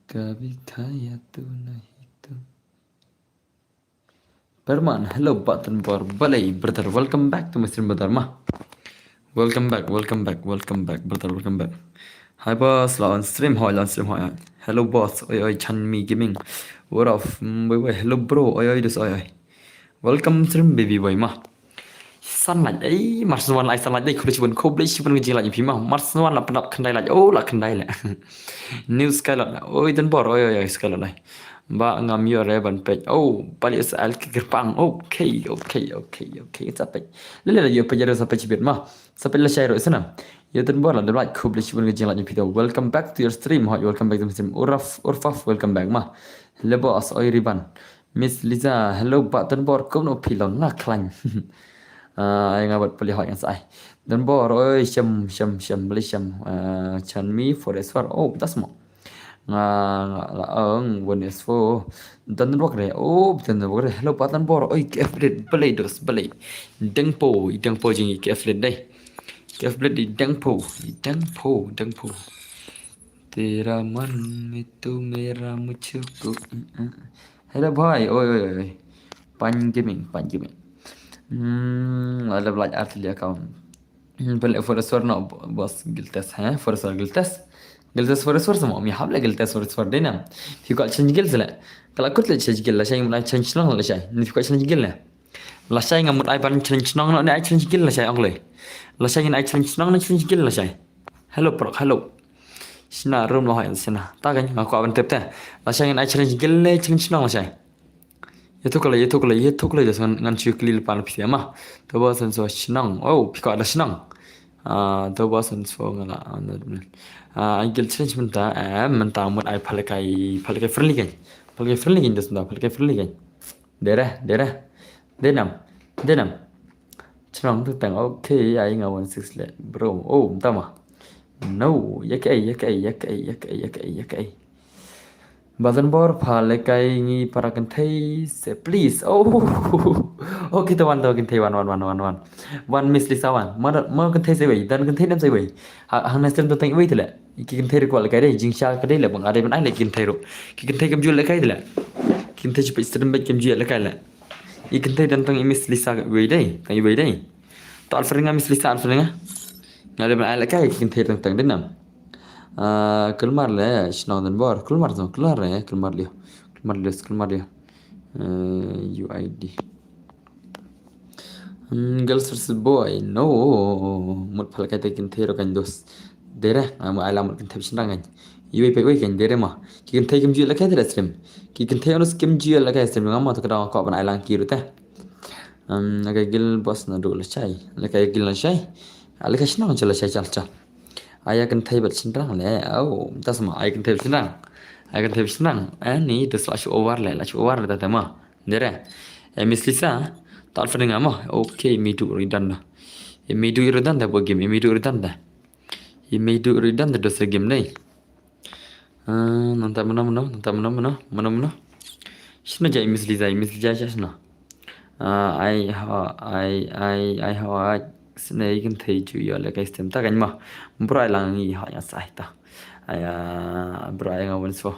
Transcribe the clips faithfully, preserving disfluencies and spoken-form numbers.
Kabhi khaya tu nahi tu. Perman, hello, Batan Bor, balei, brother, welcome back to my stream, brother, ma. Welcome back, welcome back, welcome back, brother, welcome back. Hi, boss, la on stream, hoi, la on stream, hoi. Hello, boss, oi, oi, Chanmi Gaming. What up, mm, wait, wait, hello, bro, oi, oi, dus, oi, oi. Welcome stream, baby boy, ma. Sunlight, ei, mar sngewsih ai sunlight dei, khublei shibun, khublei shibun ka jinglait phi ma. Mar sngewsih la pynap khyndai light, oh, la khyndai le. New Skylot, oi, Don Bor, oi, oi, oi, Skylot, oi. Ba ngam ïoh re ban peit. Oh, bali is al ki kyrpang. Okay, okay, okay, okay. Sa peit. Lele la ïoh peit ïa sa peit shibit ma. Sa peit la shai ro isna. Ïa Don Bor la dei like, khublei shibun ka jinglait phi to. Welcome back to your stream. Hoi, welcome back to my stream. Uraf, Urfaf, welcome back ma. Hello boss, oi Riban. Miss Lisa, hello Bah Don Bor, kumno phi long nga khlaiñ. Ah, ai nga bad pali hoi ngan sa ai. Don Bor, oi, shem, shem, shem, bali shem. Ah, Chanmi, Forest War. Oh, das mo. Nga, nga la ong, one is four. Don Bor re. Oh, Don Bor re. Hello, Bah Don Bor. Oi, K F Blade, balei dos, balei. Dengpo, i dengpo jing i K F Blade dei. K F Blade i dengpo, i dengpo, dengpo. Tera man me tu mera mujhko. Hello bhai, oi oi oi. Pan Gaming, Pan Gaming. Hmm, ada belaj artilia account. Hmm, balik Forest War no, boss guild test, ha? Forest War guild test. Guild test Forest War sama, mi hap le guild test Forest War dei nam. Phi kwah change guild le. Kala kut le change guild la shai, mula change nong la shai. Ni phi kwah change guild le. La shai nga mut ai ban change nong no, ne ai change guild la shai ong le. La shai ngin ai change nong, ne change guild la shai. Hello prok, hello. Shna room lo hai shna. Ta kan nga kwah ban tep te. La shai ngin ai change guild le change nong la shai. Ïa thuk la, ïa thuk la, ïa thuk la, just ngan, ngan shu kli le pan phi ma. To ba san so shnong. Oh, phi kwah da shnong. Ah, to ba san so nga la. Ah, ai guild change mynta, eh, mynta mut ai phalekai, phalekai friendly kan. Phalekai friendly kan, just mynta phalekai friendly kan. Dere, dere. Denam, denam. Chnong tu tang, okay, ai nga one six le, bro. Oh, mynta ma. No, ïa kaei, ïa kaei, ïa kaei, ïa kaei, ïa kaei, ïa kaei. Bah Don Bor, phalekai ngi para kynthei se, please. Oh, okay, to wan, to kynthei wan, wan, wan, wan, wan. Wan Miss Lisa wan. Ma, ma kynthei se wei, don kynthei nam se wei. Ha, hang na stem to tang wei te le. Ki kynthei ruh kwah lekai dei, jingshisha ka dei le, bang are ban ai le ki kynthei ruh. Ki kynthei kam ju lekai te le. Ki kynthei ju peit stem beit kam ju lekai le. I kynthei don tang i Miss Lisa wei dei, tang i wei dei. To alfred nga Miss Lisa alfred nga. Nga dei ban ai lekai ki kynthei tang tang dei nam. Ah, kulmar le, shnong Don Bor, kulmar tang, kulmar le, kulmar le. Kulmar le, kulmar le. Eh, U I D. Hmm, girls versus boy. No. Mut phalekai te kynthei ruh kan dos. Dere, nga mut ai lang mut kynthei shynrang kan. Iwei pa iwei kan dere ma. Ki kynthei kim ju lekai te la stream. Ki kynthei onus kim ju lekai stream nga ma to ka dang kwah ban ai lang ki ruh te. Hmm, lekai guild boss naduh lashai. Lekai guild lashai. Ah, lekai shnong cha lashai chal chal. Ai kynthei bad shynrang le. Oh, mynta sa ma ai kynthei bad shynrang. Ai kynthei bad shynrang. Eh, ni dos la shu over le, la shu over le ta ma. Dere. Eh, Miss Lisa, to alfred nga ma. Okay, me duh ruh i don da. Eh, me duh ruh i don da bo game, eh, me duh ruh i don da. Eh, me duh ruh i don da dos game dei. Ah, nangta mano, mano, nangta mano, mano, mano, mano. Shano ja i Miss Lisa, i Miss Lisa ja shano. Ah, ai ha, ai, ai, ai ha, ai. Sne i kynthei ju ïoh lekai stem ta kan ma. Bro ai lang i ha ïa sai ta. Ai, ah, bro ai nga wan so.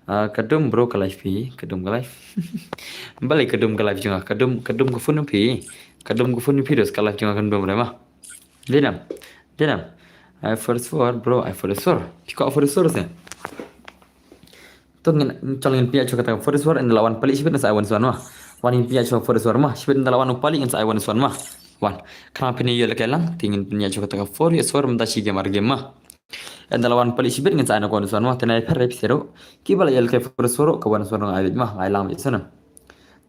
Ah, ka dum bro ka live phi, ka dum ka live. Balei ka dum ka live jong nga, ka dum, ka dum ka phone phi. Ka dum ka phone phi dos ka live jong nga kan dum re ma. Dei nam, dei nam. Ai Forest War, bro, ai Forest War. Phi kwah Forest War se. To ngin, chal ngin pynïaid shuwa kata Forest War, ynda la wan palik shibit ngin sa ai one swan ma. Wan ngin pynïaid shuwa Forest War ma, shibit ynda la wan u palik ngin sa ai one swan ma. Wan. Khnang phin ïoh lekai lang, te ngin pynïaid shuwa kata Forest War mynta shi game ar game ma. Ynda la wan palik shibit ngin sa ai na ka one swan ma, te nai pher phi sero. Kiba la ïoh lekai Forest War, ka one swan nga ai beit ma, nga ai lang beit shuwa nam.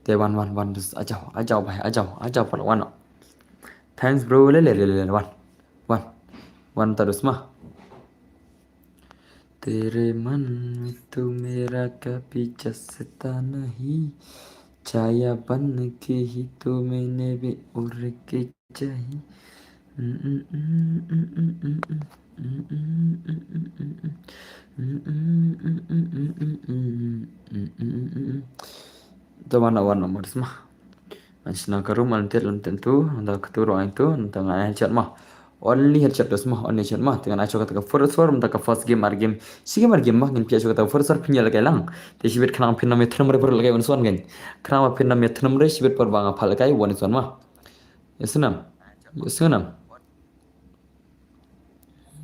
Te wan, wan, wan, dus ajaw, ajaw bhai, ajaw, ajaw pala wan. Thanks bro, le, le, le, le, wan. Wan. Wan ta dus ma. तेरे मन में तू मेरा कभी जसता नहीं, छाया बन के ही तू मैंने भी उड़ के चाहिए। Te wan, wan, wan, wan, ma. Ngan shna ka room, ngan tet, ngan tet tu, ngan da ka tu, ruh, ngan tu, ngan da ngan chat ma. Only headshot dos ma, only headshot ma. Te ngan ai shuh kata ka first round, mynta ka first game, ar game. Shi game ar game ma, ngin phi ai shuh kata ka first round, phin ïa lehkai lang. Te shibit khnang phin ym ïa thnum re bro, lehkai un swan kan. Khnang phin ym ïa thnum re, shibit por ba nga phah lehkai, wan swan ma. Ïa snam. Ïa snam.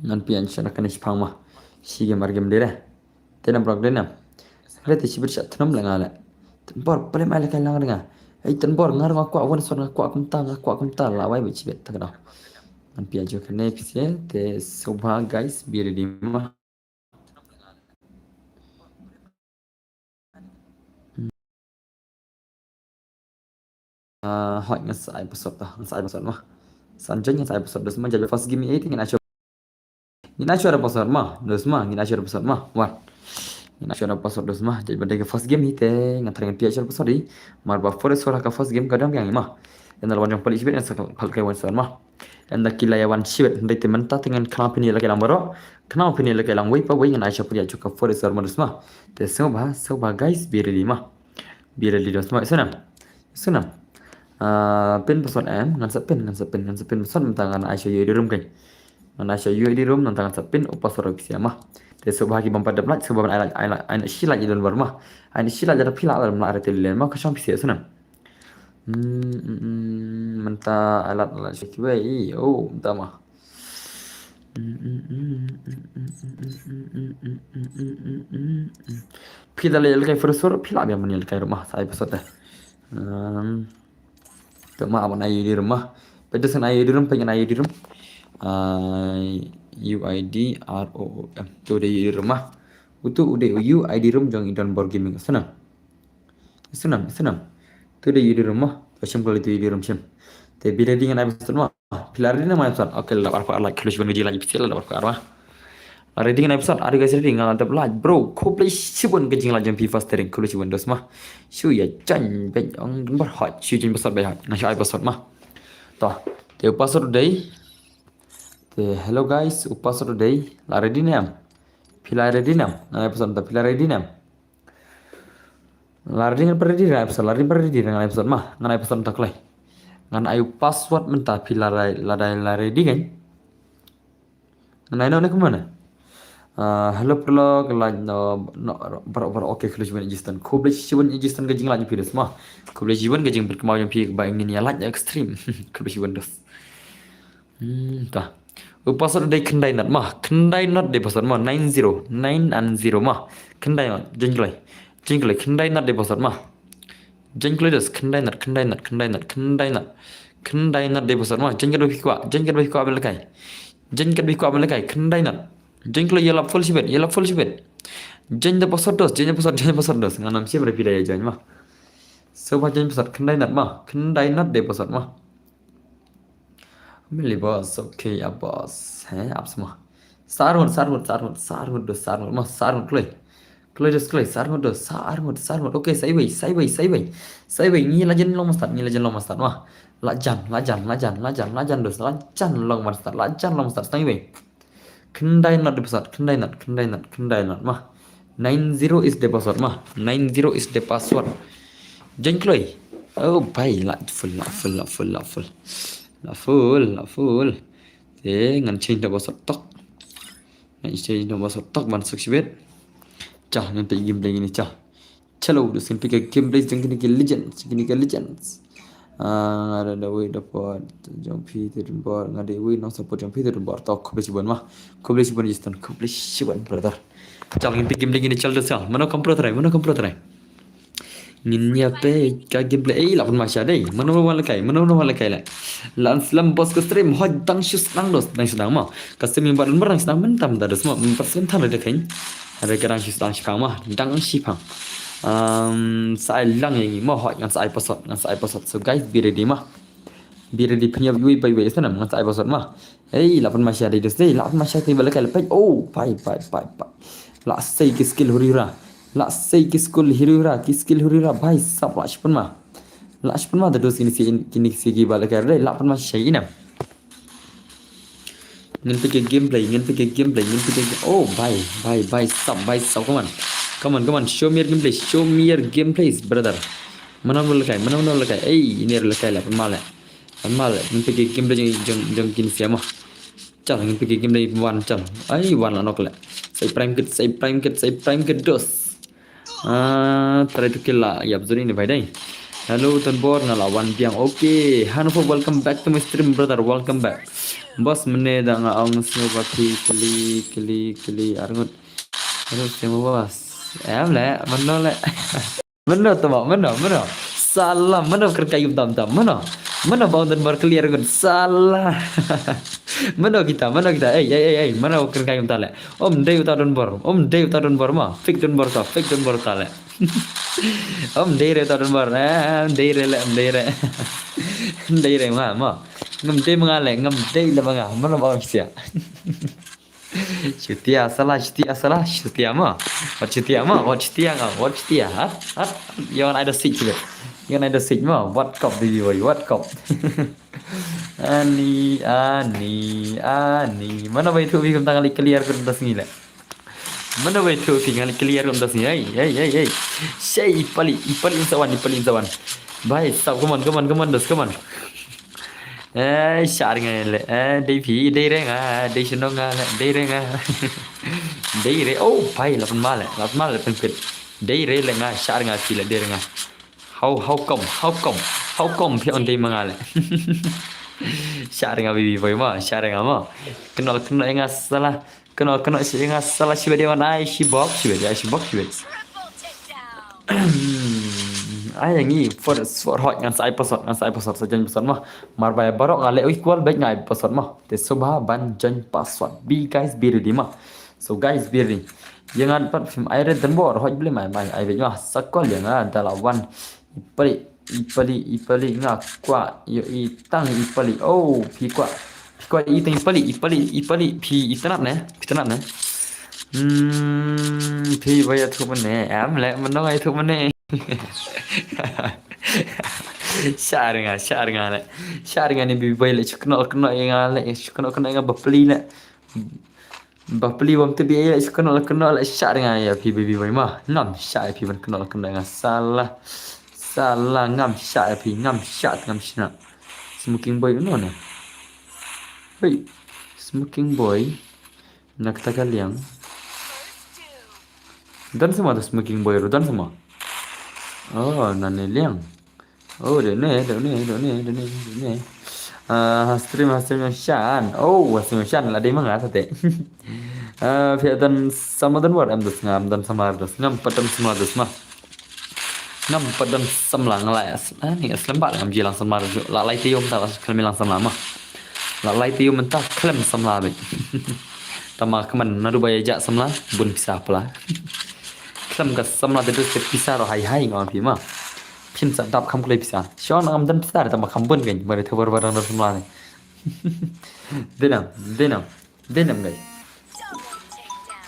Ngan phi ai shuh kane shi phang ma. Shi game ar game de re. Te na brok de na. Re te shibit sha thnum le nga le. Tnbor, pale mai le kai lang re nga. Ei tnbor, nga nga kwah wan swan, nga kwah kumta, nga kwah kumta, la wai bit shibit tak dau. Ngan phi ai shuh kane phi se, te sngewbha guys, be ready ma. Ah, hoi, ngan sa ai password ta, ngan sa ai password ma. San jan ngan sa ai password, dos ma, judge first game eight, ngan ai shuh. Ngan ai shuh password ma, dos ma, ngan ai shuh password ma. Wan. Ngan ai shuh password, dos ma, judge ba dei ka first game hi te, ngan try ngan phi ai shuh password hi. Mar ba first shuh ka first game ka dang yang ma. Ynda la wan jong palik shibit, ngan sa phah lehkai wan shuh ma. Ynda ki la ïa wan shibit, hynrei te mynta te ngan khnang phin ïa lehkai lang baroh. Khnang phin ïa lehkai lang wei pa wei, ngan ai shuh phi ai shuh ka first shuh ma, dos ma. Te sngewbha, sngewbha guys, be ready ma. Be ready dos ma, ïa snam. Ïa snam. Ah, pin password em, ngan sa pin, ngan sa pin, ngan sa pin password mynta ngan ai shuh ïa u ID room kan. Ngan ai shuh ïa u ID room mynta ngan sa pin u password phi ïa ma. Te sngewbha ki bym pat dep like, sngewbha ban ai like, ai like, ai shi like ïa don bor ma. Ai shi like ïa da phi like lam like re te lem ma ka shong phi ïa snam. Hmm, hmm, hmm, mynta ai like, like shuh kiwei, oh, mynta ma. Phi da leh lehkai first shuh, phi lah biang ban lehkai ruh ma, sa ai password te. Ehm, te ma ban ai ID room ma. Peit da san ai ID room, peit ngan ai ID room. Ai, U I D R O O M. Tu dei ID room ma. Utu u dei u ID room jong i Don Bor Gaming. Snam. Snam, snam. Tu dei ID room ma. Shim kali tu ID room shim. Te be ready ngan ai password ma. Phi la ready ne em ai password. Okay, la dap arphew ar like, khublei shibun ka jinglike phi, la dap arphew ar ma. La ready ngan ai password. Are you guys ready? Nga la dep like, bro. Khublei shibun ka jinglike jong phi fostering. Khublei shibun dos ma. Shu ïa join beit ong Don Bor hot. Shu join password beit hot. Nga shu ai password ma. To. Te u password dei. Te hello guys, u password dei. La ready ne em? Phi la ready ne em? Ngan ai password ta, phi la ready ne em? La ready ngan ready, ngan ai password, la ready ngan ready, ngan ai password ma, ngan ai password mynta kloi. Ngan ai u password mynta phi la rai, la dei la ready kan. Ngan ai noh ne kumno ne. Ah, hello paralok, like no, no, baroh, baroh, okay, khublei shibun Jistan. Khublei shibun Jistan ka jinglike phi dos ma. Khublei shibun ka jingpeit kynmaw jong phi ba ngin ïa like extreme. Khublei shibun dos. Hmm, ta. U password dei khyndai not ma. Khyndai not dei password ma. Nine zero. Nine and zero ma. Khyndai not. Jin kloi. Jin kloi. Khyndai not dei password ma. Jin kloi dos. Khyndai not. Khyndai not. Khyndai not. Khyndai not. Khyndai not dei password ma. Jin kloi phi kwah. Jin kloi phi kwah ban lehkai. Jin kloi phi kwah ban lehkai. Khyndai not. Jin kloi ïa lap full shibit. Ïa lap full shibit. Jin da password dos. Jin da password. Jin da password dos. Ngan ym shim re phi da ïa jin ma. Sngewbha jin password. Khyndai not ma. Khyndai not dei password ma. Mili boss, okay, ya boss. He, ap semua. Sarmut, sarmut, sarmut, sarmut, dos sarmut, ma, sarmut, kloi. Kloi dos, kloi, sarmut, dos, sarmut, sarmut. Okay, saiwei, saiwei, saiwei. Saiwei, ngi lajan long mastad, ngi lajan long mastad, ma. Lajan, lajan, lajan, lajan, lajan, dos, lajan long mastad, lajan long mastad, saiwei. Khyndai not dei password, khyndai not, khyndai not, khyndai not, ma. Nine zero is the password, ma. Nine zero is the password. Jin kloi. Oh, bhai, la full, la full, la full, la full. La full, la full. Te, ngan change da password tok. Ngan change da password tok, ban suk shibit. Chal, ngan peit game lagi ni, chal. Chalo, da sien peit ka gameplay jong kine ki legends, jong kine ki legends. Ah, nga da wei da support jong phi te Don Bor, nga da wei nong support jong phi te Don Bor. To, khublei shibun ma. Khublei shibun Jistan, khublei shibun brother. Chal ngin peit gameplay ngin chal da sal. Mano kam pro try, mano kam pro try. Ngin ïa peit ka gameplay. Ei, la pun ma sha dei. Mano wan lehkai, mano wan lehkai le. Lan slam boss ka stream, hoi dang shu sdang dos, dang shu sdang ma. Ka stream ba Don Bor dang sdang mynta mynta dos ma. Mynta sdang than da khein. Are ka dang shu sdang shipang ma, dang shipang. Um, sa ai lang ïa ngi ma, hoi, ngan sa ai password, ngan sa ai password. So guys, be ready ma. Be ready, pynïap yui bai bai, sa nam, ngan sa ai password ma. Hey, la pun ma sha dei dos dei, la pun ma sha dei ba lehkai le peit. Oh, bhai, bhai, bhai, bhai. La sei ki skill huri hura. La sei ki skill huri hura, ki skill huri hura, bhai, sap la shi pun ma. La shi pun ma da dos kine si, kine si ki ba lehkai dei, la pun ma sha ïa nam. Ngin peit ka gameplay, ngin peit ka gameplay, ngin peit ka game-, oh, bhai, bhai, bhai, sap, bhai, sap, come on. Come on, come on, show me your gameplay, show me your gameplays, brother. Mano mano lehkai, mano mano lehkai, ei, ine lehkai la, pynmal la. Pynmal la, ngin peit ka gameplay jong, jong, jong kine sia mo. Chal, ngin peit ki game dei wan chal. Ai, wan la nok leh. Sa i prime kit, sa i prime kit, sa i prime kit dos. Ah, try to kill la. Ïap zuri ni bhai dei. Hello, Don Bor, nga la wan biang. Okay, Hanfo, welcome back to my stream, brother. Welcome back. Boss, mynne da nga ong sngewbha kli, kli, kli, kli, arngut. Hello, sngewbha boss. Em leh, mynno leh. Mano tama, mano, mano. Salah, mano kren kayu tam tam, mano. Mano bang dan bar clear gun. Salah. Mano kita, mano kita. Ei, ei, ei, ei, mano kren kayu tam le. Om dei uta don bor, om dei uta don bor ma. Fik don bor ta, fik don bor ta le. Om dei re uta don bor. Eh, om dei re le, om dei re. Om dei re ma, ma. Ngam dei ma nga le, ngam dei le ma nga. Mano bang sia. Shutia salah, shutia salah, shutia ma. Wat shutia ma, wat shutia nga, wat shutia. Hat, hat. Yon ai da sik sibet. Yon ai da sik ma, wat kop di boy, wat kop. Ani, ani, ani. Mano bai tu bi kum tang li clear kum das ngi le. Mano bai tu bi ngali clear kum das ngi. Ei, ei, ei, ei. Shei i pali, i pali insawan, i pali insawan. Bai, stop, come on, come on, come on, das, come on. Eh, shah nga le. Eh, dei phi, dei re nga, dei shnong nga le, dei re nga. Dei re, oh, pai, la pynma le, la pynma le pynpit. Dei re le nga, shah nga phi le, dei re nga. How, how come, how come, how come phi on dei ma nga le. Shah nga bibi boy ma, shah nga ma. Kenal, kenal nga salah. Keno, keno shi nga salah shibit ïa wan ai shibok, shibit ïa shibok, shibit. Ai ngi for, for hot ngan sa ai password, ngan sa ai password, sa join password ma. Mar ba ïa baroh nga leh equal bad nga ai password ma. Te sngewbha ban join password. Be guys, be ready ma. So guys, be ready. Ïa ngan pat phim ai red dan bor hot bli mai mai ai bad ma. Sa kol ïa nga da la wan. I pali, i pali, i pali nga kwah ïohi tang i pali. Oh, phi kwah. Phi kwah ïohi tang i pali, i pali, i pali. Phi itynnad ne? Phi itynnad ne? Hmm, phi ba ïathuh mynne. Em leh, mynno nga ïathuh mynne. Shah nga, shah nga leh. Shah nga ne bibi boy leh, shu kynnoh kynnoh ïa nga leh, shu kynnoh kynnoh ïa nga bapli leh. Bapli bym tip ïa, shu kynnoh kynnoh leh, shah nga ïa phi bibi boy ma. Ngam shah ïa phi ban kynnoh kynnoh ïa nga salah. Salah ngam shah ïa phi, ngam shah, ngam shah. Smoking boy uno ne. Hei, smoking boy. Na kata ka liang. Don sa ma da smoking boy ruh, don sa ma. Oh, nane liang. Oh, dei ne, dei ne, dei ne, dei ne, dei ne. Ah, ha stream, ha stream Shan. Oh, ha stream Shan la dei ma nga sa te. Ah, phi don samla don bor em dos, ngam don samla dos, ngam pat don samla dos ma. Ngam pat don samla nga la as-, ah, ni as lem ba ngam ji lang samla dos. La lai te ïoh mynta la khlem lang samla ma. La lai te ïoh mynta khlem samla beit. Tama kmen naduh ba ïa jah samla bun pisa pla. Khlem ka samla te dos te pisa ruh hai hai nga ong phi ma. Phin sa dap kham kloi pisa. Shon ngam don pisa te ma kham bun kein. Ba te thawar barang don samla ne. Dei nam, dei nam, dei nam ngai.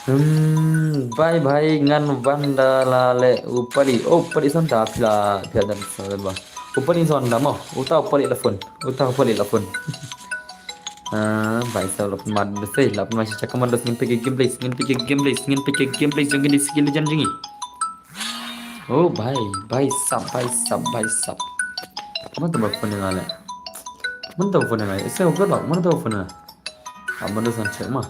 Hmm, bye bye ngan wan da la le u pali. Oh, pali son da phi la, phi la don son da ba. U pali son da mo. Uta u pali la phone. Uta u pali la phone. Ah, bye sa la pynmad bese, la pynmad shi chakaman dos ngin peit ki gameplay, ngin peit ki gameplay, ngin peit ki gameplay jong ki di skill jan jong ngi. Oh, bhai, bhai sab, bhai sab, bhai sab. Mano ba phone nga le? Mano ba phone nga? Ese ugo lo, mano ba phone nga? Ah, mano san check ma.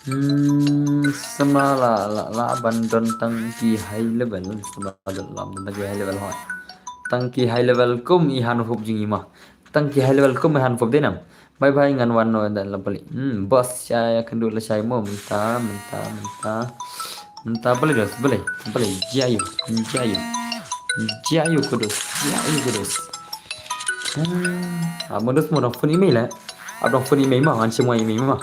Hmm, samla la, la, la ban don tang ki high level, samla la don tang ki high level hoi. Tang ki high level kum i han hop jing i ma. Tang ki high level kum i han hop dei nam. Bye bye ngan wan no dan la pali. Hmm, boss sha ïa kynduh la shai mo mynta, mynta, mynta. Mynta balei dos, balei, balei, jia ïa u, jia ïa u. Jia ïa u kudos, jia ïa u kudos. Ah, modus mo dang phone email eh. Ab dang phone email ma, ngan shim email ma.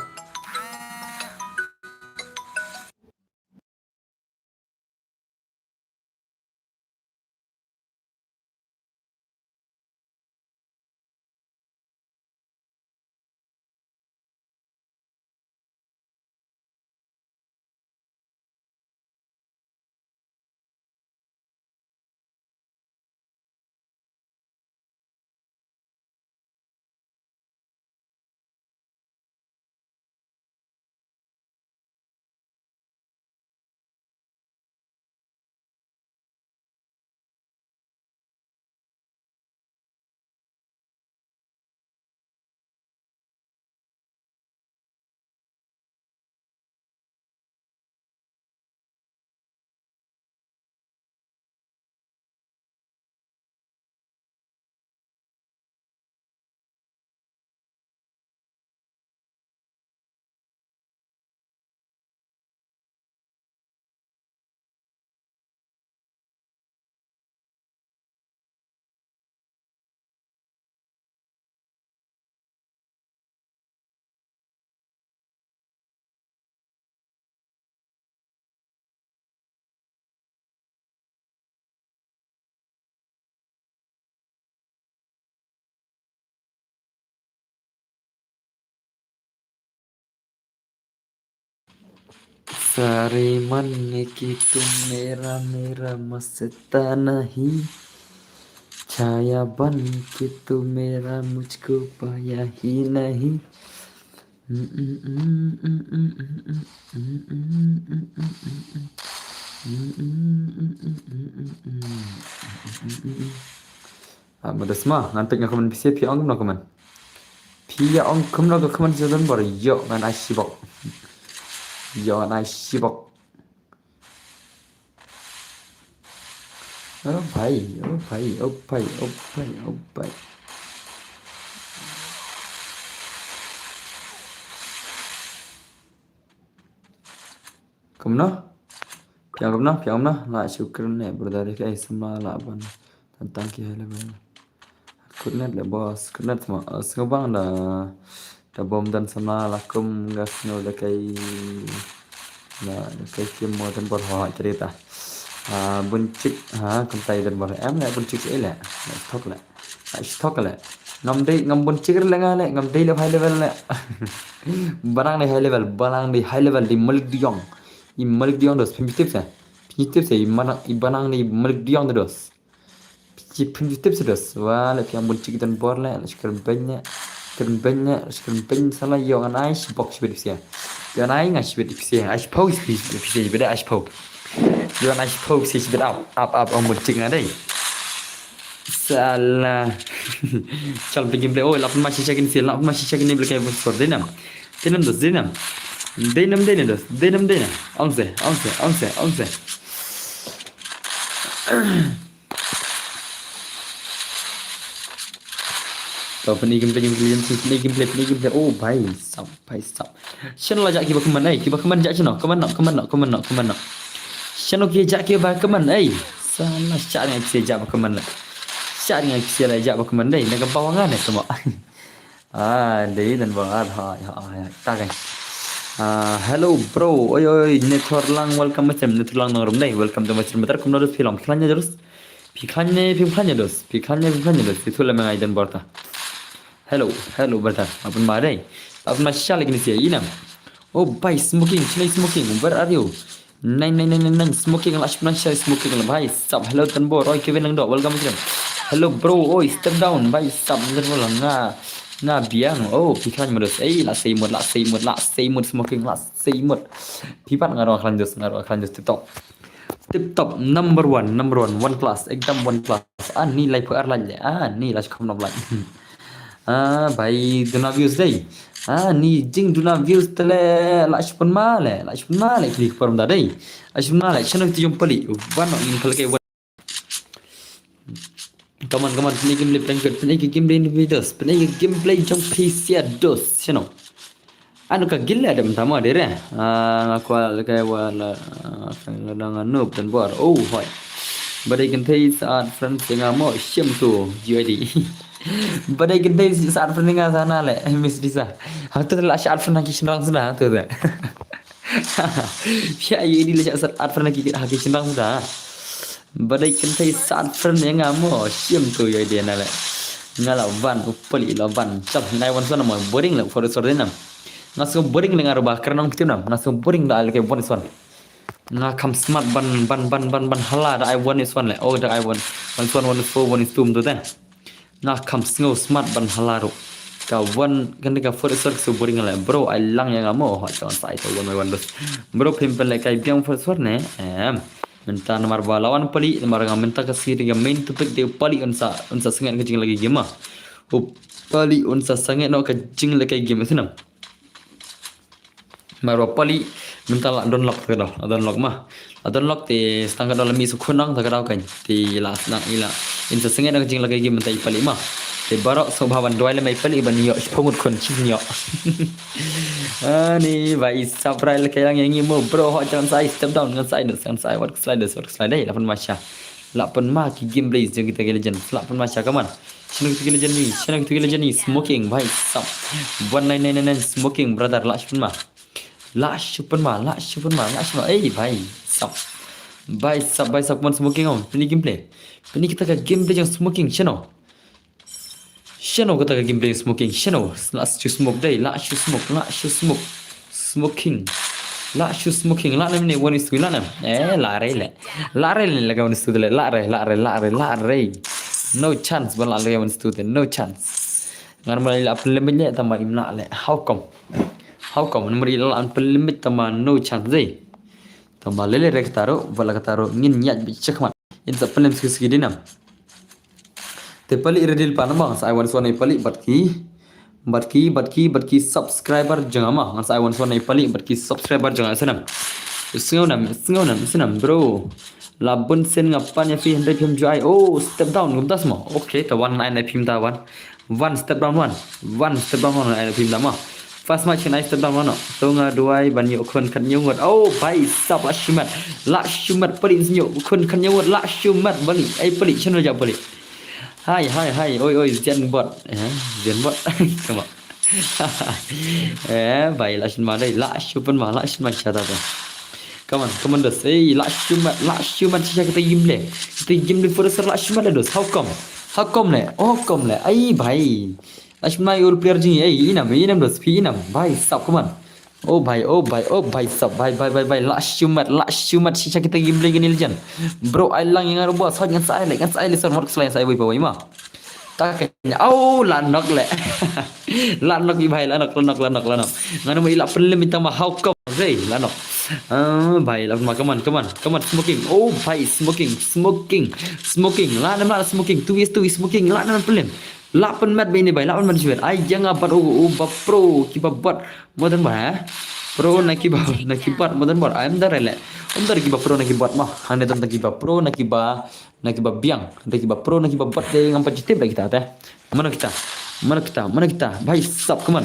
सारे मन ने कि तुम मेरा मेरा मस्ता नहीं, छाया बन के तू मेरा मुझको पाया ही नहीं। Ah, ma da sma, ngan peit nga comment phi sha, phi ong kumno comment. Phi ïa ong kumno ka comment jong Don Bor, ïoh ngan ai shibok. Ïoh ngan ai shibok. Oh bhai, oh bhai, oh bhai, oh bhai, oh bhai. Kumno? Phi ong kumno? Phi ong kumno? La shu kren ne brother, ka ai samla la ban tang tang ki high level. Kut net le boss, kut net ma, eh, sngewbang da, da bom don samla la kum ga sngew da kai, da, da kai kim mo Don Bor ho cerita. Ah, bun chik, ha, kumtai Don Bor. Em le bun chik seh le. Le stok le. Ai stok le. Ngam dei, ngam bun chik le nga le, ngam dei le high level le. Ba nang dei high level, ba nang dei high level, dei Malik De Jong. I Malik De Jong dos, phi tip seh. Phi tip seh, i mana, i ba nang dei Malik De Jong dos. Phi, phi tip seh dos. Wa le phi ong bun chik Don Bor le, le shikren beng le. Shikren beng le, shikren beng samla ïoh ngan ai shibok shibit phi seh. Ïoh ngan ai nga shibit phi seh. Ai shiphew phi seh, shibit ai shiphew. Ïoh ngan ai shiphew phi seh shibit ap, ap, ap, ong bun chik nga dei. Samla. Chal phi gameplay. Oh, la pynma shisha kine seh, la pynma shisha kine blek ai bun sor dei nam. Dei nam dos, dei nam. Dei nam, dei nam dos, dei nam, dei nam. Ong seh, ong seh, ong seh, ong seh. To pynïa gameplay, gameplay, gameplay, pynïa gameplay, pynïa gameplay. Oh bhai sab, bhai sab. Shano la jah kiba kmen, eh, kiba kmen jah shano. Kmen noh, kmen noh, kmen noh, kmen noh. Shano ki jah kiba kmen, eh. Samla shah ring ai phi seh jah ba kmen le. Shah ring ai phi seh la jah ba kmen dei. Na ka bawang ne tamo. Ah, dei Don Bor, ha, ha, ha, ta kai. Ah, hello bro. Oi, oi, oi, Nethor Lang, welcome ma chem, Nethor Lang nang rum dei. Welcome to ma chem, matar kumno dos phi long. Phi khlaiñ ne dos. Phi khlaiñ ne, phi khlaiñ ne dos. Phi khlaiñ ne, phi khlaiñ ne dos. Phi thul la mengai Don Bor ta. Hello, hello brother. Apun ma dei. Apun ma shisha lagi ni sia inam. Oh bhai smoking, chinai smoking. Where are you? Nine, nine, nine, nine, nine, smoking la, smoking la, bhai sab. Hello Don Bor, oi Kevin Langdoh, welcome again. Hello bro, oi step down, bhai sab. Nga, nga biang. Oh phi khlaiñ ma dos. Ei la sei mut, la sei mut, la sei mut smoking, la sei mut. Phi pat nga ruh khlaiñ dos, nga ruh khlaiñ dos, tip top. Tip top, number one, number one, one class, ekdam one class. Ah ni lai phu ar lai le. Ah ni la shkom nom lai. Ah bhai duna views dei. Ah ni jing duna views te le la shpun ma le, la shpun ma le klik forum da dei. La shpun ma le channel ti jong pali. Wan no in pali kai wan. Come on, come on, pynïa gameplay pynïa, pynïa gameplay videos, pynïa gameplay jong phi sia dos, shano. Anu ka gil le dam tama dere. Ah, nga kwah le kai wa la, ah, ka dang anu pen bor. Oh, hoi. Ba dei kynthei sa add friend ïa nga mo, shim tu, G I D. Ba dei kynthei sa add friend ïa nga sa na le, Miss Disa. Hangtu la sa add friend ha ki shynrang sna, hangtu de. Phi ïa ïohi la sa add friend ha ki, ha ki shynrang sna. Ba dei kynthei sa add friend ïa nga mo, shim tu ïohi de na le. Nga la wan, u pali la wan. Chal, nai wan sna mo, boring la, for the sort de nam. Nga sngew boring le nga ruh ba kren nong kti nam. Nga sngew boring da ai le kai wan is wan. Nga kham smat ban, ban, ban, ban, ban hala da ai wan is wan le. Oh, da ai wan. Wan is wan, wan is four, wan is two, mtu te. Nga kham sngew smat ban hala ruh. Ka wan, kan ka four is wan, so boring le. Bro, ai lang ïa nga mo. Hot, ka wan sa ai to wan, wan, wan, dos. Bro, phim pynlehkai biang four is wan ne. Em. Mynta namar ba la wan pali, namar nga mynta ka sngi ka main topic de pali un sa, un sa sangeh ka jinglehkai game ma. U pali un sa sangeh noh ka jinglehkai game snem. Mar ba pali mynta la don lock ka daw, la don lock ma. La don lock te stang ka daw la mih sa khun nang ta ka daw kan. Te la snang i la. In sa sangeh na ka jinglehkai game mynta i pali ma. Te baroh sngewbha ban duwai lem i pali ban ïoh shiphew ngut khun, shiphew ngut. Ani bhai sab, rai lehkai lang ïa ngi mo bro, hot, ngan sa ai step down, ngan sa ai, ngan sa ai, wat slide, wat slide, la pynma sha. La pynma ki gameplay jong kita ki legend, la pynma sha, come on. Shano kita ki legend ni, shano kita ki legend ni, smoking bhai sab. One nine nine nine smoking brother, la shu pynma. La shu pynma, la shu pynma, la shu pynma. Ei bhai sab. Bhai sab, bhai sab, come on smoking on. Pynïa gameplay. Pynïa kita ka gameplay jong smoking, shano. Shano kata ka gameplay smoking, shano. La shu smoke dei, la shu smoke, la shu smoke. Smoking. La shu smoking, la nem ne wan stu la nem. Eh, la re le. La re le la ka wan stu le, la re, la re, la re, la re. No chance, ba la le wan stu, no chance. Ngan ma la pynlem ne tama im la le. How come? How come? Ngan ma la pynlem tama no chance de. Tama le le re ka taro, ba la ka taro ngin ïa bi check man. In sa pynlem ski ski dinam. Te pali redil pa nama, sa ai wan swan ai pali bat ki. Bat ki, bat ki, bat ki subscriber jong nga ma. Ngan sa ai wan swan ai pali bat ki subscriber jong nga, snam. Sngew nam, sngew nam, snam bro. La bun sien nga pan ïa phi hynrei phim ju ai. Oh, step down, kumta sma. Okay, ta wan ai na phim ta wan. Wan step down wan. Wan step down wan ai na phim ta ma. First match kan ai step down wan no. To nga duwai ban ïoh khun khathynñiew ngut. Oh, bhai sab, la shimet. La shimet pali ïoh khun khathynñiew ngut. La shimet pali. Ai pali, shano ja pali. Hai, hai, hai. Oi, oi, Zen bot. Eh, Zen bot. Come on. Eh, bhai, la shin ma dei, la shu pynma, la shin ma sha ta ta. Come on, come on, dos. Ei, la shu ma, la shu ma sha kita gimble. Kita gimble for sir la shu ma dos. How come? How come le? Oh, come le. Ai, bhai. La shu ma ul player jing. Ei, inam, inam dos, phi inam. Bhai, sab, come on. Oh, bhai, oh, bhai, oh, bhai, sab, bhai, bhai, bhai, bhai. La shu ma, la shu ma sha kita gimble gini legend. Bro, ai lang yang aru bos, hot ngan sa ai, like, ngan sa ai, listen, what selain sa ai, wei, wei, ma. Ta ka nya, au, la nok le. La nok i bhai, la nok, la nok, la nok, la nok. Ngan mo i la pynlem i tang ma how come, hey, la nok. Ah, bhai, la ma, come on, come on, come on, smoking. Oh, bhai, smoking, smoking, smoking. La nam la smoking, two is two is smoking, la nam pynlem. La pynmet ba ini bhai, la pynmet shiwet. Ai, jang a bat u, u ba pro, ki ba bat. Modern ba, ha? Pro na ki ba, na ki bat, modern ba. Ai, am dar le. Am dar ki ba pro na ki bat ma. Hane tam ki ba pro, na ki ba na ki ba biang, da ki ba pro, na ki ba bot, de ngam pat jitip da kita te. Mano kita? Mano kita? Mano kita? Bhai sab, come on.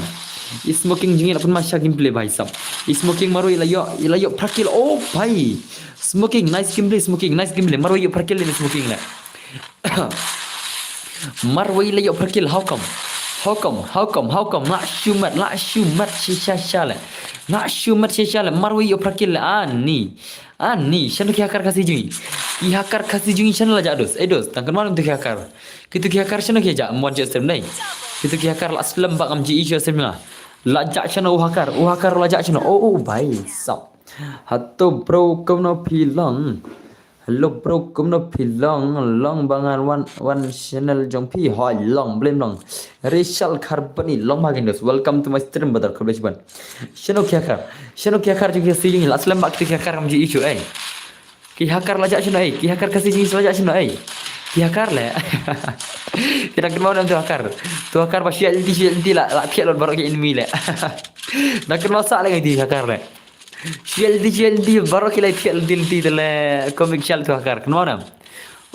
I smoking jingin apun masha gameplay, bhai sab. I smoking maru ila yo, ila yo prakil. Oh, bhai. Smoking, nice gameplay, smoking, nice gameplay. Maru yo prakil le smoking le. Marwei la yo prakil, how come? How come? How come? How come? La shumat, la shumat shisha sha le. La shumat shisha le. Marwei yo prakil le. Ani. Ani, shano ki hacker Khasi jong ngi? Ki hacker Khasi jong ngi shano la jah dos? Eh dos, tang kynmaw ïa kitu ki hacker. Kitu ki hacker shano ki jah? Mon je stream nei. Kitu ki hacker la slem bak am ji i jo stream nga. La jah shano u hacker? U hacker la jah shano? Oh, oh, bhai sab. Hato bro kumno phi long? Hello bro, kumno phi long? Long ba ngan wan, wan channel jong phi. Hoi long, blem long. Rachel Carboni long ba ngan dos. Welcome to my stream brother. Khublei shibun. Shano ki hacker? Shano ki hacker jong ki Khasi jong ngi? La slem bak kitu ki hacker am ji i chu ei. Ki hacker la jah shano ei? Ki hacker Khasi jong ngi la jah shano ei? Ki hacker le. Kita kynmaw nam tu hacker. Tu hacker ba shiat lynti, shiat lynti la, la kiat lot baroh ki enemy le. Na kynmaw sa le ngai ti hacker le. Shiat lynti, shiat lynti baroh ki la kiat lynti lynti te le. Comic shal tu hacker. Kynmaw nam.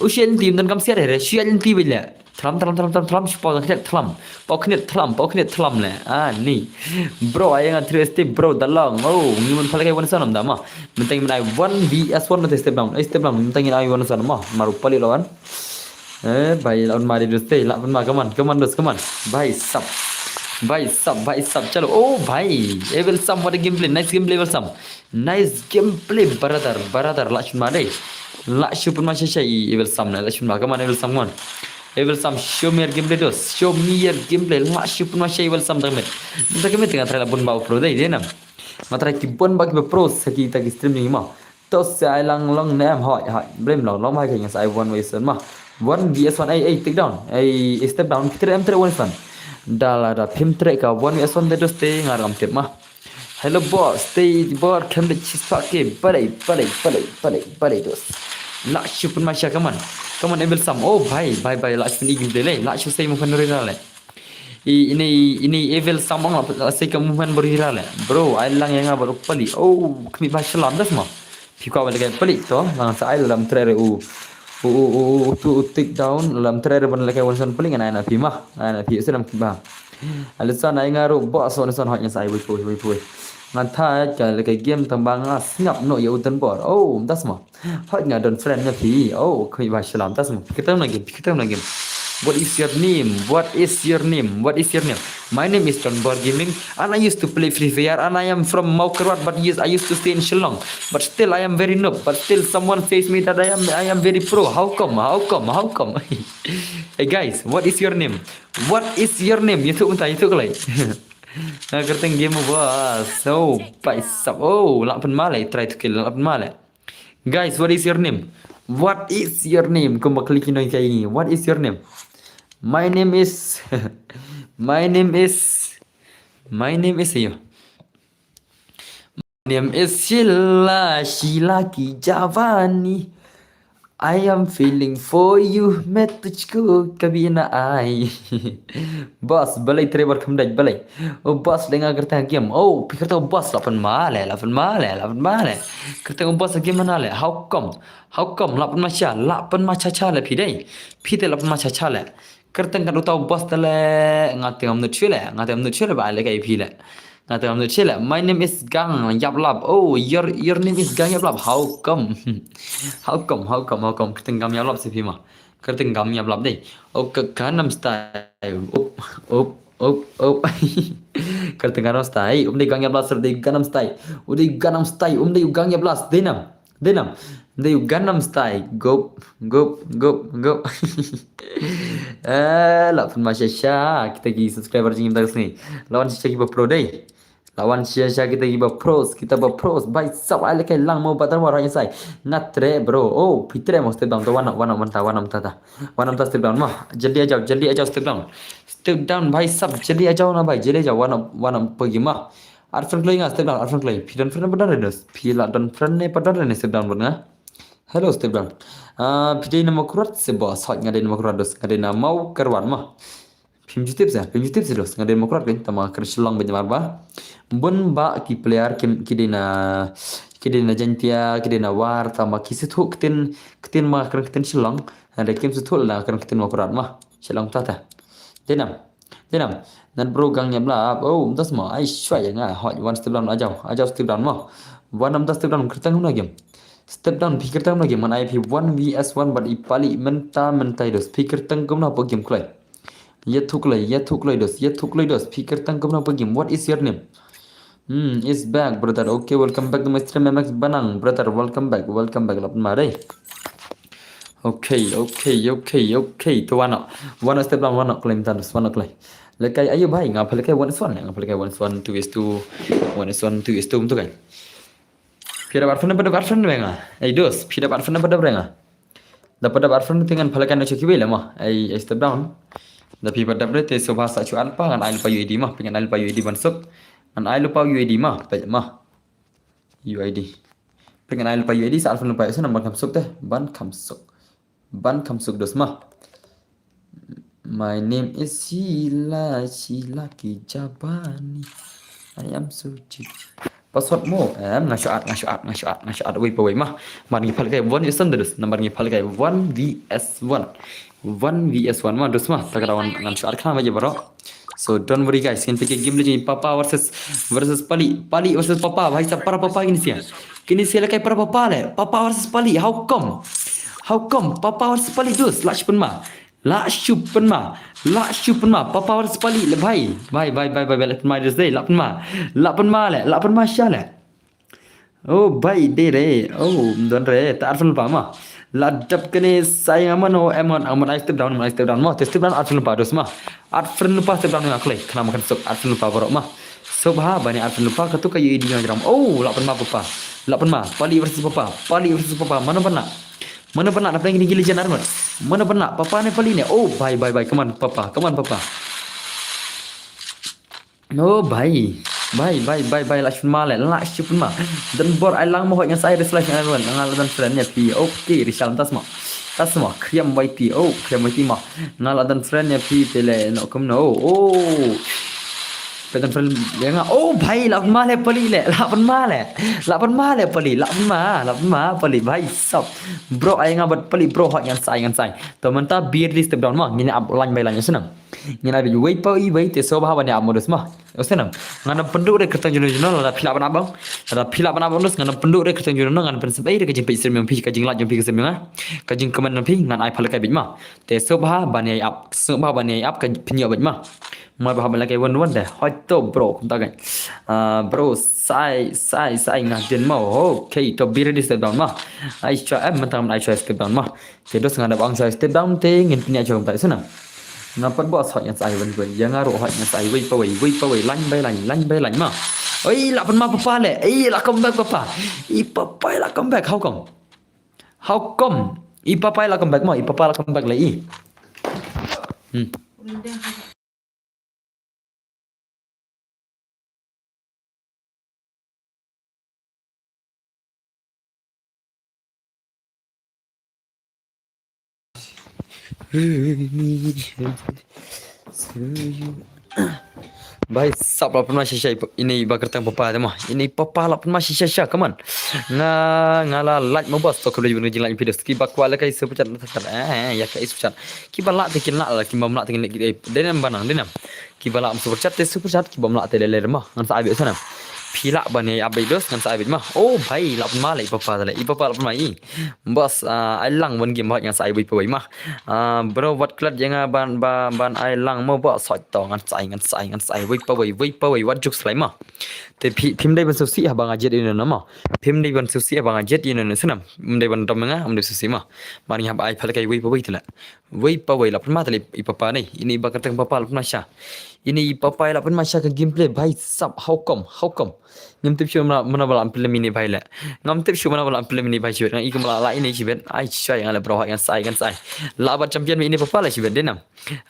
U shiat lynti, ym don kam siat re. Shiat lynti bile. Thlam, thlam, thlam, thlam, thlam, shi paw khniat thlam. Paw khniat thlam, paw khniat thlam le. Ah, ni. Bro, ai nga three step, bro, da long. Oh, ngi mun phalak ai one son da ma. Mynta ngin ai one V S one mynta step down. Ai step down, mynta ngin ai one son ma. Maru pali lawan. Eh, bhai, lawan mari dos te, la pun ma, come on, come on, dos, come on. Bhai sab. Bhai sab, bhai sab. Chalo. Oh, bhai. Evil Sam, what a gameplay. Nice gameplay, Evil Sam. Nice gameplay, brother, brother. La shun ma dei. La shu pun ma shisha i Evil Sam na. La shun ma. Come on, Evil Sam, come on. Evil Sam, show me your gameplay, dos. Show me your gameplay. La shu pun ma shisha Evil Sam, da kmet. Da kmet nga try la bun ba pro dei, dei nam. Nga try ki bun ba ki ba pro sa kita ki stream ni ma. To sa ai lang long ne em, hoi, hoi. Blem long, long ba ki ngas ai one V S one ma. One V S one, ai, ai, take down. Ai, step down. Ki tre em tre one V S one. Da la da phim tre ka one V S one de dos te nga ram tip ma. Hello boss, stay boss, can the cheese pack ke, balai, balai, balai, balai, balai, dos. La shu pun ma shisha, come on. Come on, Evil Sam. Oh, bhai, bhai, bhai, la shu pun i gameplay le. La shu sei mo pun ri ra le. I, ini, ini Evil Sam ong la, la sei ka movement bor ri ra le. Bro, ai lang ïa nga baroh pali. Oh, khmih ba shalam das ma. Phi kwah ba lehkai palik to, lang sa ai lam tre re u. U, u, u, u, tu, u take down, lam tre re ban lehkai wan son palik ngan ai na phi ma. Ai na phi, u sa lam phi ba. Alisan ai nga ruh boss, wan son hoi ngan sa ai wei pui, wei pui. Ngan tha ka lehkai game tang ba nga sngap noh ïa u don bor. Oh, das ma. Hoi nga don friend nga phi. Oh, khmih ba shalam, das ma. Phi kata na game, phi kata na game. What is your name? What is your name? What is your name? My name is Don Bor Gaming, and I used to play Free Fire, and I am from Mawkyrwat, but yes, I used to stay in Shillong. But still, I am very noob. But still, someone says me that I am, I am very pro. How come? How come? How come? Hey guys, what is your name? What is your name? Ïathuh mynta, ïathuh kloi. Nga kyrteng Game Over. So, bhai sab. Oh, lah pynmale, try to kill, lah pynmale. Guys, what is your name? What is your name? Kumba klik ino kai ni. What is your name? My name is My name is My name is ayo. My name is Sheila, Sheila ki jawani. I am feeling for you, main tujhko kabhi na aaye. Boss, balei Trevor kham dei balei? Oh boss, dei nga kyrteng game. Oh, phi kyrteng boss, lah pynmale, lah pynmale, lah pynmale. Kyrteng boss game mana le? How come? How come? Lah pynma cha, lah pynma cha cha le phi dei. Phi te lah pynma cha cha le. Kyrteng kat uta u boss te le, nga te ngam nud shuh le, nga te ngam nud shuh le ba ai le kai phi le. Nga te ngam nud shuh le. My name is Gang Yaplap. Oh, your your name is Gang Yaplap. How come? How come? How come? How come? Kyrteng Gang Yaplap se phi ma. Kyrteng Gang Yaplap dei. Oh, ka Gangnam Style. Up up up up. Kyrteng Gangnam Style. Um dei Gang Yaplap se dei Gangnam Style. Um dei Gangnam Style. Um dei Gang Yaplap. Dei nam. Dei nam. Dei Gangnam Style. Gop gop gop gop. Eh, lah pynma sha sha kita ki subscriber jingim ta ka sngi. Lah wan sha sha ki ba pro dei. Lah wan sha sha kita ki ba pros, kita ba pros. Bhai sab ai le kai lang mo ba tar wa rang sai. Nga tre bro. Oh, phi tre mo step down to wan wan wan ta wan ta ta. Wan ta step down mo. Jaldi a jao, jaldi a jao step down. Step down bhai sab jaldi a jao na bhai, jaldi a jao wan wan pagi mo. Ar friend kloi nga step down, ar friend kloi. Phi don friend ba don re dos. Phi la don friend ne ba don re ne step down bot nga. Hello step down. Ah, phi dei na Mawkyrwat se ba soi nga dei na Mawkyrwat dos. Nga dei na Mawkyrwat mo. Phim ju tip sa, phim ju tip sa dos. Nga dei na Mawkyrwat kan tama kren Shillong ban jamar ba. Bun ba ki player ki ki dei na ki dei na Jaintia, ki dei na War, tama ki sithu ktin ktin ma kren ktin Shillong. Ada kim sithu la kren ktin Mawkyrwat mo. Shillong ta ta. Dei nam. Dei nam. Nan bro Gang Yaplap. Oh, das mo. Ai shwa ya nga. Hot one step down ajao. Ajao step down mo. One am das step down kyrteng na game. Step down phi kyrteng na game. Man ai phi one V S one bad i pali mynta mynta dos. Phi kyrteng kumno po game kloi. Ya thukloi, ya thukloi dos. Ya thukloi dos. Phi kyrteng kumno po game. What is your name? Hmm, is back, brother. Okay, welcome back to my stream, M X Banang. Brother, welcome back, welcome back. Lap ma dei. Okay, okay, okay, okay. To wano, wano step down, wano claim tandus, wano claim. Lekai ayo bhai, nga pha lekai one is one, nga pha lekai one is one, two is two, one is one, two is two, tu kan. Phi da bat fan, pada bat fan renga. Ai dos, phi da bat fan, pada renga. Da pada bat fan tingan pha lekai no chuki wei la ma. Ai, ai step down. Da phi pada pada te sobha sa chu an pa ngan ai lupa U I D ma, pingan ai lupa U I D ban suk. Ngan ai lupa U I D ma, pek ma. U I D. Pengen ai lupa U I D sa alfan lupa sa nambar kam suk te. Ban kam suk. Ban kam suk dos ma. My name is Sheila, Sheila ki jabani. I am so chic. Password mo. Em, nga shuat, nga shuat, nga shuat, nga shuat. Wei pa wei ma. Nambar ngi pha lekai one is one dos. Nambar ngi pha lekai one V S one. One V S one ma dos ma. Ta ka dawan ngan shuat khana ma je baro. So don't worry guys, ngin peit game lagi Papa versus versus Pali, Pali versus Papa. Bhai sab para Papa kini sia. Kini sia lekai para Papa le. Papa versus Pali. How come? How come? Papa versus Pali dos. Lah shu pynma. Lah shu pynma. Lah shu pynma. Papa versus Pali le bhai. Bhai bhai bhai bhai lah pynma dos dei. Lah pynma. Lah pynma le. Lah pynma sha le. Oh bhai dei re. Oh don re. Ta arfan pa ma. La dap kene sai nga mano em ngan ngan ai step down, ngan ai step down ma. Te step down arfan pa dos ma. Arfan pa step down nga klei. Kena makan sop arfan pa borok ma. Sop ha bani arfan pa katu ka U I D nga jram. Oh lah pynma Papa. Lah pynma Pali versus Papa. Pali versus Papa. Mana pynna? Mana pynna na playing ni gili jan armat. Mana pynna? Papa ne Pali ne. Oh bhai bhai bhai. Come on Papa. Come on Papa. Oh bhai. Bhai bhai bhai bhai lah shu pynma le, lah shu pynma. Dan bor ai lang mo hoi ngan sai res lah ngan wan ngan dan friend ne phi. Okay, Rishal tas mo. Tas mo, kriam Y T. Oh, kriam Y T mo. Ngan dan friend ne phi te le no kum no. Oh. Pe dan friend ya nga. Oh bhai lah pynma le Pali le. Lah pynma le. Lah pynma le Pali. Lah pynma, lah pynma Pali bhai sop. Bro ai nga bat Pali bro hoi ngan sai ngan sai. To mynta beer di step down mo. Ngin ap line by line senang. Ngin ai bit wei pa i wei te so ba ban ïa modus ma. Osenam. Ngan pynduh re kyrteng juno juno lada phi lah ban abang. Lada phi lah ban abang dus ngan pynduh re kyrteng juno ngan pynsep ei re ka jingpeit stream jong phi ka jinglaik jong phi ka stream jong nga. Ka jingcomment jong phi ngan ai pha lekai bit ma. Te so ba ban ïa ap. So ba ban ïa ap ka pynïoh bit ma. Mai ba ban lekai wan wan de. Hoi to bro kumta kan. Ah, bro sai sai sai nga din ma. Okay to be ready step down ma. Ai chwa em mentang ai chwa step down ma. Te dos ngan da bang sa step down te ngin pynïa jong ta suna. Nga pat ba hot ngan sa ai ban ban. Ïa nga ruh hot ngan sa ai wei pa wei, wei pa wei, line by line, line by line ma. Oi, la pynma papa le. Ei, la come back papa. I papa la come back. How come? How come? I papa la come back ma, i papa la come back le i. Hmm. Bhai sab, la pynma shisha ine i ba kyrteng papa te ma. Ine i papa la pynma shisha shisha, come on. Nga, nga la like mo boss, to khublei ban jinglaik video. Ki ba kwah leh kai super chat, eh, eh, ïa kai super chat. Ki ba lah te kin lah, ki bym lah te kin leh, eh, dei nam ba nang, dei nam. Ki ba lah super chat te super chat, ki bym lah te leh leh ma. Ngan sa ai beit sa nam. Phi lah ban ïa update dos, ngan sa ai beit ma. Oh bhai, la pynma le i papa te le. I papa la pynma i. Boss, ah, ai lang ban game hot ngan sa ai wei pa wei ma. Ah, bro, wat klet ïa nga ban, ban, ban ai lang mo boss, hot to ngan sa ai, ngan sa ai, ngan sa ai wei pa wei, wei pa wei, wat juk slai ma. Te phi, phim dei ban sngewsih haba nga jied ïa no ma. Phim dei ban sngewsih haba nga jied ïa no, snam. Phim dei ban dom nga, phim dei sngewsih ma. Mar nga haba ai pha leh kai wei pa wei te le. Wei pa wei, la pynma te le i papa ne. Ine i ba kyrteng papa la pynma sha. Ine i papa la pynma sha ka gameplay, bhai sab, how come, how come? Ngam tip shuh mano, mano ba la pynlem ine bhai le. Ngam tip shuh mano ba la pynlem ine bhai shibit. Nga i kum la la ine shibit. Ai shai nga le bro, ngan sa ai, ngan sa ai. La bat champion mi ine papa le shibit, dei nam.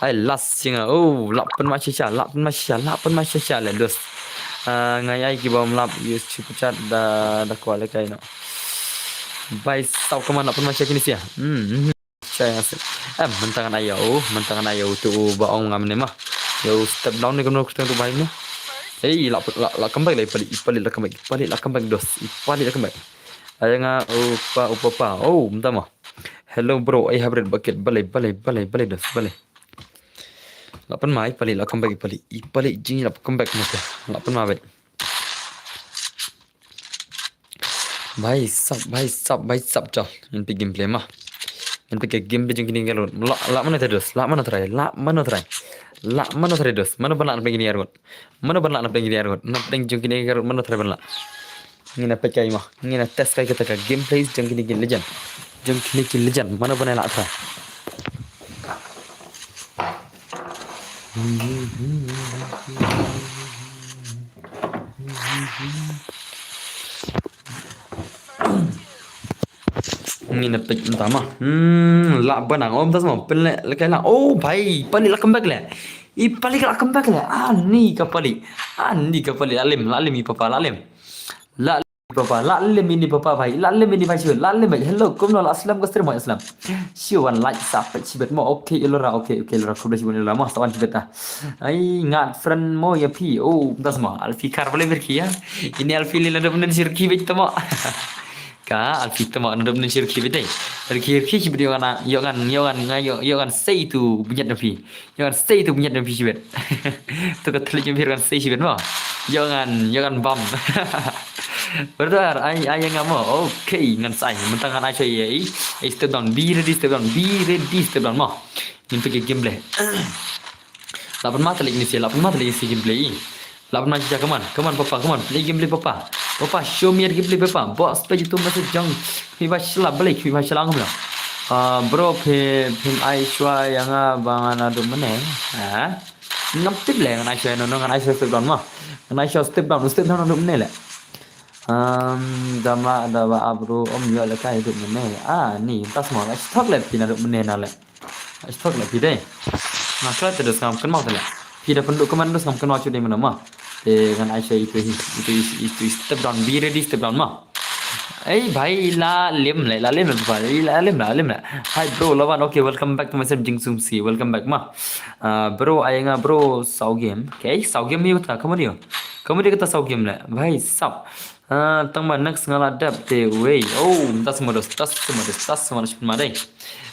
Ai last shisha. Oh, la pynma shisha, la pynma shisha, la pynma shisha le dos. Ah, nga ïa ki bym lah use super chat da, da kwah leh kai no. Bhai sab, come on, la pynma shisha kine shisha. Hmm, hmm. Shisha ïa nga shisha. Em, mynta ngan ai ïa u, mynta ngan ai ïa u te u ba ong ngam ne ma. Ïa u step down ne kumno kyrteng tu bhai ne. Ei, la, la, la come back le i pali, i pali la come back, i pali la come back dos, i pali la come back. Ai nga u pa, u papa. Oh, mynta ma. Hello bro, ai hybrid bucket, balei, balei, balei, balei dos, balei. La pynma i pali, la come back i pali, i pali jing la come back mo te. La pynma beit. Bhai sab, bhai sab, bhai sab, chal. Ngin peit gameplay ma. Ngin peit gameplay jong kine ki arngut. La, la mano trai dos, la mano trai, la mano trai. La mano trai dos, mano ban lah na pdeng kine ki arngut. Mano ban lah na pdeng kine ki arngut. Na pdeng jong kine ki arngut, mano trai ban lah. Ngin ïa peit kai ma. Ngin ïa test kai kata ka gameplay jong kine ki legend. Jong kine ki legend. Mano ban ïa lah trai. Ngin ïa peit mynta ma. Hmm, lah ban nang. Ym ta sma. Pynleh leh kai lah. Oh bhai, pali la come back le. I pali la come back le. Ani ka pali. Ani ka pali. La lem, la lem i papa, la lem. La lem i papa, la lem ine papa bhai. La lem ine bhai shibit. La lem bhai. Hello, kumno, la slem ka stream, bhai slem. Shi wan like sa peit shibit mo. Okay, Elora, okay, okay, Elora. Khublei shibun Elora mo. Sa wan shibit ta. Ai, ngat friend mo ïa phi. Oh, mynta sma. Alfi kar bale ber ki ïa. Ine Alfi le la dep nen shirki beit ta mo. Ka Alfi te ma, na dum ne shirki bit dei. Rki, rki shibit, ïoh ngan, ïoh ngan, ïoh ngan, nga ïoh, ïoh ngan sei tu bniat na phi. Ïoh ngan sei tu bniat na phi shibit. Tu ka thli jong phi ngan sei shibit ma. Ïoh ngan, ïoh ngan bam. Brother, ai, ai ïa nga ma. Okay, ngan sa ai. Mynta ngan ai sha ïa i. Ai step down, be ready, step down, be ready, step down ma. Ngin peit gameplay. Lah pynma talik ni si, lah pynma talik ni si gameplay. Lah pynma shisha, come on, come on papa, come on, play gameplay papa. Papa, show me your gameplay papa. Boss, peit tu message jong. Khmih ba shala, balei khmih ba shala ngam la. Ah, bro, phi, phim ai shuwa ïa nga ba ngan naduh mynne. Ha? Ngam tip le ngan ai shuwa, no, no, ngan ai shuwa step down ma. Ngan ai shuwa step down, step down naduh mynne le. Um, dama da ba abru om ïoh le kai naduh mynne. Ah, ni, tas ma, ai shuwa le phi naduh mynne na le. Ai stok la phi dei. Nga klet te dos ngam kynmaw te la. Phi da pynduh kmen dos ngam kynmaw shuh dei mano ma. Te ngan ai sha itu hi, itu hi, itu hi step down, be ready step down ma. Ei bhai, la lem le, la lem le bhai, la lem le, la lem le. Hi bro, Lawan, okay, welcome back to my stream, Jingsum C, welcome back ma. Ah, bro, ai nga bro, saw game. Okay, saw game hi kata, kamu dia. Kamu dia kata saw game le. Bhai sab. Ah, tang ba next nga la dep te wei. Oh, mynta sma dos, tas sma dos, tas sma dos, pynma dei.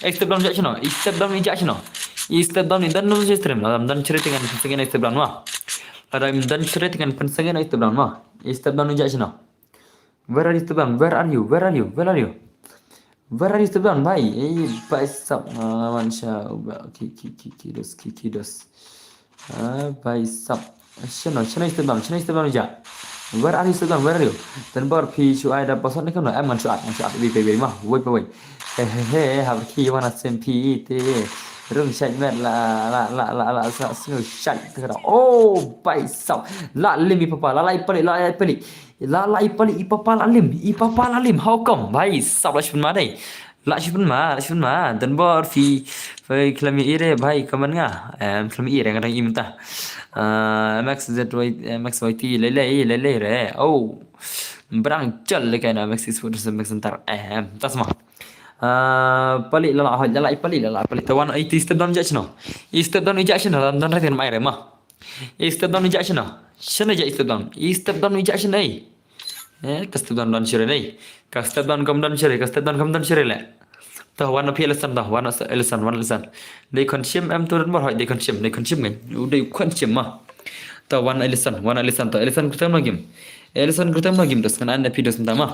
Eh, step down ïa shano, i step down ïa shano. I step down i dan no je stream, la dang dan chre te ngan pynsengen i step down ma. La dang dan chre te ngan pynsengen i step down ma. I step down ïa shano. Where are you step down? Where are you? Where are you? Where are you? Where are you step down, bhai? Eh, bhai sab, ah, man sha, ba, ki, ki, ki, ki dos, ki, ki dos. Ah, bhai sab. Shano, shano step down, shano step down ja. Where are you step down? Where are you? Ten bor phi shu ai da password ne kam no? Em ngan shu at, ngan shu at, wei, wei, wei, ma, wei, wei, wei. He, he, he, hap ki wana sem phi te. Rung shait met la la la la la sa sngew shait te ka. Oh, bai sap. La lim i papa, la la i pali, la la i pali. La la i pali i papa la lim, i papa la lim. How come? Bai sap la shun ma dei. La shun ma, la shun ma. Dan bor fi fi klam i re bai kaman nga. Em klam i re nga dang i mynta. Ah, M X Z Y, M X Y T, lele, lele re. Oh. Brang chal le kaina M X Esports, M X Center. Em, tas ma. Ah, pali la la hoi, la la i pali, la la pali. Tawan i ti step down ja shino. I step down i ja shino, dan dan ratin mai re ma. I step down i ja shino. Shino ja i step down. I step down i ja shino. Eh, ka step down down shire nei. Ka step down kam down shire, ka step down kam down shire le. Tawan o phi Ellison, tawan o Ellison, wan Ellison. Dei khon shim em tu ren bor hoi, dei khon shim, dei khon shim ngai. U dei khon shim ma. Tawan Ellison, wan Ellison to, Ellison kyrtem na gim. Ellison kyrtem na gim, dos kan ane phi dos mynta ma.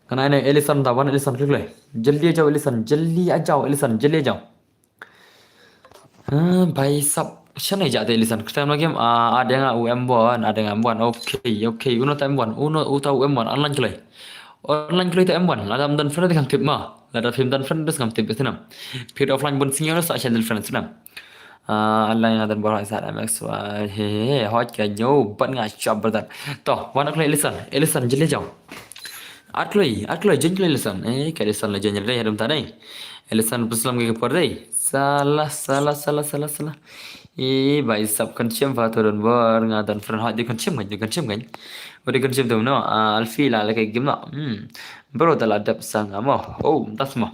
Kan ane Ellison tawan Ellison klik le. Jaldi ajaw Ellison, jaldi ajaw Ellison, jaldi ajaw. Ah, bai sap. Shano ja te Ellison. Kyrtem na gim, ah, adeng u M one, adeng M one. Okay, okay. Uno ta M one, uno uta u M one. Online kloi. Online kloi ta M one. Lada ym don friend te kham tip ma. Lada phim don friend te kham tip sinam. Phi offline bun sing sa sha don friend sinam. Ah, online nga don bor sa M X Y. He he, hot ka nyo ban nga shop brother. To, wan kloi Ellison. Ellison jeli jong. At kloi, at kloi jen kloi Ellison. Eh, ka Ellison la jen re dum ta dei. Ellison puslam ke por dei. Salah, salah, salah, salah, salah. Eh, bai sap kan shim fa to don bor nga don friend hot di kan shim kan, di kan shim kan. Odi kan shim dum no. Ah, Alfi la la ke gim no. Hmm. Bro da la dep sang amo. Oh, tas mo.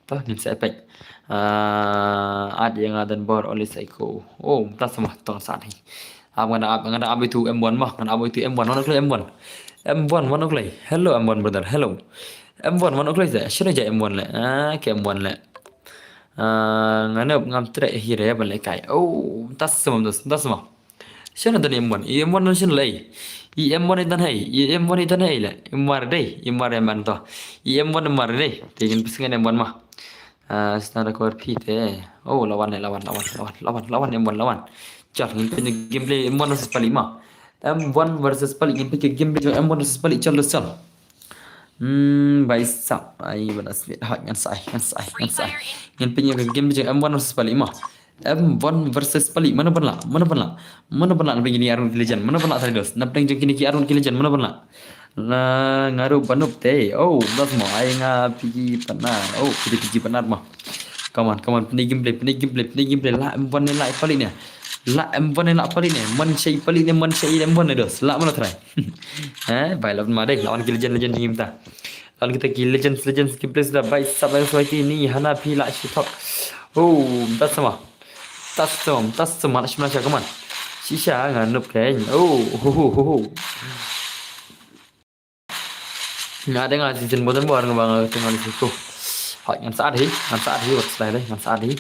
To nin sa epek. Ah, at yang nga don bor oli sa iko. Oh, tas mo tong sa ni. Am ngana ap ngana ap itu M one ma, ngana ap itu M one, one o'clock M one. M one, one o'clock. Hello M one brother, hello. M one, one o'clock sa. Shino ja M one le. Ah, ke M one le. Ah, ngana ngam tre hire bale kai. Oh, tas mo, tas, tas mo. Shino dan M one. I M one shino le. I M one dan hai. I M one dan hai le. M one dei. M one M one to. I M one M one dei. Tingin pesengan M one ma. Ah, sna da kor phi te. Oh, lawan le, lawan, lawan, lawan, lawan, lawan, M one, lawan. Chal, ngin pyn gameplay M one versus Pali ma. M one versus Pali, ngin pyn gameplay M one versus Pali, chal, chal. Hmm, bai sap. Ai, bana sweet. Hot, ngan sai, ngan sai, ngan sai. Ngin pyn gameplay M one versus Pali ma. M one versus Pali, mana pynlah, mana pynlah, mana pynlah, na pdeng kine ki arun ki legend, mana pynlah tadi dos, na pdeng jong kine ki arun ki legend, mana pynlah. La ngaru banup te, oh, das mo, ai nga piji panar, oh, piji piji panar mo. Come on, come on, pynai gameplay, pynai gameplay, pynai gameplay, la M one ne la i Pali ne, la M one ne la Pali ne, man shai Pali ne, man shai M one ne dos, la mana try. Eh, bai la ma dei, lawan ki legend, legend ni mta. Lawan kita ki legends, legends ki place da bai sap bai sap ini hana phi la shi thok. Oh, tas ma. Tas ma, tas ma la shi mana sha kaman. Shisha nga nup kain. Oh, ho ho ho ho. Nga deng nga season bodan bo nga bang tengah di situ. Hak ngan saat hi, ngan saat hi, wak selai deh, ngan saat hi.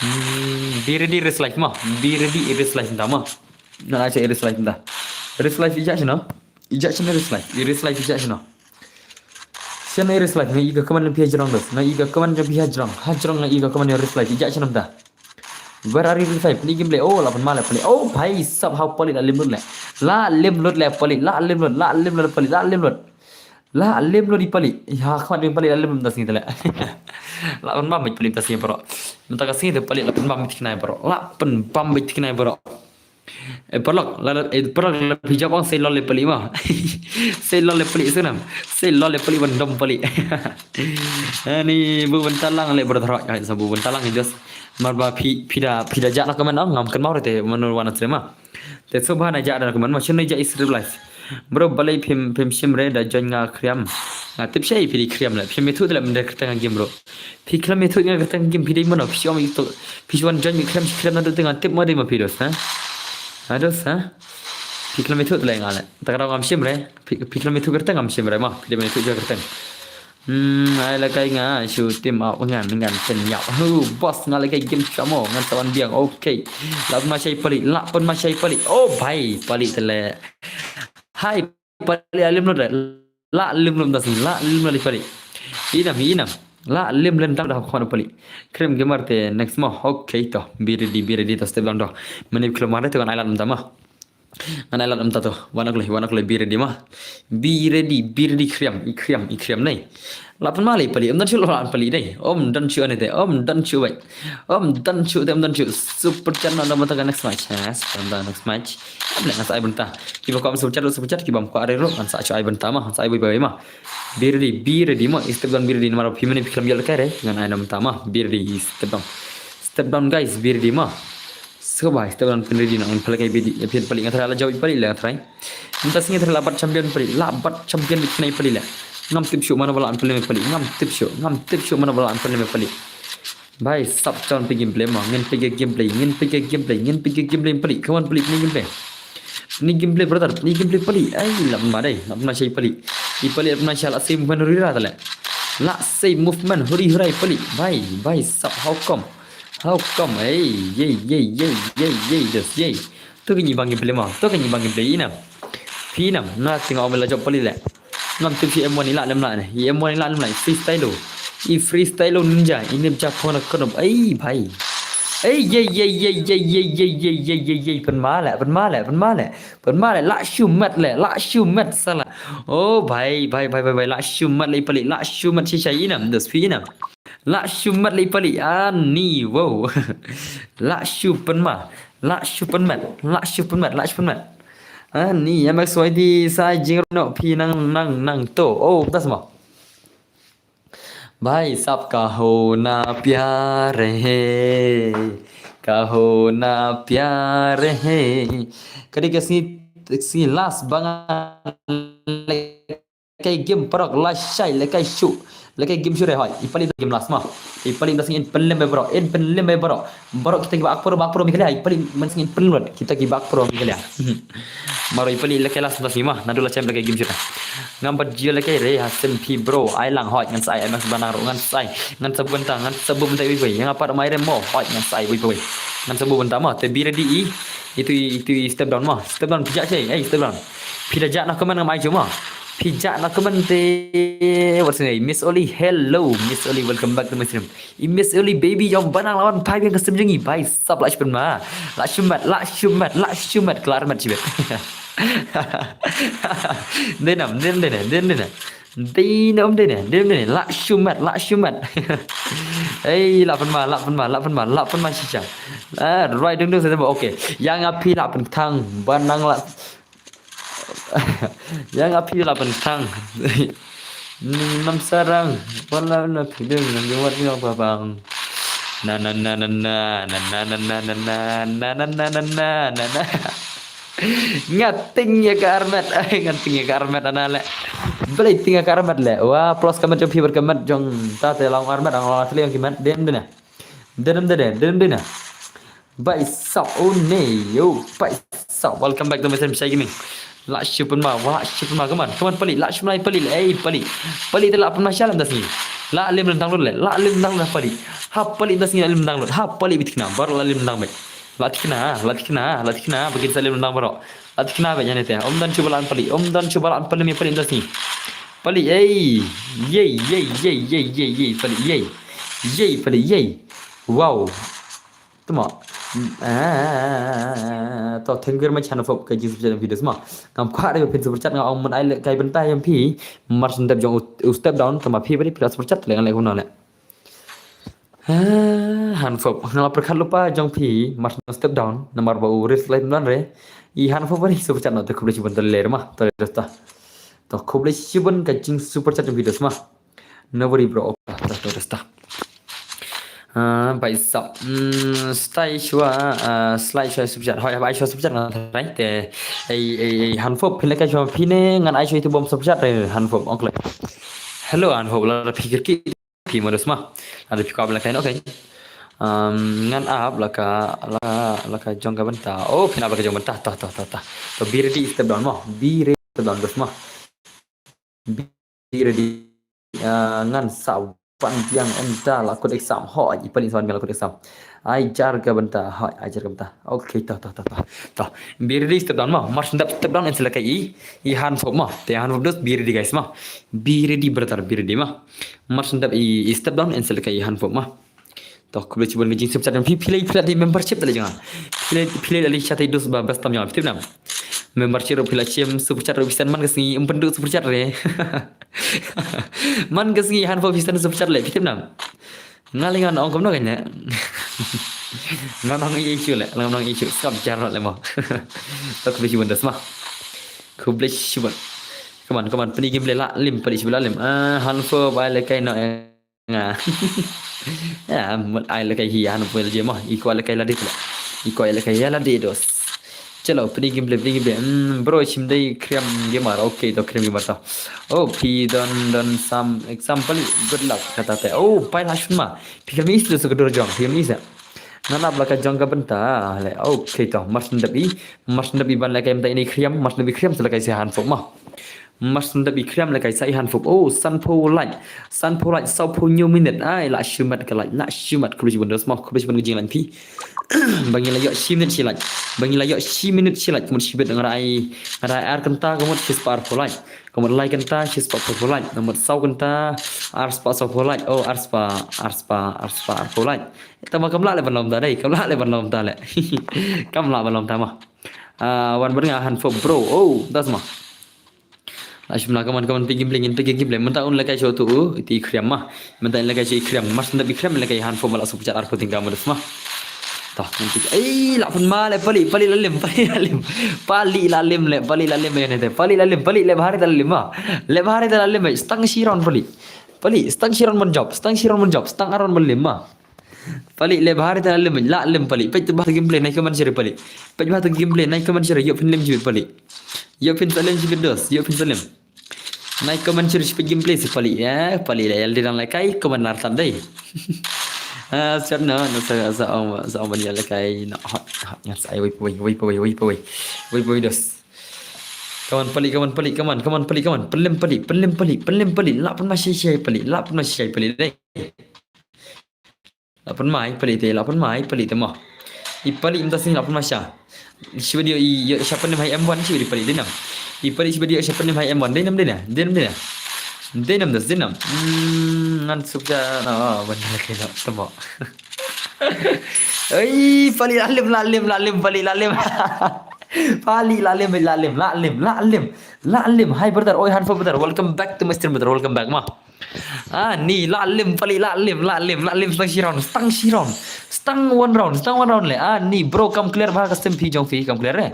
Hmm, be ready, rest life ma. Be ready, rest life da ma. Ngan acha rest life da. Rest life ijak sino. Ijak sino rest life. Rest life ijak sino. Sino rest life nga iga kaman phi hajrong dos. Nga iga kaman phi hajrong. Hajrong nga iga kaman rest life ijak sino da. Where are you, five? Ni game play. Oh, la pynma le Pali. Oh, bhai sab, how Pali la limlut le. La limlut le Pali. La limlut. La limlut Pali. La limlut. La limlut i Pali. Ya, khmat di Pali la limlut das ngi tele. La pynbam bit Pali das ngi bro. Mynta ka sngi de Pali la pynbam bit khnai bro. La pynbam bit khnai bro. Eh, paralok, la, eh, paralok la phi jap ong sei lol le Pali ma. Sei lol le Pali sunam. Sei lol le Pali ban dom Pali. Ani bu bentalang le bro throk. Sa bu bentalang just. Mar ba phi, phi da, phi da jak na comment ong, ngam kynmaw re te manu wan asrem ma. Te so ba na jak da na comment ma, shim ne jak is real life. Bro, balei phim, phim shim re da join nga kriam. Nga tip shai phi di kriam le, phim ithuh le mende kyrteng game bro. Phi klam ithuh nga kyrteng game phi dei mano, phi shim ithuh, phi shim join mi kriam, shi kriam na tu teng nga tip ma dei ma phi dos, ha? Ha dos, ha? Phi klam ithuh le nga le. Ta ka ngam shim re, phi, phi klam ithuh kyrteng ngam shim re ma, phi dei ma ithuh jo kyrteng. Hmm, ai la kai nga shu tim au ngan ngan pen yau. Hu, boss nga la kai game chamo ngan tawan biang. Okay. La pun ma shai Pali, la pun ma shai Pali. Oh, bhai, Pali tele. Hai, Pali alim lut. La lim lut das, la lim lut Pali. Inam, inam. La lim len tak dah khon Pali. Krim gamer te next mo. Okay to. Be ready, be ready to step down to. Mani kilo mare to kan island tama. Ngan ai lad mynta to. Wan akloi, wan akloi, be ready ma. Be ready, be ready, khriam, i khriam, i khriam nei. Lah pynma lei pali, ym don shuh lah pali nei. Ym don shuh ne te, ym don shuh bai. Ym don shuh te, ym don shuh. Super chat noh mynta ka next match. Ha, super chat next match. Ym leh ngan sa ai bynta. Kiba kwah super chat, super chat, kiba ym kwah re ruh, ngan sa ai bynta ma, ngan sa ai bye bye ma. Be ready, be ready ma. Step down, be ready. Namar phi mane phi khlem ïoh lehkai re, ngan ai noh mynta ma. Be ready, step down. Step down guys, be ready ma. Sngewbha step down phin ready noh, phin lehkai bidi, phin pali, nga tharai la jaw i pali leh, nga tharai. Mynta sngi tharai la bat champion pali, la bat champion phin pali leh. Ngam tip shuh mano ba la pynlem pali, ngam tip shuh, ngam tip shuh mano ba la pynlem pali. Bhai sap, chon phi gameplay ma, ngin phi gameplay, ngin phi gameplay, ngin phi gameplay pali, come on pali, phi gameplay. Ni gameplay brother, ni gameplay pali. Ai, la pynma dei, la pynma shai pali. I pali la pynma shai, la sei movement huri hura tale. La sei movement huri hura i pali. Bhai, bhai sap, how come? How come? Ei, ei, ei, ei, ei, ei, dos, ei. To kini bang gameplay ma, to kini bang gameplay ina. Phi nam, na tinga om la jop pali le. Ngam tip si M one i la lem la ne. I M one i la lem la, i freestyle lo. I freestyle lo ninja, i nip ja phone ka nop. Ei, bhai. Ei, ei, ei, ei, ei, ei, ei, ei, ei, ei, ei, pynma le, pynma le, pynma le. Pynma le, la shu met le, la shu met sala. Oh, bhai, bhai, bhai, bhai, bhai, la shu met le i pali, la shu met shisha i nam, dos phi i nam. La shu met le i pali, ani, wow. La shu pynma, la shu pynmet, la shu pynmet, la shu pynmet. Ani, M X Y D sa jing no phi nang, nang, nang to. Oh, das ma. Bhai sab ka ho na pyar hai, ka ho na pyar hai. Ka dei ka sngi, sngi last ba nga lehkai game paralok, lehkai shai, lehkai shuh, lehkai game shuh re hoi. I pali da game last ma. I pali da sngi in pynlem bai baroh, in pynlem bai baroh. Baroh kita kiba ak pro, ba ak pro Meghalaya, i pali mynsngi in pynlut kita kiba ak pro Meghalaya. Maro i pali lehkai last da sngi ma, naduh la chem lehkai game shuh. Ngam pat jia lehkai re, ha sem phi bro, ai lang hoi, ngan sa ai, ai ngan sa banang ruh, ngan sa ai, ngan sa bynta, ngan sa bynta iwei iwei, ïa nga pat mai re mo, hoi, ngan sa ai iwei iwei. Ngan sa bynta ma, te be ready i, itu i, itu i step down ma, step down, phi jah che, ei, step down. Phi da jah na comment ngam ai jong ma. Phi jah na comment te, what's your name? Miss Oli, hello, Miss Oli, welcome back to my stream. I Miss Oli baby jong Banang lawan phai biang ka stream jong i, bhai sab la shu pynma. La shu met, la shu met, la shu met, klar met shibit. Dei nam, dei nam, dei nam, dei nam, dei nam. Dei nam, dei nam, dei nam, dei nam. La shu met, la shu met. Ei, la pynma, la pynma, la pynma, la pynma shisha. Ah, right, dung dung sa, okay. Ïa nga phi la pynthang, Banang la Ïa nga phi la pynthang. Nam sarang, wala na phi ding, nam jingwat ni ba bang. Na na na na na. Nga ting ïa ka armet, ai nga ting ïa ka armet ana le. Balei ting ïa ka armet le. Wa plus ka met jong phi bad ka met jong ta te long armet, ang long atli jong ki met, dem dena. Dem dena, dem dena. Bhai sab, oh ne, yo, bhai sab. Welcome back to my stream, Shy Gaming. La shu pynma, wa la shu pynma, come on, come on, pali, la shu pynma, pali, ei, pali. Pali te la pynma sha lem da sngi. La lem lem dang lut le, la lem dang lut pali. Ha pali da sngi la lem dang lut, ha pali bit kena, baroh la lem dang bit. La tikna, la tikna, la tikna, ba kin sa lem dang baroh. La tikna bit ïa ne te, ym don shuh ba la pali, ym don shuh ba la pali, me pali da sngi. Pali, ei, yei, yei, yei, pali, yei. Yei, pali, yei. Wow. Tuma. Ah, to, thank you very much, Hanfop, ka jing super chat jong phi dos ma. Ngam kwah re ba phin super chat, nga ong ban ai lehkai bynta ïa phi. Mar shu dep jong u, u step down, tuma phi ba dei phi la super chat, leh ngan leh kumno leh. Ah, Hanfop, nga la pyrkhat lypa jong phi, mar shu step down, namar ba u risk life ngan re. I Hanfop ba dei super chat noh, to khublei shibun, to leh re ma, to leh dos ta. To khublei shibun ka jing super chat jong phi dos ma. No worry bro. Okay, dah, dah, dah, dah. Ah, bhai sab. Hmm, stay shuwa, ah, slide shuwa super chat. Hoi, haba ai shuwa super chat ngan tharai te. Ei, ei, ei, Hanfop, phi lehkai shuwa phi ne, ngan ai shuwa itu bom super chat re, Hanfop, ong kloi. Hello, Hanfop, la phi kyrkieh, phi modus ma. La phi kwah lehkai, okay. Um, ngan ap la ka, la, la ka jong ka bynta. Oh, phin ap la ka jong bynta. Tah, tah, tah, tah. To be ready step down ma. Be ready step down dos ma. Be ready. Ah, ngan sa wan biang ynda la kut exam. Hoi, i pali sa wan biang la kut exam. Ai jar ka bynta. Hoi, ai jar ka bynta. Okay, to, to, to, to. To. Be ready step down ma. Mar shu dep step down yn sa lehkai i. I Hanfop ma. Te Hanfop dos be ready guys ma. Be ready brother, be ready ma. Mar shu dep i, i step down yn sa lehkai i Hanfop ma. To, khublei shibun ka jing super chat jong phi, phi la, phi la dei membership tale jong nga. Phi la, phi la dei shatei dos ba best tam jong nga, phi tip nam. Member chi ruh phi la shim, super chat ruh phi send man ka sngi, ym pynduh super chat re. Man ka sngi hanfo phi send super chat leh, phi tip nam. Nga leh ngan ong kumno kane. Ngan ong issue leh, ngan ong issue. Skam jar leh mo. Tak bisi bundes ma. Khublei shibun. Come on, come on. Pyni gameplay la lim, pyni shibun la lim. Ah, hanfo bai leh kai no eh. Nga. Ya, mut ai leh kai hi hanfo leh je mo. Iko leh kai la di pula. Iko leh kai ya la di dos. Chalo, pyni gameplay, pyni gameplay. Hmm, bro, shim dei Kriam Gamer. Okay, to Kriam Gamer to. Oh, phi don don sam example. Good luck kata te. Oh, pai la shun ma. Phi kami isu su kedur jong. Phi kami isu. Nanap la ka jong ka bynta le. Okay to. Mas ndap i. Mas ndap i ban leh kai mynta ini Kriam. Mas ndap i Kriam sa leh kai si hanfo ma. Mas ndap i Kriam leh kai sa i hanfo. Oh, sanphew like. Sanphew like, sanphew new minute. Ai, la shimet ka like. La shimet khublei shibun dos ma. Khublei shibun ka jinglan phi. Ba ngi la ïoh shi minit shi like. Ba ngi la ïoh shi minit shi like. Kumut shibit nga rai. Nga rai ar kynta kumut shispah arphew like. Kumut lai kynta shispah arphew like. Kumut saw kynta arspah saw like. Oh, arspah, arspah, arspah arphew like. Tama kam lah leh ban long ta dei. Kam lah leh ban long ta leh. Kam lah ban long ta ma. Ah, wan ban nga hanfo bro. Oh, das ma. La shim la, come on, come on, phi gameplay, ngin phi gameplay. Mynta un leh kai shu tu, iti Kriam ma. Mynta leh kai shu i Kriam. Mas ndap i Kriam leh kai hanfo ma la super chat arphew tyngka ma das ma. Tah, ngin phi. Ei, la pynma leh pali, pali la lim, pali la lim. Pali la lim leh, pali la lim ïa ne te. Pali la lim, pali leh bha re te la lim ma. Leh bha re te la lim, stang shi round pali. Pali, stang shi round ban jop, stang shi round ban jop, stang ar round ban lim ma. Pali leh bha re te la lim, la lim pali. Peit bha te gameplay, nai comment share pali. Peit bha te gameplay, nai comment share, ïoh phin lim shibit pali. Ïoh phin sa lim shibit dos, ïoh phin sa lim. Nai comment share shibit gameplay si pali, eh, pali leh, ïa leh dang leh kai, comment lar tan dei. Ah, short no, no sa, sa ong, sa ong ban ïa leh kai, no, hot, hot, ngan sa ai, wei, wei, wei, wei, wei, wei, wei, wei, dos. Come on, pali, come on, pali, come on, come on, pali, come on. Pynlim pali, pynlim pali, pynlim pali. La pynma shai shai pali, la pynma shai pali dei. La pynma i pali te, la pynma i pali te mo. I pali mynta sngi la pynma sha. Shi ba dei i, i sha pynlim hai M one shi ba dei pali dei nam. I pali shi ba dei sha pynlim hai M one dei nam, dei nam, dei nam, dei nam. Dei nam das, dei nam. Hmm, ngan suk ja na, oh, ban leh kai no, te mo. Ei, pali la lim, la lim, la lim, pali la lim. Pali la lim, la lim, la lim, la lim. La lim. Hi brother, oi hanfo brother. Welcome back to my stream brother. Welcome back ma. Ah, ni la lim pali, la lim, la lim, la lim, stang shi round, stang shi round. Stang one round, stang one round leh. Ah, ni bro kam clear bha ka stream phi jong phi, kam clear re.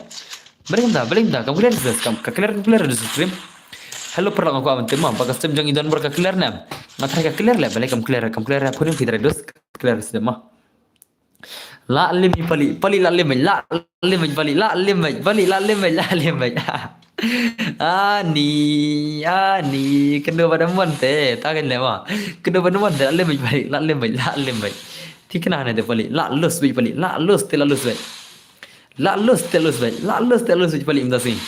Balei kumta, balei kumta, kam clear re, kam, ka clear, kam clear re stream. Hello, paralok, nga kwah ban tip ma, ba ka stream jong i Donbor ka clear ne em? Nga tharai ka clear leh, balei kam clear, kam clear re, phuning phi tharai dos, ka clear re ma. La lim i pali, pali la lim, la lim i pali, la lim i pali, la lim i, la lim i. Ani, ani, kynduh ba dam wan te, ta kan leh ma. Kynduh ba dam wan te, la lim i pali, la lim i, la lim i. Thikna ne te pali, la lus i pali, la lus te, la lus i. La lus te, lus i, la lus te, lus i pali mynta sngi.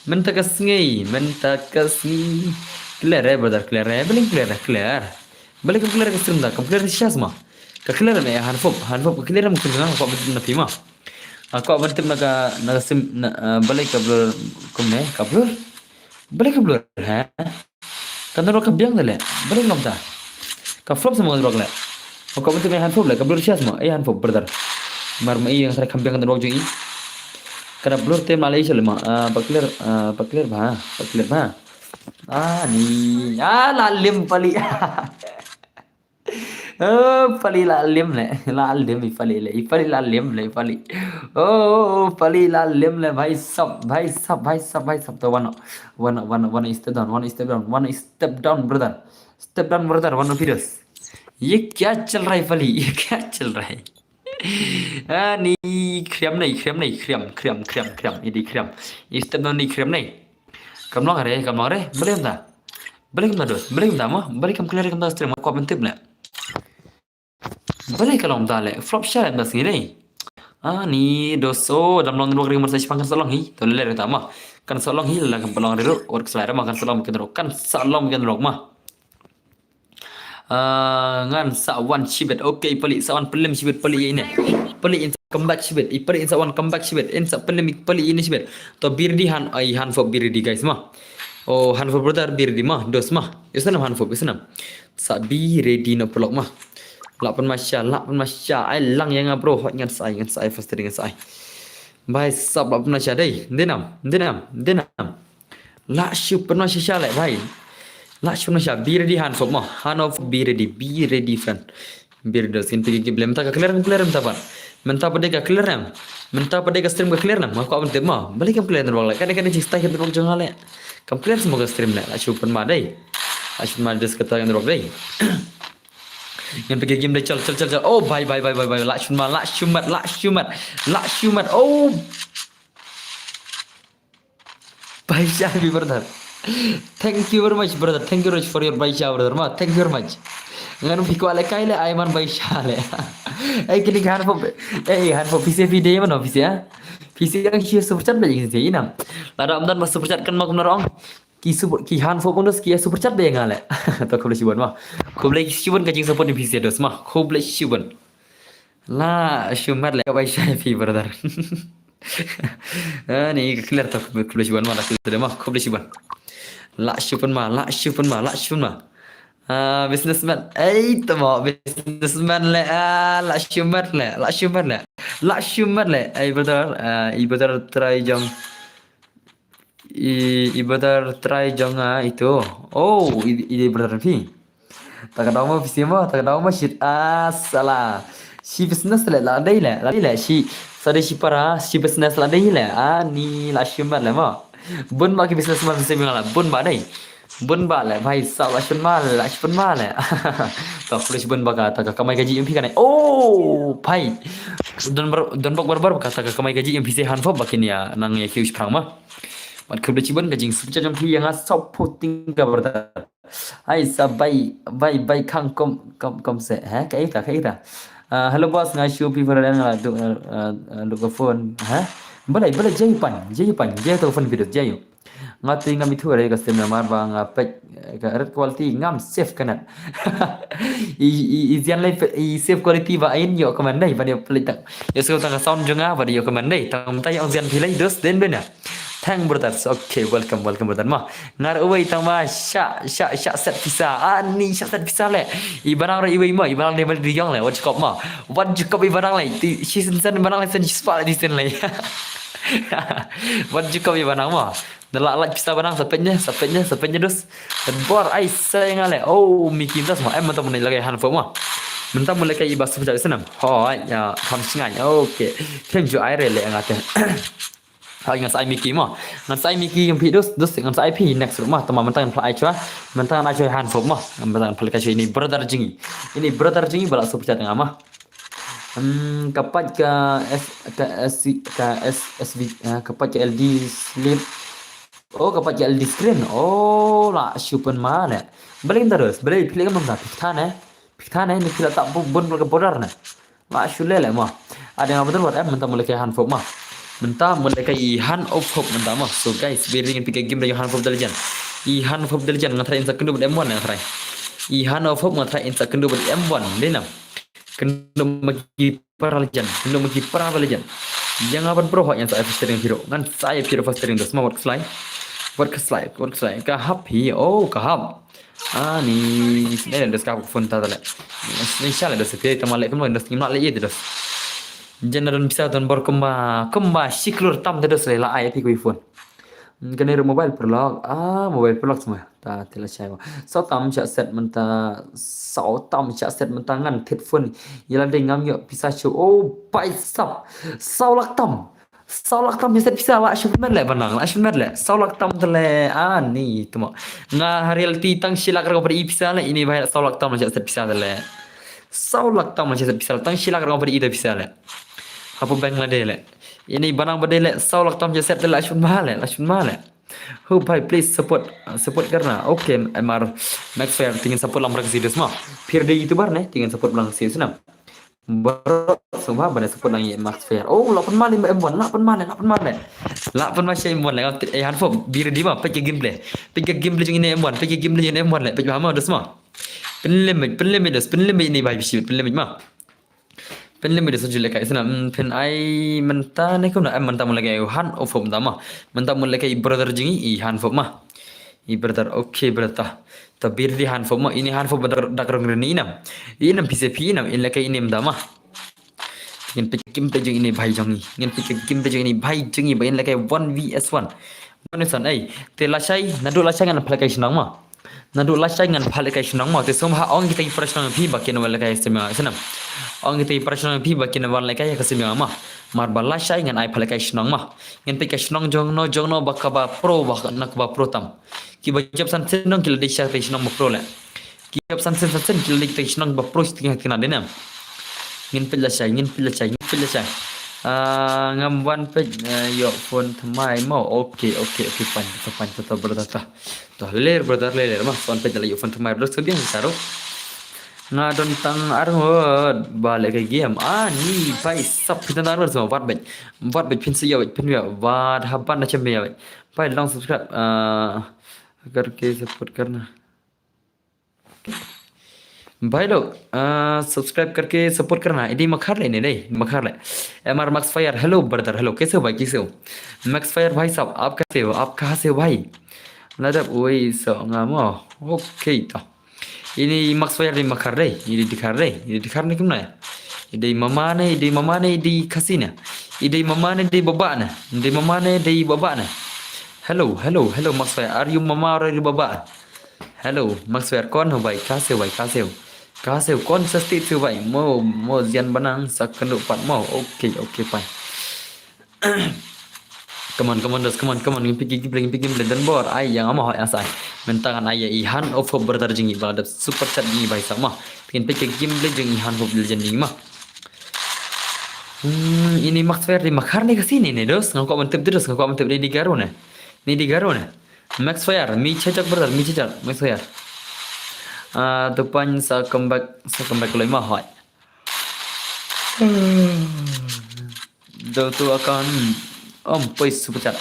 Mynta ka sngi, mynta ka sngi. Clear re, brother, clear re, balei clear re, clear. Balei kam clear ka stream da, kam clear shisha ma. Ka clear me hanfop, hanfop ka clear me, kynduh nga kwah ban tip na phi ma. Nga kwah ban tip na ka, na ka stream na, ah, balei ka blur kumne, ka blur. Balei ka blur, ha? Ka network ka biang da leh. Balei ka long ta. Ka flop sa ma ka network leh. Nga kwah ban tip me hanfop leh, ka blur shisha ma, eh hanfop brother. Mar ma i nga tharai kam biang ka network jong i. Ka da blur te ma leh i sha leh ma, ah, ba clear, ah, ba clear bha, ba clear bha. Ah, ni, ah, la lim pali. Oh, pali la lim leh, la lim i pali leh, i pali la lim leh, i pali. Oh, oh, oh, pali la lim leh, bhai sab, bhai sab, bhai sab, bhai sab. To one, one, one, one step down, one step down, one step down, brother. Step down, brother, one of videos. Ye kya chal raha hai, pali? Ye kya chal raha hai? Ah, ni khriam nei, khriam nei, khriam, khriam, khriam, khriam, idi khriam. I step down ni khriam nei. Kam long re, kam long re, balei kumta. Balei kumta dos, balei kumta mo, balei kam clear kumta stream, kwah ban tip leh. Balei ka long kumta leh, flop shisha leh mynta sngi dei. Ah, ni dos, oh, dam long network ring mar sa shipang kan sa long hi, to leh leh ta mo. Kan sa long hi, la kan long re ruh, wat ka slide ma kan sa long kan ruh, kan sa long kan ruh ma. Ah, ngan sa wan shibit. Okay, pali, sa wan pynlem shibit pali ïa ine. Pali in sa comeback shibit. I pali in sa wan comeback shibit. In sa pynlem pali ïa ine shibit. To be ready han, ai hanfop be ready guys ma. Oh, hanfop brother be ready ma. Dos ma. Ïa snam hanfop, ïa snam. Sa be ready noh paralok ma. Lah pynma sha, lah pynma sha. Ai lang ïa nga bro. Hot ngan sa ai, ngan sa ai, first ngan sa ai. Bhai sab la pynmasa dei. Dinam, dinam, dinam. La shu pynmasa sha le bhai. La shu pynmasa, be ready, hand fob mo. Hand fob, be ready, be ready friend. Be ready, sin pigi ki blem ta ka clear, clear mynta pat. Mynta pat dei ka clear nam. Mynta pat dei ka stream ka clear nam. Nga kwah ban tip mo. Balei kam clear network le. Kane kane jing style ka network jong nga le. Kam clear semua ka stream le. La shu pynma dei. La shu pynma dei kata ka network dei. Ngan pigi game dei chal chal chal chal. Oh bhai bhai bhai bhai bhai. La shu pynma, la shu mat, la shu mat. La shu mat. Oh. Baisha bi brother. Thank you very much brother. Thank you very much for your baisha brother ma. Thank you very much. Ngan phi kwah le kai le ai man baisha le. Ei kini kan pop. Ei han pop pise phi dei mano pise ah. Pise ang shi super chat ba jing se inam. Lada amdan ma super chat kan ma kumna rong. Ki super ki han pop bonus ki super chat ba nga le. To khublei shibun ma. Khublei shibun ka jing support ni pise dos ma. Khublei shibun. La shu mat le ka baisha phi brother. Ah, ni ka clear to khublei shibun ma la clear de ma khublei shibun. La shu pynma, la shu pynma, la shu pynma. Ah, businessman. Ei, tamo businessman le. Ah, la shu mat le, la shu mat le. La shu mat le. Ei brother, ah, i brother try jong. I, i brother try jong nga itu. Oh, i, i brother phi. Ta ka daw ma phi sima, ta ka daw ma shit. Ah, sala. Shi business le, la dei le, la dei le. Shi, sa dei shi para, shi business la dei le. Ah, ni la shi mat le ma. Bun ba ki business ma phi sima la, bun ba dei. Bun ba le, bhai, sa la shi pynma le, la shi pynma le. Ta khublei shi bun ba ka, ta ka kamai ka ji em phi kane. Oh, bhai. Don bar, don bok bar bar ka, ta ka kamai ka ji em phi se han pop ba kin ya, nang ya ki u shi prang ma. Mat khublei shi bun ka jing super chat jong phi ya nga supporting ka brother. Ai sa bai bai bai khang kom kom kom se ha ka ita ka ita. Ah, hello boss, nga shu pi Faradan nga duk, ah, ah, duk ka phone ha. Balai balai jai pan jai pan jai to phone video jai. Nga ti nga mi thu re ka stem namar ba nga pek ka red quality ngam safe kanat. I i i zian lai pe- i safe quality ba ain yo command dai ba yo play tak. Yo sku tang ka sound jong nga ba yo command dai. Tang tai ong zian phi lai dos den bena. Thank brothers. Okay, welcome, welcome brother ma. Ngar uwei tang ma sha sha sha set pisa. Ah ni sha set pisa le. I barang re iwei ma, i barang de mal di yong le. Wat jukop ma. Wat jukop i barang le. Ti shi sen sen barang le sen shi spa di sen le. Wat jukop i barang ma. Na la la pisa barang sa pet ne, sa pet ne, sa pet ne dos. Dan bor ai sa nga le. Oh, mi kim das ma. Em mata mun lagi han fo ma. Menta mun lagi i bas sa senam. Hoi, ya, kam singai. Okay. Thank you ai re le ngate. Hai ngan sa ai Mickey ma. Ngan sa ai Mickey yang phi dos, dos ngan sa ai phi next ma tama mentang pla ai chwa. Mentang ai chwa han fop ma. Mentang pla ka chwa ini brother jingi. Ini brother jingi bala super chat nga ma. Hmm, kapat ka S ka S ka S S V, ah, kapat ka L D slip. Oh, kapat ka L D screen. Oh, la shu pynma ne. Balik ntar dos, balik pilih kan ntar. Phi than eh. Phi than eh, ni phi la tap bun bal ka border ne. La shu lele ma. Ada nga betul wat em, menta mula kai han fop ma. Menta mula kai i han of hope menta ma. So guys, be ring pika game da yo han fop da legend. I han fop da legend nga try insa kendu bad M one nga try. I han of hope nga try insa kendu bad M one. Dei nam. Kendu magi para legend. Kendu magi para legend. Yang aban pro yang sa first ring hero. Ngan sa hero first ring dos ma wat keslai. Wat keslai, wat keslai. Ka hap hi. Oh, ka hap. Ah, ni, ni dah skap phone ta le. Ni shala dah sepi ta malik kemlo dah sengim le ye dah. Jana don bisa don bor kemba, kemba siklur tam dah sela ai ti kui phone. Kene ro mobile perlok. Ah, mobile perlok semua. Ta tila chai. Sau tam chak set menta, sau tam chak set menta ngan tit phone. Yala dei ngam yo pisa chu. Oh, bai sap. Sau lak tam. Saw lak tam set pisa la shim met le banang la shim met le. Saw lak tam tele ani tuma. Nga ha reality tang shi lak rong padi pisa le ini bai saw lak tam set pisa tele. Saw lak tam set pisa tang shi lak rong padi ida pisa le. Hapu Bangladesh le. Ini banang bade le saw lak tam set tele la shim ma le la shim ma le. Ho bhai please support support karna. Okay, M R Max Fair tingin support lam rak serius ma. Phir de YouTuber ne tingin support lam serius na. Bro, semua bana support lang ye Max Fair. Oh, lapan malam M one, lapan malam, lapan malam. Lapan masih M one lah. Eh, Hanfo, bir di ma, pek gameplay. Pek gameplay jeng ini M one, pek gameplay jeng ini M one lah. Pek paham dos ma. Penlimit, penlimit dos, penlimit ini bai bisi, penlimit ma. Penlimit dos jule kai sana, pen ai menta ne kau na, eh, menta mulai kai Han of Hope ma. Menta mulai kai brother jengi i Hanfo ma. I brother, okay brother. Ta bir di Hanfo ma, ini Hanfo dak dak rong rini inam. Inam P C P inam, in leke inim dama. Ngin peit ka gameplay jong ine i bhai jong ngi. Ngin peit ka gameplay jong ine i bhai jong ngi ba in lehkai one v one. One v one, ei. Te lashai, naduh lashai ngan phah lehkai shnong mo. Naduh lashai ngan phah lehkai shnong mo. Te sngewbha ong kita ki para shnong phi ba kin wan lehkai shnong mo. Ong kita ki para shnong phi ba kin wan lehkai ka shnong mo. Namar ba lashai ngan ai phah lehkai shnong mo. Ngin peit ka shnong jong no jong no ba kaba pro ba na kaba pro tam. Kiba jop san sien dong ki la dei sha ka shnong ba pro leh. Ki jop san sien san sien ki la dei ka shnong ba pro sha ka shnong dei ne. Ngin peit lashai, ngin peit lashai, ngin peit lashai. Ah, ngam wan peit, eh, ïoh phone thymmai mo. Okay, okay, okay, fine, fine, fine, to, to, brother, to. To, ler, brother, ler, ler, ma, wan peit la ïoh phone thymmai, brother, sa biang sa ruh. Nga don tang ar ngut ba lehkai game. Ah, ni, bhai, sap phi don tang ar ngut sa, wat beit. Wat beit phin sa ïa beit, phin ïa. Wat haban da chem ïa beit. Bhai, long subscribe, ah, करके support करना। भाई लोग, अ, subscribe करके support करना। Idi makhar le ne, ne, makhar le. M R Max Fire, hello brother, hello, कैसे हो भाई, कैसे हो? Max Fire भाई साहब, आप कैसे हो? आप कहाँ से हो भाई? Ladap, oi, so, ngamo. Okay, to. Ini Max Fire di makhar dei, ini di khar dei, ini di khar ne kumne. Idi mama ne, idi mama ne, idi khasi ne. Idi mama ne, idi baba ne. Idi mama ne, idi baba ne. Hello, hello, hello, Max Fire. Are you mama or are you baba? Hello, Max Fire, कौन हो भाई? कहाँ से हो भाई? कहाँ से हो? कहाँ से हो? कौन सा स्टेट से हो भाई? Mo, mo zian banang sa kynduh pat mo. Okay, okay, fine. Come on, come on, dos, come on, come on. Ngin peit ki gameplay, ngin peit ki gameplay. Don bor, ai ïa nga mo, ïa sa ai. Mynta ngan ai ïa i Han of Hope brother jong ngi ba la dep super chat jong ngi bhai sa mo. Ngin peit ki gameplay jong i Han of Hope Legend jong ngi mo. Hmm, ini Max Fire di makhar ne khasi ne, ne dos. Nga kwah ban tip dos, nga kwah ban tip di Garo ne. Ni di Garo ne. Max Fire, mi chajak brother, mi chajak, Max Fire. Ah, to pan sa comeback, sa comeback loi ma hoi. Do tu akan om poi super chat.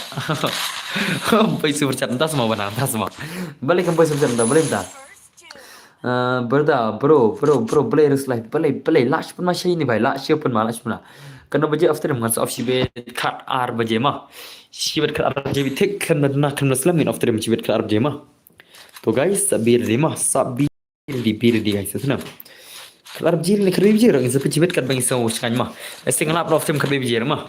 Om poi super chat, tas ma bana, tas ma. Balik om poi super chat, balik ta. Ah, brother, bro, bro, bro, play ris live, play, play, last pun ma shai ni bhai, last pun ma, last pun ma. Kano baje after ngan sa off shibit khat ar baje ma. Shibit khat ar baje bi thik khan na khan na slam ngin off stream shibit khat ar baje ma. To guys, sa bi ready ma, sa bi ready, bi ready guys, sa na. Khat ar baje ne khat ar baje ngin sa peit shibit khat ba ngin sa off shibit ma. Sa ngin lap off stream khat baje ma.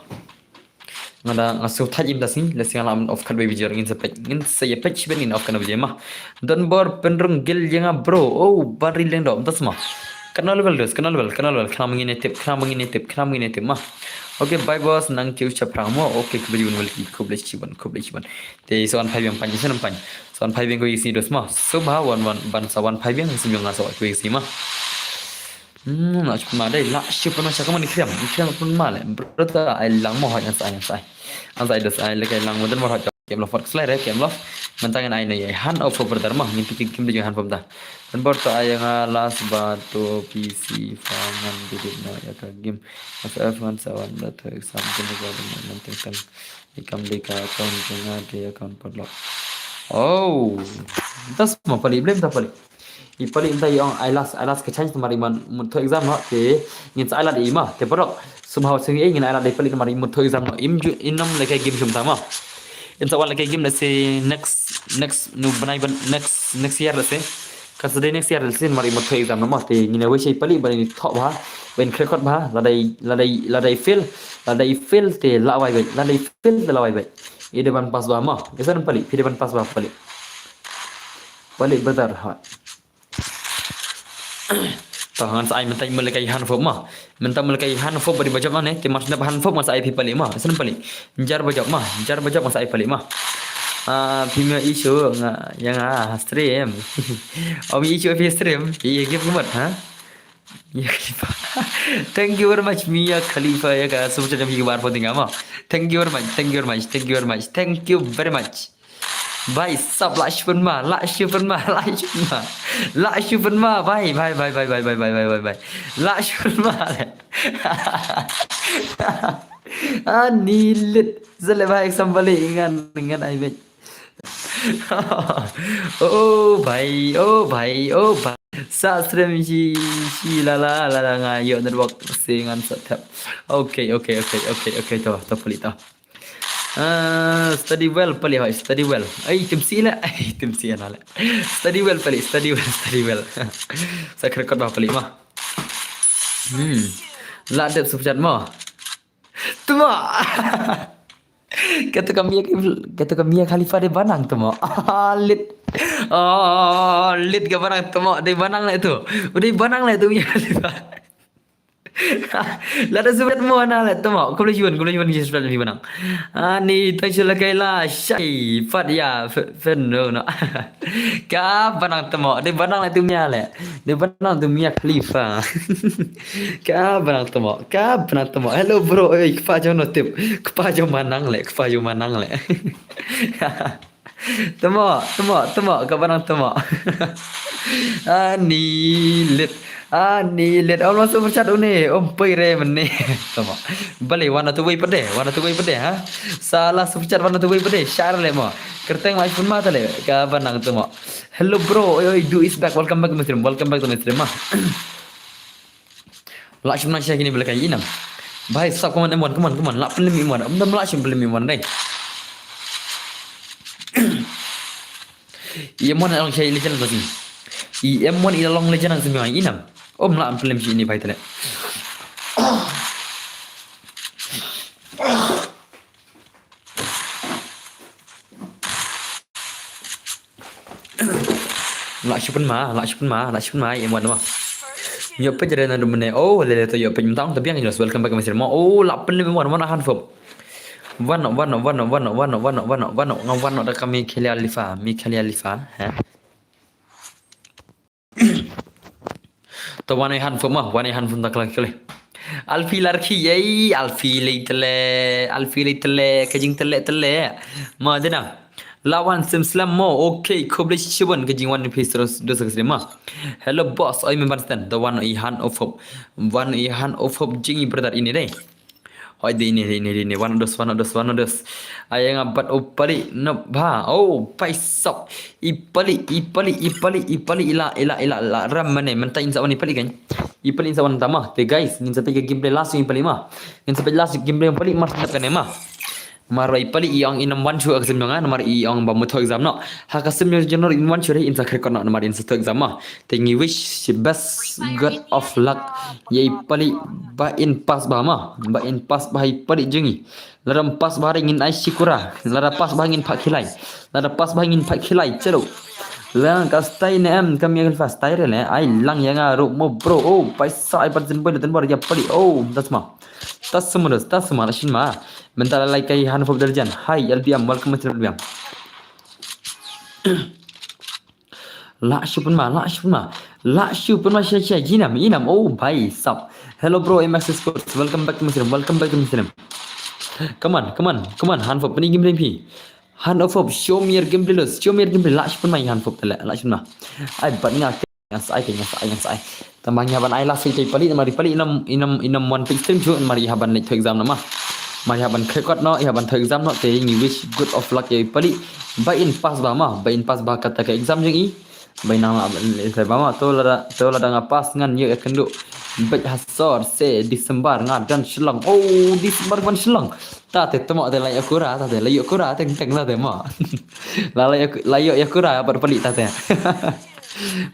Nga da nga shu thait im da sngi, lehse nga la off khat baje, ngin sa peit, ngin sa ïa peit shibit ngin off kano baje ma. Don bor pynrung gil ïa nga bro. Oh, ban ri leng dom, tas ma. Kano level dos, kano level, kano level, khnang ngin ïa tip, khnang ngin ïa tip, khnang ngin ïa tip ma. Okay, bye boss, nang kiew shaphrang mo. Okay, khublei shibun, khublei shibun, khublei shibun. Te sa wan phai biang pan, sa wan phai. Sa wan phai biang ko isi dos ma. Sngewbha wan wan ban sa wan phai biang, sim jong nga sa wan ko isi ma. Hmm, lak shuh pynma dei, lak shuh pynma sha, come on, i khriam, i khriam pynma le. Brother, ai lang mo hoi, ngan sa ai, ngan sa ai. Ngan sa ai dos ai, lek ai lang mo, don mo hoi, kem lo fort slide, kem lo. Mynta ngan ai ne, ai Han of Hope brother mo, ngin peit ki game de jong Han of Hope da. Don bor to ai nga last ba to P C fa ngan didit no ïa ka game. As F ngan sa wan da to exam kin da ga ngan teng teng. I kam dei ka account jong nga dei account padlock. Oh, das mo pali, blem ta pali. I pali mynta i ong ai last, ai last ka chance namar i mut thoh exam noh te ngin sa ai lad i ma te paralok. Sum hau sing i ngin ai lad i pali namar i mut thoh exam noh. Im ju in nom lehkai game jum ta ma. In sa wan lehkai game lehse next, next nu bnai ban next, next year lehse. Kan sa dei next year lehse namar i mut thoh exam noh ma te ngin ai wei shai pali ban i thoh bha, ban krekot bha, lada i, lada i, lada i fail, lada i fail te la wai bai, lada i fail te la wai bai. I dei ban pass bha ma. I sa pali, phi dei ban pass bha pali. Pali brother ha. To ngan sa ai mynta mut lehkai Han of Hope ma. Mynta mut lehkai Han of Hope ba dei ba jop ma ne. Te mar sngap Han of Hope ngan sa ai phi pali ma. Sa pali. Jar ba jop ma. Jar ba jop ngan sa ai pali ma. Ah, phi ma issue nga ïa nga stream. Om issue phi stream. Ïa game kumut ha. Mia Khalifa. Thank you very much Mia Khalifa ïa ka super chat jong phi kaba arphew tyngka ma. Thank you very much. Thank you very much. Thank you very much. Thank you very much. Bhai sap lak shu pynma, lak shu pynma, lak shu pynma. Lak shu pynma, bhai, bhai, bhai. Lak shu pynma. Ani lit. Zale bhai exam balik ngan, ngan ai beit. Oh bhai, oh bhai, oh bhai. Sa stream shi, shi la la la la nga ïoh network se ngan sa tap. Okay, okay, okay, okay, okay, to, to pali to. Ah, study well pali hoi, study well. Ai, tim si la, ai, tim si na la. Study well pali, study well, study well. Sa krekot ba pali ma. Hmm. La dep super chat mo. Tuma. Kata ka Mia, kata ka Mia Khalifa dei ba nang tuma. Ah, lit. Ah, lit ka ba nang tuma. Dei ba nang le tu. Dei ba nang le tu Mia Khalifa. Lada super chat mo na le tuma. Khublei shibun, khublei shibun ki super chat ba nang. Ani tang shu la kai la shai fat ya fen no no. Ka ba nang tuma. Dei ba nang le tu Mia le. Dei ba nang tu Mia Khalifa. Ka ba nang tuma. Ka ba nang tuma. Hello bro. Oi, kpa jong no tip. Kpa jong ma nang le. Kpa jong ma nang le. Tuma, tuma, tuma, ka ba nang tuma. Ani lit. Ani lit. Om lo super chat une. Om poi re mene. Tuma. Bale wan tu wei pede. Wan tu wei pede ha. Sala super chat wan tu wei pede. Share le mo. Kerteng la shun ma tale. Ka ba nang tuma. Hello bro. Oi oi, Du is back. Welcome back to my stream. Welcome back to my stream ma. Lah shim nang shia kini bela kai inam. Bhai sab, come on M one, come on, come on. Lah pynlem M one. Em dam lah shim pynlem M one dai. Em one long shia legend nang simi. Em one ila long legend nang simi inam. Om lah pynlem shi ini bhai tale. Lah shipun ma, lah shipun ma, lah shipun ma, em wan ma. Yo pej re na dumne. Oh, lele to yo pej mtang to biang jelas. Welcome back masih mo. Oh, lah pun lima wan wan han fop. Wan wan wan wan wan wan wan wan wan wan wan wan da kami Khalifa, mi Khalifa, ha. To wan ai han fo ma, wan ai han fo ta kala kala. Alfi larki yei, alfi lei tele, alfi lei tele, kajing tele tele. Ma dena. Lawan sim slam mo, okay, khublei shibun kajing wan phi terus dosa kesli ma. Hello boss, oi member stand, the one i han of hope. One i han of hope jing i brother ini dei. Hoi dei ini, dei ini, dei ini. Wan dos, wan dos, wan dos. Ayang abat o pali no ba. Oh, paisok. I pali, i pali, i pali, i pali ila, ila, ila, ila. Ram mane, menta insa wan i pali kan. I pali insa wan tama. Te guys, ngin sa pega gameplay last i pali ma. Ngin sa pega last gameplay pali mar sa kan ma. Mar i pali i ong inam wan chu exam ngan, mar i ong ba mutho exam no. Ha ka sim nyo jenor in wan chu re insa krekot no, mar insa to exam ma. Te ngi wish the best, good of luck. Yei pali ba in pass ba ma, ba in pass ba i pali jengi. Lada pass ba ring in ai shikura. Lada pass ba ngin phak khilai. Lada pass ba ngin phak khilai. Chero. Lang ka stay ne em kam yang fa stay re le. Ai lang yang a ro mo bro. Oh, paisa ai pat jin boy le ten bor ya pali. Oh, that's ma. Tas semua das, tas semua la shin ma. Mental lai kai han fo derjan. Hi L B M, welcome to L B M. Lah shu pun ma, lah shu pun ma. Lah shu pun ma sha sha jinam inam. Oh bhai sab. Hello bro, M S Sports. Welcome back to Muslim. Welcome back to Muslim. Come on, come on, come on. Han fop puni game phi. Han of hope. Show me your gameplay los. Show me your gameplay. Lah shu pun ma han fop tele. Lah shu pun ma. Ai bat nga. Ngan sa ai, ngan sa ai, ngan sa ai. Tama ngi haban ai last week pali, mari pali inam, inam, inam one pick stream chu, mari haban late to exam nama. Mari haban krekot no, haban to exam no, te ngi wish good of luck ya pali. Ba in pass ba ma, ba in pass ba kata ka exam jong i. Ba in nang la ba ma, to lada, to lada nga pass ngan ïa kendu. Ba hasor se December nga dan Shillong. Oh, December ban Shillong. Ta te temo te la ïa kura, ta te la ïa kura, teng teng la te ma. La la ïa, la ïa kura, ba pali ta te.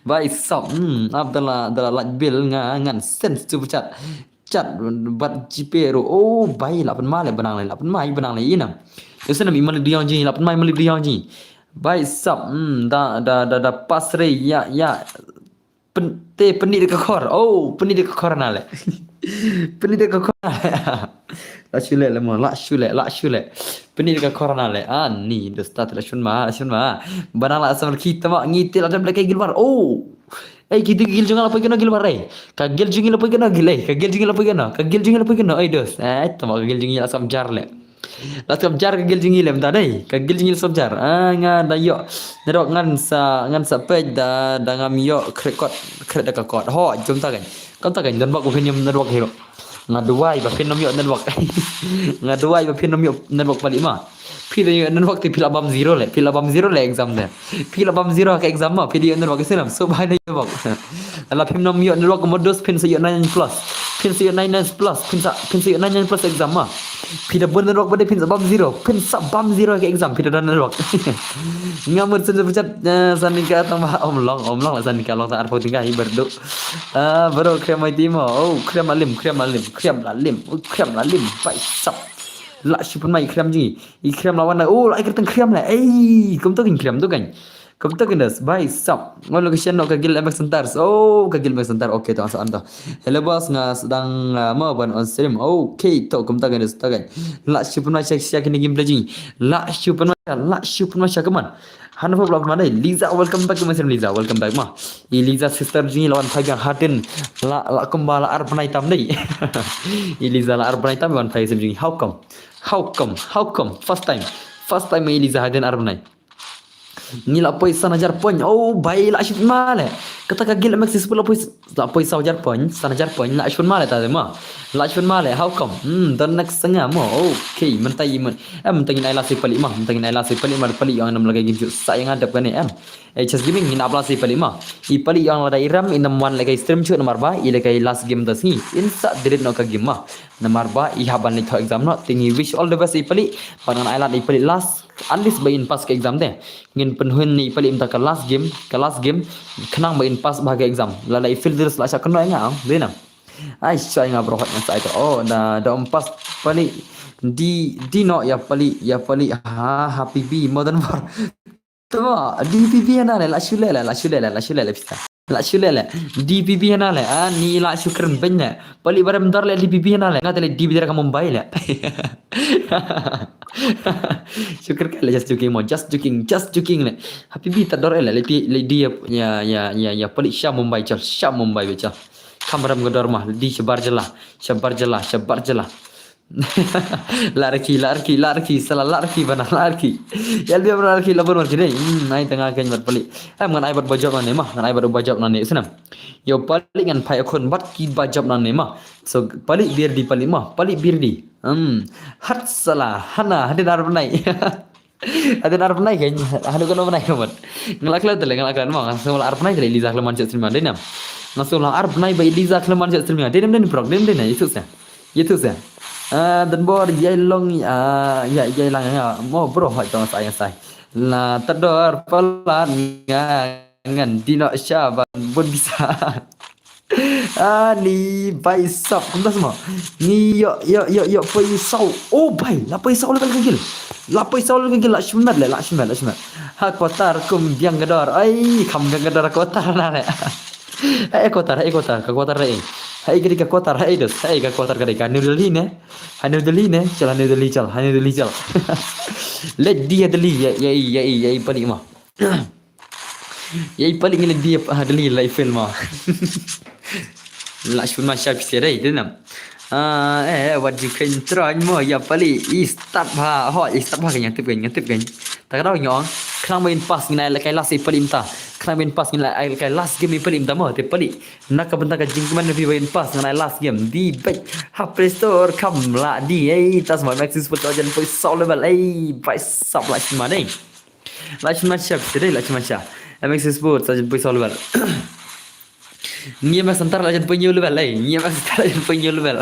Bai sop, hmm, ap da la, da la lait bill nga ngan send super chat. Chat bad GPay ruh. Oh, bai la pynma le benang le, la pynma i benang le inam. Yo senam i mali diong ji, la pynma i mali diong ji. Bai sop, hmm, da, da, da, da pass re ya, ya. Pen, te peni de ka khor. Oh, peni de ka khor na le. Peni de ka khor na le. La shu le le mo, la shu le, la shu le. Peni de ka khor na le. Ah, ni dosta te la shun ma, la shun ma. Benang la asam ki tama ngi te la dam le kai gilwar. Oh. Ei ki te gil jong la poi keno gilwar ei. Ka gil jong la poi keno gil ei. Ka gil jong la poi keno. Ka gil jong la poi keno. Ei dos. Eh, tama ka gil jong la sam jar le. La sam jar ka gil jong le mta dei. Ka gil jong la sam jar. Ah, nga da yo. Network ngan sa, ngan sa pej da, da ngam yo krekot, kret da ka kot. Ho, jom ta kan. Kam ta kan don bak opinion network hero. Nga duwai ba phin ym ïoh network. Nga duwai ba phin ym ïoh network pali ma. Phi da ïoh network te phi la bam zero le, phi la bam zero le exam te. Phi la bam zero ka exam ma, phi da ïoh network sinam, so ba da ïoh network. La phim ym ïoh network mo dos phin sa ïoh nine plus. Phin sa ïoh nine plus, phin sa, phin sa ïoh nine plus exam ma. Phi da bun network ba dei phin sa bam zero. Phin sa bam zero ka exam phi da don network. Nga mut sen sa pechat, eh, sa ning ka tang ba ym long, ym long la sa ning ka long tang arphew tyngka hi bardu. Ah, bro, khriam mai ti mo. Oh, khriam la lim, khriam la lim, khriam la lim, oh, khriam la lim, bai sap. La shu pynmai khriam jong ngi. I khriam la wan na. Oh, la i kyrteng khriam la. Ei, kumta kan khriam tu kan. Kumta kan das. Bai sap. Ngon location no ka Guild M X Center. Oh, ka Guild M X Center. Okay, to sa anta. Hello boss, nga sedang, ah, mo ban on stream. Okay, to kumta kan das. To kan. La shu pynmai sha sha kini gameplay jong ngi. La shu pynmai sha, la shu pynmai sha, come on. Hana pop la pynmai. Liza, welcome back to my stream, Liza. Welcome back ma. I Liza sister jong ngi la wan phai biang hadien. La, la kumba la ar bnai tam dei. I Liza la ar bnai tam wan phai stream jong ngi. How come? How come? How come? First time. First time i Liza hadien ar bnai. Ngi la poi san hajar point. Oh, bai la shu pynmai le. Kata ka Guild M X Successful la poi, la poi san hajar point, san hajar point la shu pynmai le ta de ma. La shu pynmai le. How come? Hmm, don next sanga mo. Okay, mynta i men. Em, mynta ngin ai last i Palik ma. Mynta ngin ai last i Palik ma, Palik ïa ngam lehkai game shuh sa ïa nga dep kane em. Eh, Chess Gaming ngin ap last i Palik ma. I Palik ïa nga lada i rem, i nam wan lehkai stream shuh namar ba i lehkai last game da sngi. In sa delete noh ka game ma. Namar ba i hap ban leit thoh exam noh. Te ngi wish all the best i Palik. Ban ngan ai lad i Palik last. At least ba in pass ka exam te. Ngin pynhun ïa i Palik mynta ka last game, ka last game. Khnang ba in pass bha ka exam. Lada i fail te la shah kynnoh ïa nga, dei na. Ai, shah ïa nga bro, hot ngan sa ai to. Oh, da, da ym pass Palik. Di, di noh ïa Palik, ïa Palik. Ha, happy B, modern war. To, D P B hana le, la shu leh le, la shu leh le, la shu leh le pisa. La shu leh le. D P B hana le. Ah, ni la shu kren beiñ le. Palik ba rem dor le D P B hana le. Nga te le D P B dara ka Mumbai le. Shu kren ka le, just joking mo, just joking, just joking le. Happy B ta dor le, le di, le di ïa, ïa, ïa, ïa, ïa Palik sha Mumbai chal, sha Mumbai be chal. Kam rem ka dor ma, di shabar jylla, shabar jylla, shabar jylla. Larki, larki, larki, sala larki bana larki. Ïa lbi bana larki la bun marki dei. Hmm, ai tanga kein bad Palik. Em ngan ai bad ba jop nane ma, ngan ai bad ba jop nane snem. Ïa Palik ngan phai khun bad ki ba jop nane ma. So Palik bir di Palik ma, Palik bir di. Hmm. Hat sala, hana, hadien ar bnai. Hadien ar bnai kein, hanu kano bnai ka bad. Nga la klet tele, nga la klet ma, nga sngewlah ar bnai tele Liza Kleman sha stream dei nam. Nga sngewlah ar bnai ba Liza Kleman sha stream dei nam, dei nam prok, dei nam, dei nam, itu sa. Itu sa. Ah, dan bor ïa long, ah, ïa, ïa lang ïa. Mo bro, hoi tong sai sai. La tador palat nga ngan di noh sha ban bun bisa. Ani bai sap kumta semua. Ni yo yo yo yo poi saw. Oh bai, la poi saw level ka Guild. La poi saw level ka Guild, la shimet le, la shimet, la shimet. Ha quarter kum biang ka dor. Ai, kam biang ka dor quarter na le. Hai quarter, hai quarter, ka quarter re. Hai gidi ka quarter, hai dos, hai ka quarter ka dei ka New Delhi ne. Ha New Delhi ne, chal ha New Delhi chal, ha New Delhi chal. Let dia Delhi ya ya ya ya Palik ma. Ïa i Palik ngi la dep ha Delhi la i film ah. La shun ma sha phi dei dei nam. Ah, eh, wat ju kren tron mo ïa Palik i start ha ho i start ha ka ïa tip ka ïa tip ka. Ta ka daw ïa ong. Khnang ba in pass ngin ai la kai last i Palik mynta. Khnang ba in pass ngin ai la kai last game i Palik mynta mo te Palik. Na ka bynta ka jingkmen na phi ba in pass ngin ai last game. Di bek ha Play Store kam la di ei tas mo Maxis put jan poi saw level ei bai sap la shun ma dei. La shun ma sha, phi dei la shun ma sha. M X Sports, la jan poi saw level. Ngi M X Center la jan poi hynñiew level, eh. Ngi M X Center la jan poi hynñiew level.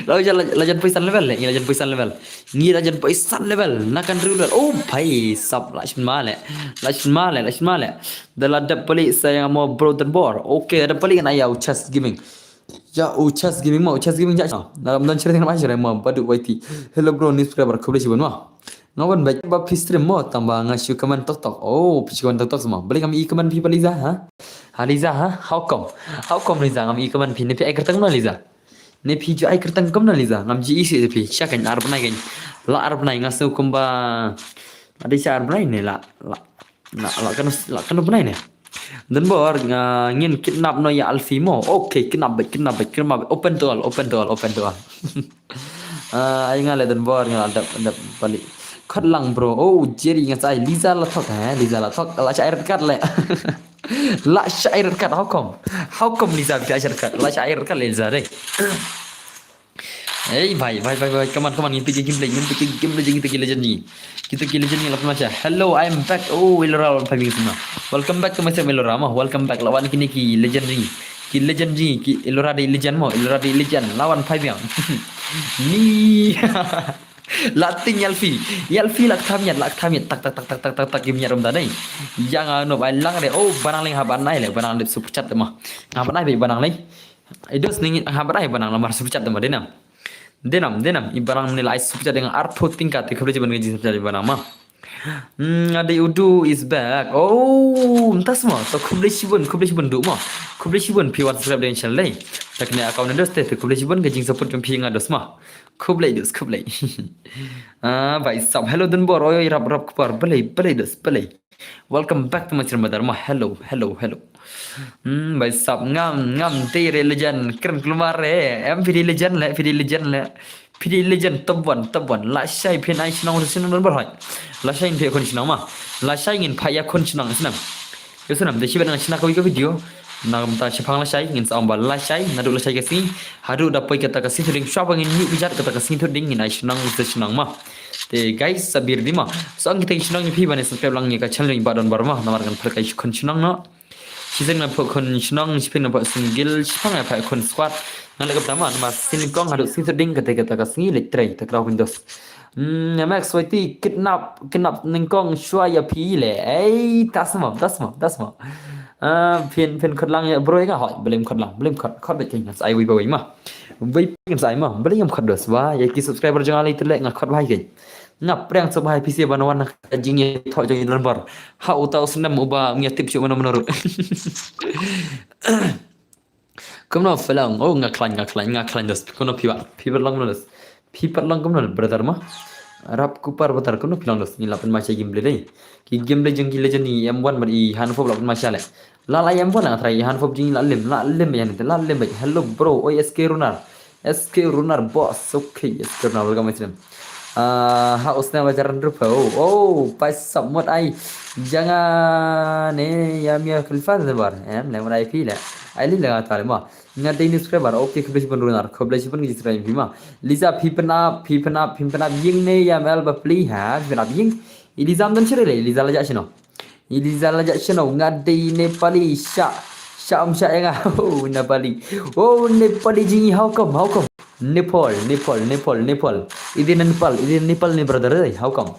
La jan, la jan poi san level, eh. Ngi la jan poi san level. Ngi la jan poi san level. Na kan hynriew level. Oh, bai sap la shun ma le. La shun ma le, la shun ma le. Da la dep Palik sa ïa nga mo bro Donbor. Okay, da dep Palik ngan ai ïa u Chess Gaming. Ïa u Chess Gaming mo, u Chess Gaming ja. Na ram don share tang ma share mo, badu Y T. Hello bro, new subscriber, khublei shibun mo. Nga wan bad ba phi stream mo, tang ba nga shu comment tok tok. Oh, phi shu comment tok tok mo. Balei ngam i comment phi ba Liza, ha? Ha Liza, ha? How come? How come Liza ngam i comment phi, ne phi ai kyrteng kumno Liza? Ne phi ju ai kyrteng kumno Liza? Ngam ju i shuh phi. Sha kan ar bnai kan. La ar bnai nga sngew kumba. Ade sha ar bnai ne la. La. La, la kano, la kano bnai ne. Donbor, nga ngin kidnap noh ïa Alfie mo. Okay, kidnap bad, kidnap bad, kidnap bad. Open to all, open to all, open to all. Ah, ai nga le Donbor, nga dep, dep Palik. Khot lang bro. Oh, Jerry nga sa ai Liza la thok, eh, Liza la thok. La sha ai red card le. La sha ai red card, how come? How come Liza bi sha ai red card? La sha ai red card le Liza dei. Hey, bhai, bhai, bhai, bhai, come on, come on, ngin peit ki gameplay, ngin peit ki gameplay jong kita ki legend ni. Kita ki legend ni la pynmasa. Hello, I am back. Oh, Elora la wan phai biang sima. Welcome back to my stream, Elora mo. Welcome back. La wan kine ki legend ni. Ki legend ni, ki Elora dei legend mo, Elora dei legend. La wan phai biang. Ni. La ting Yalfi. Yalfi la ktham yat, la ktham yat. Tak, tak, tak, tak, tak, tak, tak, kim yat rum da nei. Yang anu bai lang de. Oh, banang ling ha banai le, banang de super chat ma. Ha banai be banang ling. Idos ning ha banai banang lamar super chat ma denam. Denam, denam. I banang ni lai super chat dengan artho tingkat. Khublei shibun ka jing super chat banang ma. Hmm, Ade Udu is back. Oh, mynta sma. To khublei shibun, khublei shibun du ma. Khublei shibun phi wan subscribe dengan channel dei. Tak ni account dos te, to khublei shibun ka jing support jong phi nga dos ma. Khublei dos, khublei. Ah, bhai sab. Hello Dunbor. Oi, rap rap kupar. Balei, balei dos, balei. Welcome back to my channel brother ma. Hello, hello, hello. Hmm, bhai sab ngam ngam te re legend kren klumar re. Em phi de legend le, phi de legend le. Phi de legend top one, top one. Lashai phin ai shnong shnong number hoi. Lashai phi khun shnong ma. Lashai ngin pha ya khun shnong shnong. Yo shnong de shibat nang shnong ka video. Nang ta shipang lashai ngin sa amba lashai nadu lashai ka sngi. Hadu da poi kata ka sngi thuding shwa ba ngin nyu bijat kata ka sngi thuding ngin ai shnong shnong ma. Te guys sabir di ma. So ang kita shnong phi bane subscribe lang ya ka channel ba don bar ma. Namar kan pha kai khun shnong no. Season na pok khun shnong, shipin na pok single, shipang na pok khun squad. Nga lek pertama, nama sin kong haduk sin seding kata kata ka sngi lek trai, ta krau windows. Hmm, Max Y T kidnap, kidnap nengkong shwa ya phi le. Ei, ta semam, ta semam, ta semam. Ah, phin phin khot lang ya bro ya hoi, belim khot lang, belim khot, khot bet king, sai wi ba wi ma. Wi ping sai ma, belim khot dos wa, ya ki subscriber jong ali telek nga khot ba hai king. Nga prank sa ba hai phi si ban wan ka jing ya thok jong i number. Ha uta u snem uba ngia tip shu mano mano ruh. Kumno phi long, oh nga khlaiñ, nga khlaiñ, nga khlaiñ dos. Kumno phi ba, phi ba long kumno dos. Phi ba long kumno brother ma. Rap kupar brother kumno phi long dos. Ngi la pynmai sha game play dei. Ki game play jong ki legend ni M one bad i Hanfop la pynmai sha le. La la M one la try i Hanfop jing la lim, la lim ya ni, la lim ba. Hello bro, oi S K Runar. S K Runar boss, okay, S K Runar welcome my stream. Ah, ha usna ba jaran rupa. Oh, oh, paisa mot ai. Jangan eh ya mia khalifa sebar. Em, lem rai phi le. Ai li le ta le ma. Nga dei news subscriber. Okay, khublei shibun Runar. Khublei shibun ki subscribe phi ma. Liza phi pynap, phi pynap, phi pynap ying ne ya mel ba pli ha, phi pynap ying. Iliza am don shire le, Iliza la ja shino. Iliza la ja shino nga dei Nepali sha sha am sha enga. Oh Nepali. Oh Nepali jing how come, how come? Nepal, Nepal, Nepal, Nepal. Idi Nepal, idi Nepal ni brother eh, how come?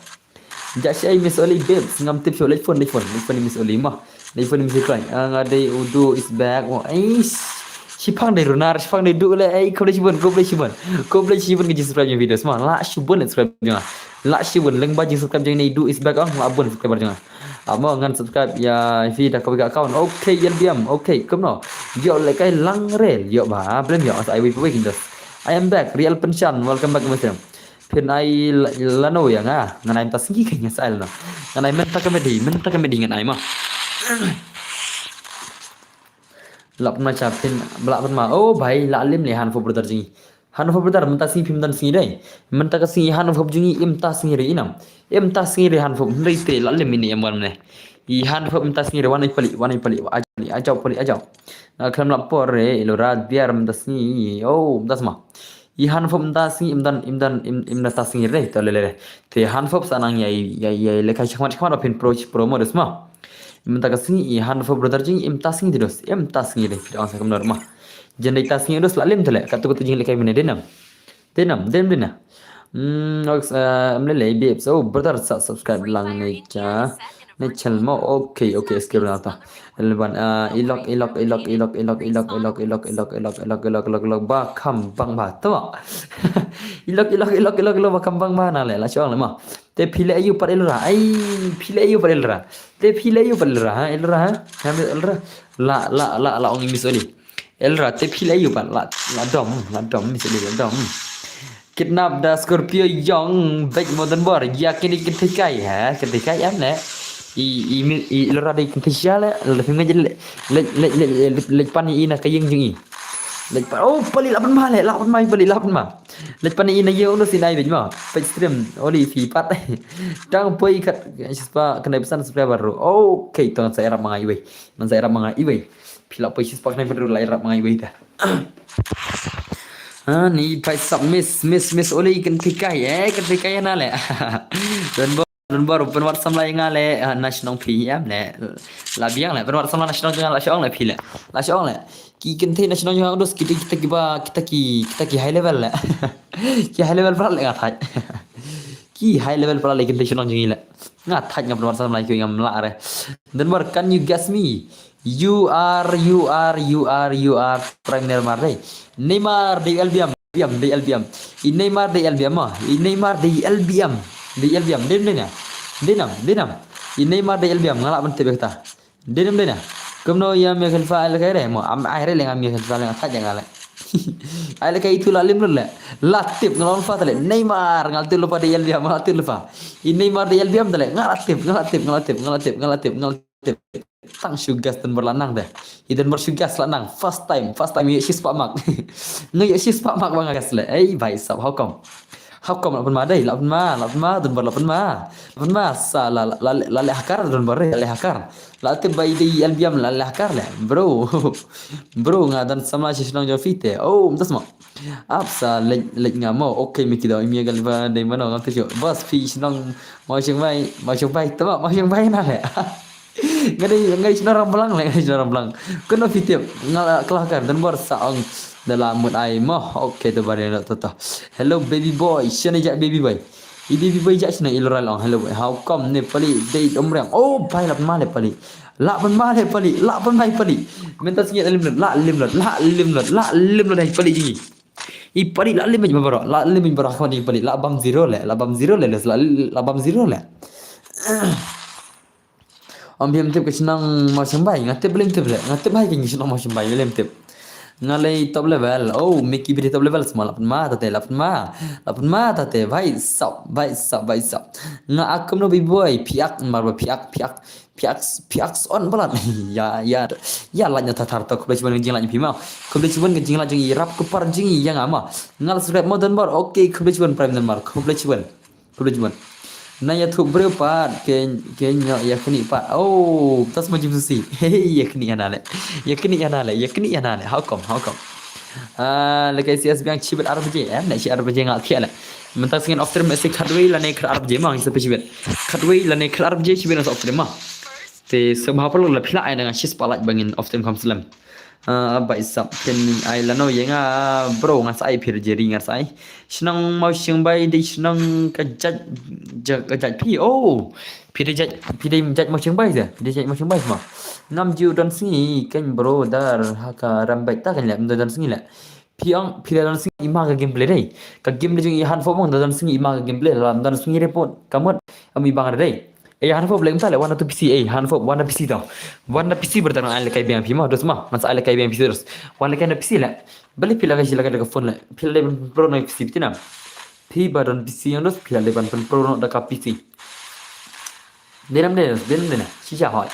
Ja shi ai Miss Oli babes, ngam tip shu late phone, late phone, late phone Miss Oli ma. Late phone Miss Oli. Ah, nga dei Udu is back. Oh, eh, shipang dei Runar, shipang dei du le, eh, khublei shibun, khublei shibun. Khublei shibun ki subscribe jong videos ma. La shibun subscribe jong. La shibun leng ba jing subscribe jong ne du is back ong, la bun subscriber jong. Amo ngan subscribe ya fi da ka account. Okay, yel biam. Okay, kumno. Yo le kai lang rel. Yo ba, blem yo as I wait wait dos. I am back. Real Penshan, welcome back my friend. Phin ai lano ya nga. Ngan ai mynta sngi ka nya sail no. Ngan ai mynta ka medi, mynta ka medi ngan ai ma. Lap ma cha phin, lap ma. Oh bhai, la lim le Hanfop brother jing. Hanfop brother mynta sngi phim don sngi dei. Mynta ka sngi Hanfop jing im ta sngi re inam. Im ta sngi re Hanfop hynrei te la lim ini em wan ne. I Hanfop mynta sngi re wan ai pali, wan ai pali, ajau pali, ajau pali, ajau. Na khlem lap por re, ilo rat biar mynta sngi. Oh, mynta sma. I Hanfop mynta sngi im don, im don, im, im don ta sngi re, to le le re. Te Hanfop sa nang ya, ya, ya, le kai chakmat, chakmat phin pro, pro mo dos ma. Mynta ka sngi i Hanfop brother jing im ta sngi dos, im ta sngi re, phi ong sa kam nor ma. Jen dei ta sngi dos la lim tele, ka tu ka tu jing le kai mene denam. Denam, denam, denam. Hmm, ox, uh, mlele babes. Oh, brother sa subscribe lang ne cha. Ne channel mo. Okay, okay, skip lang ta. Elban, uh, ilok, ilok, ilok, ilok, ilok, ilok, ilok, ilok, ilok, ilok, ilok, ilok, ilok, ilok, ba kam bang ba. Tu. Ilok, ilok, ilok, ilok, ilok, ba kam bang ba na le la chong le ma. Te phi le ayu pat elra. Ai, phi le ayu pat elra. Te phi le ayu pat elra, ha, elra, ha. Kami elra. La, la, la, la ong Miss Oli. Elra te phi le ayu pat la, la dom, la dom, Miss Oli la dom. Kidnap da Scorpio yong bek modern bor. Ya kini kynthei kai, ha, kynthei kai em ne. I, i, i elra dei kynthei sha le, le phi ngajin le, le, le, le, le, le pan i na ka ying jing i. Le pan, oh, pali la pan ma le, la pan ma, pali la pan ma. Leit pan i na ïew no sin ai bej ma. Page stream oli phi pat. Tang poi kat shispa kane pesan subscriber ru. Okay, tang sa erap mangai wei. Man sa erap mangai wei. Phi la poi shispa kane pesan ru la erap mangai wei ta. Ha ni pai sap miss miss miss oli kan tikai eh kan tikai na le. Dan Don bor, pynwad samla ïa nga leh, ah, na shnong phi em leh. La biang leh, pynwad samla na shnong jong nga, la shu ong leh phi leh. La shu ong leh. Ki kynthei na shnong jong nga, dos kita, kita kiba, kita ki, kita ki high level leh. Ki high level palat leh nga thait. Ki high level palat leh kynthei shnong jong ngi leh. Nga thait, nga pynwad samla ïa ki, ngam lah re. Don bor, can you guess me? You are, you are, you are, you are Prime Neymar dei. Neymar dei L B M, B M, dei L B M. I Neymar dei L B M, ah. I Neymar dei L B M. Dei L B M. Dei nam, dei nam. Dei nam, dei nam. I Neymar dei L B M, nga lah ban tip ïa kata. Dei nam, dei nam. Kumno ïa Mia Khalifa ai lehkai re mo. Am ai re leh nga Mia Khalifa leh nga thait ïa nga leh. Ai lehkai itu la lim lut leh. La tip nga la ong fa ta leh. Neymar, nga la tip lypa dei L B M, nga la tip lypa. I Neymar dei L B M ta leh. Nga la tip, nga la tip, nga la tip, nga la tip, nga la tip, nga la tip. Tang shu guess, don bor, la nang de. I don bor shu guess la nang. First time, first time ïoh shispah mark. Nga ïoh shispah mark ba nga guess leh. Ei, bhai sab, how come? How come la pynma dei? La pynma, la pynma, don bor la pynma. La pynma, sa la, la, la, la leh hakar, don bor, la leh hakar. La tip ba i dei L B M, la leh hakar leh. Bro. Bro, nga don samla sha shnong jong phi te. Oh, mynta sma. Ap sa leit, leit nga mo. Okay, Mickey dau, i Mia Khalifa dei mano, ngam tip shuh. Bos, phi shnong Mawshynbai, Mawshynbai, tama Mawshynbai na leh. Nga dei, nga dei shnong Ramblang leh, nga dei shnong Ramblang. Kano phi tip, nga la kylla hakar, don bor sa ong da la mut ai mo. Okay, to ba dei to to. Hello baby boy, shane jait baby boy. I baby boy jait shane, i Lorai la ong hello boy. How come Nepali dei Umreng? Oh, bhai la pynma leh Pali. La pynma leh Pali, la pynma leh Pali. Mynta sngi la lim lut, la lim lut, la lim lut, la lim lut dei Pali jong ngi. I Pali la lim lut baroh, la lim lut baroh, ha khmat jong i Pali, la bam zero leh, la bam zero leh, la, la bam zero leh. Ym, phim tip ka shnong Mawshynbai, nga tip ba lym tip leh, nga tip bha ïa ka shnong Mawshynbai, lym tip. Nga lei top level, oh, Mickey ba dei top level, sma la pynma ta te, la pynma, la pynma ta te, bhai sab, bhai sab, bhai sab. Nga ak kumno baby boy, phi ak, mar ba phi ak, phi ak, phi ak, phi ak on palat. Ïa, ïa, ïa lait na thar thar to, khublei shibun ka jinglait jong phi mo. Khublei shibun ka jinglait jong i, ïarap kyrpad jong i ïa nga mo. Nga la subscribe mo don bor, okay, khublei shibun Prime Neymar, khublei shibun. Khublei shibun. Na ïathuh briew pat, ke, ke ñiah ïa knieh pat. Oh, tas ma jim susi. Hey, ïa knieh ïa na leh. Ïa knieh ïa na leh, ïa knieh ïa na leh. How come, how come? Ah, lehkai C S biang shibit ar baje, em, ne shi ar baje nga thiah leh. Mynta sngi off stream, se khatwei lane khat ar baje ma, ngi sa phi shibit. Khatwei lane khat ar baje shibit nga sa off stream ma. Te sngewbha paralok lada phi lah ai na nga shispah like ba ngin off stream kham slem. Ah, bhai sab, phin ai lano ïa nga, bro, ngan sa ai phi, Jerry, ngan sa ai. Shnong Mawshynbai dei shnong ka jait, ja-, ka jait phi. Oh, phi dei jait, phi dei jait Mawshynbai se? Phi dei jait Mawshynbai se ma? Ngam ju don sngi kein bro, dar ha ka Rambet ta kein leh, ym don sngi leh. Phi ong phi la don sngi, i ma ka gameplay dei. Ka gameplay jong i Hanfop ong da don sngi, i ma ka gameplay, la don sngi report. Ka mut ym i bang dei. Ei Hanfop leh mynta leh, wan na tu P C, ei Hanfop, wan na P C to. Wan na P C brother, ngan ai lehkai biang phi ma, dos ma. Ngan sa ai lehkai biang phi dos. Wan lehkai na P C leh. Balei phi la ka shi la ka phone leh. Phi la dei ban pynpro na P C phi na. Phi ba don P C ïa dos, phi la dei ban pynpro na da ka P C. Dei nam dei, dei nam dei na. Shisha hoi.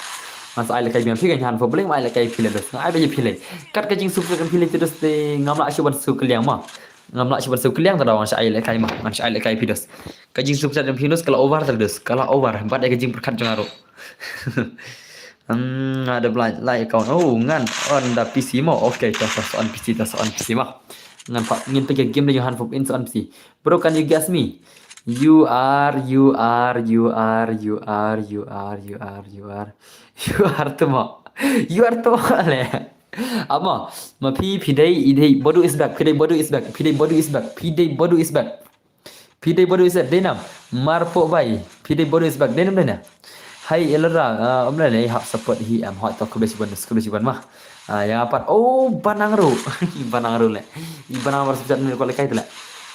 Ngan sa ai lehkai biang phi, ka Hanfop, balei ma ai lehkai phi leh dos. Nga ai ba ïa phi leh. Kat ka jingsngewsih phi leh dos te, ngam lah shuh ban shu kylliang ma. Ngam lah shuh ban shu kylliang, te da ngan sa ai lehkai ma. Ngan sa ai lehkai phi dos. Ka jingsngewsih phi dos ka la over te dos, ka la over. Bad ïa ka jingpyrkhat jong nga ruh. Hmm, nga da blind lai account. Oh, ngan on da P C mo. Okay, ta sa on P C, ta sa on P C ma. Ngan pat ngin peit ka game da ïa Hanfop in sa on P C. Bro, can you guess me? You are, you are, you are, you are, you are, you are, you are, you are Tuma. You are Tuma leh. Ama, ma phi, phi dei, i dei, Bodu is back, phi dei, Bodu is back, phi dei, Bodu is back, phi dei, Bodu is back. Phi dei Bodu is back, dei nam, Marpoh bai, phi dei Bodu is back, dei nam, dei nam. Hai, Elra, ah, ym leh leh, hap support hi, am, hot to, khublei shibun, khublei shibun ma. Ah, ïa pat, oh, Banang ruh. Banang ruh leh. I Banang bar sejat ni ko leh kai tu leh.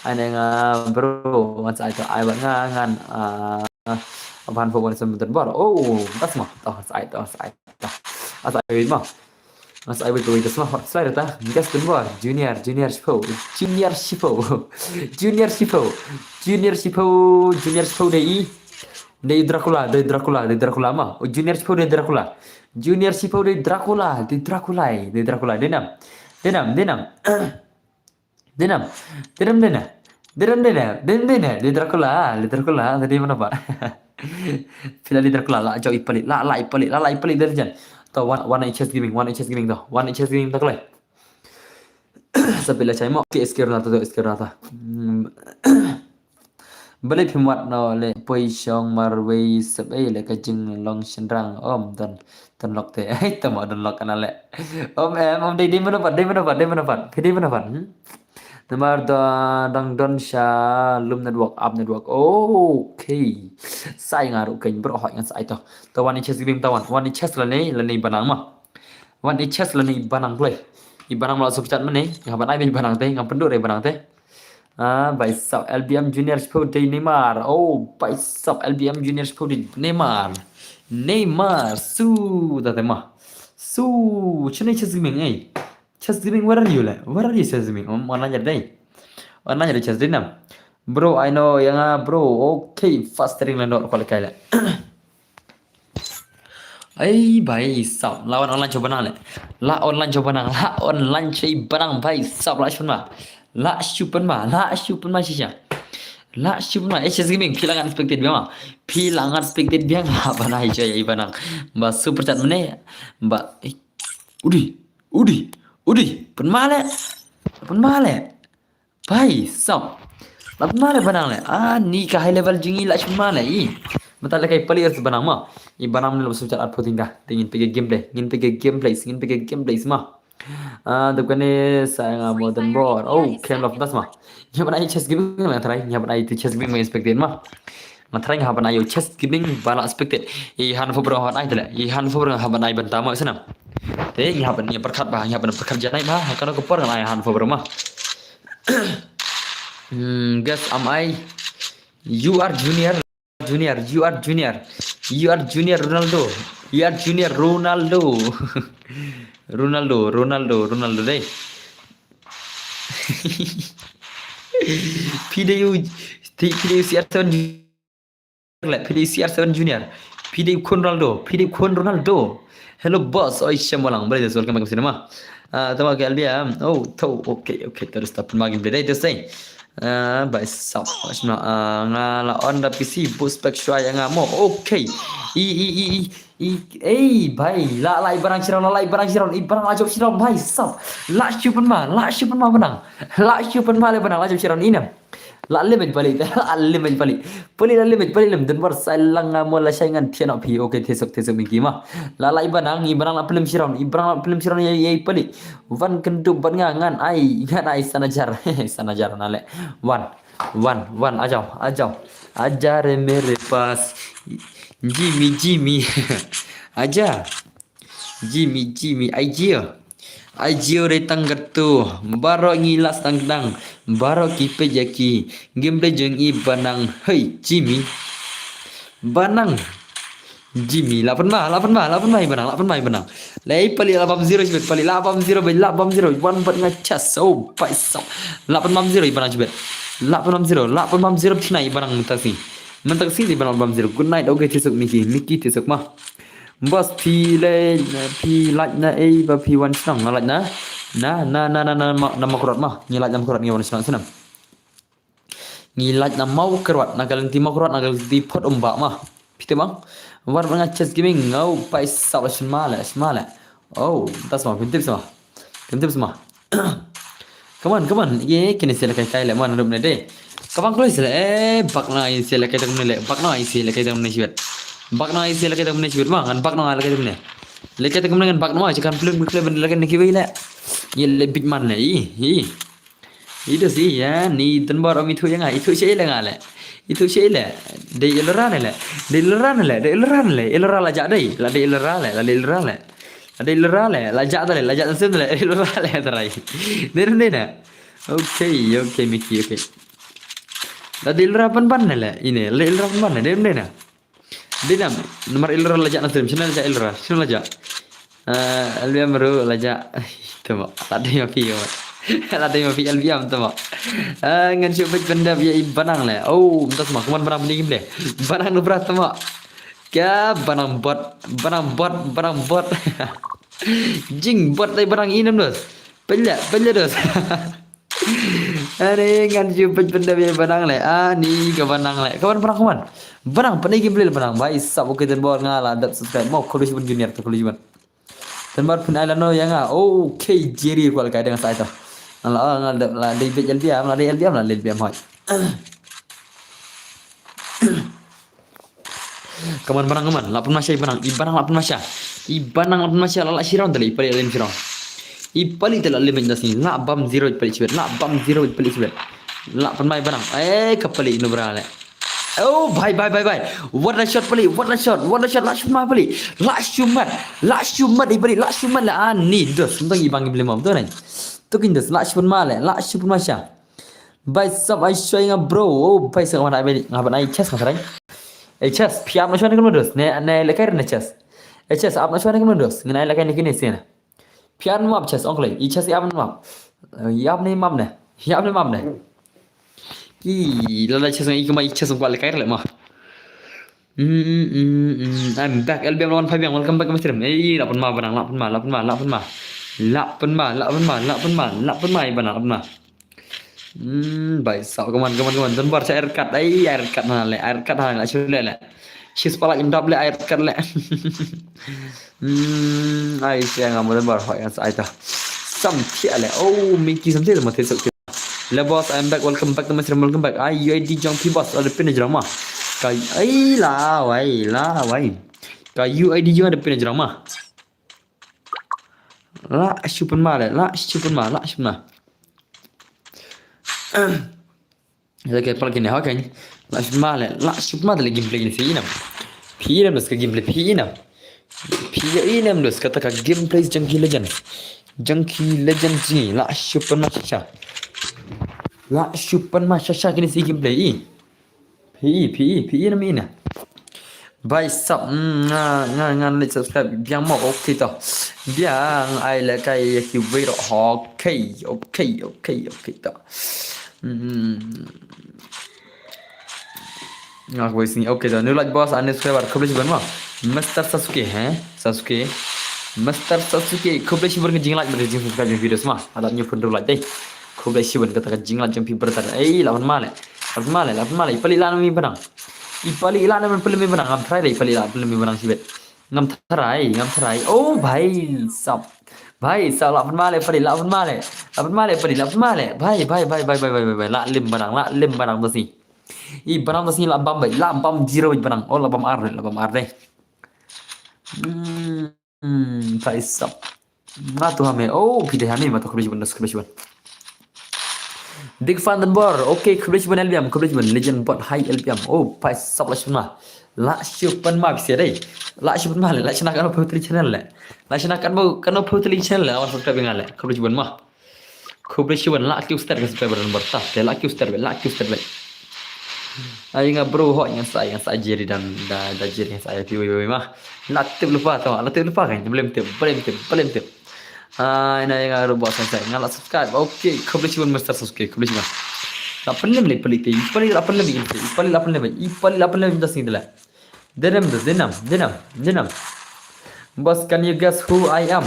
Ai ne nga, bro, ngan sa ai to, ai bad nga, ngan, ah, Hanfop wan sem bor. Oh, tas ma, to, sa ai to, sa ai to. Sa ai ma. Ngan sa ai wei kawei ta sma, hot slide ta. Guess don bor. Junior, Junior Shiphew. Junior Shiphew. Junior Shiphew. Junior Shiphew, Junior Shiphew dei i. Dei Dracula, dei Dracula, dei Dracula ma. Oh, Junior Shiphew dei Dracula. Junior Shiphew dei Dracula, dei Dracula, dei Dracula, dei nam. Dei nam, dei nam. Dei nam. Dei nam, dei nam. Dei nam, dei nam. Dei nam, dei nam. Dei Dracula, dei Dracula, dei mano ba. Phi la dei Dracula, la jauh i Palik, la, la i Palik, la, la i Palik dei jan. To wan, wan i Chess Gaming, wan i Chess Gaming to. Wan i Chess Gaming to kloi. Sa phi la chai mo, ke eskir na to, eskir na to. Hmm. Balei phim wad noh leh poi shong marwei sep ei leh ka jinglong shynrang. Om don, don lok te. Ei, tama don lok kana leh. Om em, om dei, dei mano pat, dei mano pat, dei mano pat. Phi dei mano pat. Hmm? Namar da dang don sha lum network, up network. Okay. Sai nga ruh kein bro hoi ngan sai to. Tawan i chess gaming tawan. Wan i chess lane, lane banang ma. Wan i chess lane banang play. I banang ma la suk chat mane. Nga ban ai i banang te, nga pynduh re banang te. Ah, bai sap L B M Junior shiphew dei Neymar. Oh, bai sap L B M Junior shiphew dei Neymar. Neymar, su da te ma. Su, chune chess gaming ei. Chess gaming, where are you le? Where are you chess gaming? Om online dei. Online dei chess dei nam. Bro, I know yang ah bro. Okay, fast ring landor kwal kai le. Ai bai sap la wan online choba nang le. La online choba nang, la online choba nang bai sap la shun ma. La shupen ma, la shupen ma shisha. La shupen ma, eh chess gaming phi la ngan expected biang ma. Phi la ngan expected biang la banai choi ai banang. Ba super chat mane. Ba eh. Udi, udi, udi. Pen ma le. Pen ma le. Bai sap. La pen ma le banang le. Ah ni ka high level jing i la shupen ma le i. Mata le kai pali er banang ma. I banang mane lo super chat at puting ka. Dingin pege gameplay, ngin pege gameplay, ngin pege gameplay ma. Ah, dep kane sa nga modern board. Oh, kem love das ma. Nga ban ai chess gaming la try, nga ban ai chess gaming ma expected ma. Nga try nga ban ai chess gaming ba la expected. I han fo bro han ai tele. I han fo bro han ban ai ban tama sana. Te nga ban nga perkat ba, nga ban perkat janai ba. Kano ko por nga ai han fo bro ma. Hmm, guess am I? You are junior. Junior, you are junior. You are junior Ronaldo. You are junior Ronaldo. Ronaldo, Ronaldo, Ronaldo dei. Phi dei u, phi dei u C R seven junior. Phi dei u C R seven junior. Phi dei u khun Ronaldo. Phi dei u khun Ronaldo. Hello boss. Oi shem walang. Bale welcome back to cinema. Ah, tama ke L B M. Oh, to. Okay, okay. Terus tak pun magin beda itu sih. Ah, bai sap. Shna, ah, nga la on da P C boot spec shwa ya nga mo. Okay. I i i i i ei bai la la i barang shiraun, la la i barang shiraun, i barang la jop shiraun bai sap. La shupen ma, la shupen ma benang. La shupen ma le benang la jop shiraun inem. La limit balik, la limit balik. Pali la limit balik lem den bar sai lang nga mo la shai ngan thian phi. Okay, thesok thesok miki ma. La la i banang, i banang la pelim shiraun, i banang la pelim shiraun ya ya pali. Wan kendup ban nga ngan ai, ngan ai sanajar. Sanajar na le. Wan, wan, wan, a jao, a jao. Aja re mere pas. Jimmy, Jimmy. Aja. Jimmy, Jimmy, ai jio. Ai jio re tang gertu. Baro ngi las tang dang. Baro ki pe jaki. Game de jeng i banang. Hei, Jimmy. Banang. Jimmy, la pen ma, la pen ma, la pen ma i banang, la pen ma i banang. Lei pali la bam zero shibit, pali la bam zero, bai la bam zero, wan bat nga chas, oh, bai sap. La pen bam zero i banang shibit. La pen bam zero, la pen bam zero tnai i banang mentasi. Mentasi di banang bam zero. Good night, okay, tisuk Miki, Miki tisuk ma. Boss, phi le, phi lait na ei ba phi wan shnong, nga lait na. Na, na, na, na, na, ma, na Mawkyrwat ma. Ngi lait na Mawkyrwat ngi wan shnong snam. Ngi lait na Mawkyrwat, na ka lynti Mawkyrwat, na ka lynti Phot Umbah ma. Phi te bang. War nga chess gaming, ngau pai sap la shin ma le, shin ma le. Oh, tas ma, phin tip sma. Phin tip sma. Come on, come on. Ye, kine sele kai kai le man rup ne de. Ka bang kloi sele, eh, bak na ai sele kai tang ne le. Bak na ai sele kai tang ne shibet. Bak na ai sele kai tang ne shibet ma, ngan bak na ai le kai tang ne. Le kai tang ne ngan bak na ai, chikan plung plung le ben le kai ne ki wei le. Ye le big man le, i, i. I dos i ya, ni tun bor om i thu ya nga, i thu sha i le nga le. I thu sha i le. Dei i lora ne le. Dei i lora ne le, dei i lora ne le. I lora la ja dei, la dei i lora le, la dei i lora le. La dei i lora le, la ja da le, la ja da sim le, i lora le trai. Dei dei na. Okay, okay, Miki, okay. La dei i lora pan ban ne le, ine, la dei i lora pan ban ne, dei dei na. Dei nam, namar i lora la ja na sim, shina la ja i lora, shina la ja. Ah, L B M ru la ja. Tama, la dei ma phi, tama. La dei ma phi L B M, tama. Ah, ngan shu bit bendap ya i banang le. Oh, mtas ma, kuman banang bini gimle. Banang nu bra, tama. Kya banang bot, banang bot, banang bot. Jing bot dei banang inem dos. Pella, pella dos. Ani ngan ju pej pendap ya banang le. Ani ka banang le. Kawan banang kawan. Banang pynai gameplay le banang. Bai sap, okay, dan bor nga la dap subscribe. Mau college ban junior to college ban. Dan bor pynai la no ya nga. Okay, Jerry kwal kai dang sai to. Nga la, nga la dap la dei bej L B M, la dei L B M, la dei L B M hoi. Come on, Banang, come on. Lah pynmasa, Banang. I Banang lah pynmasa. I Banang lah pynmasa. Lah, lah shi round te leh, i Palik lah lim shi round. I Palik te lah lim ïa nda sngi. Lah bam zero i Palik shibit. Lah bam zero i Palik shibit. Lah pynmasa i Banang. Eh, ka Palik no bra leh. Oh, bhai, bhai, bhai, bhai. What a shot, Palik. What a shot. What a shot. Lah shu pynmasa, Palik. Lah shu mat. Lah shu mat i Palik. Lah shu mat leh. Ani dos. Ym tang i bang i blim am to nai. To kin dos. Lah shu pynmasa leh. Lah shu pynmasa. Bhai sab, ai shoi nga bro. Oh, bhai sab, nga ban ai, nga ban ai chest nga trai. Eh, chest, phi ap na shwa ne kumno dos? Ne, ne lehkai ne chest. Eh, chest, ap na shwa ne kumno dos? Ngan ai lehkai ne kine sien. Phi ap map chest, ong klei. I chest i ap map. Eh, i ap ne map ne. I ap ne map ne. Ki, la la chest, i kuma i chest ong kwa lehkai leh ma. Mm, mm, mm, mm. I'm back. L B M one five yang, welcome back to my stream. Eh, lah pynmasa Banang, lah pynmasa, lah pynmasa, lah pynmasa. Lah pynmasa, lah pynmasa, lah pynmasa, lah pynmasa, i Banang, lah pynmasa. Hmm, bhai sab, come on, come on, come on. Don Bar sha air cut. Ai, air cut na leh, air cut na leh, shu leh leh. Shi spalak im dap leh, air cut leh. Hmm, ai, siang am Don Bar, hoi, as ai ta. Sam thiah leh. Oh, Minky Sam thiah, ma thiah, sam thiah. Le boss, I'm back, welcome back to my stream, welcome back. Ai, U I D jong phi boss, ada pin jrong ma. Ka, ai, la, wai, la, wai. Ka U I D jong ada pin jrong ma. Lah shu pynmasa leh, lah shu pynmasa, lah shu pynmasa. Leh ke pal kine ha kan. Lah shu pynmasa leh, lah shu pynmasa leh gameplay kine phi ïa i nam. Phi ïa i nam dos ka gameplay phi ïa i nam. Phi ïa i nam dos kata ka gameplay Junkie Legend. Junkie Legend jong ngi, lah shu pynmasa sha. Lah shu pynmasa sha kine shi gameplay i. Phi, phi, phi, ina mina. Bhai sab, mm, nga, nga, nga like subscribe. Biang mo, okay to. Biang, ai lehkai ïa kiwei ruh. Okay, okay, okay, okay to. Mm. Nga kwai sini, okay to. New like boss, and subscriber. Khublei shibun mo. Mister Sasuke, eh? Sasuke. Mister Sasuke. Khublei shibun ka jing like, ka jing subscribe ïa videos mo. Ada new pun like dei. Khublei shibun kata ka jing like jong phi brother. Ei, lah pynmasa leh. Lah pynmasa leh, lah pynmasa leh. I Palik lah na mi Banang. I Palik lah na mi Banang. Ngam tharai leh, i Palik lah pynmasa mi Banang shibit. Ngam tharai, ngam tharai. Oh, bhai sab. Bhai sab, lah pynmasa leh, Palik, lah pynmasa leh. Lah pynmasa leh, Palik, lah pynmasa leh. Bhai, bhai, bhai. Lah lim Banang, lah lim Banang to sngi. I Banang to sngi lah bam bhai, lah bam zero Banang. Oh, lah bam ar, lah bam ar dei. Hmm. Hmm, bhai sab. Nga tu hame. Oh, phi dei hame, ma tu khublei shibun, khublei shibun. Big fan Don Bar. Okay, khublei shibun L B M, khublei shibun Legend Bot, hi L B M. Oh, bhai sab, lah shu pynmasa. Lah shu pynmasa phi dei. Lah shu pynmasa leh, lah shu na kano Pawtli channel leh. Lah shu na kano, kano Pawtli channel leh. Awan subscribe nga leh. Khublei shibun mo. Khublei shibun, lah kiew start ka subscriber Don Bar. Te lah kiew start beit, lah kiew start beit. Ai nga bro, hoi ngan sa ai, ngan sa ai Jerry dan da, da Jerry ngan sa ai phi wei wei mo. Lah tip lypa to, lah tip lypa kan. Blem tip, blem tip, blem tip. Ai na nga ruh bos ngan sa ai, nga lah subscribe. Okay, khublei shibun Mister Sasuke, khublei shibun. Lah pynlem leh i Palik te, i Palik lah pynlem leh i Palik, i Palik lah pynlem leh i Palik, i Palik lah pynlem leh i Palik. Dei nam, dei nam, dei nam, dei nam. Boss, can you guess who I am?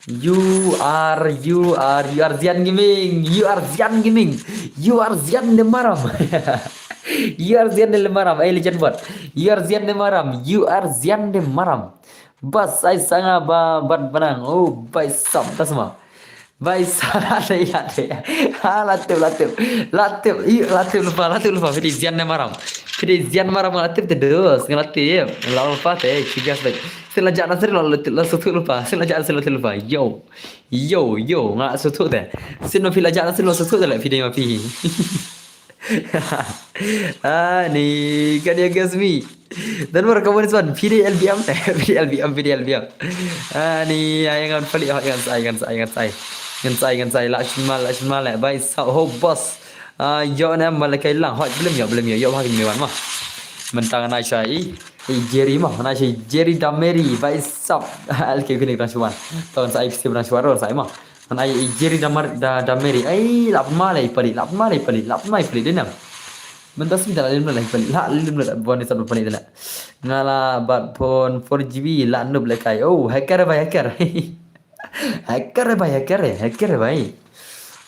You are, you are, you are Zian Gaming. You are Zian Gaming. You are Zian Nemaram. You are Zian Nemaram. Eh, Legend Bot. You are Zian Nemaram. You are Zian Nemaram. Bas, ai sanga ba, bat Banang. Oh, bhai sab, ta sma. Bhai sab, la tip, la tip. Ha, la tip, la tip. La tip, i, la tip lypa, la tip lypa. Phi dei Zian Nemaram. Phi dei Zian Maram, nga la tip te dos, nga la tip. Nga la lypa te, ki gas bek. Sien la jah na sien la, la, la sngewthuh lypa. Sien la jah na sien la tip lypa. Yo. Yo, yo, nga sngewthuh te. Sien ma phi la jah na sien la sngewthuh te la phi dei ma phi. Ani, can you guess me? Don Bar, ka one is one. Phi dei L B M, phi dei L B M, phi dei L B M. Ani, ai ngan pali, ai ngan sa ai, ngan sa ai, ngan sa ai. Ngan sa ai, ngan sa ai. Lah shu pynmasa, lah shu pynmasa leh. Bhai sab, ho boss. Ah, ïoh ne em, ba lehkai lang, hoi, blem ïoh, blem ïoh, ïoh ba ha kine wan mo. Mynta ngan ai sha i, i Jerry mo, ngan ai sha i Jerry da Mary, bhai sab. Lehkai kine kynang shuwa. To ngan sa ai pisa kynang shuwa ruh sa ai mo. Ngan ai i Jerry da Mar-, da, da Mary. Ai, lah pynmasa leh i Palik, lah pynmasa leh i Palik, lah pynmasa leh i Palik, dei nam. Mynta sngi da lah lim leh i Palik, lah lim leh, ba wan i sab da Palik dei leh. Nga la bat phone four G B, lah noob lehkai. Oh, hacker bhai, hacker. Hacker bhai, hacker, hacker bhai.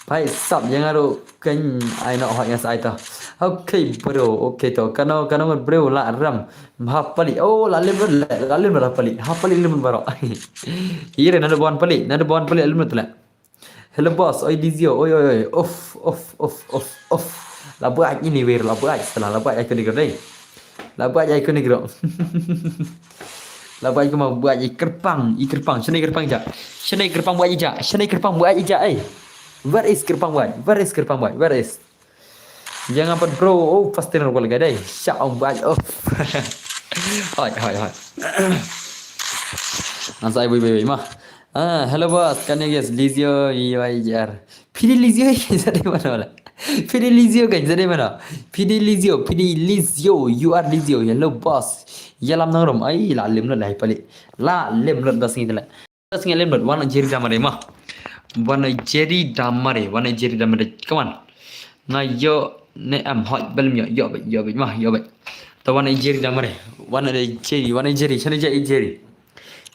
Bhai sab, ïa nga ruh kan ai noh hoi ngan sa ai to. Okay bro, okay to. Kano, kano ngut bro la ram. Ha Palik. Oh, la lim lut, la lim lut ha Palik. Ha Palik lim lut baroh. Ire, nado ba wan Palik, nado ba wan Palik la lim lut leh. Hello boss, oi Dizio, oi oi oi. Off, off, off, off, off. La buat ini wir, la buat, salah la buat ai kene kene. La buaid ai kane grok. La buaid kumba buaid i kyrpang, i kyrpang. Shane kyrpang ja. Shane kyrpang buaid i ja. Shane kyrpang buaid i ja, eh. Where is kyrpang buaid? Where is kyrpang buaid? Where is? Ïa nga pat bro, oh, fasting rwal ga dei. Sha ong buaid, oh. Hoi, hoi, hoi. Ngan sa ai bui, bui, bui, ma. Ah, hello boss, can you guess Lizio, you are. Phi dei Lizio, ka sa dei mano la. Phi dei Lizio, ka sa dei mano. Phi dei Lizio, phi dei Lizio, you are Lizio. Hello boss. Ïalam nang rum. Ai, la lem lut la pali. La lem lut da sngi tele. Da sngi lem lut. Wan Jerry Damare ma. Wan Jerry Damare, wan Jerry Damare. Come on. Nga ïoh ne em, hoi, bel ym ïoh, ïoh beit, ïoh beit ma, ïoh beit. Ta wan Jerry Damare. Wan Jerry, wan Jerry, shane ja i Jerry.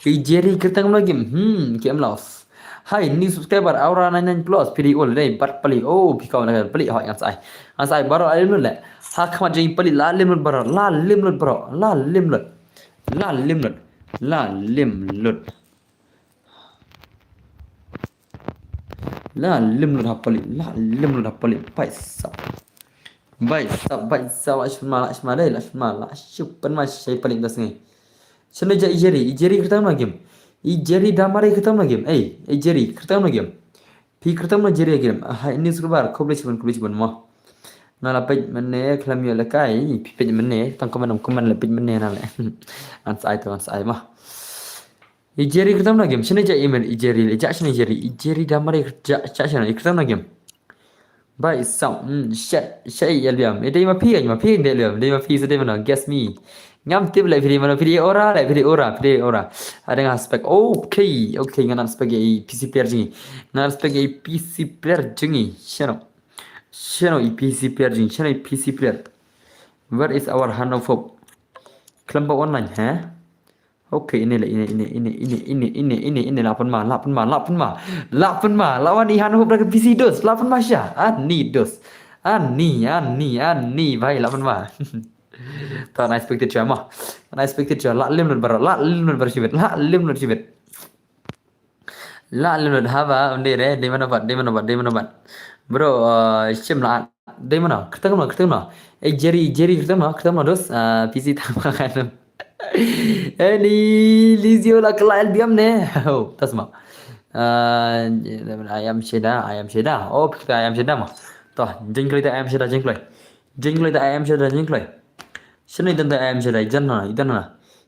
I Jerry kyrteng mano game. Hmm, game love. Hi, new subscriber, Aura nine nine plus, phi dei ul dei, bat pali. Oh, phi kaw na pali, hoi, ngan sa ai. Ngan sa ai baroh la lem lut le. Ha khmat jong i pali, la lem lut baroh, la lem lut baroh, la lem lut. La lem lut. La lem lut. La lem lut ha pali, la lem lut ha pali, bai sap. Bai sap, bai sap, la shun ma, la shun ma dei, la shun ma, la shun ma shai pali da sngi. Shane ja i Jerry, i Jerry kyrteng mano game. I Jerry Damare kyrteng mano game. Ei, i Jerry kyrteng mano game. Phi kyrteng mano Jerry game. Ah, ini subscriber, khublei shibun, khublei shibun mo. Nga la peit mynne khlem ïoh lehkai, phi peit mynne, tang comment, comment la peit mynne na le. Ngan sa ai to, ngan sa ai ma. I Jerry kyrteng mano game, shane ja email i Jerry, le ja shane Jerry, i Jerry Damare ja, ja shane, i kyrteng mano game. Bai sap, hmm, shit, shit, i Albiam. I dei ma phi, ma phi dei Albiam, dei ma phi, sa dei mano, guess me. Ngam tip le phi dei mano, phi dei Aura, le phi dei Aura, phi dei Aura. Ada nga spek, okay, okay, nga nan spek i P C player jong ngi. Nga nan spek i P C player jong ngi, shano. Shano i P C player jong ngi, shano i P C player. Where is our hand of hope? Khlem ba online, ha? Okay, ine le, ine, ine, la pynma, la pynma, la pynma. La pynma, la wan i hand of hope da ka P C dos, la pynma sha. Ani dos. Ani, ani, ani, bhai, la pynma. Ta unexpected sha ma. Unexpected sha, la lem lut baroh, la lem lut baroh shibit, la lem lut shibit. La lem lut haba, ym dei re, dei mano pat, dei mano pat, dei mano pat. Bro, uh, shim la, dei mano, kyrteng mano, kyrteng mano. Eh, Jerry, Jerry, kyrteng mano, kyrteng mano, dos, uh, P C tang ma kan. Eh, ni, Lizio la kylla Albiam ne. Oh, ta sma. Uh, I am Sheda, I am Sheda. Oh, phi kyrteng I am Sheda ma. To, jingkloi te I am Sheda, jingkloi. Jingkloi te I am Sheda, jingkloi. Shano i don te I am Sheda, i don na, i don na.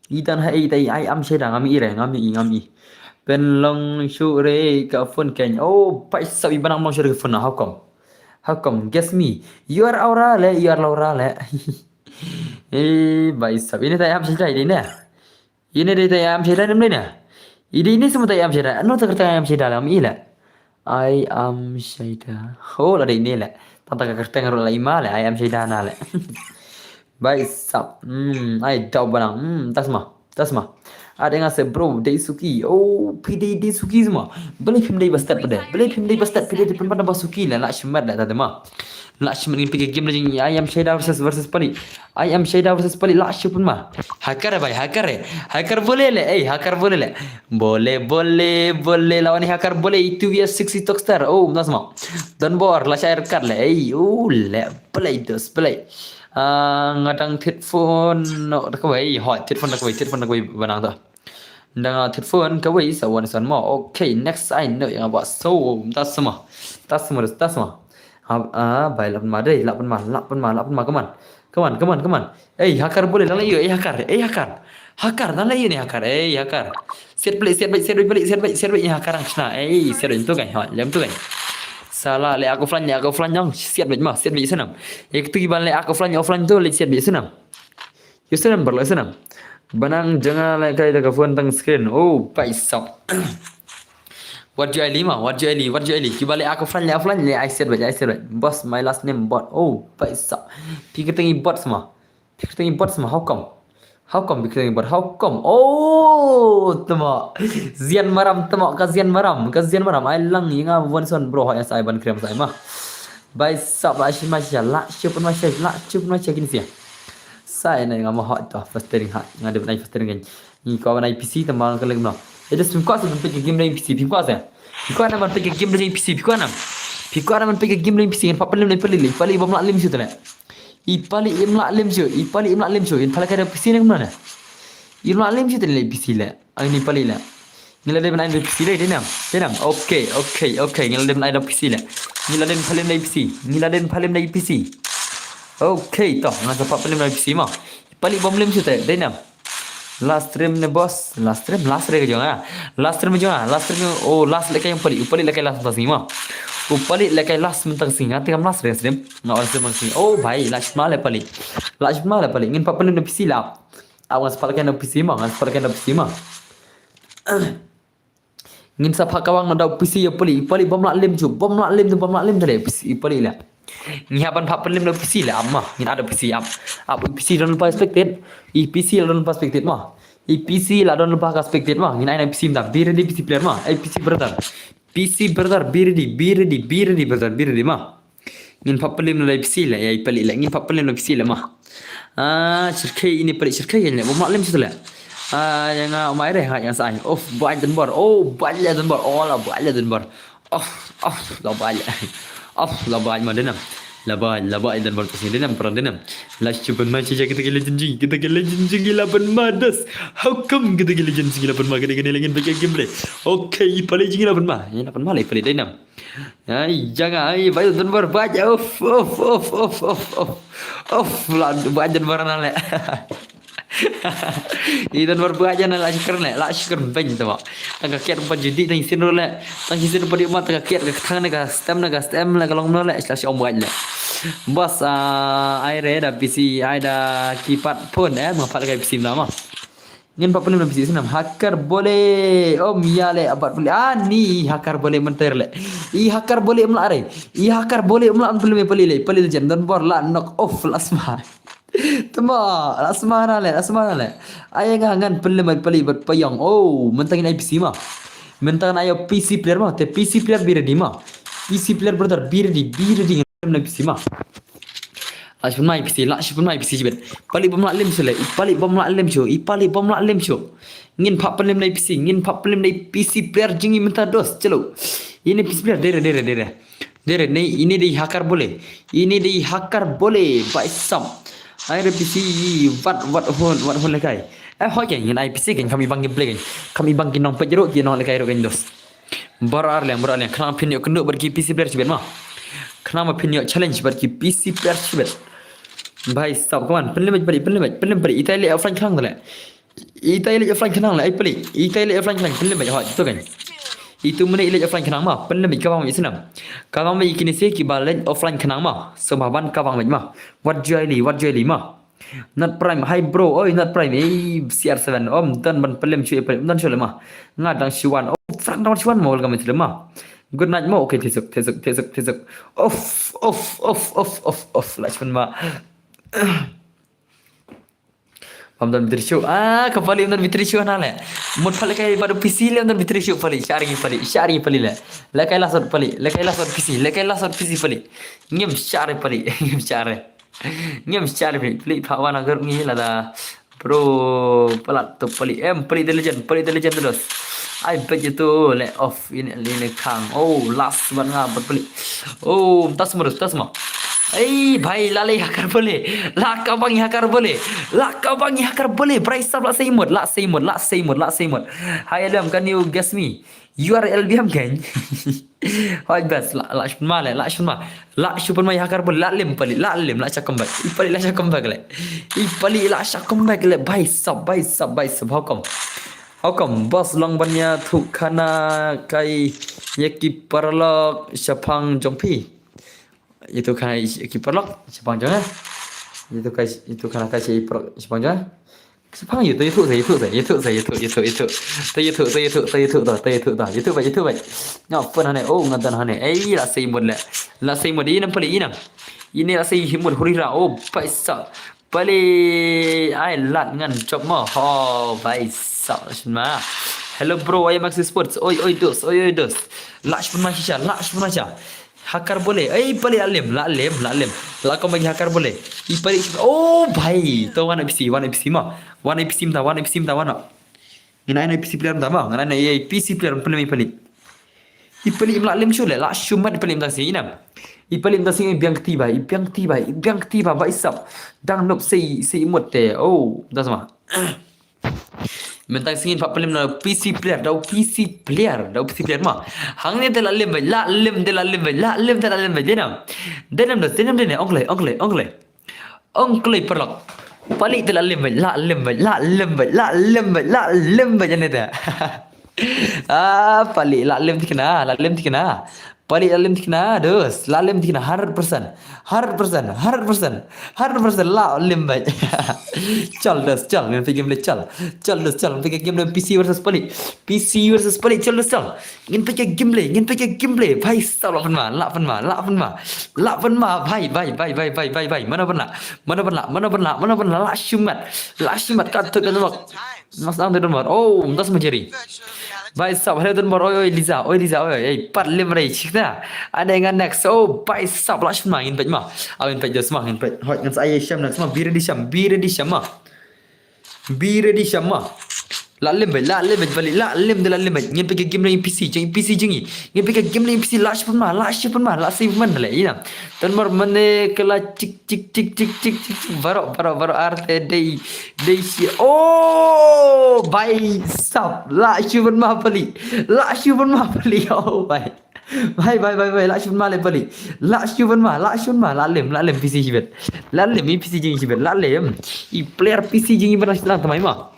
I don ha i te I am Sheda, ngam i re, ngam i, ngam i. Pynlong shuh re ka phone kein. Oh, bai sap i ba nang pynlong shuh re ka phone na, how come? How come? Guess me. You are Aura le, you are Laura le. Eh, bai sap. Ine te I am Sheda, ine ne. Ine dei te I am Sheda, ine ne. Ine, ine sum te I am Sheda. Ano te kyrteng I am Sheda le, ngam i le. I am Sheda. Oh, la dei ine le. Tang ta ka kyrteng ruh la i ma le, I am Sheda na le. Bai sap. Hmm, ai dau ba nang. Hmm, ta sma. Ta sma. Ada nga sa bro, dei Suki. Oh, phi dei, dei Suki sma. Balei phim dei ba stad pat de. Balei phim dei ba stad, phi dei pynban ba Suki le, la shimet le ta de ma. La shimet ngin peit ka game la jong ngi, I am Sheda versus, versus pali. I am Sheda versus pali, la shu pynma. Hacker bhai, hacker eh. Hacker bole le, eh, hacker bole le. Bole, bole, bole, la wan i hacker bole, i two vs six i Tokstar. Oh, mynta sma. Don bor, la shah red card le, eh, oh, le, play dos, play. Ah, nga dang thied phone, no, da kawei, hoi, thied phone da kawei, thied phone da kawei, ba nang to. Dang, ah, thied phone kawei sa wan san mo. Okay, next ai no ïa nga ba so, mynta sma. Mynta sma, mynta sma. Ah, ah, bai la pynma dei, la pynma, la pynma, la pynma, come on. Come on, come on, come on. Ei, hacker bole, dang leh ïa u, ei, hacker, ei, hacker. Hacker, dang leh ïa u ne, hacker, ei, hacker. Siat beit, siat beit, siat beit, siat beit, siat beit, siat beit, hacker dang shna. Ei, siat beit, tu kan, ha, lem tu kan. Sala, leh aku offline, leh aku offline dang, siat beit ma, siat beit snam. Ei, tu ki ban leh aku offline, offline tu, leh siat beit snam. Ïa snam, bro, ïa snam. Ba nang jong nga leh kai da ka phone tang screen. Oh, bai sap. Wat ju ai li ma, wat ju ai li, wat ju ai li. Kiba leh aku offline, leh offline, leh ai siat beit, ai siat beit. Boss, my last name Bot. Oh, bai sap. Phi kyrteng i Bot sma. Phi kyrteng i Bot sma, how come? How come phi kyrteng i Bot? How come? Oh, tma. Zian maram, tma, ka zian maram, ka zian maram. Ai lang ïa nga wan son bro, hoi sa ai ban krem sa ai ma. Bai sap la shi ma sha, la shi pun ma sha, la shi pun ma sha kin sia. Sa ai na nga ma hot to, first ring ha. Nga dep nai first ring kan. Ngi ko nai P C tama ka lek no. Eh, just pim ko sa pim ka game nai P C, pim ko sa. Pim ko na man pim ka game nai P C, pim ko na. Pim ko na man pim ka game nai P C, ngan pa palim nai pali, pali bom la lim shu tane. I Palik im lah lem shu, i Palik im lah lem shu, in Palik ka da P C ne kumno ne? Im lah lem shu te leh P C leh. Ai ni Palik leh. Ngi la dei ban ai da P C dei, dei nam. Dei nam. Okay, okay, okay. Ngi la dei ban ai da P C leh. Ngi la dei ban pyllim da P C. Ngi la dei ban pyllim da P C. Okay, to, ngan sa pyllim da P C mo. I Palik bym lem shu te, dei nam. Last stream ne boss, last stream, last re ka jong ah. Last stream jong ah, last stream, oh, last leh kai u Palik, u Palik leh kai last mynta sngi mo. U Palik leh kai last mynta sngi, nga te kam last re stream. Nga on stream mynta sngi. Oh bhai, lah shim ma leh Palik. Lah shim ma leh Palik. Ngin pat pyllim da P C lah. Aw ngan sa pyllim da P C mo, ngan sa pyllim da P C mo. Ngin sa phah kawang noh da u P C ïa u Palik, u Palik bym lah lem shu, bym lah lem te, bym lah lem te leh, u P C, u Palik leh. Ngi hap ban phah pyllim da u P C leh, ap mo, ngin ai da u P C ap. Ap u P C don lypa spectate, u P C don lypa spectate mo. U P C la don lypa ka spectate mo, ngin ai na u P C mynta, be ready P C player mo, ai P C brother. P C brother, be ready, be ready, be ready brother, be ready mo. Ngin pat pyllim da u P C leh, ïa u Palik leh, ngin pat pyllim da u P C leh mo. Ah, shyrkhei ini Palik shyrkhei ïa leh, bym lah lem shu leh. Ah, ïa nga umai re, ha, ïa sa ai. Of, bad Don Bor. Oh, bad Don Bor. Oh, la bad Don Bor. Of, of, la bad. Of, la bad ma dei nam. La bad, la bad Don Bor ka sini dei nam, parang dei nam. La shu pynmai sha kita ki legend jong ngi, kita ki legend jong ngi la pynmai dos. How come kita ki legend jong ngi la pynmai kane kane leh ngin peit ka gameplay. Okay, i Palik jong ngi la pynmai. Ïa la pynmai leh i Palik dei nam. Ai, jangan, ai, bad Don Bor bad. Of, of, of, of, of, of. Of, la bad Don Bor na leh. I Don Bor bad jan la shikar leh, la shikar bad tu mo. Tang ka kiad ruh pat judi, tang shisien ruh leh. Tang shisien ruh pat ma tang ka kiad ka thang ne ka stem ne ka stem leh ka long no leh, la shi ong bad leh. Boss, ah, ai re da P C, ai da keypad phone eh, ma pat ka P C na mo. Ngin pat pyllim da P C snam. Hakar Bole. Om ïa leh abat pyllim. Ah, ni Hakar Bole mynta leh. I Hakar Bole um lah re. I Hakar Bole um lah pyllim Palik leh. Palik leh jan Don Bor la knock off la sma. Tama, la sma na leh, la sma na leh. Ai nga ngan pyllim bad Palik bad Payong. Oh, mynta ngin ai P C mo. Mynta ngin ai P C player mo. Te P C player be ready mo. P C player brother be ready, be ready ngin pyllim da P C mo. La shu pynmai P C, la shu pynmai P C shibit. Palik bym lah lem shu leh, i Palik bym lah lem shu, i Palik bym lah lem shu. Ngin pat pyllim da P C, ngin pat pyllim da P C player jong ngi mynta dos, chalo. Ini P C player, dei re, dei re, dei re. Dei re, ini, ini dei Hakar Bole. Ini dei Hakar Bole, bhai sahab. Ai re P C, wat, wat hon, wat hon leh kai. Eh, hoi kai, ngin ai P C kan, kam i bang gameplay kan. Kam i bang ki nongpeit ruh, ki nongleh kai ruh kan dos. Baroh arliang, baroh arliang. Khnang phin ïoh kynduh bad ki P C player shibit mo. Khnang ma phin ïoh challenge bad ki P C player shibit. Bhai sahab, come on. Pynlem bad, pynlem bad, pynlem bad. Itai leh offline khnang leh. Itai leh offline khnang leh, ai Palik. Itai leh offline khnang, pynlem bad, hoi, tu kan. Itu mene leh offline khnang mo. Pynlem bad, ka bang bad snam. Ka bang bad kine se kiba leh offline khnang mo. Sngewbha ban ka bang bad mo. Wat joy li, wat joy li mo. Not Prime, hi bro, oi Not Prime, ei C R seven, om don ban pynlem shu, pynlem don shu leh ma. Nga dang shu wan, oh Frank dang shu wan mo, welcome shu leh ma. Good night mo, okay, thesuk, thesuk, thesuk, thesuk. Off, off, off, off, off, off, la shu wan ma. Bam don battery shu, ah, ka Palik don battery shu na leh. Mut Palik kai bad P C leh don battery shu Palik, share ngi Palik, share ngi Palik leh. Leh kai la sot Palik, leh kai la sot P C, leh kai la sot P C Palik. Ngim share Palik, ngim share. Ngim share Palik, Palik pha wan agar ngi lada. Bro, palat tu Palik. Em, Palik the legend, Palik the legend terus. I bet you tu leh off ini leh khang. Oh, last one nga bad Palik. Oh, tas terus, tas mo. Ei, bhai, la leh Hakar Bole. La ka bang Hakar Bole. La ka bang Hakar Bole. Brai sahab la sei mut, la sei mut, la sei mut, la sei mut. Hi, Adam, can you guess me? You are L B M kan? Hoi bas, la, la shu pynmai leh, la shu pynmai. La shu pynmai Hakar Bole, la lem Palik, la lem, la sha comeback. I Palik la sha comeback leh. I Palik la sha comeback leh, bhai sahab, bhai sahab, bhai sahab, how come? How come? Boss long ban ïathuh khana kai ïa ki paralok shaphang jong phi. Ïathuh khana ki paralok shaphang jong eh. Ïathuh kai, ïathuh khana kai ki paralok shaphang jong eh. Shaphang ïathuh, ïathuh sa, ïathuh sa, ïathuh sa, ïathuh, ïathuh, ïathuh. Ta ïathuh, ta ïathuh, ta ïathuh, ta, ta ïathuh, ta. Ïathuh bad, ïathuh bad. Nga phone hangne, oh, nga don hangne. Ei, la sei mut leh. La sei mut, ine Palik, ine. Ine la sei mut huri ra, oh, bhai sahab. Palik, ai lad ngan jop mo. Oh, bhai sahab, shim ma. Hello bro, I am Axis Sports. Oi, oi, dos, oi, oi, dos. La shu pynmai shisha, la shu pynmai shisha. Hakar Bole. Ei, Palik la lem, la lem, la lem. La comeback Hakar Bole. I Palik. Oh, bhai. To wan A P C, wan A P C mo. Wan A P C mynta, wan A P C mynta, wan. Ngin ai na A P C player mynta mo. Ngin ai na A P C player pynlem i Palik. I Palik im lah lem shu leh, la shu mat i Palik mynta sngi ina. I pali mynta sngi i biang kti ba, i biang kti ba, i biang kti ba, ba i sap. Dang nop sei, sei mut te. Oh, da sama. Mynta sngi pat pali na P C player, da P C player, da P C player ma. Hangne te la lem ba, la lem te la lem ba, la lem te la lem ba, denam. Denam da, denam denam, ong kloi, ong kloi, ong kloi. Ong kloi paralok. Pali te la lem ba, la lem ba, la lem ba, la lem ba, la lem ba, jane te. Ah, pali la lem tikna, la lem tikna. Pali la lem tikna, dos, la lem tikna, hundred percent. Hundred percent, hundred percent, hundred percent, la lem ba. Chal dos, chal, ngin peit game le chal. Chal dos, chal, ngin peit game le P C versus pali. P C versus pali, chal dos, chal. Ngin peit game le, ngin peit game le. Bhai, sap la pynma, la pynma, la pynma. La pynma, bhai, bhai, bhai, bhai, bhai, bhai, bhai. Mano pynla, mano pynla, mano pynla, mano pynla, la shimat. La shimat, kat tu kan lok. Mas ang tu don mar. Oh, das manjeri. Bhai sap, hello don mar. Oi, oi, Liza, oi, Liza, oi, oi, oi, pat lem rei, chikna. Ane nga next. Oh, bhai sap, la shim ma, ngin peit ma. Awin peit dos ma, ngin peit. Hoi, ngan sa ai sham next ma, be ready sham, be ready sham ma. Be ready sham ma. La lem bai, la lem bai, bali, la lem de la lem bai. Ngin peit game na P C, jing P C jing. Ngin peit game na P C, la shim ma, la shim ma, la save man le, ina. Don mar mane kala chik, chik, chik, chik, chik, chik, chik. Baro, baro, baro, arte, dei. Dei shi. Oh, bhai sap. La shim ma pali. La shim ma pali. Oh, bhai. Bhai, bhai, bhai, bhai. La shim ma le pali. La shim ma, la shim ma. La lem, la lem P C shibet. La lem i P C jing shibet. La lem. I player P C jing i bana shitang tmai ma.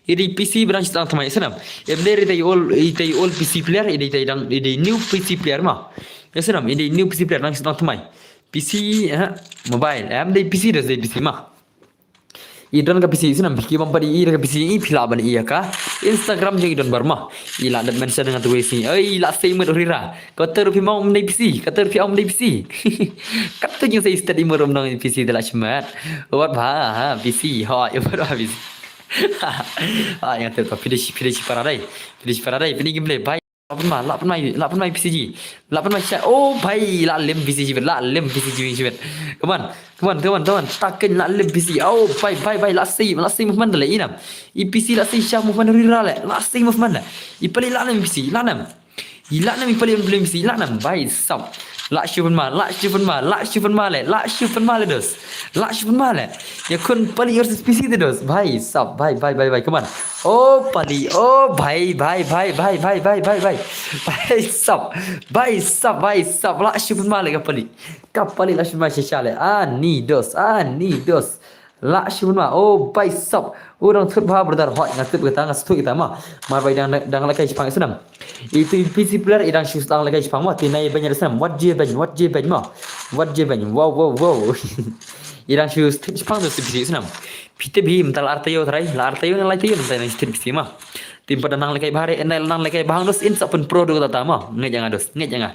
I dei P C bana shitang tmai sanam. Em dei i dei all, i dei all P C player, i dei i dei dang, i dei new P C player ma. Ya sanam, i dei new P C player nang shitang tmai. P C, eh, mobile. Em dei P C das dei P C ma. I don ka P C snam, ki bam padi i da ka P C i phi lah ban i ïa ka Instagram jong i don bar ma. I lah dat mention nga tu wei sngi. Oi, lah sei mut rira. Kata ruh phi ma um dei P C, kata ruh phi um dei P C. Kata jing sei stat i mut um nang P C da lah shmat. Wat ba ha P C, ha, i wat ba P C. Ha, yang tu phi dei shi, phi dei shi para dei. Phi dei shi para dei, phi ni gimle, bye. Lah pynma, lah pynma, lah pynma P C G. Lah pynma sha. Oh, bhai, lah lem P C G bet, lah lem P C G bet. Come on, come on, come on, come on. Takin lah lem P C G. Oh, bhai, bhai, bhai, lah sei, lah sei movement le inam. I P C lah sei sha movement rira le. Lah sei movement le. I pali lah nem P C, lah nem. I lah nem i pali lem P C, lah nem. Bhai sap. Lah shu pynma, lah shu pynma, lah shu pynma le, lah shu pynma le dos. Lah shu pynma le. Ya kun pali versus P C te dos. Bhai sap, bhai, bhai, bhai, bhai. Come on. Oh, pali. Oh, bhai, bhai, bhai. Bhai sap. Bhai sap, bhai sap. Lah shu pynma le ka pali. Ka pali lah shu pynma shisha le. Ah, ni dos. Ah, ni dos. Lah shu pynma. Oh, bhai sap. U dang thut bha brother. Hoi, nga tip kita, nga thut kita ma. Mar bai dang, dang la kai shipang isnam. Itu P C player i dang shu dang la kai shipang ma. Tinai banya isnam. Wat je bany, wat je bany ma. Wat je bany. Wow, wow, wow. I dang shu shipang tu P C isnam. Phi tip hi mynta la ar taïew trai, la ar taïew ne lai taïew mynta nang shu tip P C ma. Te ym pat da nang lehkai bha re, nang, nang lehkai bha hang dos, in sa pynpro do kata ma. Ngeit ïa nga dos, ngeit ïa nga.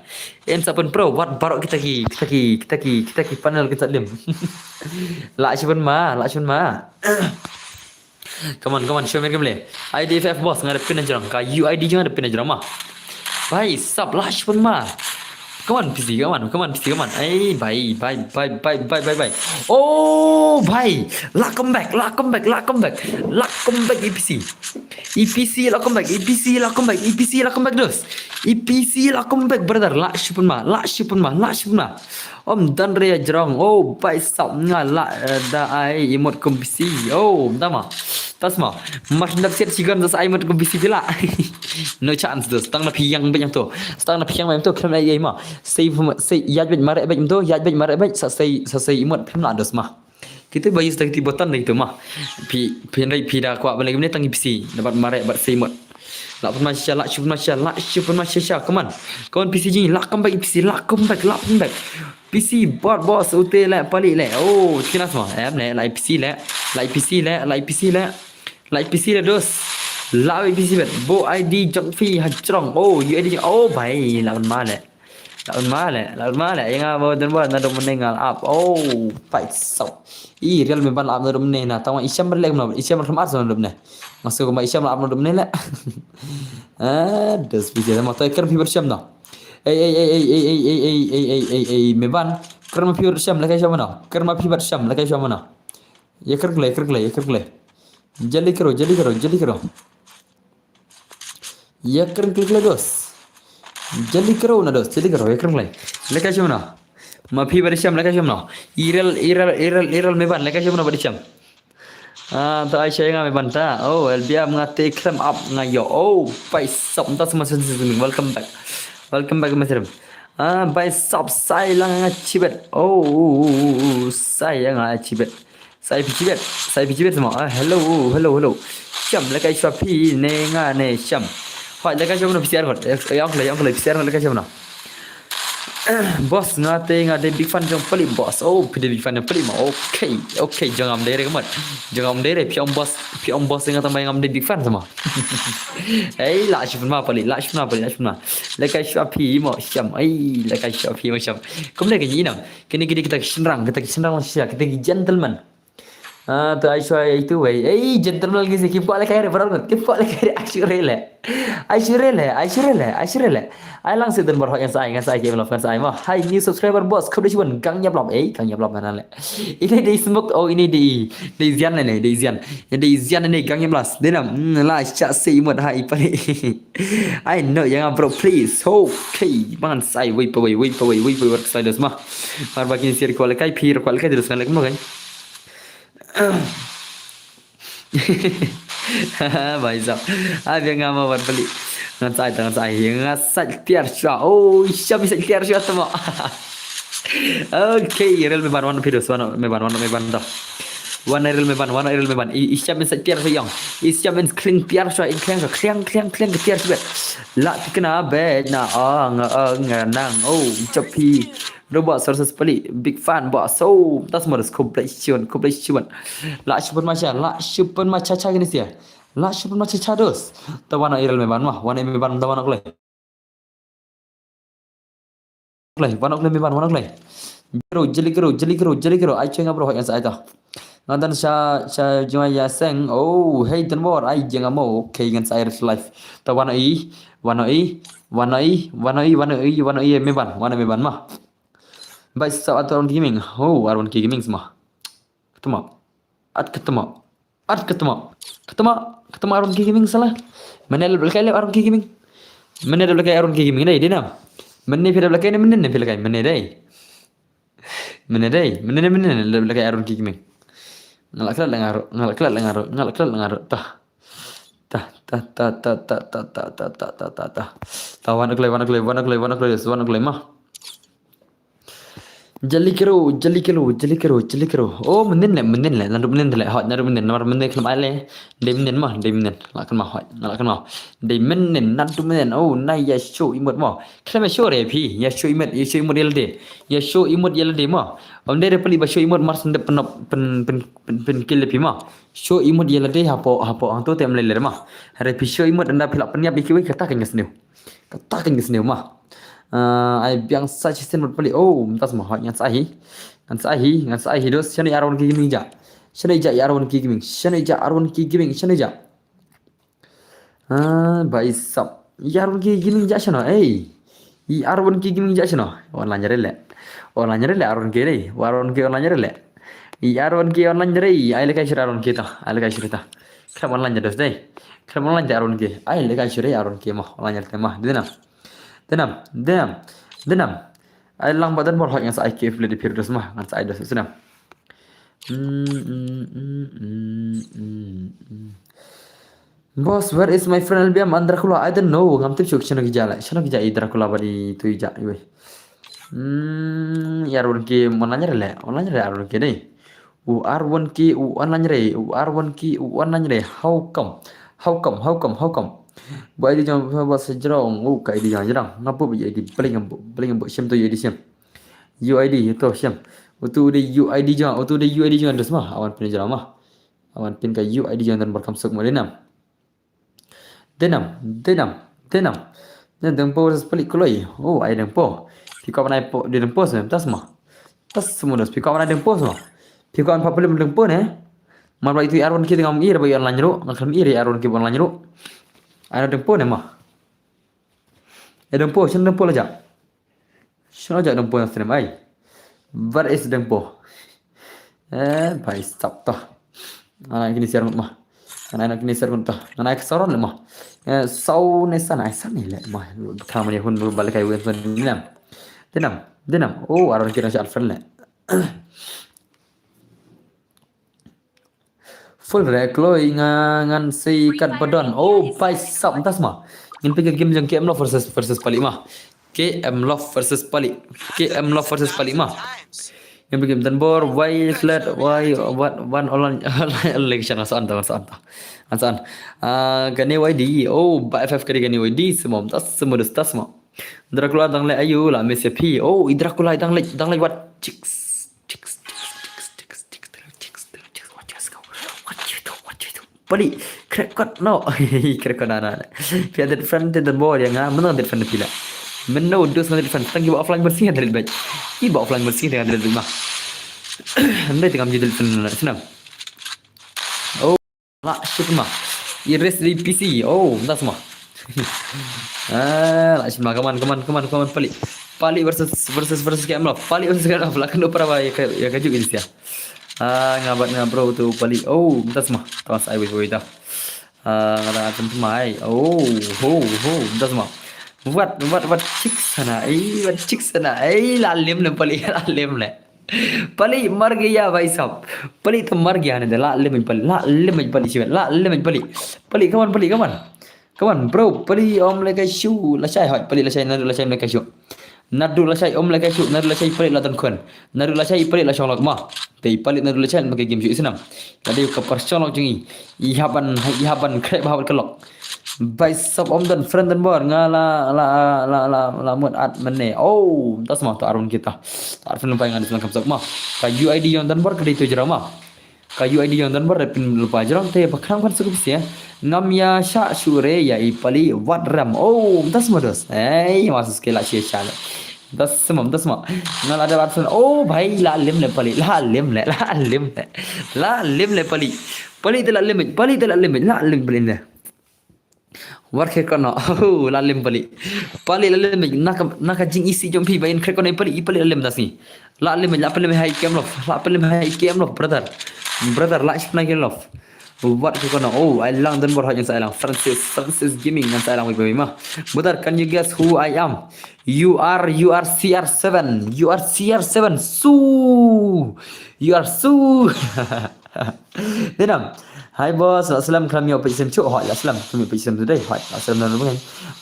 In sa pynpro, wat baroh kita ki, kita ki, kita ki, kita ki panel kita lem. Lah shu pynma, lah shu pynma. Come on, come on, show me game le. I D F F boss, nga da pin na jrong, ka U I D jong nga da pin na jrong ma. Bhai sap, lah shu pynma. Come on, P C, come on, come on, P C, come on. Ai, bhai, bhai, bhai. Oh, bhai. Lah comeback, lah comeback, lah comeback. Lah comeback E P C. E P C lah comeback, E P C lah comeback, E P C lah comeback dos. E P C lah comeback, brother. Lah shu pynma, lah shu pynma, lah shu pynma. Om dan re jrong. Oh, bhai sap nga lah, eh, da ai emote kum P C. Oh, da ma. Tas ma. Mar ndap siat sigon sa ai emote kum P C phi lah. No chance dos. Tang na phi ïeng bad ïeng to. Tang na phi ïeng bad ïeng to. Khlem ai ai ma. Save, save, ïaid bad mareh bad ïeng to. Ïaid bad mareh bad sa save, sa save emote phim lah dos ma. Kita ba use da kiti button da kitu ma. Phi, phi hynrei phi da kwah ban leh kumne tang P C. Da bad mareh bad save emote. Lah pynma shisha, lah shu pynma shisha, lah shu pynma shisha. Come on. Come on P C G, lah come back P C, lah come back, lah come back. P C bot boss, ute leh pali leh. Oh, kina semua. Em leh, lah P C leh. Lah P C leh, lah P C leh. Lah P C leh dos. Lah P C bet. Bo I D jong phi ha jrong. Oh, U I D jong. Oh, bhai, lah pynma leh. Lah pynma leh, lah pynma leh. Ïa nga ba don ba na dom ne ngal ap. Oh, fight sap. I real me ban lah ap na dom ne na. Tang i sham leh kumno. I sham ram ar na dom ne. Nga sngew kumba i sham lah ap na dom ne leh. Ah, dos P C sama to kren phi bat sham na. Ei, ei, ei, me ban. Kren ma phi bat sham leh kai sham na. Kren ma phi bat sham leh kai sham na. Ïa kren klei, kren klei, ïa kren klei. Jali kro, jali kro, jali kro. Ïa kren klei klei dos. Jali kro na dos, jali kro, ïa kren klei. Leh kai sham na. Ma phi ba dei shem lehkai shem noh. Irel, irel, irel, irel Meban lehkai shem noh ba dei shem. Ah, to ai shai nga Meban ta. Oh, L B M nga te klem ap nga yo. Oh, bai sop ta semua sesi sesi. Welcome back. Welcome back mesrem. Ah, bai sop sai lang nga chibet. Oh, sai nga chibet. Sai phi chibet. Sai phi chibet semua. Ah, hello, hello, hello. Shem lehkai shem phi ne nga ne shem. Hoi lehkai shem noh phi siar kot. Yang kelai, yang kelai phi siar lehkai shem noh. Boss nga te nga te big fan jong palik boss. Oh, phi dei big fan jong palik ma. Okay, okay jong am dei re kemat. Jong am dei re phi ong boss, phi ong boss nga te ma ngam dei big fan semua. Ei, la shipun ma palik, la shipun ma palik, la shipun ma. Lehkai shem phi mo shem. Ei, lehkai shem phi mo shem. Kum lehkai ni nam. Kini kini kita ki shenrang, kita ki shenrang shisha, kita ki gentleman. Ah, to ai shwa ai tu wei. Ei, gentleman lagi si kipa lehkai re baral ngut. Kipa lehkai re ai shu re le. Ai shu re le, ai shu re le, ai shu re le. Ai lang si dun bar hoi ngan sai, ngan sai ki love ngan sai mo. Hi new subscriber boss, kau dei chuan gang nyap lop. Ei, gang nyap lop mana le. Ini dei smoke, oh ini dei dei zian ne, dei zian. Ini dei zian ne gang nyap las. Dei nam, hmm, la cha si mut hai pale. I know yang bro please. Okay, mangan sai wei pa wei, wei pa wei, wei pa wei war sai dos ma. Mar bakin sir ko lehkai phi ko lehkai dos ngan lek mo kan. Bai sap. Ah, biang nga ma wan palik. Ngan sai, ngan sai. Ngan sai tiar shwa. Oh, sham sai tiar shwa tama. Okay, rel Meban wan pidos, wan Meban, wan Meban dah. Wan rel Meban, wan rel Meban. I, i sham sai tiar shwa yang. I sham kling tiar shwa, kling, kling, kling, kling tiar shwa. La tikna bed na ang ang nang. Oh, chapi. Robot sources palik, big fan ba. So, tas modus, khublei shibun, khublei shibun. La shibun ma sha, la shibun ma cha cha kini sia. La shibun ma cha cha dos. Ta wan irel Meban ma, wan Meban ta wan klei. Klei, wan klei Meban, wan klei. Gero, jeli gero, jeli gero, jeli gero. Ai chenga bro, yang sa ai ta. Ngan dan sha, sha jua ya seng. Oh, hey dan bor, ai jenga mo. Okay, ngan sa ai life. Ta wan i, wan i, wan i, wan i, wan i, wan i Meban, wan Meban ma. Bai sa At One K Gaming. Oh, At One K Gaming semua. Ketemu. At ketemu. At ketemu. Ketemu. Ketemu At One K Gaming salah. Mana le belkai le At One K Gaming. Mana le belkai At One K Gaming dei, dei nam. Mana phi le belkai ne, mana ne phi le kai, mana dei. Mana dei, mana ne, mana ne le belkai At One K Gaming. Ngalak kelat lengaru, ngalak kelat lengaru, ngalak kelat lengaru. Tah. Tah, tah, tah, tah, tah, tah, tah, tah, tah, tah, tah, tah. Tah, wan klei, wan klei, wan klei, wan klei, wan klei, wan klei ma. Jali kero, jali kero, jali kero, jali kero. Oh, mendin le, mendin le, naduh mendin le, hot, naduh mendin, namar mendin khlem ai le. Dei mendin ma, dei mendin, la kan ma hot, la kan ma. Dei mendin, naduh mendin, oh, na ya show imut ma. Khlem ya show re phi, ya show imut, ya show imut ya lade. Ya show imut ya lade ma. Om dei re peli ba show imut mar sendep penop, pen, pen, pen, pen kil le phi ma. Show imut ya lade hapo, hapo, hangto te mlele ma. Hare phi show imut anda phi la penyap iki wei kata kan ngesneu. Kata kan ngesneu ma. Ah, ai biang sa chistin mut peli. Oh, mtas ma hot ngan sa hi. Ngan sa hi, ngan sa hi dos. Shano i At One K Gaming ja. Shano i ja i At One K Gaming. Shano i ja At One K Gaming. Shano i ja. Ah, bai sap. I At One K Gaming ja shano. Ei. I At One K Gaming ja shano. Online re le. Online re le At One K dei. At One K online re le. I At One K online re. Ai le kai shira At One K ta. Ai le kai shira ta. Khlem online ja dos dei. Khlem online ja At One K. Ai le kai shira At One K ma. Online re ma. Dei nam. Dei nam. Dei nam. Dei nam. Ai lang ba dan bor hot ngan sa ai K F le di pir dos ma. Ngan sa ai dos sinam. Mm, mm, mm, mm, mm, mm. Boss, where is my friend L B M and Dracula? I don't know. Ngam tip shuh shano ki ja la. Shano ki ja i Dracula ba di tu i ja iwe. Mm, i At One K online re le. Online re At One K dei. U At One K u online re. U At One K u online re. How come? How come? How come? How come? Ba i di jong ba sejrong. U ka i di jong jrong. Ngapu ba i di bling ngapu. Bling ngapu. Shem to i di shem. U I D to shem. Utu de U I D jong, utu de U I D jong dos ma. Awan pin jong ma. Awan pin ka U I D jong dan bar kam suk ma denam. Denam, denam, denam. Deng po ras palik kuloi. Oh, ai deng po. Piko mana po de deng po sem tas ma. Tas semua dos piko mana deng po semua. Piko an papulem deng po ne. Mar ba itu i At One K tengam ir ba i online ru. Ngakam ir i At One K online ru. Ai deng po ne ma. E deng po, shen deng po la ja. Shano ja deng po yang stream ai. Where is deng po? Eh, bai stop to. Ngan ai kini share ngut ma. Ngan ai kini share ngut to. Ngan ai saron le ma. Eh, sau ne san ai san ne le ma. Khamani hun bal kai wen san ni nam. Denam. Dei nam. Oh, aron kira sha friend le. Full re kloi nga ngan sei kat badon. Oh, bai sap, mynta sma. Ngin peit ka game jong K M Love versus, versus Palik ma. K M Love versus Palik. K M Love versus Palik ma. Ngin peit game Danbor, why let, why, what, one online, online election, ngan sa on ta, ngan sa on ta. Ngan sa on. Ah, kane Y D, oh, ba F F kane, kane Y D, sma, mynta sma, mynta sma. Dracula dang leh ayu la miss phi. Oh, i Dracula dang leh, dang leh what? Chicks, chicks, chicks, chicks, chicks, chicks, chicks, chicks, chicks, what just go? What you do? What you do? Palik, crack kot no. Crack kot na na. Phi ada friend te Danbor ïa nga, mynta ada friend phi la. Mynno dus nga ada friend, tang ki ba offline bersih ada back. Ki ba offline bersih ada back ma. Anda tengam judul friend na sna. Oh. La shit ma. Erase the P C. Oh, mynta sma. Ah, la shit ma. Come on, come on, come on, come on, Palik. Palik versus, versus, versus K M Love. Palik versus K M Love. La kynduh para ba ïa ka, ïa ka juk ïa sia. Ah, nga bad nga bro tu Palik. Oh, mynta sma. Tawas ai wei wei ta. Ah, nga da atam tu mai. Oh, ho, ho, mynta sma. Wat, wat, wat chicks sana. Eh, wat chicks sana. Eh, la lem le Palik, la lem le. Palik mar gaya bhai sahab. Palik to mar gaya ne, la limit Palik, la limit Palik shiwet, la limit Palik. Palik, come on Palik, come on. Come on bro, Palik ym lehkai shuh, lashai hoi, Palik lashai, naduh lashai ym lehkai shuh. Naduh lashai ym lehkai shuh, naduh lashai Palik la don khun. Naduh lashai Palik la shong lok ma. Te Palik naduh lashai ma ka game shuh i snam. Ka dei ka par shong lok jong i. I hap ban, i hap ban khreh bha bad ka lok. Bai sop ym don friend Danbor nga la, la, la, la, la mut at mane. Oh, mynta sma to arun kita. To ar friend bai ngan sma kam sop ma. Ka U I D jong Danbor ka dei to jrong ma. Ka U I D jong Danbor da pynlypa jrong te ba khnang phan suk pisa. Ngam ïa shah shuh re ïa i Palik wat ram. Oh, mynta sma dos. Ei, ma sus ke la shia shah le. Mynta sma, mynta sma. Nga la da ar friend. Oh, bhai la lim le Palik, la lim le, la lim le. La lim le Palik. Palik te la limit, Palik te la limit, la lim Palik ne. War khe kono, oh, la lem Palik. Palik la lem, na ka, na ka jingïasyrdoh jong phi ba in khreh kono Palik, i Palik la lem da sngi. La lem, la pynlem ha i K M Love, la pynlem ha i K M Love, brother. Brother, la shipna K M Love. Wat khe kono, oh, ai lang Danbor hoi ngan sa ai lang. Francis, Francis Gaming ngan sa ai lang wei wei ma. Brother, can you guess who I am? You are, you are C R seven. You are C R seven. Su. You are su. Dei nam. Hi boss, la slem khlam ïoh peit sem shuh. Hoi, la slem khlam ïoh peit sem today. Hoi, la slem na rumah.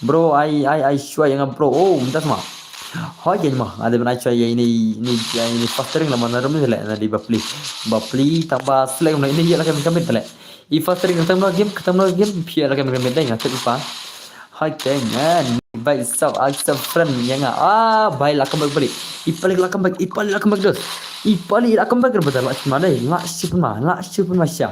Bro, ai, ai, ai shuwa ïa nga bro. Oh, mynta sma. Hoi, ïa ma. Ada ban ai shuwa ïa ini, ini, ïa ini fostering la mana rumah le. Na di bapli. Bapli tambah selek na ini ïa la kami kami le. I fostering kata mana game, kata mana game. Pia la kami kami dai nga cek pa. Hai keng, eh, bai sap, ai sap friend ïa nga. Ah, bai la comeback Palik. I Palik la comeback, i Palik la comeback dos. I Palik la comeback ker betul la cuma dai. La cuma, la cuma sha.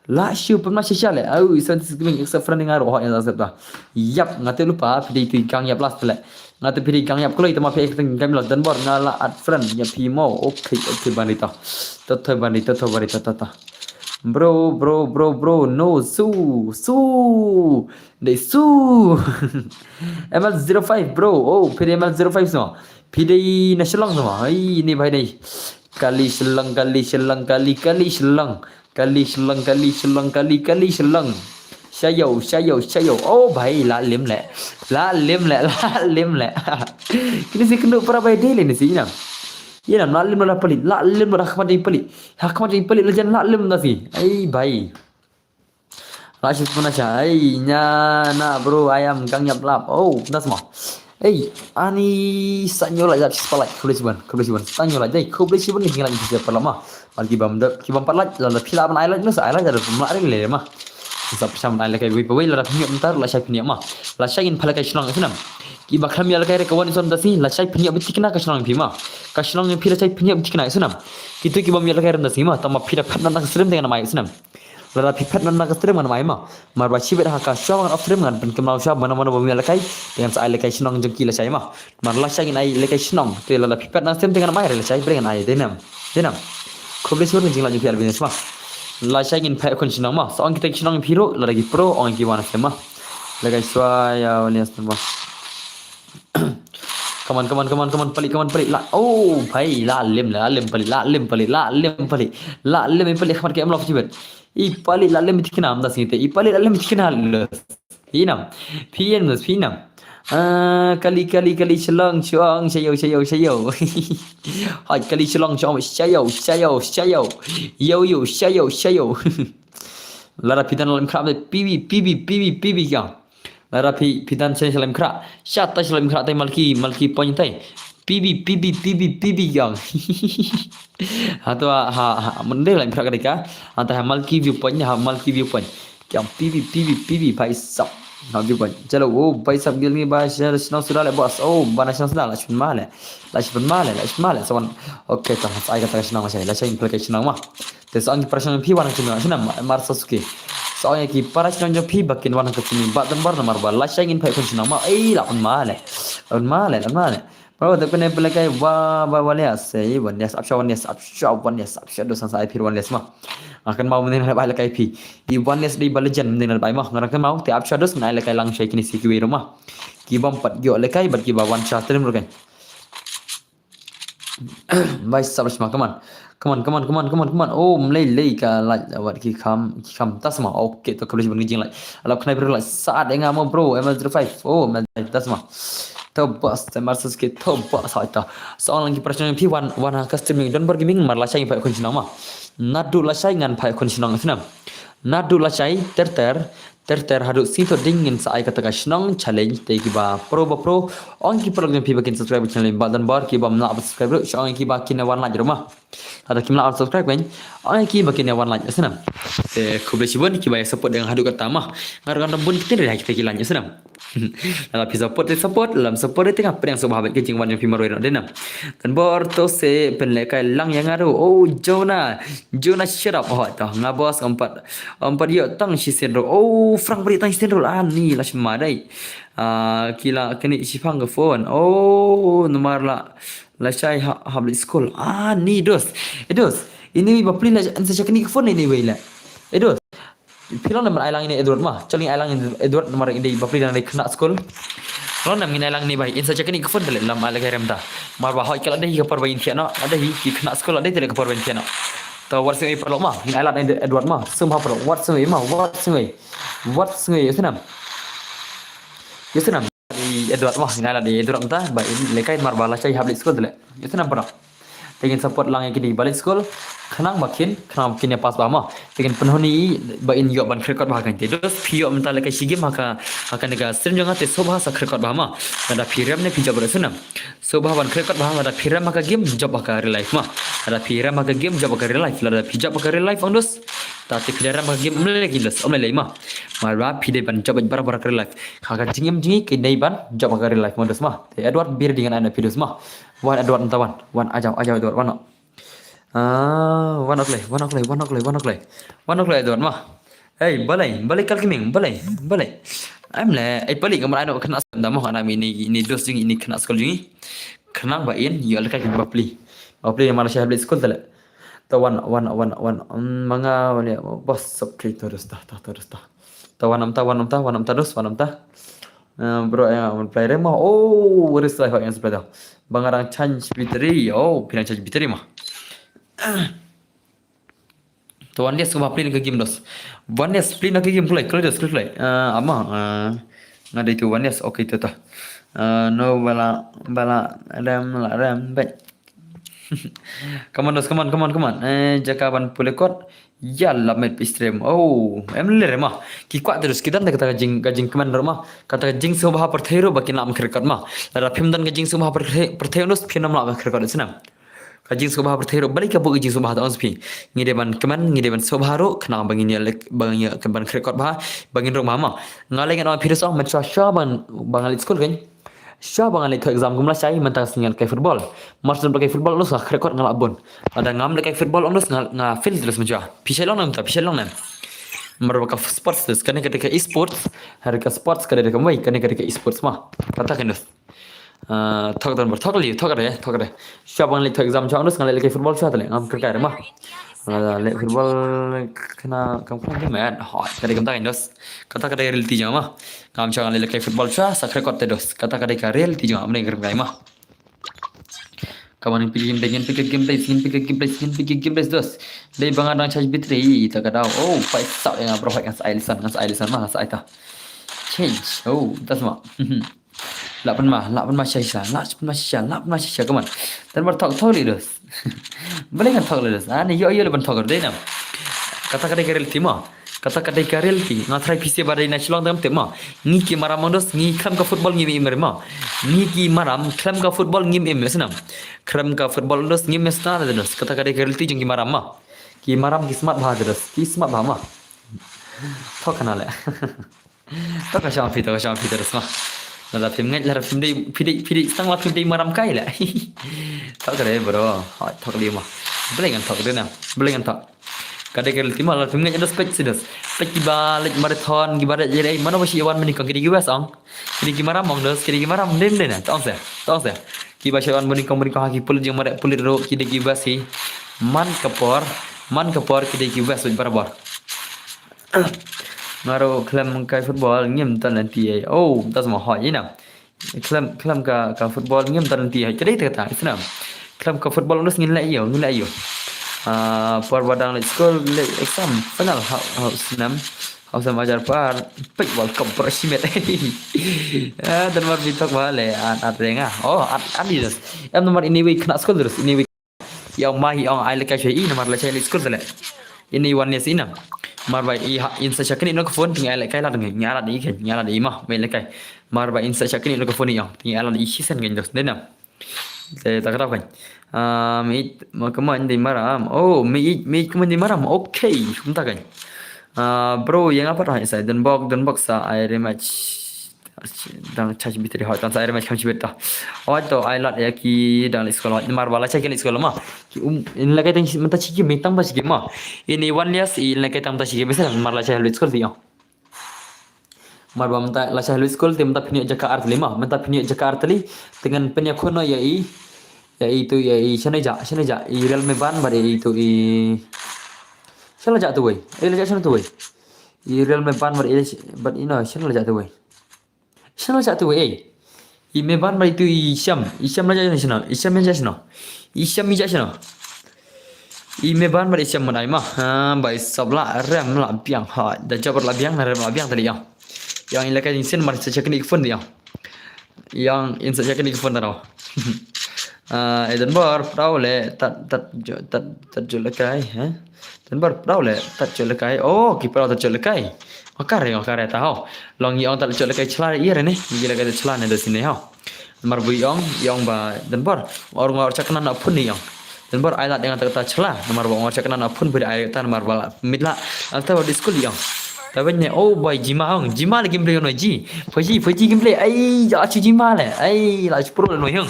La cuma sha sha le. Au, i san sik ming sap friend nga ro ïa sap ta. Yap, nga te lupa phi dei tu kang yap last le. Nga te phi dei kang yap kloi te ma phi acting game la Danbor nga la add friend ïa phi mo. Okay, okay, banita. Tata banita, tata banita, tata. Bro, bro, bro, bro, no, su, su. Dei su. M L zero five bro. Oh, phi dei M L zero five sma. Phi dei na Shillong sma. Ai, ni bhai dei. Kali Shillong, kali Shillong, kali, kali Shillong. Kali Shillong, kali Shillong, kali, kali Shillong. Shayo, shayo, shayo. Oh, bhai, la lim le. La lim le, la lim le. Kini si kynduh para bai dei le ni si ïa nam. Ïa nam, la lim le la Palik, la lim le ha khmat ïa Palik. Ha khmat ïa Palik la jan la lim da si. Ai, bhai. Rashid pun acha. Ei, nya na bro, I am Gang Yap Lap. Oh, das ma. Ei, ani sanyo la jap spalai. Khublei shibun, khublei shibun. Sanyo la jai, khublei shibun ni jingla ni jap parlama. Bal ki bam dep, ki bam parlai, la la phila ban ai la, nus ai la, la pemla ring le ma. Sa pisa ban ai la kai wei pawei la phi mynta la shai phi ma. La shai in phala kai shnong isnam. Ki ba kham ya la kai re kawan ison dasi, la shai phi bitikna ka shnong phi ma. Ka shnong phi la shai phi bitikna isnam. Kitu ki bam ya la kai ren dasi ma, tama phi da phat na ka stream dengan mai isnam. Lada phi phet na ka stream ngan mai ma. Mar ba shibit ha ka show ngan off stream ngan pynkynmaw sha mano mano ba mi lehkai. Te ngan sa ai lehkai shnong jong ki lashai ma. Mar lashai ngin ai lehkai shnong. Te lada phi phet na stream te ngan mai re lashai bre ngan ai te nem. Te nem. Khublei shibun jingla jong phi Alvin ma. Lashai ngin phet khun shnong ma. Sa ong kita shnong phi ro lada ki pro ong ki wan ma. Lehkai shwa ya wali ma. Come on, come on, come on, come on, Palik, come on, Palik. La, oh, bhai, la lim, la lim, Palik, la lim, Palik, la lim, Palik. La lim, Palik, khmat ke amlok chibet. I Palik, la lim, tikna, am das ngite. I Palik, la lim, tikna, le. Phi nam, phi nam, phi nam. Ah, kali, kali, kali, Shillong, Shillong, shayo, shayo, shayo. Hai, kali, Shillong, Shillong, shayo, shayo, shayo. Yo, yo, shayo, shayo. Lada phi don lem khrap de, P B, P B, P B, P B kong. Lada phi, phi don sha lem khrap. Sha tai sha lem khrap tai Malki, Malki point tai. P B, P B, P B, P B kong. Hato ha, ha, ha, mynde lem khrap ka dei ka. Hato ha Malki viewpoint, ha Malki viewpoint. Kong P B, P B, P B, bhai sab. Ha viewpoint. Chalo, oh, bhai sab gil ngi ba sha shnong suda le boss. Oh, ba na shnong suda la shun ma le. La shun ma le, la shun ma le. Sawan. Okay, ta sa ai kata ka shnong ma shai. La shai pele ka shnong ma. Te sa ang ki para shnong phi wan ka shnong, shnong ma, mar sa suki. Sa ang ki para shnong jong phi ba kin wan ka shnong ba tan bar na mar ba la shai ngin phai khun shnong ma. Ei, la pun ma le. La pun ma le, la pun ma le. Bro, te kune pele kai wa, wa, wa le ase, wan yes, ap sha, wan yes, ap sha, wan yes, ap sha, dos sa ai phi wan yes ma. Akan mau mending na bai le kai phi. I wan yes di ba legend mending na bai ma. Ngarang kan mau, te ap sha dos na ai le kai lang shai kini si kiwi ruma. Ki bom pat gyo le kai, bat ki ba wan sha trim ru kai. Bai sab shma, come on. Come on, come on, come on, come on, come on. Oh, mlei lei ka lait wat ki kham, ki kham tasma. Okay, to khabli ban jing lait. Alap khnai bro lait saat enga mo bro, M L zero five. Oh, M L zero five tasma. To bas, te mar sus ki to bas ha ta. So lang ki pressure phi wan, wan ha custom don bar giming mar la shai phai khun shnong ma. Nadu la shai ngan phai khun shnong snam. Nadu la shai ter ter. Ter ter haduh sito ding ngin sa ai kata ka shnong challenge te ki ba pro ba pro. Ong ki pro jong phi ba kin subscribe channel ba dan bar ki ba mla subscribe ruh ong ki ba kin wan like ruh ma. Ada ki mla subscribe kan. Ong ki ba kin wan like snam. Te khublei shibun ki ba ya support dang haduh kata ma. Ngar kan bun kitin ri kita ki like snam. Lada phi support te support, lam support te ngap dang so ba habit ki jing wan jong phi marwei ruh denam. Dan bor to se pen le kai lang yang aru. Oh Jonah, Jonah shut up. Oh to nga bos empat. Empat yo tang shi sen ro. Oh, Frank beri tang shi sen ro. Ah, ni la shma dai. Ah, kila kini shipang ke phone. Oh, nomor la, la shai ha, ha beli school. Ah, ni dos. Eh, dos. Ini ba pli la, ansa shakini ke phone ini wei la. Eh, dos. Phi long nam ai lang ini Edward ma. Chali ai lang ini Edward nomor ini ba pli dang dei kena school. Long nam ngin ai lang ini bai. Insa check ini ke phone tele lam ala kai rem ta. Mar ba hoi kala dei ka par bai in thiano. Ada hi ki kena school ada tele ka par bai in thiano. To wat sing ai parlok ma. Ngin ai lang ini Edward ma. Sum ha parlok. Wat sing ai ma. Wat sing ai. Wat sing ai. Yasinam. Yasinam. Di Edward ma. Ngin ai lang di Edward ta. Ba in lekai mar ba la chai habli school tele. Yasinam parlok. Te ngin support lang ïa ki di ba leit skul. Khnang ba kin, khnang ba kin ïa pass bha mo. Te ngin pynhun ïa ba in ïoh ban khreh kot bha kan te. Dos phi ïoh mynta lehkai shi game ha ka, ha kane ka stream jong nga te sngewbha sa khreh kot bha mo. Lada phi rem ne phi jop ruh sngewbha. Sngewbha ban khreh kot bha, lada phi rem ha ka game jop ha ka real life mo. Lada phi rem ha ka game jop ha ka real life. Lada phi jop ha ka real life ong dos. Ta te phi da rem ha ka game ym lei lei ki dos, ym lei lei mo. Mar ba phi dei ban jop bha bha ha ka real life. Ha ka jingim jingim ki dei ban jop ha ka real life mo dos mo. Te Edward bir di ngan ai na phi dos mo. Wan Edward mynta wan. Wan ajaw, ajaw Edward wan. Ah, wan ok lei, wan ok lei, wan ok lei, wan ok lei. Wan ok lei Edward mo. Hei, balei, balei kal kiming, balei, balei. Em le, eh balei kamar ano kena skul da mo, ana mi ni, ni dos jing ini kena skul jing. Kena ba in, ïoh lehkai ba pli. Ba pli mar sha beli skul tele. Ta wan, wan, wan, wan. Mm, manga wale bos sop tri terus ta, ta terus ta. Ta wan am ta, wan am ta, wan am ta dos, wan am ta. Eh, bro, ïa, play re mo. Oh, what is life yang sebelah tu? Bang arang change battery. Oh, pinang change battery mo. To wan dia sngewbha pli na ka game dos. Wan dia pli na ka game kloi, kloi dos, kloi, kloi. Eh, ama, eh, nga dei tu wan dia, okay tu tu. Eh, no bala, bala, rem, la rem, baik. Come on dos, come on, come on, come on. Eh, jaka ban pule kot. Ïa lap met pi stream. Oh, em le re ma. Ki kwah terus ki don da kata ka jing, ka jingkmen ruh ma. Kata ka jingsngewbha pyrthei ruh ba kin lah ban khreh kot ma. Lada phim don ka jingsngewbha pyrthei, pyrthei ruh phim lah ban khreh kot sngewbha. Ka jingsngewbha pyrthei ruh balei ka buh ka jingsngewbha ta ong spi. Ngi dei ban kmen, ngi dei ban sngewbha ruh khnang ba ngin ïa leh, ba ngin ïa ban khreh kot bha, ba ngin rung bha ma. Nga leh ngan ong phi ruh song, men sha sha ban, ba nga leit skul kan. Sha ba nga leit thoh exam kum lashai mynta ka sngi nga leit kai football. Mar shu leit kai football nga khreh kot nga lah bun. Lada ngam leit kai football ong dus nga, nga fail terus mynta. Phi shai long nam ta, phi shai long nam. Mar ba ka sports dus kane ka dei ka esports, ha ka sports ka dei ka wei, kane ka dei ka esports ma. Kata kan dus. Ah, thoh tan bar thoh li, thoh re, thoh re. Sha ba nga leit thoh exam sha ong dus nga leit kai football sha tale ngam khreh kai re ma. Lada leh football kena kam kena di man. Hoi, ka dei kam ta kan dos. Kata ka dei reality jong ma. Ngam shong leh lehkai football sha, sa khreh kot te dos. Kata ka dei ka reality jong ma, mane kren kai ma. Ka ban pick game, pick game, pick game, pick game, pick game, pick game, pick game, dos. Dei ba nga dang charge battery, ta ka dau. Oh, pai sa ïa nga bro, ngan sa ai listen, ngan sa ai listen ma, ngan sa ai ta. Change. Oh, tas ma. Lah pynma, lah pynma shisha, lah pynma shisha, lah pynma shisha, come on. Don Bor thok, thok lei dos. Balei ngan thok lei dos? Ani ïoh ïoh lei ban thok dei nam. Kata ka dei ka reality mo. Kata ka dei ka reality. Nga trai phi seh ba dei na Shillong tang tip mo. Ngi ki maram ong dos, ngi khlem ka football ngim im re mo. Ngi ki maram khlem ka football ngim im snam. Khlem ka football dos ngim im sna dos. Kata ka dei ka reality jong ki maram mo. Ki maram ki smat bha dos. Ki smat bha mo. Thok kana lei. Thok ka shong phi, thok ka shong phi dos mo. Lada phim ngeit, lada phim dei, phi dei, phi dei, tang lada phim dei maram kai lei. Thok ka dei bro. Hoi, thok dei mo. Balei ngan thok dei nam. Balei ngan thok. Ka dei ka reality mo, lada phim ngeit dos peit seh dos. Peit kiba leit marathon, kiba leit lei, mano ba shu wan mynnyngkong ki dei ki West ong. Ki dei ki maram ong dos, ki dei ki maram dei dei na. Tong seh, tong seh. Kiba shu wan mynnyngkong mynnyngkong ha ki pulit jong mareh pulit ruh ki dei ki West hi. Man ka por, man ka por ki dei ki West beit barabor. Nga ruh khlem kai football ngim don lynti ei. Oh, tas mo hoi ina. Khlem, khlem ka, ka football ngim don lynti ei. Ka dei te kata, snam. Khlem ka football nus ngin leh ïoh, ngin leh ïoh. Ah, por ba dang leit skul leit exam final ha, ha snam. Ha snam hajar par peit World Cup bro shimet. Ah, Don Bor phi thok bha lei, at, at renga. Oh, at, at di dos. Em namar ini wei kena skul terus, ini wei ïa ma hi ong ai lehkai sha i namar la sha leit skul tele. Ini wan ne sina. Mar ba i ha in sa sha kini no ka phone ting ai lehkai la dang ngi ala di kan ngi ala di ma me lehkai. Mar ba in sa sha kini no ka phone i ong ting ai la di sisen kan dos dena. Te ta ka kan. Ah, me it ma ka man di maram. Oh, me it me it ka man di maram. Okay, kumta kan. Ah, bro, ïa nga pat ha sa Don Bor, Don Bor sa ai rematch. Dang charge battery hot, tang sa ai rematch kham shibit ta. Hot to ai lad ïa ki dang leit skul hot. Namar ba la cha ki leit skul ma. Ki um in la kai tang mynta chi ki me tang ba chi ki ma. Ini wan lias i la kai tang ta chi ki me sa namar la cha leit skul ti ong. Mar ba mynta la cha leit skul ti mynta phin ïoh jaka ar tali ma. Mynta phin ïoh jaka ar tali. Te ngan pynïakhun noh ïa i. Ïa i tu ïa i shano ja, shano ja. I Real Meban bad ïa i tu i. Shano ja tu wei. I la ja shano tu wei. I Real Meban bad i bad i no shano la ja tu wei. Shano la ja tu wei. I Meban bad i tu i Sham. I Sham la ja shano. I Sham ja shano. I Sham i ja shano. I Meban bad i Sham mun ai ma. Ha, ba i sap la rem la biang ha. Da jabar la biang na rem la biang tadi ïa. Ïa i la kai sin mar sa check ni phone ïa. Ïa in sa check ni phone tadi. Ah, eh, Don Bor, pdau leh, tat, tat, jo, tat, tat jo lehkai, eh? Don Bor, pdau leh, tat jo lehkai. Oh, ki pdau tat jo lehkai. Nga kare, nga kare ta ho. Long i ong tat jo lehkai chla i re ne. Ngi lehkai tat chla ne da sini ho. Mar bu i ong, i ong ba Don Bor. Or ngor chak nan na phun ni ong. Don Bor ai la deng tat chla. Mar bu ngor chak nan na phun bu ai ta mar ba la mit la. Ata ba di skul i ong. Ta ben ne, oh boy, jima ong. Jima lagi play no ji. Phaji, phaji game play. Ai, ja chu jima le. Ai, la chu pro le no yong.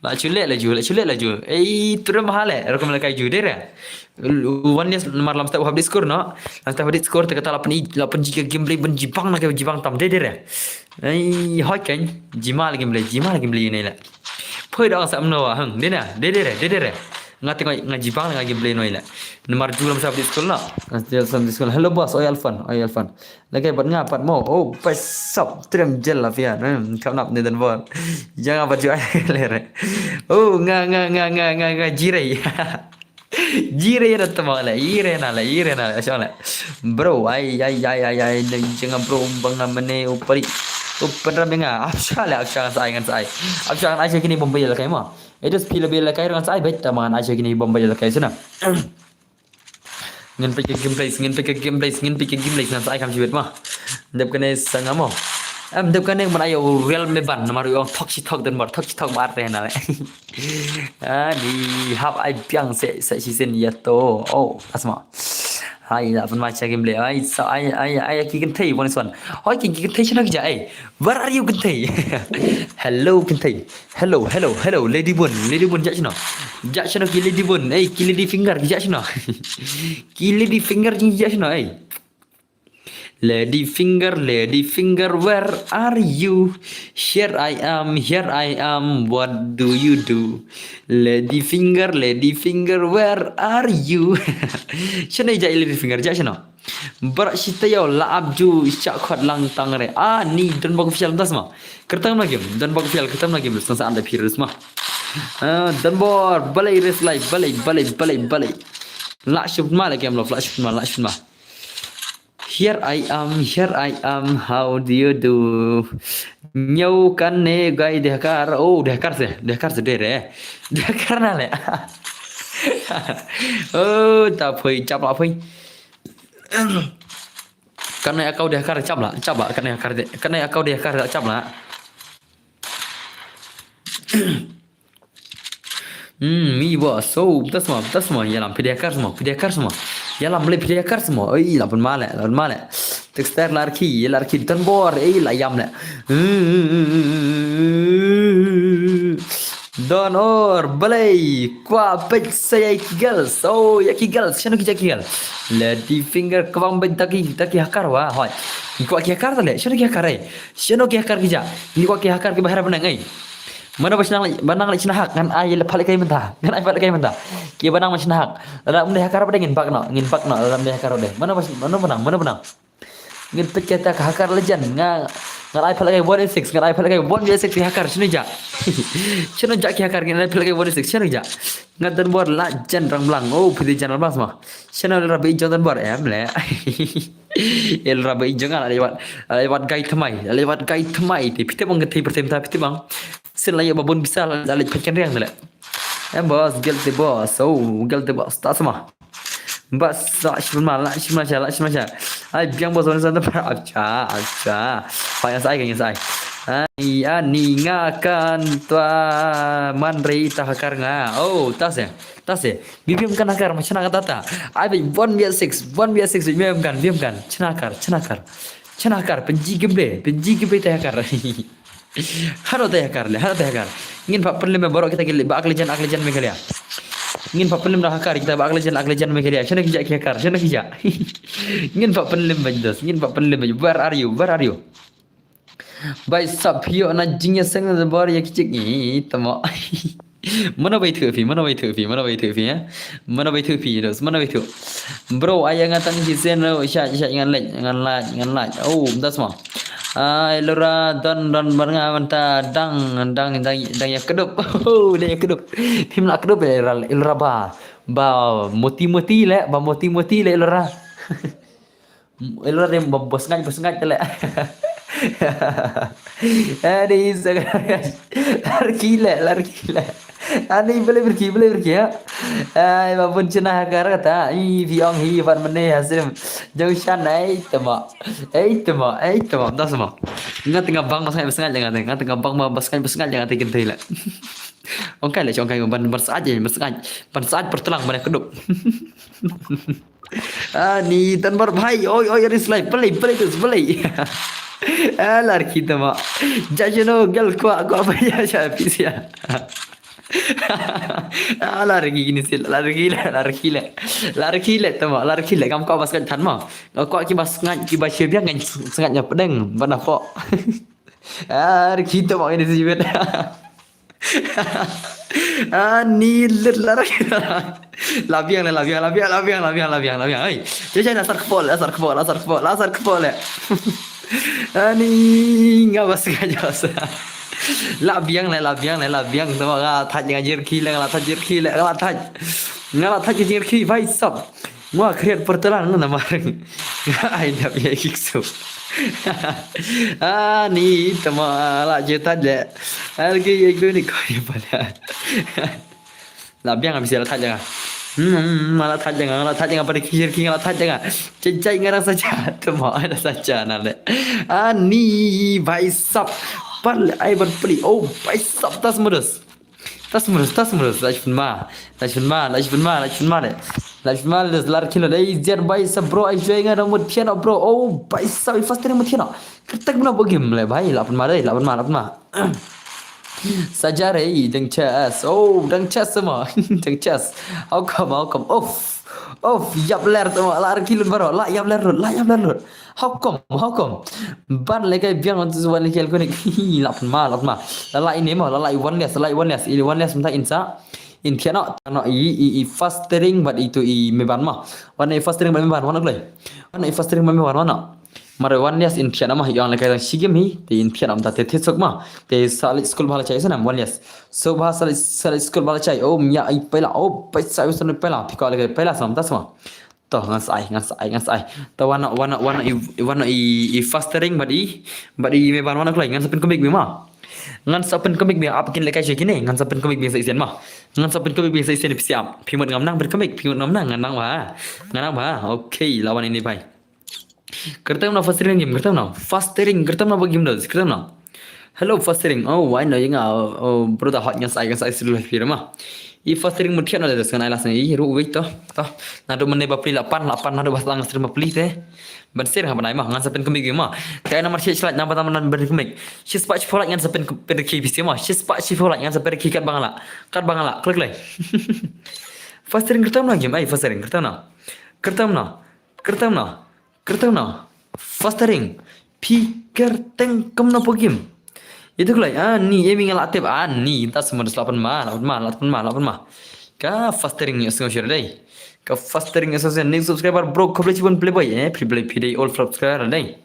La chu le la ju, la chu le la ju. Ei, turem ha le, rukom la kai ju dere. Wan lias mar lam step hab diskur no. Lam step hab diskur te kata la pun i, la pun jika game play pun jibang na ke jibang tam de dere. Ei, hoi kan, jima la game play, jima la game play ne la. Poi da sa mno wa hang, de na, de dere, de dere. Nga tengok nga jibang nga game play no la. Namar ju lam step hab diskur no. Lam step hab diskur. Hello boss, oi Alfan, oi Alfan. Lehkai bad nga pat mo. Oh, pai sap trem jel la pia. Hmm, kham nap ne Don Bor. Jang apa ju ai lere. Oh, nga, nga, nga, nga, nga, nga, jirei. Jirei na tama le, jirei na le, jirei na le, asal le. Bro, ai, ai, ai, ai, ai, ne jang bro bang mane upari. Upara menga, apsha le, apsha ngan sai, ngan sai. Apsha ngan ai kini Bombay lehkai mo. Itu sepila bila kai ngan sai, bet tama ngan ai kini Bombay lehkai sana. Ngin peit ka gameplay, ngin peit ka gameplay, ngin peit ka gameplay, ngan sa ai kam shibit ma. Dep kane sanga mo. Em dep kane man ayo Real Meban, namar ong thok shi thok Don Bor, thok shi thok mar te na le. Ah, di hap ai biang se, se shi sen ya to. Oh, asma. Hai, la pun ma cha gameplay. Ai, sa ai, ai, ai, ki kynthei, one is one. Hoi, ki, ki kynthei shano ki ja, ai. Where are you, kynthei? Hello, kynthei. Hello, hello, hello, Lady Bun, Lady Bun, ja shano? Ja shano ki Lady Bun, ei, ki Lady Finger, ja shano? Ki Lady Finger, ja shano, ei? Lady Finger, Lady Finger, where are you? Here I am, here I am, what do you do? Lady Finger, Lady Finger, where are you? Shano ja Lady Finger, ja shano? Barak shi taïew la ap ju shah khot lang tang re. Ah, ni Don Bor Official mynta sma. Kyrteng na game, Don Bor Official kyrteng na game, sa sa anda phi res ma. Ah, Don Bor, balei res lai, balei, balei, balei, balei. La shut ma la game lo, la shut ma, la shut ma. Here I am, here I am, how do you do? Ñiew kane guy dei hakar, oh, dei hakar se, dei hakar se dei re. Dei hakar na le. Oh, ta phui, chap la phui. Kane akau dei hakar, chap la, chap la, kane hakar dei, kane akau dei hakar, chap la. Hmm, mi bo, so, bta sma, bta sma, ïalam, phi dei hakar sma, phi dei hakar sma. Ïalam le, phi dei hakar sma. Oi, la pun male, la pun male. Texter larki, larki, don bor, ei, la ïam le. Hmm. Don or, balei, kwa pech sa ïa ki girls, oh, ïa ki girls, shano ki ja ki girls. Lady finger, kwang bech taki, taki hakar wa, hoi. Kwa ki hakar ta le, shano ki hakar ei. Shano ki hakar ki ja. Ni kwa ki hakar ki bahar banang ei. Mano ba shnang, banang le shna hak, ngan ai le phale kai mynta. Ngan ai phale kai mynta. Ki banang ba shna hak. Lada um dei hakar ba dei ngin bak no, ngin bak no, lada um dei hakar ba dei. Mano ba, mano banang, mano banang. Ngin peit kata ka hakar legend. Nga, ngan ai phale kai one six, ngan ai phale kai one six ki hakar. Shano ja. Shano ja ki hakar, ngan ai phale kai one six, shano ja. Nga don bor la jan rang blang. Oh, phi dei jan rang blang sma. Shano le rabi jong don bor em le. El rabi jong nga la lewat, la lewat gai tmai, la lewat gai tmai. Te phi te bang kete pertem ta phi te bang. Sin la ïa ba bun bisa la leit phet kan riang le. Em boss, guilty boss. Oh, guilty boss. Ta sma. Ba sa shim ma, la shim ma sha, la shim ma sha. Ai biang boss, boss, boss, acha, acha. Pa ïa sai, ïa sai. Ai ani nga kan tua man rei ta hakar nga. Oh, ta se, ta se. Bi biang kan hakar ma shna kata ta. Ai bi one v six, one v six bi biang kan, biang kan. Shna hakar, shna hakar. Shna hakar, penji game de, penji game de ta hakar. Hano te hakar le, hano te hakar. Ngin pat pynlem baroh kita ki leh ba ak lejan, ak lejan Meghalaya. Ngin pat pynlem da hakar kita ba ak lejan, ak lejan Meghalaya. Shano ki ja ki hakar, shano ki ja. Ngin pat pynlem bad dos, ngin pat pynlem bad. Where are you? Where are you? Bai sap hiyo na jingïaseng na bor ïa ki chik ngi tamo. Mano bai thuh phi, mano bai thuh phi, mano bai thuh phi, eh? Mano bai thuh phi, dos, mano bai thuh. Bro, ai nga tang hi sen ro, sha, sha, ngan leh, ngan leh, ngan leh. Oh, das ma. Ai, lora, don, don, bar nga manta, dang, dang, dang, dang ïa kedup. Oh, dang ïa kedup. Phim la kedup, eh, lora ba. Ba moti-moti le, ba moti-moti le, lora. Elo rim ba bos ngai bos ngai tele. Ani sa larki le larki le. Ani bele berki bele berki ya. Ai ba bun chena hakar kata. I fi ong hi far mene hasim. Jauh shan ai tama. Ai tama ai tama das ma. Nga tengah bang bos ngai bos ngai nga tengah tengah bang bos ngai bos ngai nga tengah tele. Ong kai le ong kai ban ban saat je ban saat ban saat pertelang ban kedup. Ani tanbar bhai oi oi ris lai play play tus play. Alar kita ma. Jajano gal kwa kwa bhai ja pisia. Alar gini sil alar gila alar gila. Alar gila tama alar gila kam kwa bas kan tan ma. Kwa ki bas ngan ki bas biang ngan sangat nya pedeng bana po. Ar kita ma ini sibet. Ani lut lar. Labiang le labiang labiang labiang labiang labiang labiang. Ai. Jai jai lasar kepol lasar kepol lasar kepol lasar kepol le. Ani ngabas ngajos. Labiang le labiang le labiang tu ma nga thaj ngajir ki le nga thaj jir ki le nga thaj. Nga thaj jir ki vai sap. Ngwa kriat pertelan na mareng. Ai dap ya kiksu. Ani tama la jetat le. Alki ya guni koi pala. La biang abis la thaj janga. Hmm, la thaj janga, la thaj janga pada kiri ki la thaj janga. Cecai ngarang saja. Tama ada saja na le. Ani baisap. Pal ai berpeli. Oh, baisap tas modus. Tas mrus tas mrus lach pynma lach pynma lach pynma lach pynma le lach pynma le lar kilo dei jer bai sa bro ai joi nga dong mut piano bro oh bai sa bai fast mut piano kertek bna bogim le bai la pynma dei la pynma la pynma. Sajar ei deng chess oh deng chess sama deng chess. How come how come of of yap ler tama lar kilo baro la yap ler la yap ler. How come? How come? Ban le kai biang on tu wan le kel konik. Lap ma, lap ma. La la ini ma, la la i one less, la la i one less, i one less mta insa. In thiano, tano i i i fast ring but itu i me ban ma. Wan i fast ring but me ban wan kloi. Wan i fast ring but me ban wan. Mare one less in thiano ma yang le kai sigim hi, te in thiano mta te thesok ma. Te sali school bhala chai sanam one less. So bha sali sali school bhala chai. Oh mya i pela, oh paisa i sali pela. Pika le kai pela sam tasma. To, ngan sa ai, ngan sa ai, ngan sa ai. To, wan noh, wan noh, wan noh i, wan noh i, i fostering bad i, bad i Meban, wan noh kloi, ngan sa pynkhmih biang ma. Ngan sa pynkhmih biang, ap kin lehkai sha kine, ngan sa pynkhmih biang sa shisien ma. Ngan sa pynkhmih biang sa shisien phi ap. Phi mut ngam nang pynkhmih, phi mut ngam nang, ngan nang bha. Ngan nang bha. Okay, la wan ine bhai. Kyrteng noh fostering game, kyrteng noh. Fostering, kyrteng noh ba game dos, kyrteng noh. Hello fostering. Oh, why no, ïa nga, oh, brother hot, ngan sa ai, ngan sa ai sdang phi ma. I fostering mut thiah noh dos, ngan ai last ngan i ruh, wait to. To. Naduh mynne bapli la pan, la pan naduh ba sdang stream bapli te. Ban sir ha ban ai ma, ngan sa pynkhmih biang ma. Ka namar shi shlait namar tam nan pynkhmih. Shispah shiphew lait ngan sa pyn, pynrkhie phi shisien ma. Shispah shiphew lait ngan sa pynrkhie katba nga lah. Katba nga lah. Klik leh. Fostering kyrteng noh game, ai fostering kyrteng noh. Kyrteng noh. Kyrteng noh. Kyrteng noh. Fostering. Phi kyrteng kumno phi game. Ïa tu kloi, ah, ni, Emi nga lah tip, ah, ni, ta semua dah lapan ma, lapan ma, lapan ma, lapan ma. Ka fostering ïa sngew share dei. Ka fostering ïa sngew share, new subscriber, bro, khublei shibun phi dei, eh, phi dei, phi dei old subscriber dei.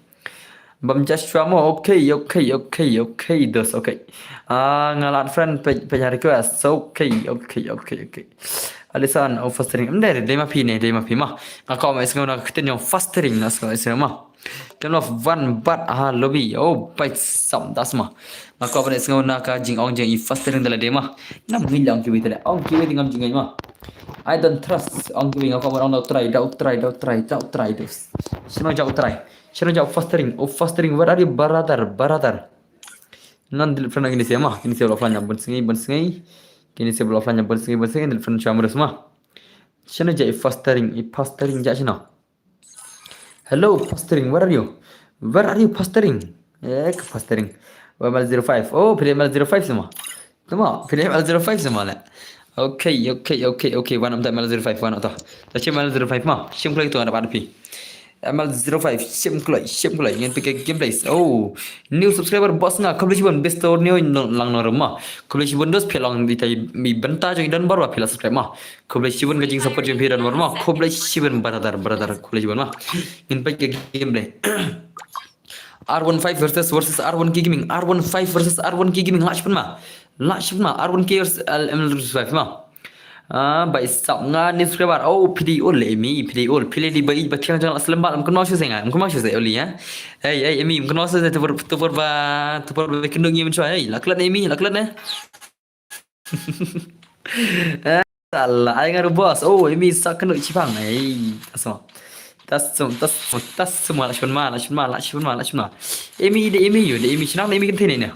Bam Joshua mo, okay, okay, okay, okay, dos, okay. Ah, nga lah friend, page, page request, okay, okay, okay, okay. Alison, oh, fostering, em dei, dei ma phi ne, dei ma phi ma. Nga kwah ma sngew na ka ktien jong fostering, na sngew, sngew ma. Kem love one bat ha lobby. Oh, bai sap das ma. Nga kwah ban sngew na ka jingong jong i fostering da lade ma. Ngam ngi ong kiwei te leh. Ong kiwei te ngam jingong ma. I don't trust. Ong kiwei nga kwah ban ong da u Trai, da u Trai, da u Trai, da u Trai, da u. Shano ja u Trai. Shano ja u fostering. Oh, fostering, where are you, brother, brother? Ngan delete friend kine shisien ma. Kine shisien la offline bun sngi, bun sngi. Kine shisien la offline bun sngi, bun sngi, delete friend sha mres ma. Shano ja i fostering, i fostering ja shano. Hello, fostering, where are you? Where are you, fostering? Eh, ka fostering. Oh, M L zero five. Oh, phi dei M L zero five shisien ma. Tama, phi dei M L zero five shisien ma leh. Okay, okay, okay, okay. Wan noh ta M L zero five, wan noh ta. Ta shi M L zero five ma. Shim kloi tu ada pada phi. M L zero five, shim kloi, shim kloi. Ngan pynkhie gameplay. Oh, new subscriber boss nga. Khublei shibun best to new lang no rema. Khublei shibun dos phi long di tai mi benta jong i don bor ba phi la subscribe ma. Khublei shibun ka jingsupport jong phi don bor ma. Khublei shibun brother, brother. Khublei shibun ma. Ngin peit ka gameplay. R one five versus, versus R one K Gaming. R one five versus R one K Gaming. Lah shibun ma. Lah shibun ma. R one K versus L M five ma. Ah, bai sap nga ni subscriber. Oh, phi dei ol Emi, phi dei ol. Phi dei ba i ba thiang jong la slem ba. Ym kynmaw shuh se nga. Ym kynmaw shuh se oli ya. Hey, hey, Emi, ym kynmaw shuh se tupur, tupur ba, tupur ba kynduh ngi mynshuwa. Hey, la klet Emi, la klet ne. Salah, ai nga ruh boss. Oh, Emi sa kynduh chipang. Ei, tasma. Tasma, tasma, tasma, la shun ma, la shun ma, la shun ma, la shun ma. Emi de Emi yu, de Emi shnang, de Emi kynthei ne.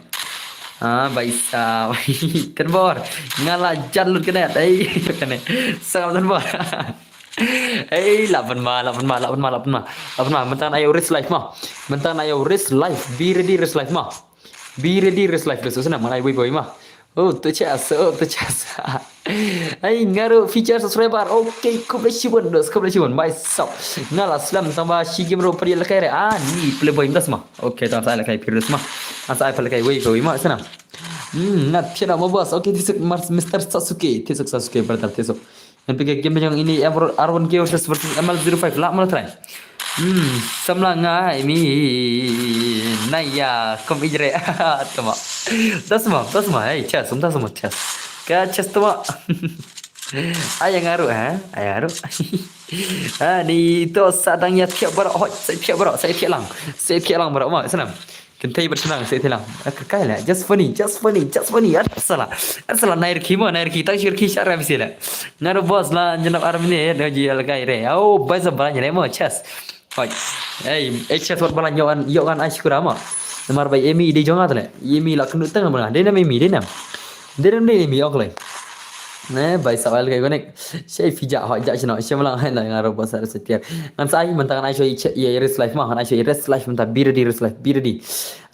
Ah, bai sa, bai. Tynbor. Nga la jan lut kane, ei, kane. Sa tynbor. Ei, la pyn ma, la pyn ma, la pyn ma, la pyn ma, la pyn ma. Mynta na ïa risk life ma. Mynta na ïa risk life. Be ready risk life ma. Be ready risk life, dos, snam ngan ai wei boi ma. Oh, to chas, oh, to chas. Ai, nga ruh feature subscriber. Okay, khublei shibun, dos, khublei shibun. Bai sap. Nga la slem tang ba shi game ruh pyrshah lehkai re. Ah, ni play boy, dos ma. Okay, tang sa lehkai pyrshah ma. An sa ai pyrshah lehkai wei boi ma, snam. Hmm, nga thied ma boss. Okay, thied suk Mister Sasuke. Thied suk Sasuke, brother, thied suk. Ngan peit ka game jong ini, R one K versus, versus M L zero five. Lah mo la try. Hmm, samla nga Emi. Na ïa, kom ijre. Tama. Tasma, tasma. Hey, chas, um tasma, chas. Ka chas tama. Ai nga ruh, ha? Ai nga ruh. Ha, ni to sa dang ïa thiah baroh, hoi, sa thiah baroh, sa thiah lang. Sa thiah lang baroh ma, snam. Kynthei bad shnang, sa thiah lang. Ka kai la, just funny, just funny, just funny. Ar sala. Ar sala, nai rkhi mo, nai rkhi, tang shi rkhi shah ram sila. Nga ruh boss la, janap ar minit, da ji lehkai re. Oh, bai sa balan re mo, chas. Hoi. Ei, ei, chas wat balan, ïoh ngan, ïoh ngan ai shukura mo. Namar bai Emi dei jong nga te leh. Emi la kynduh tang mo. Dei nam Emi, dei nam. Dei nam, dei Emi, ok lei. Ne, bai sa ai lehkai connect. Shei phi jah, hoi jah shano. Shei ma lang hai na nga ruh boss ar sa thiah. Ngan sa ai mynta ngan ai shuwa i che, i risk life ma, ngan ai shuwa i risk life mynta, be ready risk life, be ready.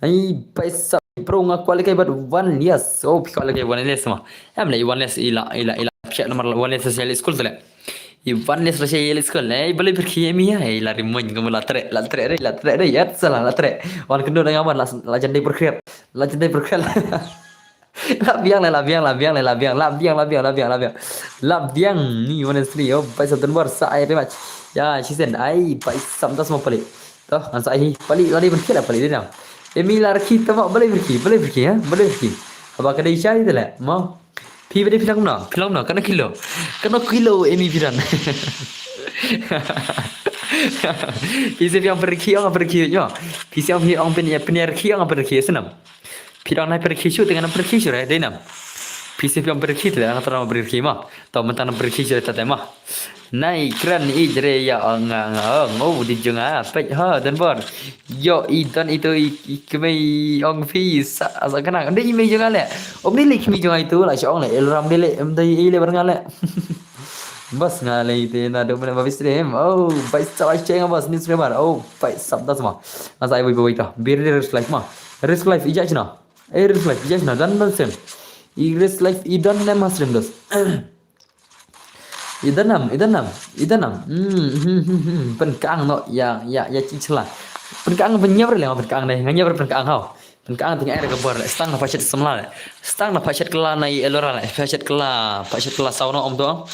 Ai, bai sa bro nga kwah lehkai bad One Less. Oh, phi kwah lehkai One Less ma. Em leh One Less i la, i la, i la phi namar One Less sa leh school te leh. I One Less la sha ïa leit skul, eh, balei pyrkhie ïa mi ïa, eh, la ri muiñ kumba la treh, la treh re, la treh re, ïa sala la treh. Wan kynduh da nga ban la, la jan dei pyrkhiat, la jan dei pyrkhiat. La biang le, la biang, la biang le, la biang, la biang, la biang, la biang, la biang. La biang ni One Less three, oh, bai sa tynbor sa ai re mach. Ïa, shisien, ai, bai sa mynta sa mo pali. To, ngan sa ai hi, pali, la dei pyrkhiat la pali dei nam. Emi la rkhi tama, balei pyrkhie, balei pyrkhie, ha, balei pyrkhie. Haba ka dei shai te leh, mo. Phi ba dei phi long kumno? Phi long kumno? Katno kilo? Katno kilo Emi phi don? Phi sa phi ong pyrkhi ong pyrkhi ïa. Phi sa ong phi ong pyn ïa pyn ïa rkhi ong pyrkhi snam. Phi dang nai pyrkhi shu teng ngan pyrkhi shu re dei nam. Phi sa phi ong pyrkhi te ngan tang pyrkhi ma. To mynta ngan pyrkhi shu te ma. Nai kren i jre ïa ong nga nga ong o di jong nga peit ha dan bor. Ïoh i don itu i, i kmie ong phi sa sa kena. Ym dei i mei jong nga leh. Ym dei lei kmie jong nga itu la shu ong leh. Elram dei leh ym dei i leh bar nga leh. Bas nga lei te na dum na ba stream. Oh, bai sap ai cheng bas ni streamer. Oh, bai sap das ma. Nga sa ai wei wei ta. Bir di risk life ma. Risk life ija chna. Eh risk life ija chna dan dan sem. I risk life i dan nem ha stream das. Idanam, idanam, idanam. Hmm, hmm, hmm, hmm. Pynkhang no ya ya ya chi chla. Pynkhang pynnyap re le pynkhang ne, nganyap re pynkhang hau. Pynkhang ting air ka bor le, stang na pachet samla le. Stang na pachet kala na i elora le, pachet kala, pachet kala saw no om to.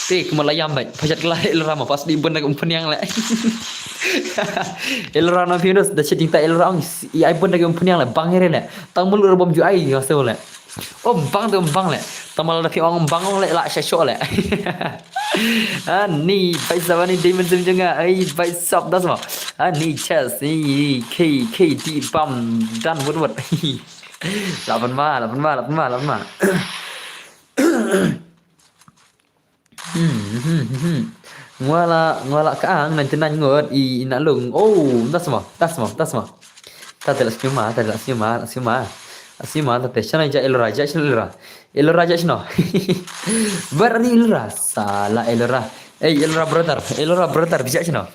Te kuma la yam bai, pachet kala elora ma pas di benda um pynnyang le. Elora no virus da chet ta elora ong i ai benda um pynnyang le bang re le. Tang mulu bom ju ai yo se le. Om bang te om bang le. Tamal da phi ong bang le la sha sho le. Ani bai sap ani diamond sim jong nga. Ai bai sap das ma. Ani chest ni K K D bam dan wut wut. La pan ma, la pan ma, la pan ma, la pan ma. Hmm, hmm, hmm, hmm. Ngwala ngwala ka ang nan tinan ngot i ina lung. Oh, tas ma, tas ma, tas ma. Tata la sima, tata la sima, la sima. La sima tata shana ja elora, ja shana elora. Elora ja shana. Bar ni elora, sala elora. Eh elora brother, elora brother bija shana.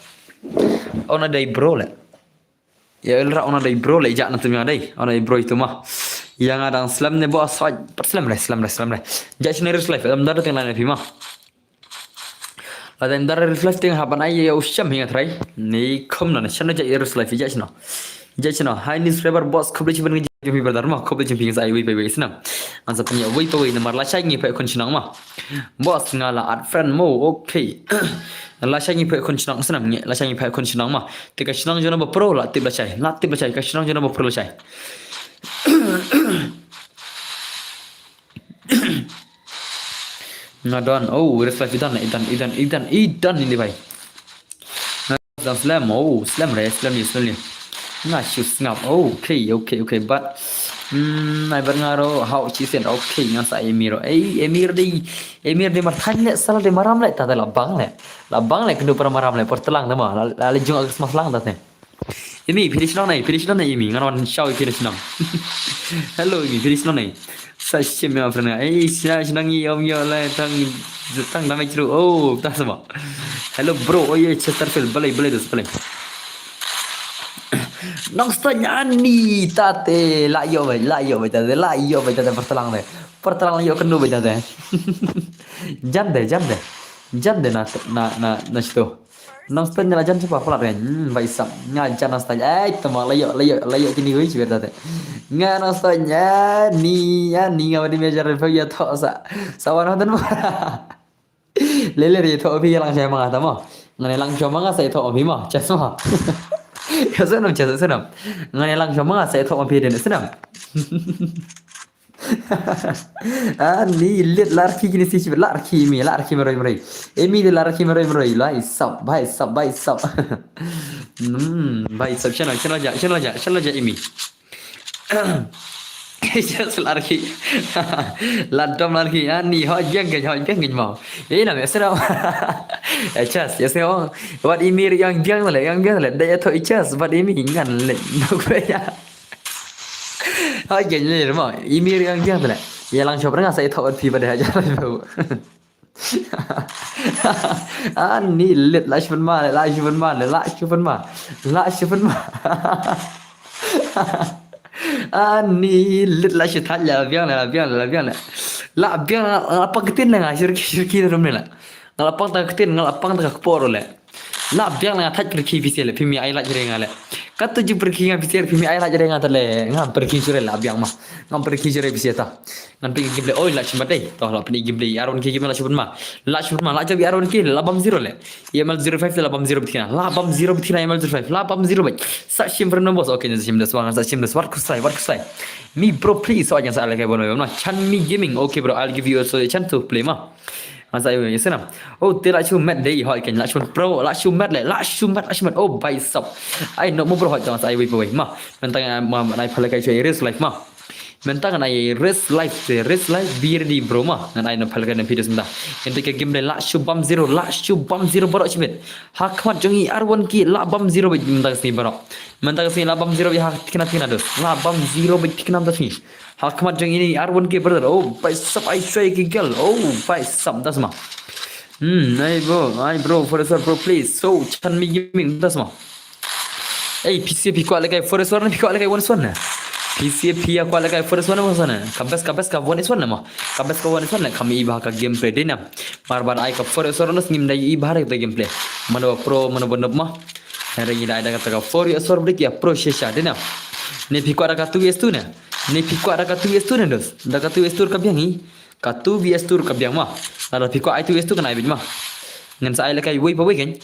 Ona dai bro le. Ya elra ona dai bro le ja na tum ya dai. Ona dai bro itu ma. Yang adang slam ne bo aswaj. Slam le slam le slam le. Ja shine risk life. Am dar teng na phi ma. La dan dar risk life teng haban ai ya usham hinga trai. Ni khum na shana ja risk life ja shino. Ja shino. Hai ni subscriber boss khub le chiban ngi phi brother ma khub le chiban sa ai wi bai bai sna. An sa panya wi bai wi namar la shai ngi pa khun shnang ma. Boss nga la add friend mo okay. La shai ngi pa khun shnang sna ngi la shai ngi pa khun shnang ma. Te ka shnong jong naba pro la tip la chai, la tip la chai, ka shnong jong naba pro la chai. Nga don, oh, risk life idan, idan, idan, idan, idan ini bai. Nga don slam, oh, slam re, slam ni, slam ni. Nga shu sngap, oh, okay, okay, okay, but hmm, ai bar nga ro hau chi sen, okay, nga sa emir, eh, emir di, emir di mar than le, sal di maram le, ta la bang le, la bang le, kendu para maram le, por telang dama, la, la jung agus mas lang ta te. Imi, phi dei shnong nai, phi dei shnong nai imi, ngan wan shaw phi dei shnong. Hello imi, phi dei shnong nai. Sa shim ya friend ngai. Eh, shnong shnong i om yo lai tang tang dam chru. Oh, ta sama. Hello bro, oh ye Chesterfield, balai balai dos balai. Nongstoiñ ani ta te la yo bai, la yo bai ta te, la yo bai ta te pertelang te. Pertelang la yo kendu bai ta te. Jan de, jan de. Jan de na na na na situ. Nongstoiñ nga la jan shuwa palat kan. Hmm, bai sap. Nga jan nongstoiñ. Ai, tama la yo, la yo, la yo kini wi chiber tate. Nga nongstoiñ. Ani, ani nga wadi mejar review ya tho sa. Sa wan hoten ma. Lele ri tho phi lang shai ma nga tama. Nga ne lang shai ma nga sa tho phi ma. Chas ma. Ya senam, chas senam. Nga ne lang shai ma nga sa tho phi den senam. Ani lit larki kini si larki mi larki meroi meroi. Emi de larki meroi meroi lai sap bai sap bai sap. Hmm bai sap channel channel ja channel ja channel ja emi. Chas larki. Ladom larki ani ho jeng ke ho jeng ke mau. Ina me sera. Chas ya sera. Wat imi yang jeng le yang jeng le de ya tho chas wat imi ngan le. Nok ya. Hai gen le mo. Imi riang jang tele. Ya lang shop nga sa ithok ot phi ba de hajar. Ani lit la shupun ma la shupun ma la shupun ma la shupun ma. Ani lit la shi thaj la biang la biang la biang la. La biang la pang ketin la nga shirki shirki rum ne la. Nga la pang ta ketin nga la pang ta ka por le. La biang la nga thaj perki phi sele phi mi ai la jere nga le. Katu ju perki nga phi sele phi mi ai la jere nga tele nga perki jure la biang ma. Nga perki jure phi sele ta. Ngan perki game le oi la chimba dei. To la perki game le aron ki game la chimba ma. La chimba ma la jabi aron ki la bam zero le. Emal zero five la bam zero betina. La bam zero betina emal zero five. La bam zero bai. Sa shim friend boss okay sa shim das wang sa shim das wat kusai wat kusai. Mi bro please so ajan sa ala kai bono na chan mi gaming okay bro I'll give you also a chance to play ma. Ngan sa ai wei, ïa sngewbha. Oh, te la shu met dei, hoi kan, la shu met bro, la shu met le, la shu met, la shu met. Oh, bai sap. Ai, no mo bro, hoi, ngan sa ai wei pawei. Ma, mynta nga, ma, ngan ai pha lehkai shuwa i Risk Life ma. Mynta ngan ai Risk Life, te Risk Life, be ready bro ma. Ngan ai na pha lehkai na video mynta. Ngan te ka game dei la shu bam zero, la shu bam zero baroh shibit. Ha khmat jong i arwan ki la bam zero bit mynta ka sngi baroh. Mynta ka sngi la bam zero bit ha tikna tikna dus. La bam zero bit tikna mynta sngi. Ha khmat jong i arwan ki brother. Oh, bai sap ai shuwa ki gel. Oh, bai sap das ma. Hmm, ai bro, ai bro, Forest War bro, please. So, Chan Mi Gaming, das ma. Ei, P C P kwah lehkai Forest War ne, phi kwah lehkai One Swan ne? P C P ya kwah lehkai Forest War ne, One Swan ne? Ka best, ka best, ka One Swan ne ma. Ka best, ka One Swan ne, kam i bha ka gameplay dei na. Mar ban ai ka Forest War ne, ngim dei i bha ka gameplay. Mano ba pro, mano ba noob ma. Hynrei ngi dei da kata ka four vs four brik ïa pro shisha dei na. Ne phi kwah da ka two vs two ne? Ne phi kwah da ka two vs two ne dos? Da ka two vs two ka biang i. Ka two vs two ka biang ma. Lada phi kwah ai two vs two kan ai beit ma. Ngan sa ai lehkai wei pa wei kan.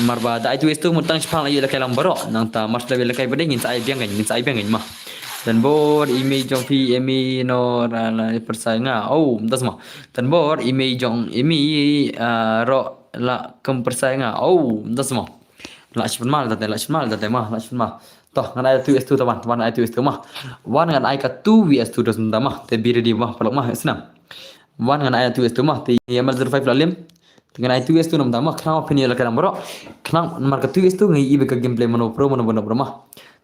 Mar ba da ai two vs two mut tang shipang la ïoh lehkai lang baroh. Nangta mar shu lehkai ba dei ngin sa ai biang kan, ngin sa ai biang kan ma. Don bor i mei jong phi, i mei no la, la pyrshah nga. Oh, das ma. Don bor i mei jong i mei, ah, ro la kum pyrshah nga. Oh, das ma. La shu pynmal da te, la shu pynmal da te ma, la shu pynmal. To, ngan ai two vs two to wan, wan ai two vs two ma. Wan ngan ai ka two vs two dos mynta ma. Te be ready ma, paralok ma, snam. Wan ngan ai two vs two ma. Te M L zero five la lim. Te ngan ai two vs two mynta ma, khnang phin ïoh lehkai lang baroh. Khnang namar ka two vs two ngi i ba ka gameplay mano pro, mano ba noob ma.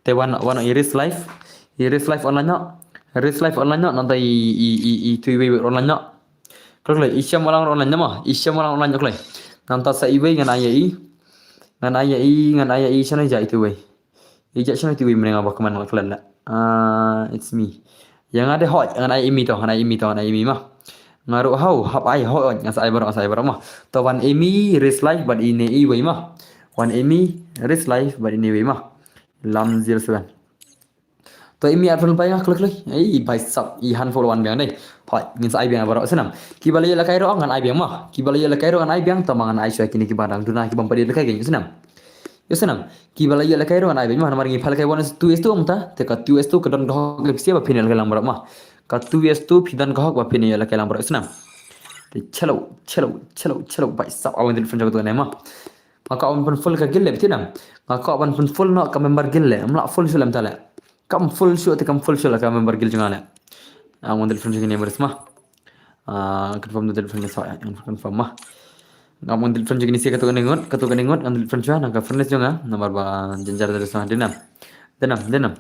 Te wan, wan i Risk Life. I Risk Life online no. Risk Life online no, nangta i, i, i, i two wei online no. Kloi kloi, i Shyam Walang online no ma, i Shyam Walang online kloi. Nangta sa iwei ngan ai ïa i. Ngan ai ïa i, ngan ai ïa i, shano i ja i tu wei. I ja shano i tu wei, mane nga ba kmen nga klet la. Ah, it's me. Ïa nga dei hoi, ngan ai ïa i mi to, ngan ai ïa i mi to, ngan ai ïa i mi ma. Nga ruh hau, hap ai hoi, ngan sa ai baroh, ngan sa ai baroh ma. To wan ïa i mi, Risk Life bad ine iwei ma. Wan ïa i mi, Risk Life bad ine iwei ma. Lam zero seven. To imi ar pynlong pai nga kloi kloi. Ei bai sap i handful wan biang dei. Phai ngin sa ai biang baroh snam. Kiba la ïoh lehkai ruh ngan ai biang ma. Kiba la ïoh lehkai ruh ngan ai biang, tang ba ngan ai shuwa kine kiba dang duna kiba ym pat ïoh lehkai kein, snam. Ïa snam. Kiba la ïoh lehkai ruh ngan ai biang ma, namar ngi pha lehkai one two vs two mynta. Te ka two vs two ka don ka hok lehkai ba phin ïoh lehkai lang baroh ma. Ka two vs two phi don ka hok ba phin ïoh lehkai lang baroh, snam. Te chalo, chalo, chalo, chalo, bai sap awan dil phin jok tu ne ma. Nga kwah ban pyn full ka guild le, bitin em. Nga kwah ban pyn full noh ka member guild le. Ym lah full shuh lem ta le. Kam full shuh te kam full shuh la ka member guild jong nga le. Nga wan delete friend jong kine ma. Ah, confirm delete friend sa, confirm ma. Nga wan delete friend jong kine, sa katu kane ngut, katu kane ngut, nga delete friend shuwa na ka friend list jong nga. Namar ba jynjar da sa, dei nam. Dei nam, dei nam.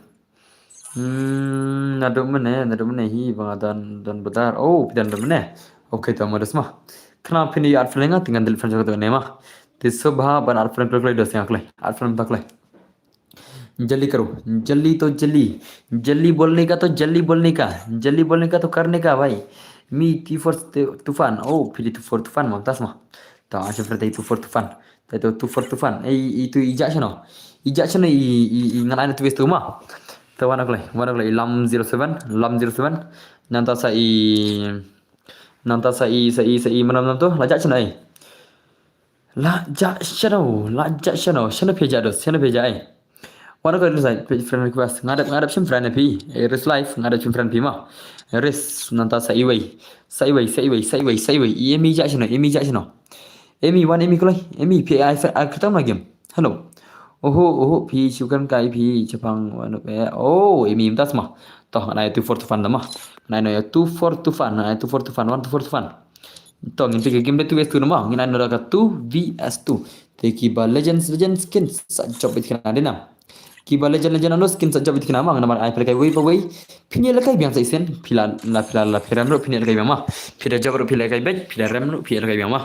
Hmm, naduh mynne, naduh mynne hi ba nga don, don badar. Oh, phi don, don mynne. Okay, to ma dos ma. Khnang phin ïa add friend nga, te ngan delete friend shuwa katu kane ma. Te sngewbha ban add friend kloi kloi, dos ïa nga kloi. Add friend ta kloi. जल्दी करो, जल्दी तो जल्दी, जल्दी बोलने का तो जल्दी बोलने का, जल्दी बोलने का तो करने का भाई। Mi two four Tufan, oh, phi dei two four Tufan ma, tas ma. Ta, acha phi dei two four Tufan. Ta itu two four Tufan. Ei, itu i ja shano. I ja shano i, i, i ngan ai na tu tu ma. Ta wan kloi, wan kloi, Lam zero seven, Lam zero seven. Nangta sa i, nangta sa i, sa i, sa i, mana, mana tu, la ja shano ei. La ja shano, la ja shano, shano phi ja dos, shano phi ja ei. Wan ko sa phi friend request, nga dep, nga dep shim friend phi, eh, Risk Life, nga dep shim friend phi ma. Risk, nangta sa iwei, sa iwei, sa iwei, sa iwei, sa iwei, imi ja shano, imi ja shano. Imi, wan imi kloi, imi phi ai sa, ai kata ma game. Hello. Oho, oho, phi shu kan kai phi chapang wan pe. Oh, imi mynta sma. To, ngan ai two four Tufan da ma. Ngan ai no ïa two four Tufan, ngan ai two four Tufan, one two four Tufan. To, ngin phi ka game da two vs two namar ngin ai no da ka two vs two. Te kiba Legends, Legends skin sa jop bit kina dei nam. Kiba Legend, Legend ano skin sa jop bit kina ma, namar ai phi lehkai wei pa wei. Phin ïa lehkai biang sa isen, phi la, la, phi la, la, phi rem ruh phin ïa lehkai biang ma. Phi da jop ruh phi lehkai beit, phi da rem ruh phi ïa lehkai biang ma.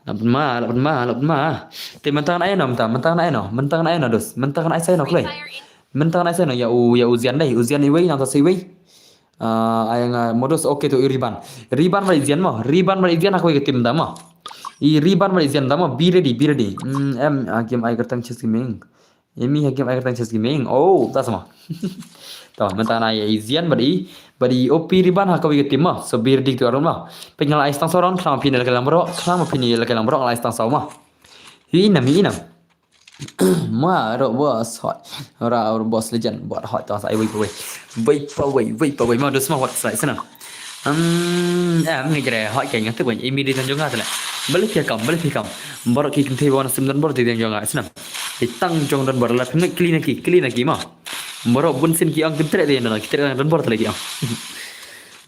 Lap ma, lap ma, lap ma. Te mynta ngan ai no, mynta, mynta ngan ai no, mynta ngan ai no dos, mynta ngan ai sa no kloi. Mynta ngan ai sa no ïa u, ïa u Zian dei, u Zian iwei, nangta sa iwei. Ah, ai nga ma dos, okay to i Riban. Riban bad i Zian mo, Riban bad i Zian ha kawei ka team da mo. I Riban bad i Zian da mo, be ready, be ready. Hmm, em, ah, game ai kyrteng Chess Gaming. Imi ha game ai kyrteng Chess Gaming. Oh, ta sma. To, mynta ngan ai i Zian bad i, bad i O P Riban ha kawei ka team mo. So be ready to aron mo. Peit nga la ai stang saw round, khnang phin ïa lehkai lang baroh, khnang phin ïa lehkai lang baroh, nga la ai stang saw mo. Hi nam, hi nam. Ma ro boss hot. Ra ro boss Legend bot hot, to sa ai wei pa wei. Wei pa wei, wei pa wei. Ma dos ma hot sa snam. Hmm, em ngi jere hoi ke ngi tu ban imi di tan jong nga tele. Balik ya kam, balik ya kam. Baroh ki kynthei wan sim don bor di tan jong nga snam. Di tang jong don bor la phi ngi kli na ki, kli na ki ma. Baroh bun sin ki ong kim treh di don, ki treh don bor tele ki ong.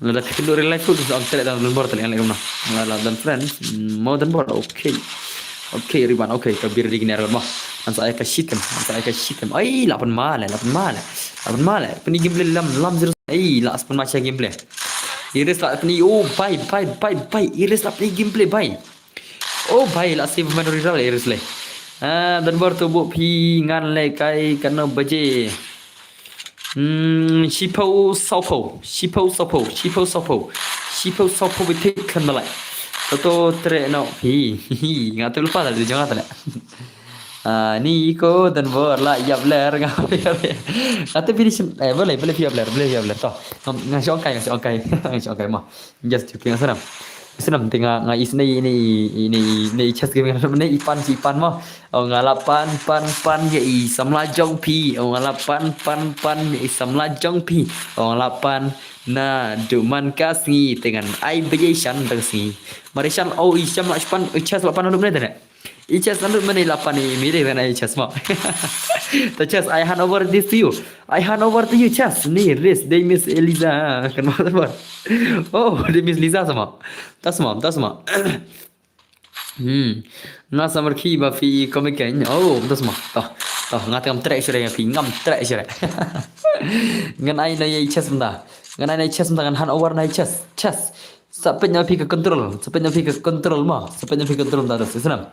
Lada phi kynduh real life tu ong treh don bor tele ong lek na. Nga la don friends, mo don bor, okay. Okay, Riban, okay, ka bir di kiner mo. An sa ai ka shitem, an sa ai ka shitem. Ai, la pynma le, la pynma le. La pynma le. Pynigim le lam, lam zero. Ai, la pynma sha game play. Iris la pynigim, oh, bye, bye, bye, bye. Iris la pynigim play, bye. Oh, bye, la save man riral Iris le. Ah, don bor tu bu phi ngan le kai kano baje. Hmm, shiphew sawphew, shiphew sawphew, shiphew sawphew, shiphew sawphew bi thik khlem da lait. Toto treh noh phi. Nga tu lypa da jong nga tele. Ah, ni ko don bor la ïap ler nga. Nga tu bi di shem, eh, boleh, boleh phi ïap ler, boleh phi ïap ler. To, nga shong kai, nga shong kai, nga shong kai ma. Just joking, snam. Snam te nga, nga is nei, nei, nei, nei chest game, nei i pan, i pan mo. Oh, nga la pan, pan, pan, ya i samla jong phi. Oh, nga la pan, pan, pan, ya i samla jong phi. Oh, nga la pan, na, du man ka sngi, te ngan ai bejai shan dang sngi. Mari shan, oh, i sham la pan, i chest la pan, lu mene tene. I chest, nandu mene la pan i mi de, na i chest mo. The chest, I hand over this to you. I hand over to you, chest. Ni, race, they miss Eliza. Kan mo, mo. Oh, they miss Liza sama. Tas mo, tas mo. Hmm. Nga samar ki ba phi komik kan. Oh, tas mo. Toh, toh, nga tengam trek sure phi, ngam trek sure. Ngan ai na i chest mynta. Ngan ai na i chest mynta, ngan hand over na i chest. Chest. Sa peit na phi ka control, sa peit na phi ka control ma, sa peit na phi ka control mynta, dos, snam.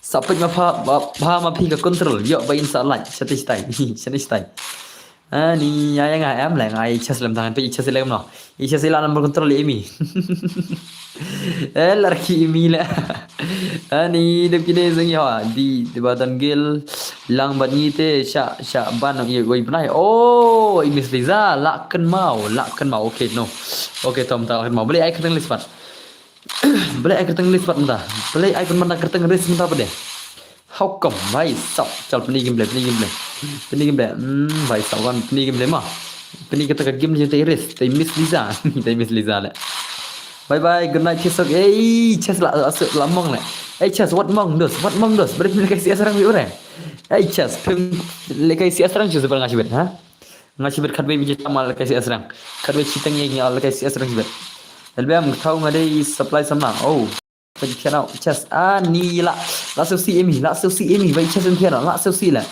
Sa peit ma pha, ba, pha ma phi ka control, ïoh ba in sa lait, shati shtai, shati shtai. Ani, ya, ya nga em le, nga i chest lem tangan, peit i chest lem no. I chest ila number control imi. Eh, larki imi le. Ani, dep kine zeng ya, di, di batan gil. Lang bad ngi te sha, sha ban nang ïa wei bnai. Oh, i Miss Liza, la kynmaw, la kynmaw. Okay, no. Okay, tom ta la kynmaw. Balei ai kyrteng list pat. Balei ai kyrteng list pat mynta. Balei ai pynban da kyrteng race mynta pat de. How come? Bhai sab, chal pyni game play, pyni game play. Pyni game play. Hmm, bhai sab kan pyni game play ma. Pyni kata ka game je te race, te Miss Liza. Te Miss Liza le. Bye bye, good night, Chesok. Ei, Ches la, la, la mong le. Ei, Ches, wat mong dos, wat mong dos. Beri pynlehkai C S rang bi ure. Ei, Ches, pynlehkai C S rang Ches, super nga shibit, ha? Nga shibit khatwei biji tam lehkai C S rang. Khatwei chiteng ye nga lehkai C S rang shibit. Elbem, kau nga dei supply samla. Oh. Pyntian au, Ches. Ah, ni la. La seusi emi, la seusi emi. Bai Ches pyntian, la seusi la.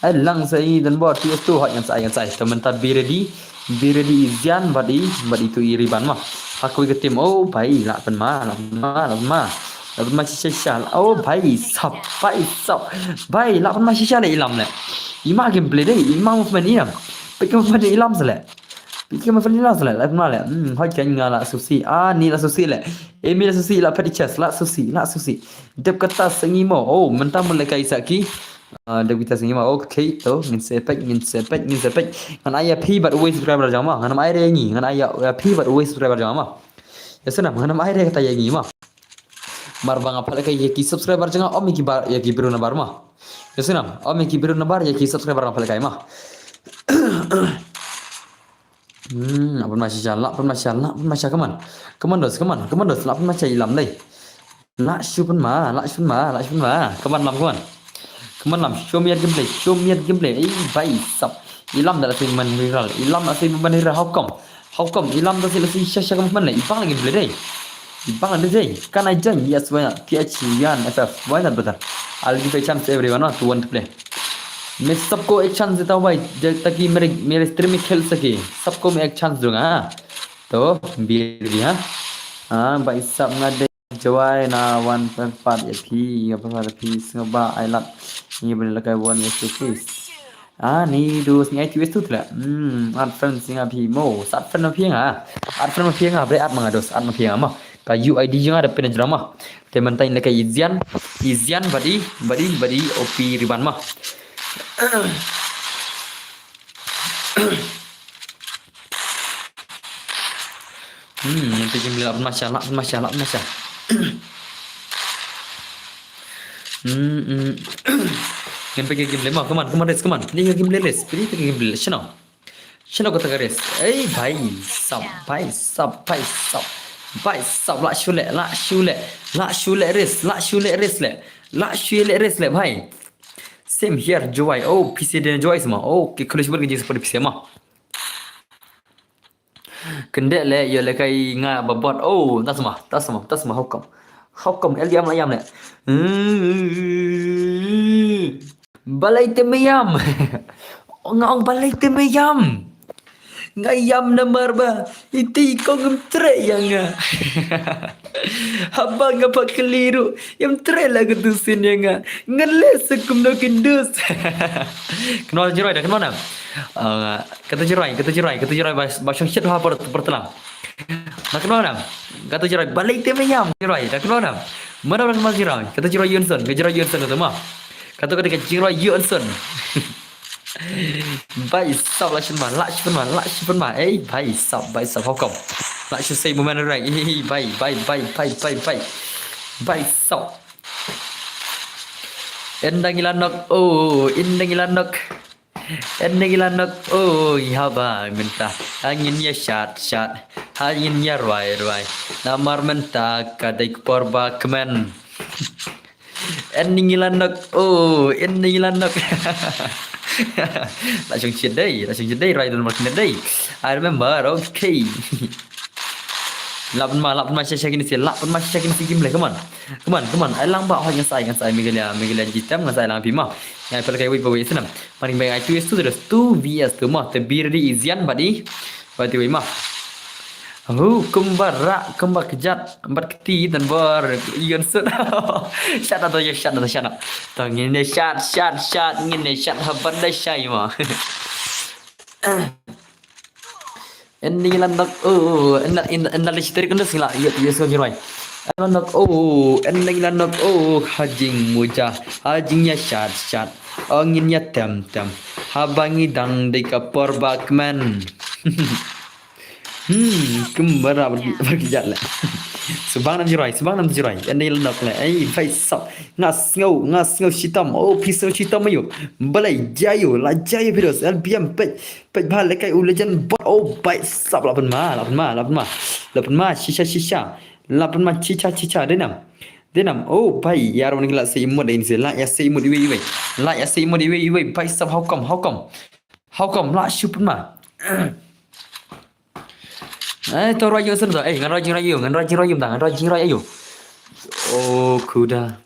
Ai lang sa i dan bor, T S two, hot ngan sa, ngan sa. Temen ta be ready. Be ready i Zian, bad i, bad itu i Riban ma. Aku i ke tim, oh, bai, la pynma, la pynma, la pynma. La pynma shisha shisha. Oh, bai, sap, bai, sap. Bai, la pynma shisha le ilam le. Ima gameplay dei, ima movement ilam. Pek movement ilam sele. Pek movement ilam sele, la pynma le. Hmm, hot kan nga la seusi. Ah, ni la seusi le. Emi la seusi, la pet i Ches, la seusi, la seusi. Dep kata sengi mo. Oh, mentang melehkai saki. Ah, dep kita sengi mo. Okay, to, ngin sepek, ngin sepek, ngin sepek. Ngan ai ïa phi bad wei subscriber jong ma. Ngan ai re ngi, ngan ai ïa phi bad wei subscriber jong ma. Ya senam, ngan ai re kata ïa ngi ma. Mar ba nga phalehkai ïa ki subscriber jong nga, om ïa ki bar, ïa ki biru nabar ma. Ya senam, om ïa ki biru nabar, ïa ki subscriber nga phalehkai ma. Hmm, la pynma shisha, la pynma shisha, la pynma shisha, come on. Come on dos, come on, come on dos, la pynma shisha ilam dei. La shu pynma, la shu pynma, la shu pynma. Come on lam, come on. Come on lam, show me your gameplay, show me your gameplay. Ei, bai sap. Ilam da la sui man viral, ilam la sui man viral, how come? How come? Ilam da sui la sui shisha, shisha, come on le. Ibang la gameplay dei. Ibang la dei. Can I join? Yes, why not? T H Yan F F, why not, brother? I'll give a chance to everyone, no? To want to play. मैं सबको एक चांस देता हूँ भाई, जब ताकि मेरे, मेरे स्ट्रीम में खेल सके, सबको मैं एक चांस दूंगा, हाँ? तो बीर भी, हाँ? हाँ भाई साहब, nga dei Jawai, na wan pat ïa phi, nga pat ïa phi, sngewbha ai lad. Ngi ban lehkai wan ïa phi, please. Ah, ni dus ngi ai T S two tla. Hmm, add friend ïa phi mo, add friend ïa phi nga. Add friend ïa phi nga, bre add ma nga dos, add ma phi nga mo. Ka U I D jong nga da pynjrong mo. Te mynta in lehkai i Zian, i Zian bad i, bad i, bad i O P Riban mo. Hmm, ngan peit game leh, la pynma shisha, la pynma shisha, la pynma shisha. Hmm, hmm. Ngan peit game leh mo, come on, come on, race, come on. Peit game leh, race, peit game leh, shano. Shano kata ka race? Ei, bhai sab, bhai sab, bhai sab. Bhai sab, lah shu leh, lah shu leh, lah shu leh race, lah shu leh race leh. Lah shu leh race leh, bhai. Same here, Jowai. Oh, phi sa dei na Jowai seh ma. Oh, ki khublei shibun ka jingsupport phi seh ma. Kyndit leh, ïa leh kai nga ba bot. Oh, ta sma, ta sma, ta sma, how come? How come? Ïa ïam la ïam leh. Hmm. Balei te me ïam? Nga ong balei te me ïam? Nga ïam namar ba iti kong em treh ïa nga. Haba nga ba kylli ruh, em treh la ka tu sin ïa nga. Ngan leh sa kumno kin dus. Kynmaw jingrwai da, kynmaw na. Ah, kata jingrwai, kata jingrwai, kata jingrwai ba, ba shong shit ha por, por tlang. Na kynmaw na. Kata jingrwai, balei te me ïam, jingrwai, da kynmaw na. Mana ba kynmaw jingrwai, kata jingrwai Yunson, ka jingrwai Yunson kata ma. Kata kata ka jingrwai Yunson. Bhai sab, lah shu pynma, lah shu pynma, lah shu pynma. Ei, bhai sab, bhai sab, how come? Lah shu sei moment right. Ei, bhai, bhai, bhai, bhai, bhai, bhai. Bhai sab. Ynda ngi la nok, oh, ynda ngi la nok. Ynda ngi la nok, oh, haba mynta. Ha ngin ïa shad, shad. Ha ngin ïa rwai, rwai. Namar mynta ka dei ka por ba kmen. Ynda ngi la nok, oh, ynda ngi la nok. La shong shit dei, la shong shit dei, rwai don market dei. I remember, okay. Lah pynma, lah pynma sha sha kine sha, lah pynma sha sha kine sha game leh, come on. Come on, come on. Ai lang ba hoi ngan sa ai, ngan sa ai Meghalaya, Meghalaya jitem, ngan sa ai lang phi ma. Ngan ai pynlong kai wei pa wei snam. Maring bai ai two is two, two V S two ma. Te bir di izian bad i. Bad i wei ma. Hu, kumba rak, kumba kjat, bad kti, dan bor, ion sut. Shut up, shut up, shut up. To ngin ne shut, shut, shut, ngin ne shut, ha ban da shai ma. Ynda ngi la nok, oh, ynda, ynda, ynda le shitrik ynda sila, iya, iya, sila ngi roi. Ynda la nok, oh, ynda ngi la nok, oh, ha jingmuja, ha jingïa shad, shad. Oh, ngin ïa tem, tem. Haba ngi dang dei ka por ba kmen. Hmm, kumba rak bad ki, bad ki jat leh. Shu bang nam jingroi, shu bang nam jingroi. Ynda ngi la nok leh. Ei, bhai sab. Nga sngew, nga sngew shitom. Oh, phi sngew shitom aïu. Balei, jia aïu, la jia aïu phi dos. L B M peit, peit bha lehkai u legend bot. Oh, bhai sab, la pynma, la pynma, la pynma. La pynma, shisha, shisha. La pynma, shisha, shisha. Dei nam. Dei nam. Oh, bhai, ïa raw ngi la sei emote dei ngi sei. La ïa sei emote iwei, iwei. La ïa sei emote iwei, iwei. Bhai sab, how come, how come? How come? La shu pynma. Eh, to roi ïa shen to. Eh, ngan roi jing roi ïa, ngan roi jing roi ïa, ngan roi jing roi ïa. Oh, khuda.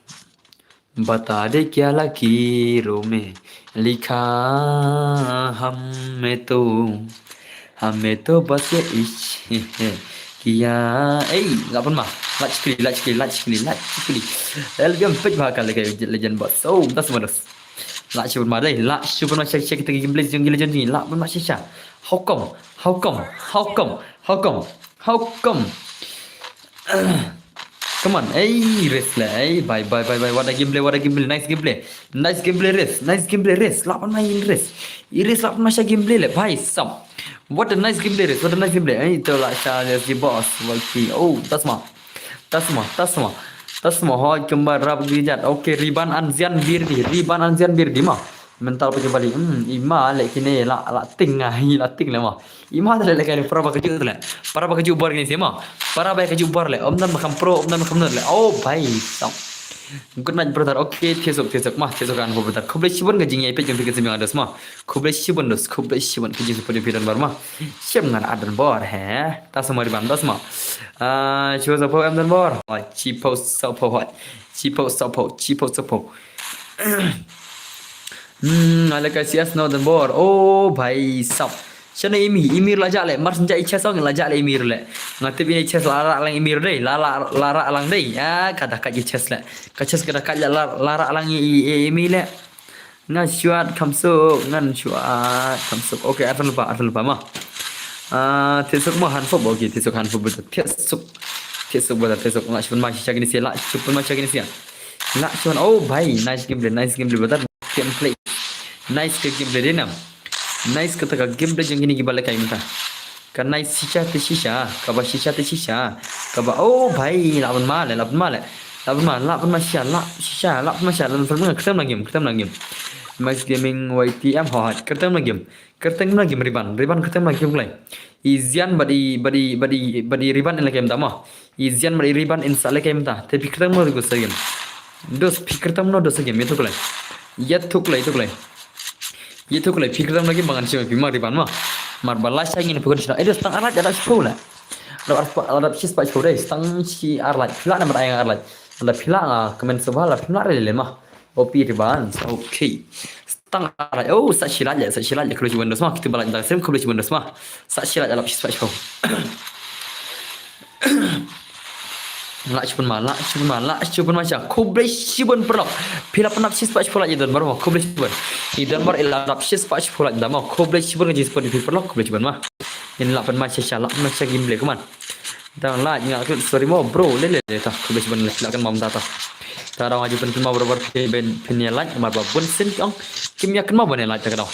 Bata de kya laki ro mein likha hame to, hame to bas ye ish hai kiya. Ei, la pynma. La chikli, la chikli, la chikli, la chikli. L B M peit bha ka lehkai legend bot. So, das madas. La shu pynma dei, la shu pynma sha, sha kita ki gameplay jong ki legend ni, la pynma sha, sha. How come? How come? How come? How come? How come? Come on, ei, race leh, ei, bye, bye, bye, bye, what a gameplay, what a gameplay, nice gameplay, nice gameplay, race, nice gameplay, race, la pynma i race, i race la pynma sha gameplay leh, bhai sab, what a nice gameplay, race, what a nice gameplay, ei, to la sha, let's go, boss, walkie, oh, tasma. Tasma, tasma, tasma, hoi kumba rap gi jat. Okay, Riban Anzian Birdi, Riban Anzian Birdi ma. Mental pake bali. Hmm, ima leh kine la, la ting ah, la ting leh ma. Ima leh leh kane para ba kaju leh. Para ba kaju bor kine seh ma. Para ba kaju bor leh. Om dan ba kham pro, om dan ba kham nut leh. Oh, bhai sab. Good night, brother. Okay, thiasuk, thiasuk ma, thiasuk kan ho, brother. Khublei shibun ka jingïaid peit jong phi ka simiang adas ma. Khublei shibun dos, khublei shibun ka jingsupport jong phi don bor ma. Shem ngan adan bor he. Ta sama riban dos ma. Ah, chipo sapo em don bor. Chipo sapo hoi. Chipo sapo, chipo sapo. Hmm, ala ka C S no don bor. Oh, bhai sab. Shano Imi, Imi la jah leh. Mar shen ja i chest ong la jah leh Imi leh. Nga tip ine chest la rak lang Imi dei. La, la, la rak lang dei. Ah, ka da ka i chest leh. Ka chest ka da ka la, la, la rak lang i, i, i Imi leh. Ngan shuat kham suk, ngan shuat kham suk. Okay, arphew lypa, arphew lypa ma. Ah, thiasuk ma hanfop, okay, thiasuk hanfop betul. Thiasuk. Thiasuk betul, thiasuk. La shu pynma sha kine seh, la shu pynma sha kine seh. La shu, oh, bhai, nice gameplay, nice gameplay betul. Gameplay. Nice ka gameplay dei nam. Nice kata ka gameplay jong kine kiba lehkai mynta. Ka nice shisha te shisha, kaba shisha te shisha. Kaba, oh, bhai, la pynma leh, la pynma leh. La pynma, la pynma shisha, la shisha, la pynma shisha, la pynma ktem lang game, ktem lang game. Max Gaming Y T M, ho, ho. Kyrteng na game. Kyrteng na game Riban. Riban kyrteng na game klai. I Zian bad i, bad i, bad i, bad i Riban in la kem tamo. I Zian bad i Riban in sa la kem ta. Te phi kyrteng na game. Dos phi kyrteng na dos game. Ïathuh klai. Ïathuh klai, ïathuh klai. Ïathuh klai phi kyrteng na game ba ngan shim phi ma Riban ma. Mar ba la shai ngin phi kon shna. Eh, dos tang ar lait da shiphew la. Lada ar lait da shiphew dei. Tang shi ar lait. Phi la namar ai nga ar lait. Lada phi la nga comment sha ba la phi la re le ma. O P Riban, okay. Tang ar lait, oh, sa shi lait, sa shi lait, khublei shibun dos ma, kita ba lait da sem, khublei shibun dos ma. Sa shi lait, alap shi, sa shi. Lah shibun ma, lah shibun ma, lah shibun ma sha, khublei shibun paralok. Phi la pynlap shi, sa shi lait, i Don Bar ma, khublei shibun. I Don Bar i la lap shi, sa shi lait da ma, khublei shibun ka jingsupport phi paralok, khublei shibun ma. Ngin lah pynma sha sha, lah pynma sha game play, come on. Dang like nga klik, sorry mo bro, le le le ta, khublei shibun le, lah kan mam ta ta. Ta dang aju pynkynmaw bro bro phin, phin ïa like, mar ba bun sien ki ong kim ïa kynmaw ban ïa like ta ka dang.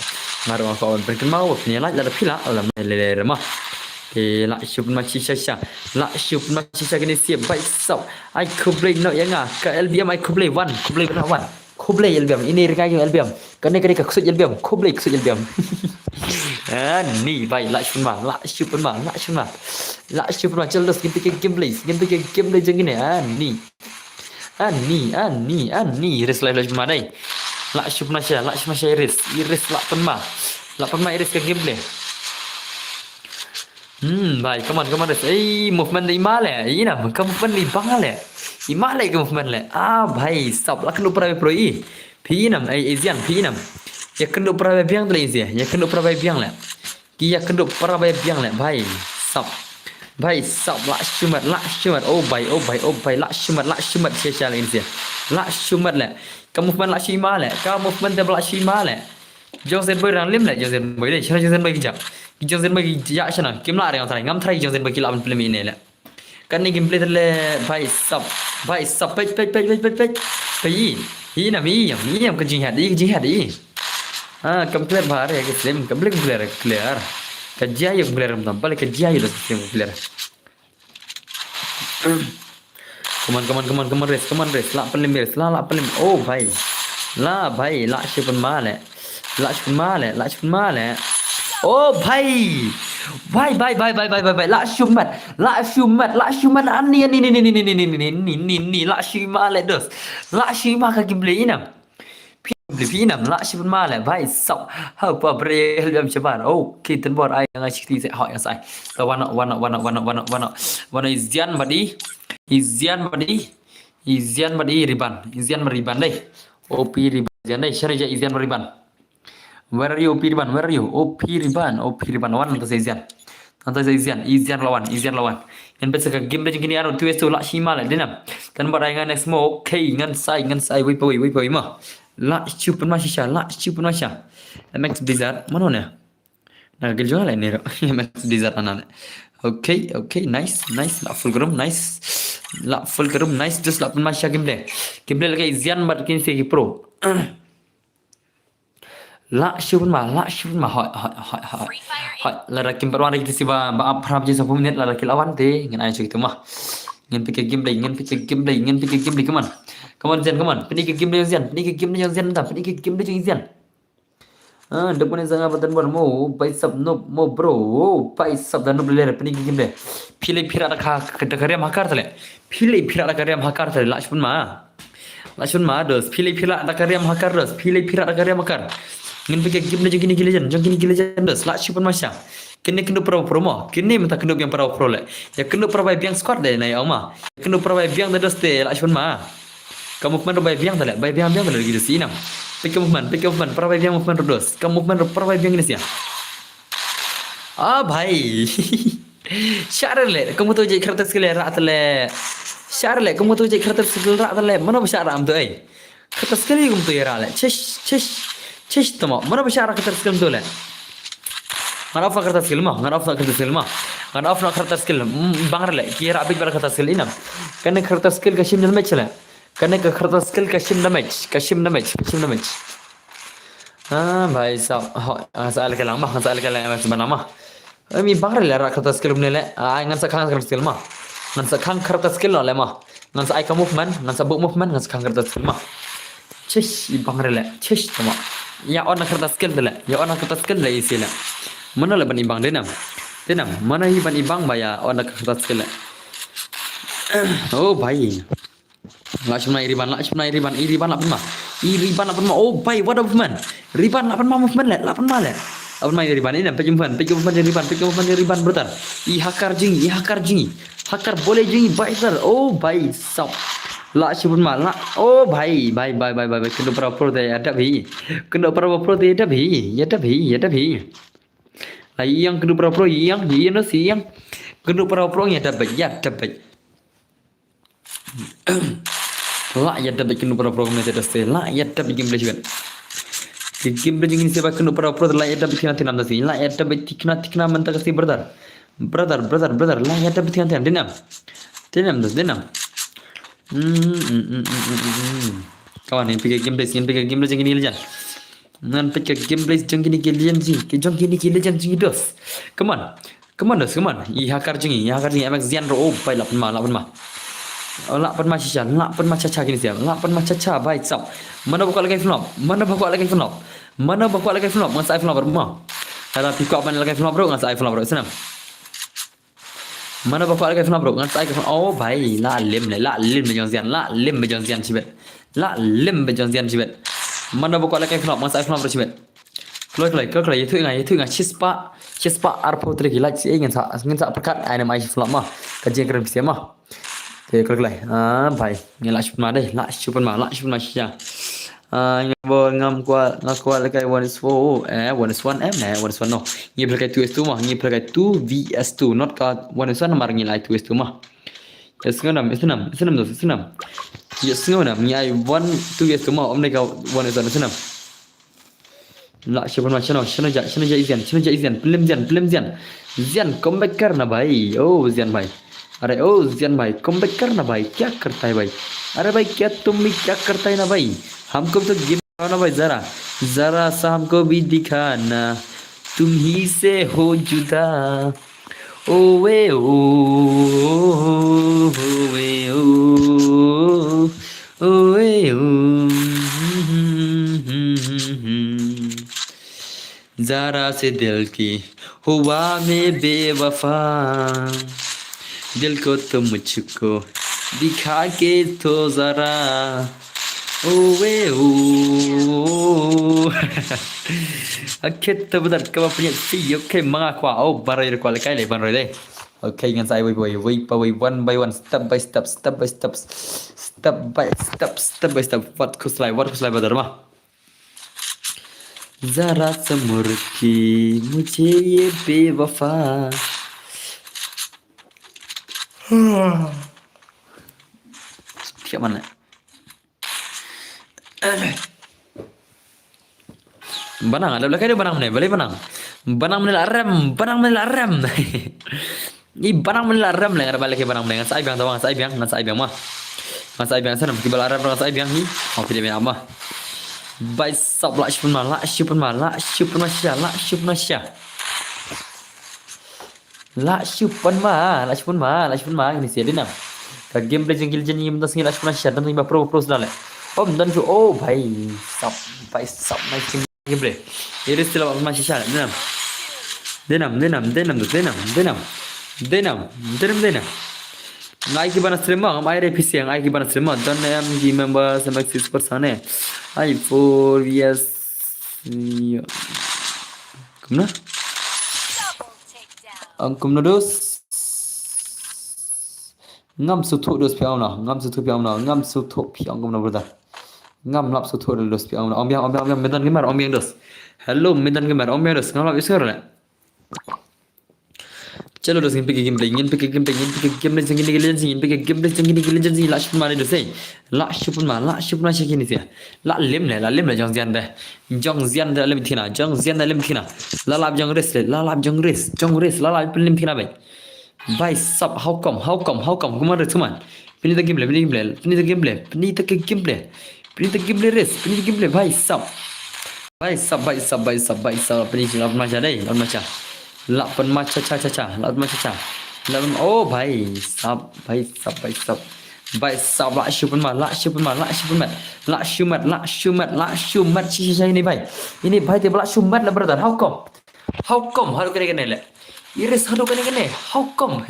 Nga ruh nga kwah ban pynkynmaw ba phin ïa like, lada phi lah, lada me le le le ma. Te lah shu pynma shisha sha, lah shu pynma shisha kine sia bai sap. Ai khublei noh ïa nga, ka L B M ai khublei wan, khublei bra wan. Khublei L B M, ine ri ka L B M. Kane kane ka ksuid L B M, khublei ksuid L B M. Ah, ni bai, lah shu pynma, lah shu pynma, lah shu pynma. Lah shu pynma, chal dos, ngin peit ka gameplay, ngin peit ka gameplay jong kine, ah, ni. Ah, ni, ah, ni, ah, ni, ris lah, lah shu pynma dei. Lah shu pynma sha, lah shu pynma sha Iris, Iris lah pynma. Lah pynma Iris ka gameplay. Hmm, bai, come on, come on, ris. Ei, movement dei ma le, ina, ka movement dei bang le. I ma le ka movement le. Ah, bai, sap, lah kynduh para pro i. Phi nam, ei, ei Zian, phi nam. Ïa kynduh para biang le Zian, ïa kynduh para biang le. Ki ïa kynduh para biang le, bai, sap. Bai, sap, lah shu mat, lah shu mat. Oh bai, oh bai, oh bai, lah shu mat, lah shu mat, sia sia le Zian. Lah shu mat le. Ka movement lah shu i ma le, ka movement te lah shu i ma le. Jong Zen Boy rang lim le, Jong Zen Boy dei, shana Jong Zen Boy ki jak. Ki Jong Zen Boy ki jak shana, kim lah re ngam tharai, ngam tharai Jong Zen Boy ki lah ban pynlem ine le. Kane gameplay te le, bai sap, bai sap, peit, peit, peit. Peit, i, i nam, i nam, i nam, ka jinghiat, i, ka jinghiat, i. Ah, kam clear ba re, ka slim, kam clear, clear, clear. Ka jia yung clear, tam, balik ka jia yung slim, clear. Come on, come on, come on, come on, ris, come on, ris. Lah pynlem, ris, lah, lah pynlem. Oh, bai. Lah, bai, lah shu pynma le. Lah shu pynma le, lah shu pynma le. Oh, bai. Bai, bai, bai. Lah shu mat, lah shu mat, lah shu mat. Ani, ani, ni, ni, ni, lah shu ma le dos. Lah shu ma ka gameplay i nam. Phi, phi nam, lah shu pynma le, bai sap. Ha, pa bre, help em shabar. Okay, Tynbor, ai, nga shikti se, ha, nga sai. Ta wan, wan, wan, wan, wan, wan, wan, i Zian bad i, i Zian bad i, i Zian bad i Riban, i Zian bad Riban dei. O P Riban Zian dei, shari ja i Zian bad Riban. Where are you, O P Riban? Where are you? O P Riban, O P Riban, wan nangta sa i Zian. Nangta sa i Zian, i Zian lawan, i Zian lawan. Ngan peit sa ka game dei jong kine arngut, tu es tu lah shu ma le, dei nam. Tynbor ai nga next mo, okay, ngan sai, ngan sai, wei pa wei, wei pa wei ma. Lah shu pynma shisha, lah shu pynma shisha. M X Blizzard, mano ne? Na ka guild jong nga le ne ro. M X Blizzard ana le. Okay, okay, nice, nice, lah full ka room, nice. Lah full ka room, nice, just lah pynma shisha gameplay. Gameplay la ka i Zian bad kine sia ki pro. Lah shu pynma, lah shu pynma, hoi, hoi, hoi, hoi. Hoi, lada kim pat wan ra kita sia ba, ba ap phra baje sanphew minit, lada ki la wan te, ngan ai sha kita ma. Ngan peit ka gameplay, ngan peit ka gameplay, ngan peit ka gameplay, come on. Come on, Zian, come on. Peit ka gameplay jong Zian, peit ka gameplay jong Zian, ta, peit ka gameplay jong Zian. Ah, dep kane sa nga ba Tynbor mo, bai sap noob mo bro, bai sap da noob le, peit ka gameplay. Phi leit phi rah da ka, da ka riam ha kar te le. Phi leit phi rah da ka riam ha kar te le, lah shu pynma. Lah shu pynma dos, phi leit phi rah da ka riam ha kar dos, phi leit phi rah da ka riam ha kar. Ngin peit ka game jong kine ki legend, jong kine ki legend dos, lah shu pynma sha. Kine kynduh para pro mo, kine mynta kynduh biang para pro le. Ïa kynduh para bai biang squad de na ïa ma. Ïa kynduh para bai biang de dos te, lah shu pynma. Ka movement ruh bai biang te le, bai biang biang te le ki dos i nam. Peit ka movement, peit ka movement, para bai biang movement ruh dos. Ka movement ruh para bai biang kine sia. Ah, bhai. Shah re le, kum katu jait character skill rah te le. Shah re le, kum katu jait character skill rah te le. Mano ba shah rah am tu ei. Character skill kum tu ïa rah le. Chish, chish, chish tamo. Mano ba shah rah character skill tu le. Ngan off na character skill ma, ngan off na character skill ma. Ngan off na character skill. Mm, bang re le, ki rah bit ba character skill i nam. Kane character skill ka shim damage le. Kane ka character skill ka shim damage, ka shim damage, ka shim damage. Ah, bhai sab, ho, ngan sa ai la ka lang ma, ngan sa ai la ka lang ma, sban lang ma. Em, i bang re le rah character skill kumne le. Ai, ngan sa khang character skill ma. Ngan sa khang character skill le ma. Ngan sa ai ka movement, ngan sa buh movement, ngan sa khang character skill ma. Chish, i bang re le, chish tamo. Ïa on na ka kyrta skill te leh. Ïa on na ka kyrta skill leh ïa shi leh. Mano leh ban ibang dei nam. Dei nam. Mano hi ban ibang ba ïa on na ka kyrta skill leh. Oh bhai. Lah shim na i Riban, lah shim na i Riban, i Riban lah pynma. I Riban lah pynma. Oh bhai, what a movement. Riban lah pynma movement leh, lah pynma leh. Lah pynma i Riban, i nam, peit movement, peit movement i Riban, peit movement i Riban brother. I hakar jing, i hakar jing. Hakar bole jing bhai sir. Oh bhai sap. Lah shu pynma lah. Oh bhai, bhai, bhai, bhai, bhai, bhai. Kynduh para pro te ïa dap hi. Kynduh para pro te ïa dap hi. Ïa dap hi, ïa dap hi. Lah ïeng kynduh para pro ïeng, ïeng no si ïeng. Kynduh para pro ïa dap beit, ïa dap beit. Lah ïa dap beit kynduh para pro kumne te da se. Lah ïa dap beit gameplay shibit. Ki gameplay jingin se ba kynduh para pro lah ïa dap beit thikna thikna da se. Lah ïa dap beit thikna thikna mynta ka se brother. Brother, brother, brother, lah ïa dap beit thikna thikna. Dei nam. Dei nam, dos, dei nam. Hmm, hmm, hmm, hmm, hmm, hmm, hmm. Kawan, ngin peit ka gameplay, ngin peit ka gameplay jong kine ki legend. Ngin peit ka gameplay jong kine ki legend jong, ki jong kine ki legend jong ki dos. Come on. Come on dos, come on. I hakar jong i, i hakar jong i, M X Zian ro, oh, bhai lah pynma, lah pynma. Oh, lah pynma shisha, lah pynma cha cha kine sia, lah pynma cha cha, bhai sap. Mano ba kwah lehkai flop, mano ba kwah lehkai flop. Mano ba kwah lehkai flop, ngan sa ai flop bro, ma. Lada phi kwah ban lehkai flop bro, ngan sa ai flop bro, snam. Mano ba kwah lehkai flop bro, ngan sa ai ka flop. Oh bhai, lah lim leh, lah lim ba jong Zian, lah lim ba jong Zian shibit. Lah lim ba jong Zian shibit. Mano ba kwah lehkai flop, ngan sa ai flop bro shibit. Kloi, kloi, kloi, kloi, ïathuh nga, ïathuh nga, shispah, shispah arphew trei ki like, eh, ngin sa, ngin sa pyrkhat, ai nam ai flop ma. Ka jingkren phi sia ma. Te kloi, kloi. Ah, bhai, ngi lah shu pynma dei, lah shu pynma, lah shu pynma shisha. Ah, nga bor ngam kwah, nga kwah lehkai one is four, eh, one is one em, eh, one is one no. Ngi pynlehkai two is two ma, ngi pynlehkai two V S two, not ka one is one, namar ngi lah ai two is two ma. Ïa sngew nam, ïa sngew nam, ïa sngew nam, dos, ïa sngew nam. Ïa sngew nam, ngi ai one, two is two ma, ym dei ka one is one, ïa sngew nam. Lah shu pynma shano, shano ja, shano ja i Zian, shano ja i Zian, pynlem Zian, pynlem Zian. Zian, comeback karna bhai. Oh, Zian bhai. अरे ओ जियान भाई, कमबैक करना भाई, क्या करता है भाई? अरे भाई, क्या तुम भी क्या करता है ना भाई? हमको तो गिव ना भाई, जरा, जरा सा हमको भी दिखाना, तुम ही से हो जुदा। ओ वे ओ, ओ वे ओ, ओ वे ओ। जरा से दिल की हुआ मैं बेवफा, दिल को तो मुझको दिखा के तो जरा। ओ वे ओ। Akhet ta badar kaba pynïaid si, okay, ma nga kwah, oh, ban roi kwah lehkai lei, ban roi lei. Okay, ngan sa ai wei, wei, wei pa wei, one by one, step by step, step by step, step by step, step by step. Wat khuslai, wat khuslai badar ma. जरा समझ के मुझे ये बेवफा। Thiah man leh. Banang, ada lehkai dei banang mynne, balei banang. Banang mynne la rem, banang mynne la rem. Ï banang mynne la rem leh, nga da ba lehkai banang mynne, ngan sa ai biang, ngan sa ai biang, ngan sa ai biang ma. Ngan sa ai biang, sa nam ki ba la rem, ngan sa ai biang hi. Ong phi dei mynne ma. Bhai sab, lah shu pynma, lah shu pynma, lah shu pynma shisha, lah shu pynma shisha. Lah shu pynma, lah shu pynma, lah shu pynma, kine sia dei nam. Ka gameplay jong ki legend ngi mynta sngi lah shu pynma shisha, dang ba pro, pro sdang leh. Om don ju, oh bhai sab, bhai sab, nice gameplay. Ïa ris te lah pynma shisha, dei nam. Dei nam, dei nam, dei nam, dei nam, dei nam. Dei nam, dei nam, dei nam. Nga ai ki ban stream ma, ngam ai re phi sia, nga ai ki ban stream ma. Don em ki member sa mek six percent ne. Ai four yes. Kumno? Ang kumno dos? Ngam sngewthuh dos phi ong na, ngam sngewthuh phi ong na, ngam sngewthuh phi ong kumno brother. Ngam lap sngewthuh dos phi ong na. Ong biang, ong biang, ong biang, Medan Gamer, ong biang dos. Hello Medan Gamer, ong biang dos. Ngam lap ïohsngew re. Chalo dos, ngin peit ka gameplay, ngin peit ka gameplay, ngin peit ka gameplay jong kine ki legend, ngin peit ka gameplay jong kine ki legend, lah shu pynma dos ei. Lah shu pynma, lah shu pynma sha kine sia. Lah lim leh, lah lim leh jong Zian te. Jong Zian te lim thikna, jong Zian te lim thikna. Lah lap jong Ris leh, lah lap jong Ris, jong Ris, lah lap pynlim thikna bhai. Bhai sab, how come, how come, how come? Kumno Ris, kumno? Pynleit ka gameplay, pynleit ka gameplay, pynleit ka gameplay, pynleit ka gameplay. Pynleit ka gameplay Ris, pynleit ka gameplay, bhai sab. Bhai sab, bhai sab, bhai sab, bhai sab, pynleit, lah pynma sha dei, lah pynma sha. Lah pynma cha cha cha cha, lah pynma cha cha. Lah pynma, oh bhai sab, bhai sab, bhai sab. Bai sap, lah shu pynmat, lah shu pynmat, lah shu pynmat. Lah shu mat, lah shu mat, lah shu mat. Shi, shi, shi, ini bai. Ini bai te ba lah shu mat la, brother. How come? How come? Haduh kane kane le. Iris haduh kane kane. How come?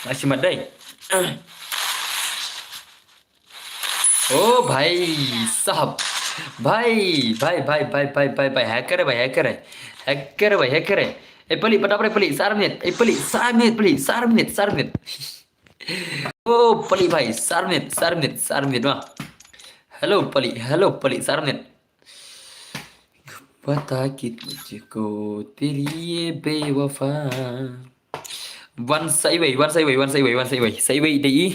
Lah shu mat dai. Oh, bhai sahab. Bhai, bhai, bhai, bhai, bhai, bhai, bhai. Hacker hai, bhai, hacker hai. Hacker hai, bhai, hacker hai. Eh, palik, patap palik, palik. Sa minit. Eh, palik, sa minit, palik. Sa minit, sa minit. Oh, palik bhai, sa minit, sa minit, sa minit ma. Hello, palik, hello, palik, sa minit. Pata ki tujhko teri ye bewafa. Wan sa iwei, wan sa iwei, wan sa iwei, wan sa iwei. Sa iwei dei i,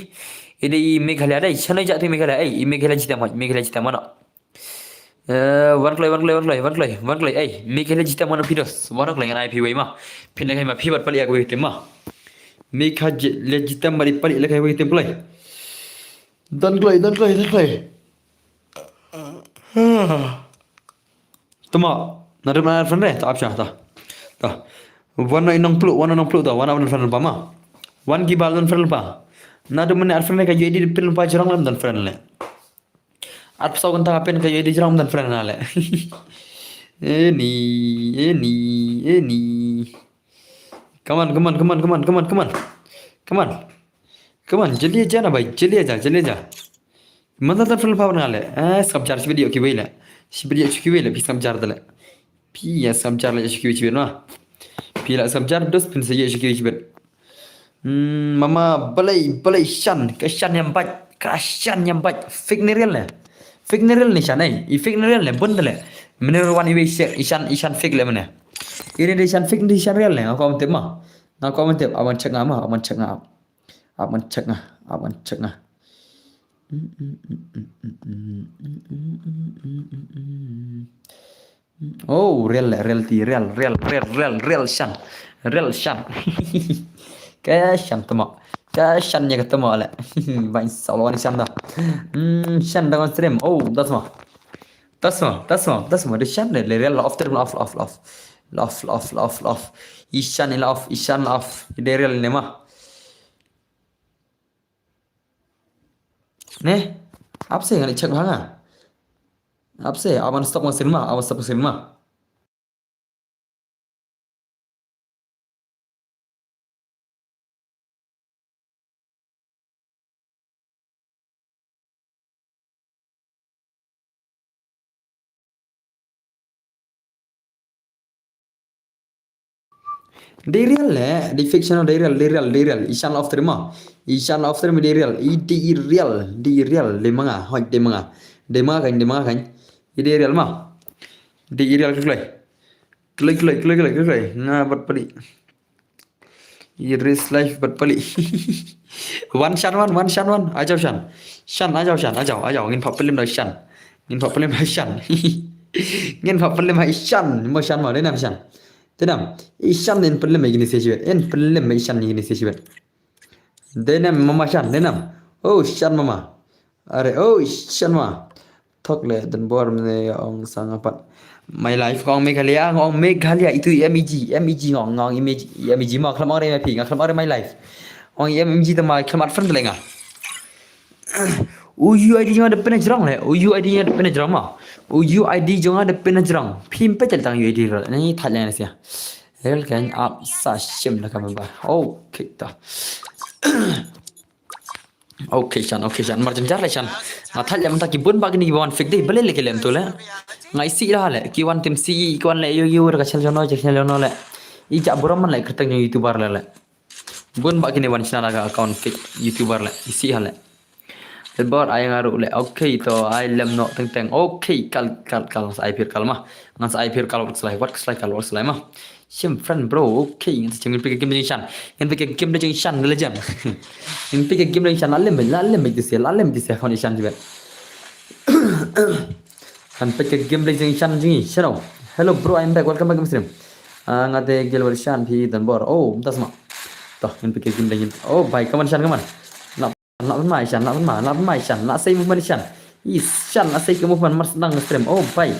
i dei i Meghalaya dei. Shano jat tu Meghalaya, ei, i Meghalaya jitam, Meghalaya jitam mano. Eh, wan kloi, wan kloi, wan kloi, wan kloi, wan kloi. Ei, Meghalaya jitam mano phi dos. Wan kloi ngan ai phi wei ma. Phin lehkai ma phi bad palik ïa ka wei tim ma. Meghalaya jitam bad i palik lehkai wei tim kloi. Don kloi, don kloi, don kloi. Tama, nadum na friend re, ta apsha, ta. Ta. Wan na inong plu, wan na inong plu ta, wan na friend pa ma. Wan ki bal don friend pa. Nadum ne ar friend re ka U I D pin pa jrong lam don friend le. Ar psaw kan ta pin ka U I D jrong don friend na le. Eni, eni, eni. Come on, come on, come on, come on, come on, come on. Come on. Come on, jylliew ja na bhai, jylliew ja, jylliew ja. Mynta ta friend pa nga le. Eh, skap jar shibit ïa kiwei le. Shibit ïa kiwei le, phi skap jar da le. Phi ïa skap jar le ïa kiwei shibit ma. Phi la skap jar dos phin sa ïa kiwei shibit. Hmm, mama balei, balei shan, ka shan ïam bait, ka shan ïam bait. Fake ne real ne? Fake ne real ne shan ei? I fake ne real ne? Bun da le. Mene ruan iwei sek, i shan, i shan fake le mene. Ini dei shan fake, dei shan real ne? Nga kwah ban tip ma. Nga kwah ban tip, aban check nga ma, aban check nga. Aban check nga, aban check nga. Oh, real, real ti, real, real, real, real, real shan. Real shan. Ka shan tama. Ka shan ïa ka tama le. Bain sa wan shan da. Hmm, shan da kon stream. Oh, das ma. Das ma, das ma, das ma. De shan le, le real off term off, off, off. Off, off, off, off. Ishan la off, ishan la off. De real ne ma. Ne? Apse ngan check bha nga. Apse, aban stop nga cinema, aban stop nga cinema. Dei real le, dei fiction, dei real, dei real, dei real. Ishan la off term ma. Ishan la off term dei real. I dei real, dei real, dei manga, hoi dei manga. Dei manga kan, dei manga kan. I dei real ma. Dei real kloi. Kloi, kloi, kloi, kloi, kloi, kloi. Nga bad palik. Iris live bad palik. Wan shan wan, wan shan wan. Ajaw shan. Shan, ajaw shan, ajaw, ajaw. Ngin pap film da shan. Ngin pap film da shan. Ngin pap film da shan. Mo shan mo, dei nam shan. Dei nam. Ishan in film ïa kine se shibet. In film ïa ishan ïa kine se shibet. Dei nam mama shan, dei nam. Oh, shan mama. Are, oh, shan ma. Thok le, don bor mene ong sang apat. My life, ong Meghalaya, ong Meghalaya, itu M E G, M E G ngong, ngong M E G, M E G ma, khlem ong re ma phi, nga khlem ong re my life. Ong M E G ta ma, khlem at friend le nga. U U I D jong nga da pynjrong le, U U I D jong nga da pynjrong ma. U U I D jong nga da pynjrong. Phim peit tang U I D rol. Ni thad le na sia. Rel kan ap sa shim la ka ba. Okay ta. Okay shan, okay shan. Marjan jar le shan. Nga thad le mynta ki bun ba kini ki wan fake dei. Bale le ki lem tu le. Nga isi la le. Ki wan tim si, ki wan le yo yo ka chel jono, chel jono le. I ja burom man le kerteng YouTuber le le. Bun ba kini wan shna la ka account fake YouTuber le. Isi ha le. Bor ai nga ruh le. Okay to ai lem no teng teng. Okay kal kal kal sa ai pir kal ma. Ngan sa ai pir kal wat slai wat slai kal wat slai ma. Shim friend bro. Okay ngan sa ngin pick game jing shan. Ngin pick game jing shan le jam. Ngin pick game jing shan la lem la lem di se la lem di se khon shan jibat. Ngan pick game jing shan jing shan. Hello bro, I'm back. Welcome back to my stream. Ah, nga te gel wer shan phi dan bor. Oh, das ma. Toh, ngin pick game jing. Oh, bye. Come on shan, come on. Lah pynmai shan, lah pynmai, lah pynmai shan, lah sei movement shan. Is shan, lah sei ka movement mar sdang stream. Oh bhai.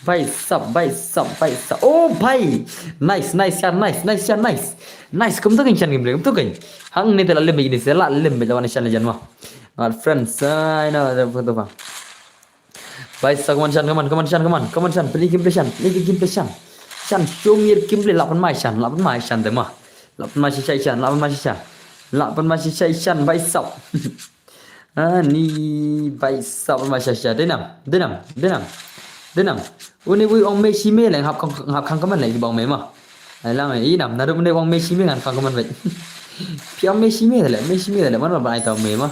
Bhai sab, bhai sab, bhai sab. Oh bhai. Nice, nice shan, nice, nice shan, nice. Nice, kum tu kan shan game, kum tu kan. Hangne te lah lem bad ini se, lah lem bad lawan shan le jan ma. Our friends, I know the photo ba. Bhai sab, come on Shan, come on, come on Shan, come on, come on Shan, pynlong gameplay Shan, pynlong gameplay Shan. Shan, show me your gameplay, lah pynmai Shan, lah pynmai Shan te ma. Lah pynmai shisha Shan, lah pynmai shisha. Lah pynmai shisha Shan, bhai sab. Ani bhai sab, pynmai shisha. Dei nam, dei nam, dei nam. Dei nam. Une u ong me shi me leng hap khang, hap khang kaman leng ba ong me ma. Ai lang i nam, naduh une ong me shi me ngan khang kaman bhai. Phi ong me shi me le, me shi me le, man ba ai ta me ma.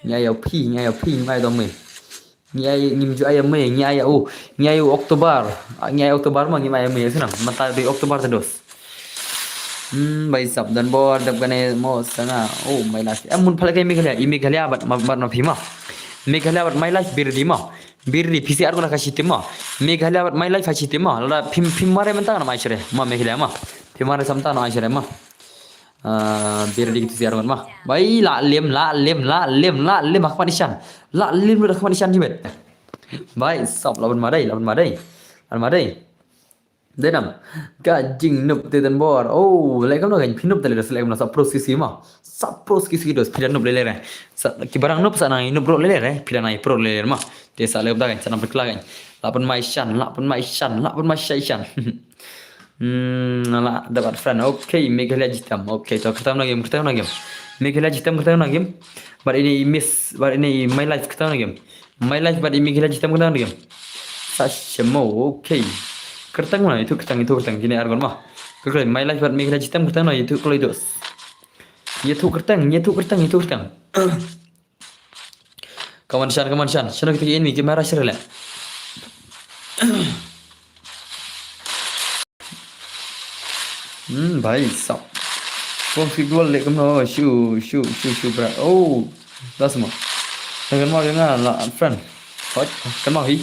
Ngi ai ïa u phi, ngi ai ïa u phi, ngi ai ïa u me. Ngi ai, ngim ju ai ïa me, ngi ai ïa u, ngi ai ïa u October. Ah, ngi ai October ma, ngim ai ïa me, sngewbha. Mynta dei October te dos. Hmm, bhai sab, don bor dep kane mo sanga. Oh, my life. Em, mun phalak i Meghalaya, i Meghalaya bad ma, bad ma phi ma. Meghalaya bad my life, bir di ma. Bir di, phi sa arngut ha ka shi team ma. Meghalaya bad my life ha shi team ma. Lada phim, phim mare mynta na mai shere ma, Meghalaya ma. Phim mare samta na mai shere ma. Ah, bir di, kito sa arngut ma. Bhai, lah lem, lah lem, lah lem, lah lem ha khmat i Shan. Lah lem ha khmat i Shan jibet. Bhai sab, lah ban ma dei, lah ban ma dei. Lah ban ma dei. Dei nam. Ka jingnop te don bor. Oh, leh kumno kan phi nop te leh, leh kumno, sa pro ski ski ma. Sa pro ski ski dos, phi da nop leh leh re. Sa ki barang nop sa nang nop ro leh leh re. Phi da nang pro leh leh ma. Te sa leh da kan, sa nang pyrkla kan. Lah pynmai Shan, lah pynmai Shan, lah pynmai shisha Shan. Hmm, lah dapat friend. Okay, Meghalaya jitem. Okay, to kyrteng na game, kyrteng na game. Meghalaya jitem, kyrteng na game. Bad ini i miss, bad ini i my life, kyrteng na game. My life bad i Meghalaya jitem, kyrteng na game. Sa shemo, okay. Kyrteng na, itu kyrteng, itu kyrteng, kine argon ma. Kyrteng my life bad Meghalaya jitem, kyrteng na, itu kloi dos. Itu kyrteng, itu kyrteng, itu kyrteng. Come on Shan, come on Shan. Shan, kita ini game arah shere le. Hmm, bhai sab. Config wall le kumno, shu, shu, shu, shu, bra. Oh, das mo. Kan mau nga la friend. Hoi, kan mau hi.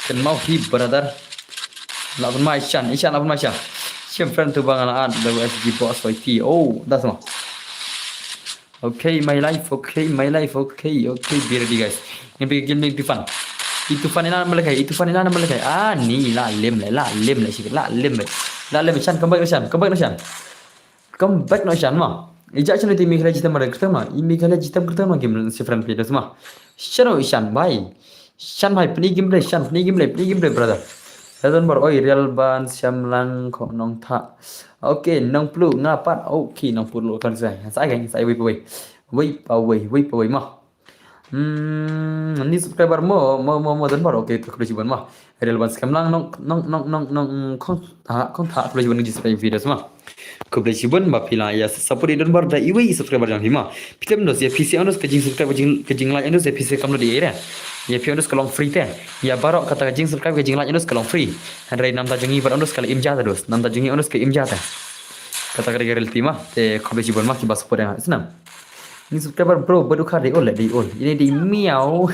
Kan mau hi, brother. Lah pynmai Shan, i Shan lah pynmai Shan. Shem friend tu bang la an, the S G boss Y T. Oh, das mo. Okay, my life, okay, my life, okay, okay, be ready guys. Ngin peit game ni Tufan. I Tufan ina number kai, i Tufan ina number kai. Ah, ni lah lem le, lah lem le, sikit lah lem le. Lah lem Shan, come back Shan, come back Shan. Come back no Shan ma. Ija Shan itu Meghalaya jitem ma, kyrteng ma. I Meghalaya jitem kyrteng ma game si friend page ma. Shan o Shan bhai. Shan bhai, pynlong gameplay, Shan, pynlong gameplay, pynlong gameplay, brother. Don bor, oi, Real Ban, Siam Lang, ko Nongtha. Okay, Nongplu, nga pat. Okay, Nongplu kan sai. Sai kan, sai wei pa wei. Wei pa wei, wei pa wei ma. Hmm, ni subscriber mo, mo, mo, mo, don bor. Okay, to khublei shibun ma. Real Ban, Siam Lang, Nong, Nong, Nong, Nong, Nong, Kong Tha, Kong Tha, khublei shibun jingsapoh ïa ki videos ma. Khublei shibun ba phi la ïa support ïa don bor da iwei i subscriber jong phi ma. Phi tem dos ïa phi sa on dos ka jingsubscribe ka jing, ka jinglike on dos ïa phi sa kam lo di ere. Ïa phi on dos ka long free te. Ïa baroh kata ka jingsubscribe ka jinglike on dos ka long free. Hynrei namta jong ngi bad on dos ka la im ja ta dos. Namta jong ngi on dos ka im ja ta. Kata ka dei ka reality ma. Te khublei shibun ma kiba support ïa nga. Snam. Ni subscriber bro, ba dukha dei ol, dei ol. Ini dei miau.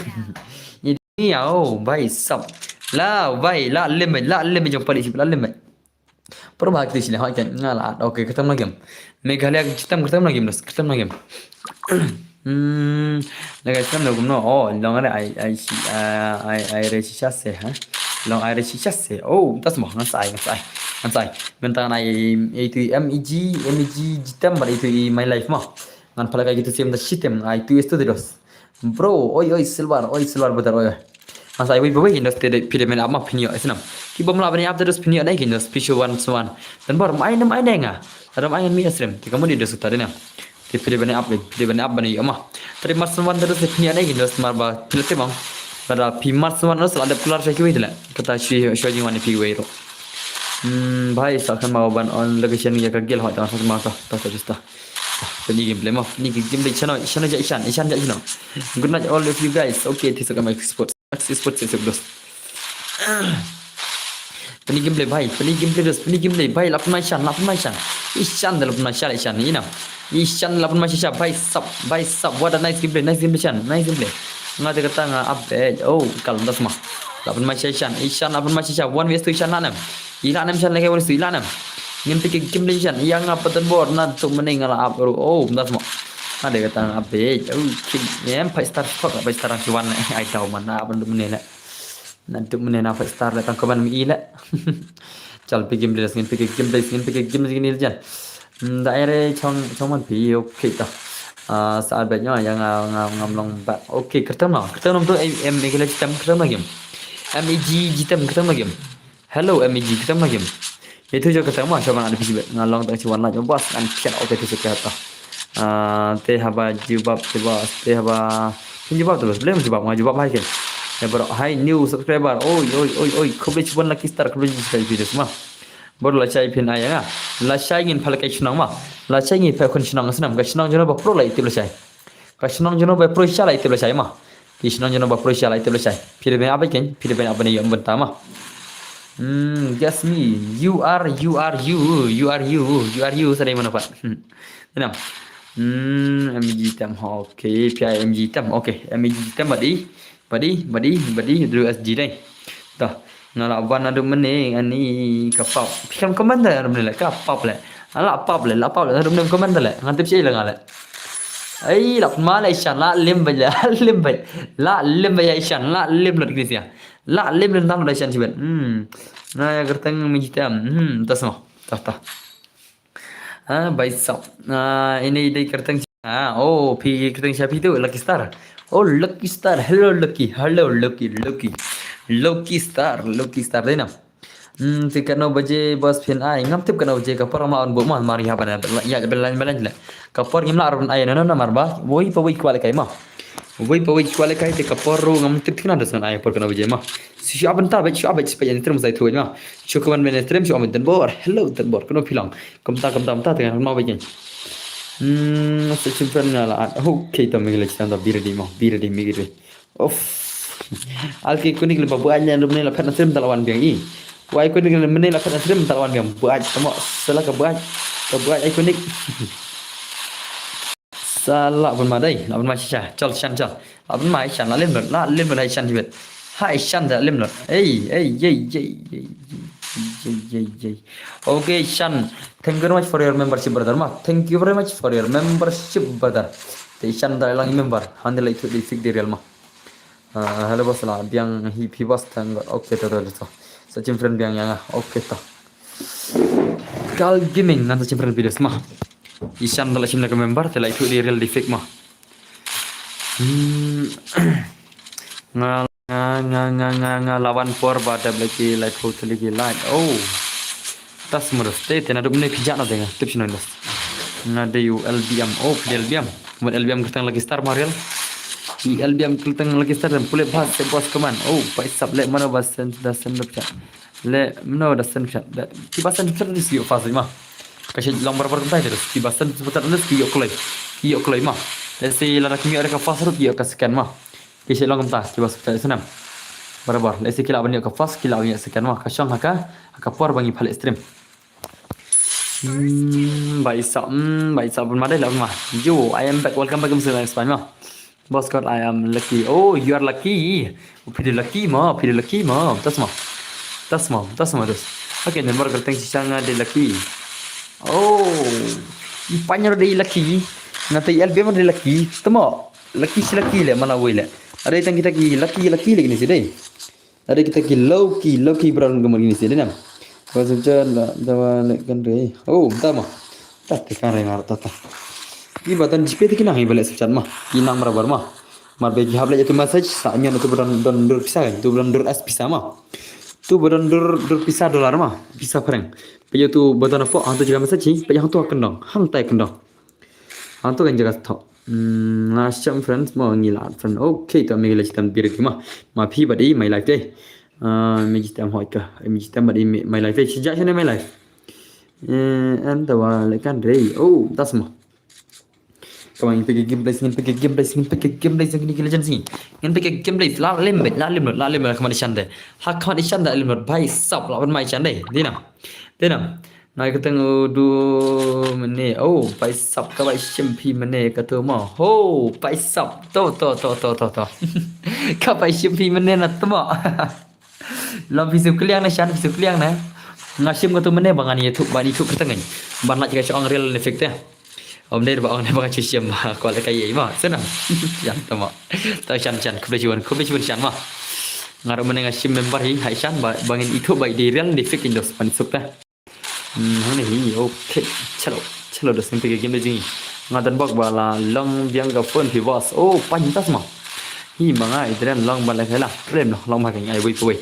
Ini dei miau, bhai sab. La, bhai, la limit, la limit jong palik sib, la limit. Por ba kiti sini hoi kan nga la. Okay, kyrteng na game. Meghalaya jitem, kyrteng na game, dos, kyrteng na game. Hmm, na game na game no. Oh, long are ai ai si ai ai re si chase ha. Long ai re si chase. Oh, tas mo ngan sai, ngan sai. Ngan sai. Mentang ai itu M E G, M E G jitem bad itu i my life mo. Ngan pala kai gitu sim da sitem ai tu esto de dos. Bro, oi oi silver, oi silver brother oi. Masa oi bawei indos te pide men ama pinio isnam. Ki bom la bani up terus pinio dai indos special one one. Dan bor mai nem ai denga. Adam ai mi asrem. Te kamu di dos utare na. Te pide bani up, pide bani up bani ama. Tadi mas one terus pinio dai indos mar ba pile te bang. Pada pi mas one terus la dep keluar sa kiwi tela. Kata shi shi jing wan pi wei ro. Hmm, bhai sa kan mau ban on location ya ka gel hot sa ma ka. Ta sa justa. Pynlong gameplay mo. Pynlong gameplay channel, channel ja Ishan, Ishan ja Ishan. Good night all of you guys. Okay, this is my sport. Sport sih dos. Pynlong gameplay bhai, pynlong gameplay dos, pynlong gameplay bhai, la pynmai Ishan, la pynmai Ishan. Ishan da la pynmai Ishan, Ishan ni na. Ishan la pynmai Ishan, bhai sab, bhai sab. What a nice gameplay, nice gameplay Ishan, nice gameplay. Nga te kata nga update. Oh, kalm das ma. La pynmai Ishan, Ishan la pynmai Ishan. One versus two Ishan la nem. Ila nem Ishan lagi one versus two ila nem. Ngin piki gameplay Ishan. Iya nga patan bor na tu mending ngala up ru. Oh, bentar semua. Ada kata nga update. Oh, king. Em five star fuck five star ang cuan. Ai tau mana apa tu mending lah. Na tu mending na five star lah tang kaman mi ila. Chal piki gameplay ngin piki gameplay ngin piki gameplay ngin Ishan. Hmm, da ere chong chong man pi okay ta. Ah, sa bad ïa nga, nga, ngam long back. Okay, kyrteng ma. Kyrteng ma tu, em, em, Meghalaya Jitem, kyrteng ma game. M E G Jitem, kyrteng ma game. Hello, M E G, kyrteng ma game. Ïa tu jong kyrteng ma, shuwa ban ada phi bad. Nga long tang shuwa ban lait, boss, ngan piat, okay, tu shuwa kata. Ah, te haba jubab, te boss, te haba. Phin jubab tu, boss, boleh jubab, nga jubab hai ke. Ïa baroh, hi new subscriber. Oi, oi, oi, oi, khublei shibun Lucky Star, khublei shibun subscriber ma. Bor lashai phin ai ïa nga. Lashai ngin pha lehkai shnong ma. Lashai ngin pha khun shnong, snem ka shnong jong no ba pro la itip lashai. Ka shnong jong no ba pro sha la itip lashai ma. Ki shnong jong no ba pro sha la itip lashai. Phi da ban ap kein, phi da ban ap ban ïa ym bynta ma. Hmm, guess me. You are, you are, you, you are, you, you are, you. Sa dei mano pat. Hmm. Ïa nam. Hmm, M G Jitem. Okay, phi ai M G Jitem. Okay, M G Jitem bad i. Bad i, bad i, bad i, W S G dei. Dah. Nga la wan naduh mynne ani ka pap. Phi khlem comment da naduh mynne leh, ka pap leh. Nga la pap leh, la pap leh, naduh mynne comment da leh. Ngan tip shi la nga leh. Ai, la pynma leh Ishan, la lem bad, la lem bad. La lem bad ïa Ishan, la lem lut kine sia. La lem lut tam da Ishan shibit. Hmm. Nga ïa kyrteng M G Jitem. Hmm, tas mo. Tah, tah. Ah, Baisap. Ah, ini dei kyrteng. Ah, oh, phi kyrteng sha phi tu, Lucky Star. Oh, Lucky Star. Hello, Lucky. Hello, Lucky, Lucky. Lucky Star, Lucky Star dei nam. Hmm, te katno baje boss phin ai. Ngam tip katno baje, ka por ma on bu ma, mar ïa ban, ïa ban, ban, ban, ban. Ka por ngim lah ban ai, no, no, no, mar ba. Woi pa woi kwah lehkai ma. Woi pa woi kwah lehkai te ka por ruh ngam tip khnang da san ai por katno baje ma. Shu ap bynta bad, shu ap bad, shu ap bad, stream sa itu ma. Shu comment bad stream, shu ap bad, Tanbor. Hello, Tanbor. Kano phi long? Kumta, kumta, kumta, tengah mau bad. Hmm, sa chimpan nga la. Okay, to Meghalaya Jitem, to be ready ma. Be ready, be ready. Of. Alki kunik le ba buat nya, lum ne la phet na stream ta la wan biang i. Wai kunik le mene la phet na stream ta la wan biang. Buat, tamo, sala ka buat. Ka buat ai kunik. Sa la ban ma dei, la ban ma shisha. Chal, shan, chal. La ban ma Ishan, la lim lut, la lim lut Ishan tibet. Ha Ishan da lim lut. Ei, ei, ei, ei, ei, ei, ei, ei. Okay, Ishan. Thank you very much for your membership, brother ma. Thank you very much for your membership, brother. Te Ishan da lang member. Hande lai tu di fik di real ma. Ah, hello boss, la biang hi phi boss, thank God. Okay, to, to, to, to. Sa chim friend biang ïa nga. Okay, to. Kal Gaming, ngan sa chim friend videos ma. Ishan da la chim na ka member, te la itu di real di fake ma. Hmm. Nga, nga, nga, nga, nga, nga, la wan por ba dep lagi live, hopefully lagi live. Oh. Tas murus te, te naduh mynne phi jah na te nga tip shino ndas. Nga dei u L B M. Oh, phi dei L B M. Mut L B M kyrteng Lucky Star ma real. I L B M kyrteng Lucky Star dan pulit bha se boss command. Oh, Baisap leh mano ba send da send da phi. Leh mano da send phi. Ki ba send phi da send phi ma. Ka shu long barabar kumta te ki ba send phi da send phi ïoh kloi. Ki ïoh kloi ma. Leh si lada ki ïoh ka first ruh ki ïoh ka second ma. Ki shu long kumta, ki ba suk tai snam. Barabar. Leh si ki lah ban ïoh ka first, ki lah ban ïoh second ma. Ka shong ha ka, ha ka por ba ngi pha leh stream. Hmm, Baisap, hmm, Baisap ban ma dei lah ban ma. Yo, I am back. Welcome back to my Spain ma. Boss God, I am lucky. Oh, you are lucky. Oh, phi dei lucky ma, phi dei lucky ma. Tas ma. Tas ma, tas ma tas. Okay, number kyrteng shisha nga dei lucky. Oh, i panyar dei lucky. Nga tai L B M dei lucky. Tamo. Lucky shi lucky leh, mana wei leh. Ada tang kita ki lucky, lucky leh kini si dei. Ada kita ki low key, low key brown kemar kini si dei nam. Ba sejak la dawa leh kan dei. Oh, tamo. Ta te kan reng ar ta ta. Ki ba tan jipe te ki nang i ba leh sejak ma. Ki nang barabar ma. Mar ba ki hap leh ïa tu message, sa ñion tu ba don, don dur pisa kan, tu ba don dur as pisa ma. Tu ba don dur, dur pisa dollar ma, pisa phrang. Ba ïa tu ba don apo, hangtu jaka message hi, ba ïa hangtu ha kyndong, hangtai kyndong. Hangtu kan jaka thok. Hmm, last time friends, mo ngi la friend. Okay, to Meghalaya Jitem bad i ma. Ma phi bad i my life dei. Ah, Meghalaya Jitem hoi ka. Meghalaya Jitem bad i my life dei. Sejak shane my life. Eh, anta wa leh kan dei. Oh, tas ma. Come on, ngin peit ki gameplays, ngin peit ki gameplays, ngin peit ki gameplays, ngin peit ki legends, ngin peit ki gameplays. La lim bad, la lim lut, la lim lut, ha khmat Ishan dei. Ha khmat Ishan da lim lut, Baisap, la ban ma Ishan dei. Dei nam. Dei nam. Nga kyrteng u du mynne. Oh, Baisap, ka ba shim phi mynne ka tu mo. Ho, Baisap. To, to, to, to, to, to. Ka ba shim phi mynne na tu mo. Lam phi suk kliang na Ishan, phi suk kliang na. Nga shim ka tu mynne ba ngan ïathuh, ba ngan ïathuh kyrteng ngan. Ban lait ka shong real ne fake te. Ym dei ba ong ne ba nga shu shim ba kwah leh ka ïa ma. Sena. Yan tama. Ta Ishan, Ishan, khublei shibun, khublei shibun Ishan ma. Nga ruh mynne nga shim member hi ha Ishan ba, ba ngin ithuh ba i dei real ne fake, in dos pan suk ta. Hmm, hangne hi, okay. Chalo, chalo, dos ngin peit ka game da jong ngi. Nga don bok ba la long biang ka phone phi boss. Oh, pan tas ma. Hi ma nga i dren long ba la khela. Rem noh long ma ka ngai wei pawei.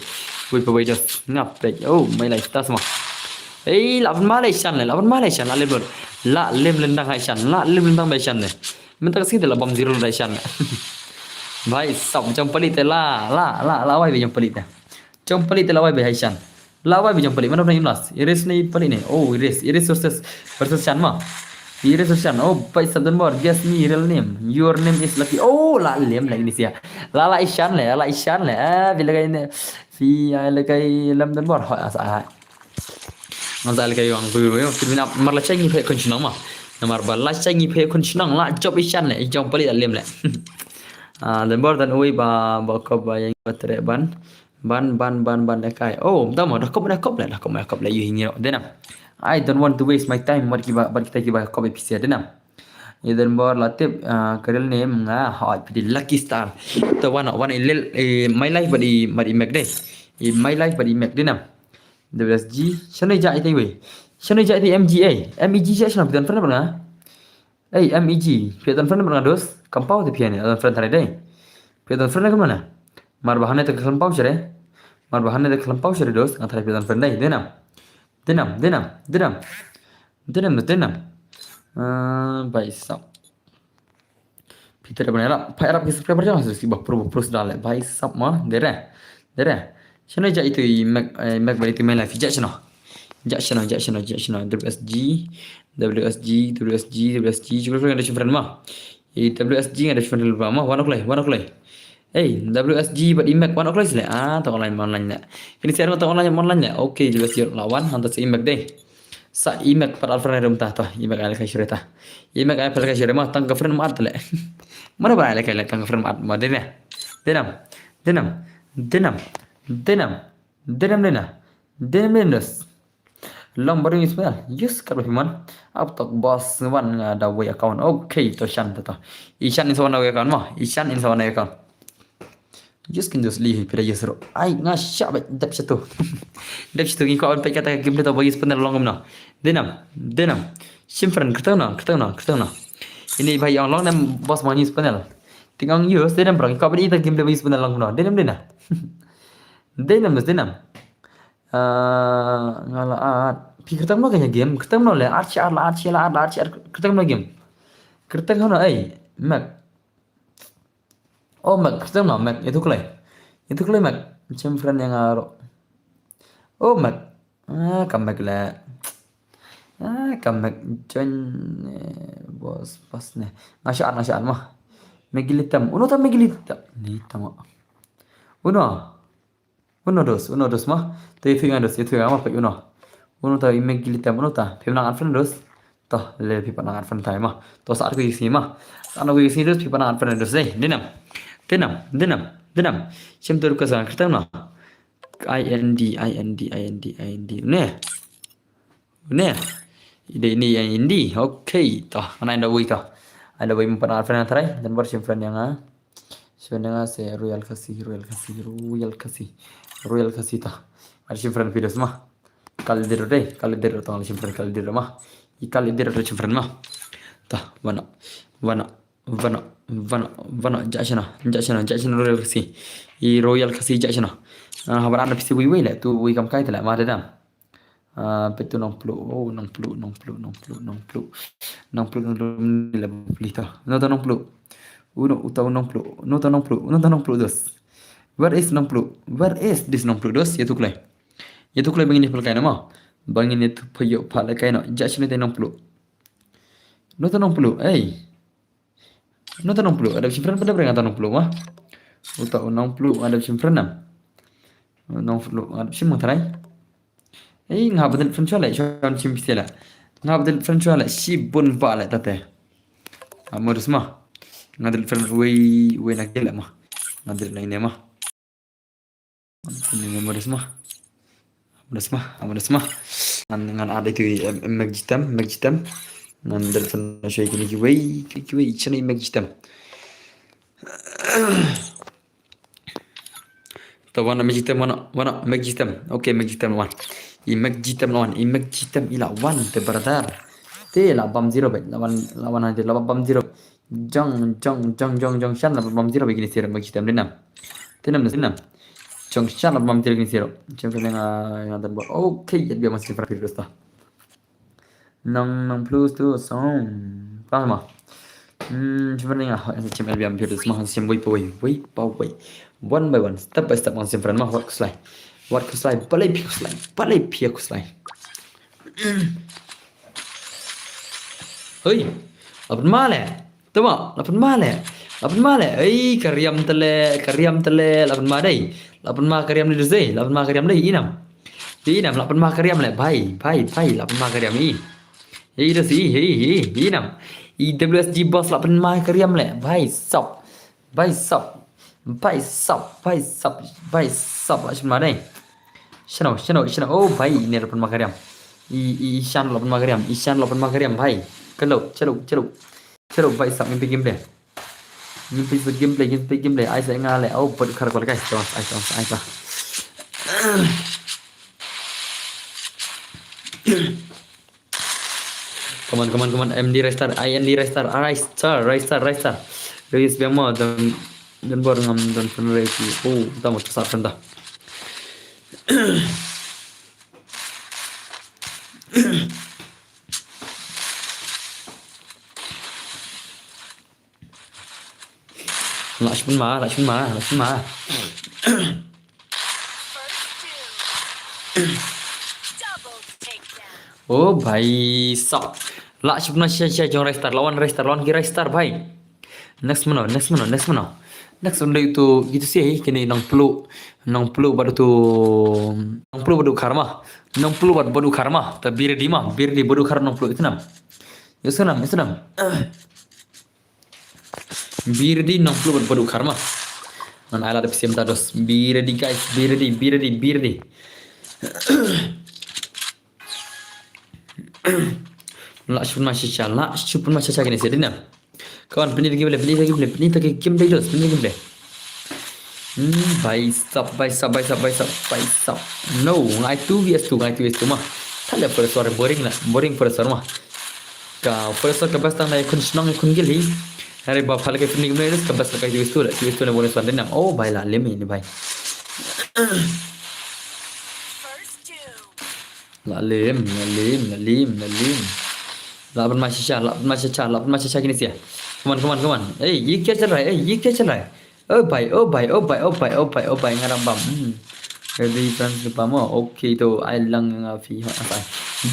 Wei pawei dos. Ngap pek. Oh, mai lai tas ma. Ei, la ban ma lai shan le, la ban ma lai shan, la lem lon. La lem lendang hai shan, la lem lendang bai shan le. Mynta ka sngi te la bam zero lai shan le. Bhai sab jam pali te la, la, la, la wai bai jam pali te. Jam pali te la wai bai hai shan. La wai bai jam pali, mana pernah imlas. Iris ni pali ni. Oh, Iris, Iris versus, versus Shan ma. Iris versus Shan. Oh, bai sab don bor. Guess me real name. Your name is Lucky. Oh, la lem lagi ni sia. La la ishan le, la ishan le. Ah, bila kai ni. Fi ai le kai lem don bor. Hoi asa hai. Ngan sa le kai wang tu yo. Fi mina mar la changi phe kun chnong ma. Namar ba la changi phe kun chnong la job ishan le. Jam pali la lem le. Ah, don bor dan ui ba ba ko ba yang ba tre ban. Ban, ban, ban, ban, da kai. Oh, da mo, da kop, da kop le, da kop, da kop le, yu hingi ro. Denam. I don't want to waste my time. Wat kiba, wat kita kiba kop episia. Denam. Eden bor la tip, ah, ka real name nga, ha, pidi Lucky Star. To wan, wan i lel, eh, my life bad i, bad i mek de. I my life bad i mek denam. W S G, shano ja ite we. Shano ja ite M G A. M E G ja shano pidan friend bad nga. Ei, M E G, phi don friend bad nga dos, kam pau te phi ne, don friend tare dei. Phi don friend kam na. Mar bahane te kam pau shere. Mar bahane te kam pau shere dos, nga tare phi don friend dei, denam. Denam, denam, denam. Denam, denam. Ah, bai sab. Peter bane rap, pai rap ki subscriber jang, si ba pro, pro sdale, bai sab ma, dere. Dere. Shano ja itu i mek, eh, mek bali itu main live, ja shano. Ja shano, ja shano, ja shano, W S G, W S G, W S G, W S G, juga friend, ada friend ma. I W S G ada friend ba ma, one o'clock, one o'clock. Ei, W S G bad i mek one o'clock le. Ah, to online, online le. Kini share to online, online le. Okay, W S G lawan, hantar si i mek deh. Sa i mek pat alfred rum ta to, i mek ai le kai shure ta. I mek ai pat kai shure ma, tang ka friend ma at le. Mana ba ai le kai le, tang ka friend ma at ma, dena. Denam, denam, denam, denam, denam, dena. Denam, denam, dos. Long baru ni sebenarnya. Yes, kalau firman. Apa tak bos wan nga da wei account. Okay, to shan to to. Ishan in sa wan da wei account ma. Ishan in sa wan da wei account. Yes, kin dos li pira yes ro. Ai nga sha ba dep satu. Dep satu ngi ko on pe kata game to ba yes panel long no. Denam, denam. Shim friend kata na, kata na, kata na. Ini bai yang long nam bos ma yes panel. Tingang yes denam bro. Ko ba ita game to ba yes panel long no. Denam, denam. Denam, denam. Ah, nga la at. Pi kyrteng no kanya game. Kyrteng no le at shi at la at shi la at la at shi at. Kyrteng no game. Kyrteng no ai. Mac. Oh, Mac. Kyrteng no Mac. Itu klai. Itu klai Mac. Chem friend yang aro. Oh, Mac. Ah, kam Mac le. Ah, kam Mac join, eh, bos, bos ne. Nga shi at, nga shi at ma. Megilitam. Uno ta megilitam. Ni tama. Uno. Uno dos, uno dos ma. Te itu nga dos, itu nga ma pe uno. Uno ta i megilitam uno ta. Pe nang unfriend dos. To le pe nang unfriend ta ma. To sa ko isi ma. Sa ko isi dos pe nang unfriend dos deh. Denam. Denam, denam, denam. Shim tur ka sa kyrteng no. I N D, I N D, I N D, I N D. Ne. Ne. Ide ini yang indi. Okay. To, ana inda wei to. Ada wei empat friend try dan baru shim friend yang ah. Shim friend yang ah se Royal Kasi, Royal Kasi, Royal Kasi. Royal Kasi to. Ada shim friend video semua. Kali dero deh, kali dero to shim friend kali dero mah. I kali dero to shim friend mah. To, wana. Wana, wana, wana, wana, ja shana, ja shana, ja shana Royal Kasi. I Royal Kasi ja shana. Ah, habar anda pisi wei wei le, tu wei kam kai te le, ma da dam. Ah, petu nong plu, oh, nong plu, nong plu, nong plu, nong plu. Nong plu, nong plu, ni le pli ta. No ta nong plu. Uno, uta nong plu. No ta nong plu, no ta nong plu dos. Where is nong plu? Where is this nong plu dos? Ya tu klai. Ya tu klai bangin ni pelkai nama. Bangin ni tu payo pa le kai no. Ja shana te nong plu. No ta nong plu, ei. No ta nong plu, ada shim friend pada bereng ta nong plu ma. Uta nong plu, ada shim friend nam. Nong plu, ada shim matarai. Ei, nga bedel friend chua le, shon shim piste le. Nga bedel friend chua le, shi bun ba le tate. Amo dus ma. Nga del friend wei, wei na gele ma. Nga del na ine ma. Ni modus mah. Modus mah, modus mah. Ngan, ngan ada tu, em, em, Mac Jitam, Mac Jitam. Ngan del friend shoi kini kiwei, kini kiwei, chani Mac Jitam. To wana Mac Jitam, wana, wana Mac Jitam. Okay, Mac Jitam wan. I Mac Jitam wan, i Mac Jitam ila wan te brother. Te la bam zero beit, la wan, la wan hangte, la bam zero. Jong, jong, jong, jong, jong shan la bam zero beit kine sero, ma ki tem dinam. Dinam, dinam. Jong shan la bam zero kine sero. Jong kine nga, nga dan bo. Okay, yet bia masih pernah virus ta. Nang, nang plus tu song. Pas ma. Hmm, cuba ni nga, chem L B M virus ma, chem wei pa wei, wei pa wei. One by one, step by step, chem friend ma, wat kuslai. Wat kuslai, balai pi kuslai, balai pi kuslai. Hei, la pynma le. Tama, la pynma le. La pynma le. Ei, ka riam te le, ka riam te le, la pynma dei. La pynma ka riam dei, dei. La pynma ka riam dei, inam. Inam, la pynma ka riam le. Bai, bai, bai, la pynma ka riam i. Ei, dei, ei, ei, ei, inam. I W S G boss la pynma ka riam le. Bai, sap. Bai sap. Bai sap. Bai sap. Bai sap. Lah shin ma dei. Shano, shano, shano. Oh, bai, ine la pynma ka riam. I, i, i shan la pynma ka riam. I shan la pynma ka riam, bai. Kalo, chalo, chalo. Chalo, bai sap, ngin peit gameplay. Ngin peit gameplay, ngin peit gameplay. Ai sa nga le. Oh, bad khar kwal guys. Tong, ai, tong, ai, tong. Come on, come on, come on. M D Ristar, I N D Ristar, Ristar, Ristar, Ristar. Release biang mo, don, don bor ngam, don pun reki. Oh, tamo, sat pun ta. Lah shu pynma, lah shu pynma, lah shu pynma. Oh, bai sap. Lah shu pynma shisha, shisha jong Ristar, lawan Ristar, lawan ki Ristar, bai. Next mano, next mano, next mano. Next mano itu, itu sih, kini Nongpluh, Nongpluh bad utu, Nongpluh bad u Karma. Nongpluh bad, bad u Karma. Ta be ready ma, be ready bad u Karma Nongpluh itu nam. Itu nam, itu nam. Be ready Nongpluh bad, bad u Karma. Ngan ai lad da phi siem ta dos. Be ready guys, be ready, be ready, be ready. Lah shu pynma shisha, lah shu pynma shisha kine shisha dinam. Come on, pyni ta ki gameplay, pyni ta ki gameplay, pyni ta ki gameplay dos, pyni ta ki gameplay. Hmm, bai sap, bai sap, bai sap, bai sap, bai sap. No, nga ai two V S two, nga ai two V S two ma. Tale Professor boring la, boring Professor ma. Ka Professor ka best tang na ïakhun shnong ïakhun gili. Hare ba pha lehkai pynning mene ka best lehkai two V S two la, two V S two la bonus one dinam. Oh, bai la lem ini bai. La lem, la lem, la lem, la lem. La pynma shisha, la pynma shisha, la pynma shisha kine shisha. Come on, come on, come on. Hey, ye kya chal raha hai? Hey, ye kya chal raha hai? Oh bhai, oh bhai, oh bhai, oh bhai, oh bhai, oh bhai, nga dang bam. Hmm. Ready, friends, ni pamo. Okay, to ai lang nga phi ha, sa.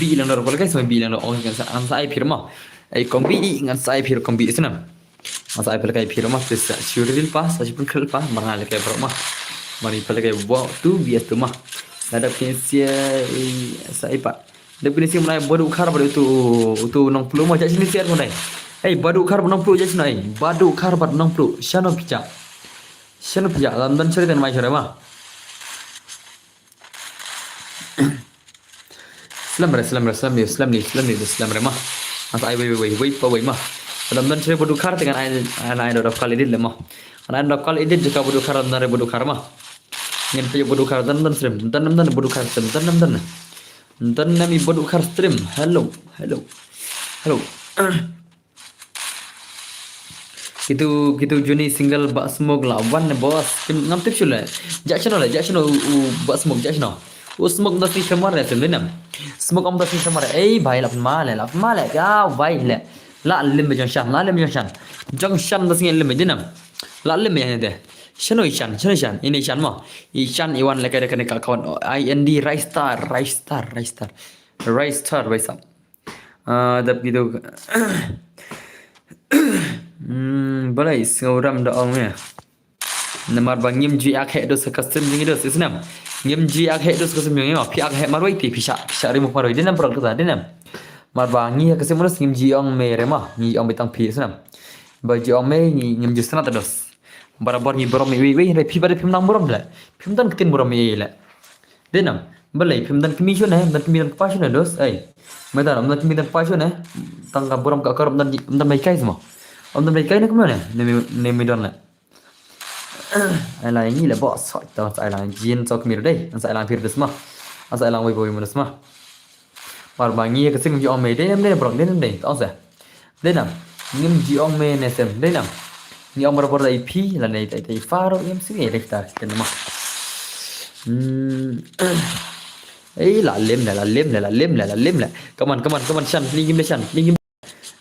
Bi lang dor, guys, bi lang dor. Oh, ngan sa, ngan sa ai phi mo. Ai kong bi, ngan sa ai phi kong bi snam. Ngan sa ai phi lehkai phi mo, please sa. Shu ready pa, sa shu pun khel pa, mar nga lehkai bro ma. Mar i phi lehkai bo, two V S two ma. Nadap kine shisha, sa ai pa. Dep kine shisha mynta bad u Khar bad utu, utu Nongpluh mo, jah shane shisha mynta. Ei, bad u Khar bad Nongpluh jah shane. Bad u Khar bad Nongpluh. Shano phi jah? Shano phi jah? Lam don shari tan mai shari ma. Slem re, slem re, slem re, slem re, slem re, slem re ma. Ngan sa ai wei, wei, wei, wei pa wei ma. Lam don shari bad u Khar te ngan ai, ai, ai dap kal edit le ma. Ngan ai dap kal edit jaka bad u Khar, lam don re bad u Khar ma. Ngin peit bad u Khar, don, don shari. Don, don, don bad u Khar shari. Don, don, don. Don nam i bad u Khar stream. Hello, hello, hello. Kitu, kitu Juni single ba Smoke la wan ne boss. Kim ngam tip shu le. Jah shano le, jah shano u, u ba Smoke, jah shano. U Smoke da si khamar le sim le nam. Smoke am da si khamar. Ei bhai, la pynma le, la pynma le. Ya bhai le. La lem jong shan, la lem jong shan. Jong shan da si lem dinam. La lem ya ne de. Shano i shan, shano i shan. Ini shan mo. I shan i wan lehkai da kane ka account. I N D Ristar, Ristar, Ristar. Ristar, Ristar. Ah, dap kitu. Hmm, balei sngew ram da ong ne. Namar ba ngim ju ïa kheh dos ka stream jong ngi dos, isnam. Ngim ju ïa kheh dos ka stream jong ngi, phi ïa kheh marwei te, phi sha, phi sha remove marwei, dinam prok ta, dinam. Mar ba ngi ha ka stream dos ngim ju ong me re ma, ngi ong beit tang phi, isnam. Ba ju ong me ngi ngim ju sna ta dos. Barabor ngi burom iwei iwei, hynrei phi ba dei phim nang burom le. Phim don ktien burom iwei le. Dei nam, balei phim don kmie shane, don kmie don kpa shane dos, ei. Me don, don kmie don kpa shane. Tang ka burom ka kor don, don mai kai sma. Don mai kai ne kumne, ne mi, ne mi don le. Ai la ngi le boss, hoi, tang sa ai la jin sok mir dei, sa ai la pir dos ma. Sa ai la wei wei ma dos ma. Mar ba ngi ka sing ngi ong me dei nam dei nam brok dei nam dei. Ong sa. Dei nam. Ngim ji ong me ne sem dei nam. Ngi ong barabor da i phi lane da i fa ruh ngim sing ïa dei ta ken ma. Hmm. Ei la lem la la lem la la lem la la lem la. Come on, come on, come on, shan. Ni ngim le shan. Ni ngim.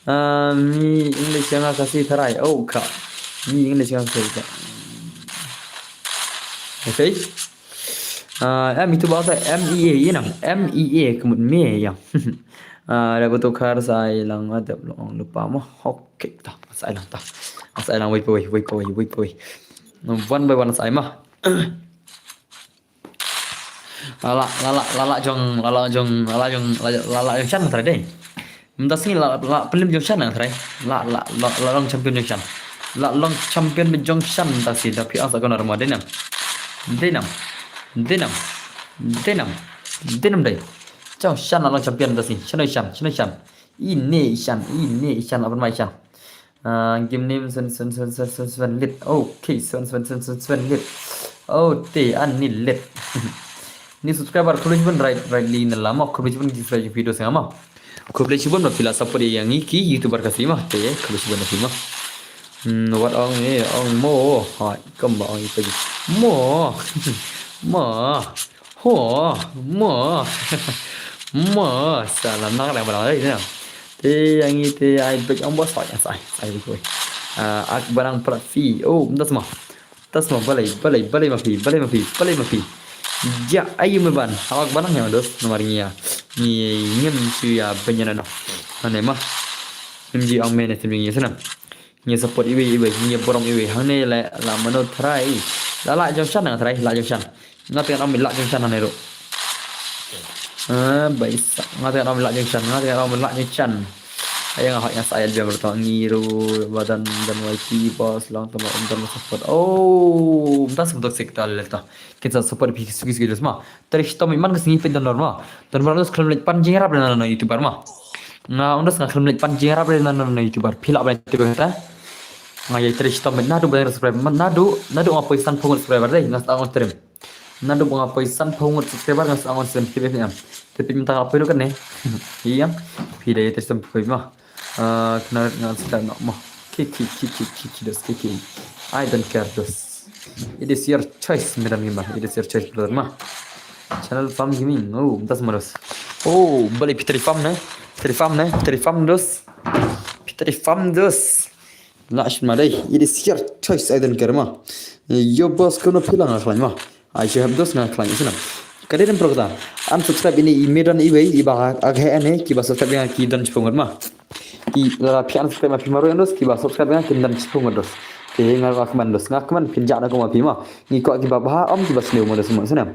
Ah, mi English nga Khasi tharai. Oh ka. Mi English nga Khasi tharai. Okay. Ah, em itu bahasa M E A, ïa nam. M E A, kemut me, ïa. Ah, da betul kar sa ai lang, ada belum lupa mah. Okay, ta. Sa ai lang ta. Sa ai lang, wait, wait, wait, wait, wait, wait. One by one sa ai mah. Lala, lala, lala jong, lala jong, lala jong, lala, lala jong shan tharai dei. Mynta sngi la, la, pynlem jong shan tharai. La, la, la, la long champion jong shan. La long champion jong shan mynta sngi da phi asa konar ma dei nam. Dei nam. Dei nam. Dei nam. Dei nam dei. Jong shan la long champion mynta sngi. Shan oi shan, shan oi shan. Ine i shan, ine i shan, la pynmai shan. Ah, game name Sven Sven Sven Sven Sven Sven Lit. Okay, Sven Sven Sven Sven Sven Lit. Oh, te an ni lit. Ni subscriber khublei shibun right right li na lama khublei shibun ki subscribe video sanga ma. Khublei shibun ba phi la support ïa ngi ki YouTuber Khasi ma. Te khublei shibun na phi ma. Hmm, wat ong eh ong mo. Ha, kam ba ong i pagi. Mo. Mo. Ho, mo. Mo, sa la nak dang ba dang dei na. Te ïa ngi te ai bek ong ba sa ïa sa ai sa ai bek. Ah, ak barang prat fi. Oh, mynta sma. Mynta sma balei balei balei ma phi balei ma phi balei ma phi. Ja ayu me ban. Hawak barang ïa dos namar ngi ïa. Ngi ngim shu ïa benyana no. Ane ma. Ngim ji ong me ne te ngi ïa sana. Ngi support iwei iwei, ngi burom iwei. Hangne la la mano tharai. La la jong shan na tharai, la jong shan. Nga tengah ram la jong shan hangne ro. Ah, baisa. Nga tengah ram la jong shan, nga tengah ram la jong shan. Ayang hak yang saya lebih bertang ngiru badan dan Y T bos long tama um dan support. Oh, entah sebetul sektor leta. Kita support pi sugi sugi dos ma. Teri shitom iman ke singi pin don ma. Don ma dos khlem leit pan jing rap na na YouTuber ma. Nga ong dos nga khlem leit pan jing rap na na YouTuber. Phi lah ban tip kata. Nga ïa teri shitom na du ban subscribe. Na du na du nga poi san phew ngut subscriber dei nga sa ong stream. Na du nga poi san phew ngut subscriber nga sa ong stream tip em. Tip mynta nga poi kane. Ïa. Phi dei teri shitom phew ma. Ah, kena nga sita nak mah. Kiki kiki kiki dos kiki. I don't care dos. It is your choice, madam Gimba. It is your choice, brother ma. Channel Farm Gaming. Oh, das malos. Oh, balik Pitri Farm ne. Pitri Farm ne. Pitri Farm dos. Pitri Farm dos. Lash madai. It is your choice. I don't care ma. Yo boss kono phi la nga khlaiñ ma. Ai shu hep dos nga khlaiñ isna. Ka dei dem pro kata. Unsubscribe ini i medan iwei i ba ag he ane ki ba subscribe nga ki don chipung ma. Ki la phi unsubscribe ma phi marwei dos ki ba subscribe nga ki don chipung dos. Te nga ba kman dos nga kman phin ja na ko ma phi ma. Ngi ko ki ba ba om ki ba snew ma dos ma isna.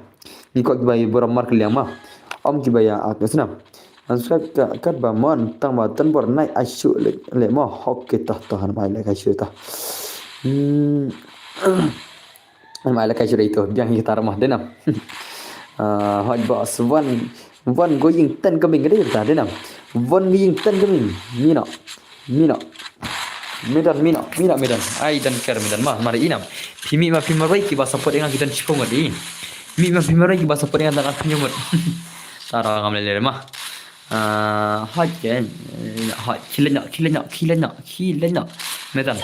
Ngi ko ki ba i borom mar kliang ma. Om ki ba ya ak isna. Unsubscribe ka kat ba mon tang ba tan bor nai ai shu le le ma hok ki ta ta han mai le ka shu ta. Hmm. Mai la kai shu dei tu biang hi tar mah denam. Ah, hot boss one one going ten coming ka dei ta denam. One going ten coming. Mino. Mino. Medan mino mino medan. Ai dan ker medan mah mari inam. Pimi ma pima roi ki ba support ïa nga ki dan chipung di. Mi ma pima roi ki ba support ïa nga dan aku nyumut. Tara ngam lele mah. Ah, hot ken. Hot kilenyok kilenyok kilenyok kilenyok. Medan.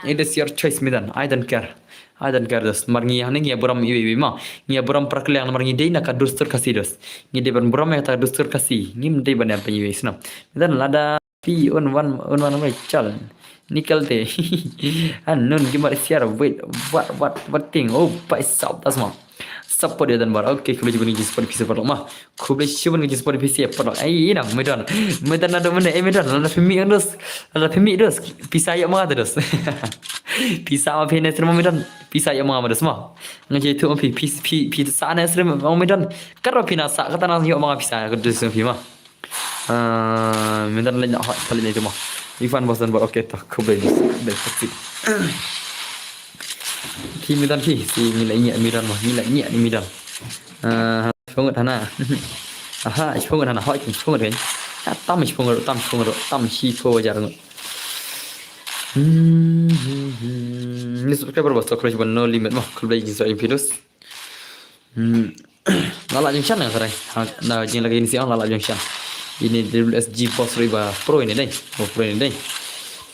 It is your choice medan. I don't care. Ai dan kar dos mar ngi hangne ngi burom iwi iwi ma. Ngi burom prakliang mar ngi dei na ka dustur Khasi dos. Ngi dei ban burom ïa ka dustur Khasi. Ngim dei ban ïa pynïwi snam. Dan lada pi un wan un wan mai chal. Nikel te. An nun gi mar siar wait what what what thing. Oh pai sap das ma. Support ïa dan bar. Okay, khublei shibun ngi support pisa parlok ma. Khublei shibun ngi support pisa parlok. Ai ina medan. Medan ado mene eh medan. Lada pimi dos. Lada pimi dos. Pisa ïa ma dos. Pisa ma pine sirma medan. Pisa ïa ma dos ma. Nga je tu phi phi phi phi sa na sirma medan. Karo pina sa kata na ïa ma pisa ka dos phi ma. Ah, medan le nya hot pali ne tu ma. Ifan bos dan bar. Okay, tak khublei. Khublei. Ki medan ki si ngi la ngi medan ma ngi la ngi ni medan. Ah, shiphew ngut hana. Aha, shiphew ngut hana hoi shiphew ngut kan. Tam shiphew ngut tam shiphew ngut tam shiphew hajar ngut. Hmm, hmm, hmm. Ni subscriber bos to khublei ban no limit ma khublei jin so in pidus. Hmm. La la jong shan na sarai. Ha, na jing lagi ni siang la la jong shan. Ini W S G boss roi ba pro ini dai. Ba pro ini dai.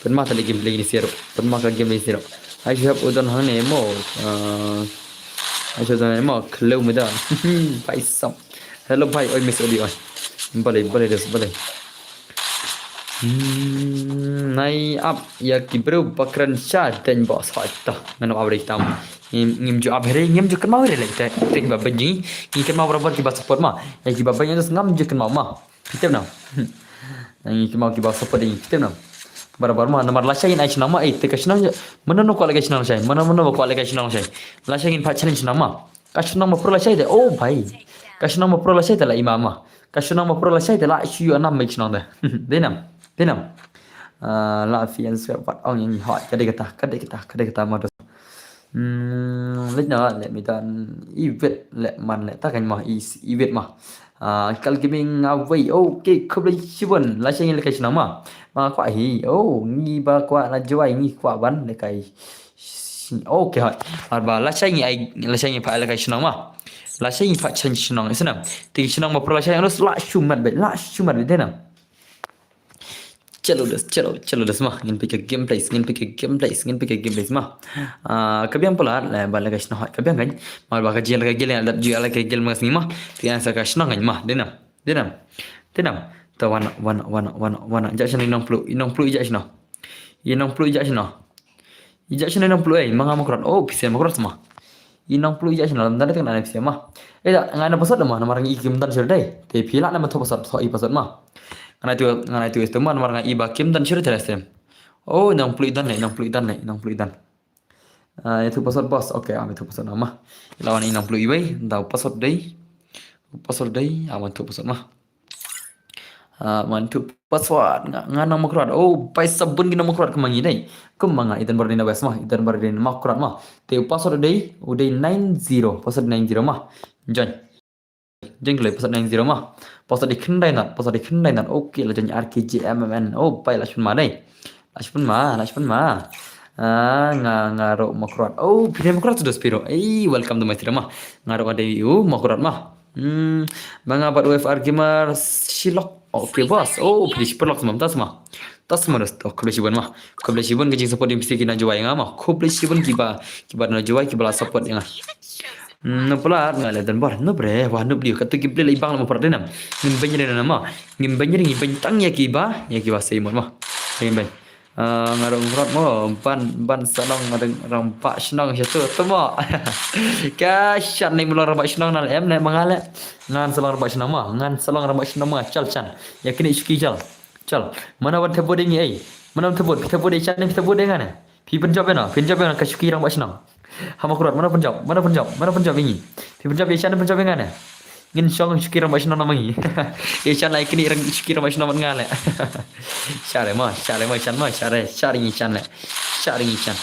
Pynma tali game lagi ni siang. Pynma ka game lagi siang. Ai siap udan hang ni mo. Ah, ai siap udan mo. Hello meda. Bhai sam. Hello bhai, oi miss odi oi. Balai, balai des, balai. Hmm, nai ap ya ki bro bakran sha den boss hot ta. Ngan ap re tam. Ngim ngim ju ap re, ngim ju kynmaw re le te. Te ba benji. Ngim kynmaw barabar ki ba support ma. Ya ki ba benji ngam ju kynmaw ma. Kitem na. Ngim kynmaw ki ba support ngim kitem na. Barabar ma namar la sha ngin ai shnong ma, eh, te ka shnong. Mano no kwah le ka shnong shai. Mano mano ba kwah le ka shnong shai. La sha ngin pha challenge shnong ma. Ka shnong ma pro la shai te. Oh bhai. Ka shnong ma pro la shai te la i ma ma. Ka shnong ma pro la shai te la shu yu anam ma i shnong te. Dei nam. Dei nam. Ah, la fi an swe pat ong yang hot. Ka dei kata, ka dei kata, ka dei kata ma dos. Hmm, let na, let me dan. I wit, let man, let ta kan ma, i, i wit ma. Ah, kal gaming away. Okay, khublei shibun. La shai ngi le ka shnong ma. Ma kwah hi. Oh, ngi ba kwah na jwai ngi kwah ban le kai. Okay hoi. Arba la shai ngi ai, la shai ngi pha la kai shnong ma. La shai ngi pha chen shnong isnam. Ti shnong ma pro la shai ngi la shu mat be, la shu mat be denam. Chalo des, chalo, chalo des ma. Ngin pika gameplays, ngin pika gameplays, ngin pika gameplays ma. Ah, ka biang pula la ba la kai shnong hoi. Ka biang kan. Ma ba ka jia la kai gel la ju la kai gel ma sngi ma. Ti an sa ka shnong kan ma. Denam. Denam. Denam. Ta wana wana wana wana wana. Ja shnong nong plu, nong plu ja shnong. Nong plu ja shnong. Ija shnong nong plu ei, ma nga ma krot. Oh, pisa ma krot ma. I nong plu ija shnong lam dan teng na pisa ma. Eh da, nga na pasot ma, namar ngi kim dan sir dai. Te phi la na ma tho pasot, tho i pasot ma. Nga na tu, nga na tu istu ma, namar nga i ba kim dan sir dai stem. Oh, nong plu i dan le, nong plu i dan le, nong plu i dan. Ah, itu pasot bos. Okay, am itu pasot nama. Lawan i nong plu i bai, da pasot dai. Pasot dai, am itu pasot ma. Ah, man tu password nga, nga nang makrot. Oh, pai sabun gi nang makrot ka mangi dai. Kum manga idan bar dina wes ma, idan bar dina makrot ma. Te password dai, u dai nine zero, password nine zero ma. Join. Join kle password nine zero ma. Password di khyndai nat, password di khyndai nat. Okay, la join R K J M M N. Oh, pai la shun ma dai. La shun ma, la shun ma. Ah, nga, nga ro makrot. Oh, pine makrot sudah spiro. Eh, welcome to my stream ma. Nga ro ada u makrot ma. Hmm, manga bat W F R Gamer Shilok. Okay, boss. Oh, please perlok semam tas ma. Tas ma dos. Oh, khublei shibun ma. Khublei shibun ke jing support di mesti kena jual nga ma. Khublei shibun kiba, kiba na jual kiba la support nga. Hmm, no pula nga le dan bar. No bre, wah no beli katu ki beli ibang la ma pura denam. Ngin banjir denam ma. Ngin banjir ngin bantang ya kiba, ya kiba sai mon ma. Ngin ban. Ah, nga rong rot mo ban ban salong nga rong ba shnong sha tu tu mo. Ka shan ning mulong rong ba shnong nal em ne mangale. Ngan salong rong ba shnong ma, ngan salong rong ba shnong ma chal chan. Ya kini shuki chal. Chal. Mana wan thebod ngi ei. Mana wan thebod, thebod ei chan ne thebod ei ngane. Phi pynjop ena, pynjop ena ka shuki rong ba shnong. Hama krot, mana pynjop, mana pynjop, mana pynjop ngi. Phi pynjop ya chan pynjop ngane. Ngin shong shuki rong ba shnong na mangi. Ya chan lai kini rong shuki rong ba shnong ngale. Share ma, share ma chan ma, share, share ngi chan le. Share ngi chan.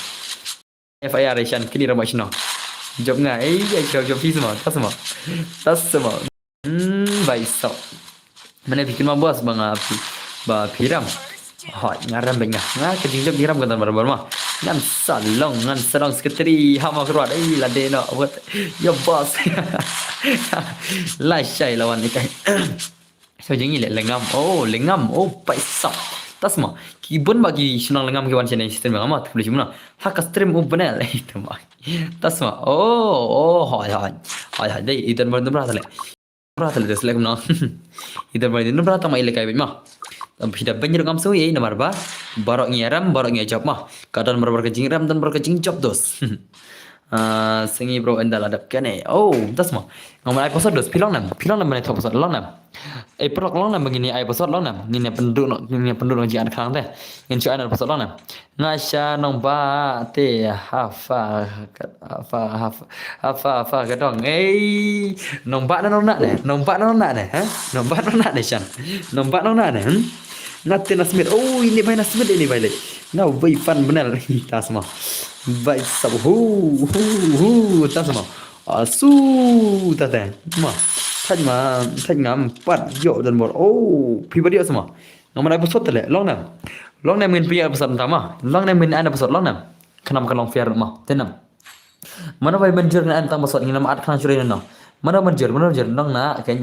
F I R ya chan kini rong ba shnong. Jop nga, eh, ya jop jop phi sama, tas ma. Tas ma. Hmm, bai sok. Mana bikin ma bos bang api. Ba piram. Hoi, ngaram bang nga. Nga kejing jop diram kan barbar ma. Ngan salong, ngan salong sekretari. Hama keruat, eh, lade no. Buat. Ya bos. Lai shai lawan ni kai. So, jing ile lengam. Oh, lengam. Oh, paisa. Tas ma. Ki bun ba ki shnong lengam ki wan sini sistem lengam ma. Tapi cuma. Ha ka stream u benel. Itu ma. Tas ma. Oh, oh, hai, hai. Hai, hai. Dei, idan bar nubra tale. Nubra tale des lek no. Idan bar nubra tama ile kai ma. Tam pida banjir ngam so ye namar ba. Barok ngi ram, barok ngi jop ma. Ka don bar bar ka jing ram, don bar ka jing jop dos. Ah, sengi bro enda ladap kene. Oh, tas ma. Ngam ai pasot dos, pilong nam. Pilong nam mane thok pasot, long nam. Eh, perlok long nam, ngini ai pasot long nam. Ngini penduk no, ngini penduk no jian khang te. Ngin chu ai na pasot long nam. Nga sha nong ba te hafa, hafa, hafa, hafa, hafa ka dong. Eh, nong ba na nong na ne, nong ba na nong na ne, ha? Nong ba nong na ne shan. Nong ba nong na ne, hmm? Nga te na smit. Oh, ini bai na smit, ini bai le. Nga bai fan benel. Tas ma. Bai sab hu, hu, hu, tas ma. Asu, tata. Ma. Thaj ma, thaj ngam pat yo dan bor. Oh, phi ba dia sama. Ngam ai pasot tale, long nam. Long nam ngin pia pasot tama. Long nam ngin ai pasot long nam. Khnam ka long fair ma. Tenam. Mana bai menjur ngin ai tang pasot ngin nam at khang shurai no. Mano man jur, mano jur, nong na, kan,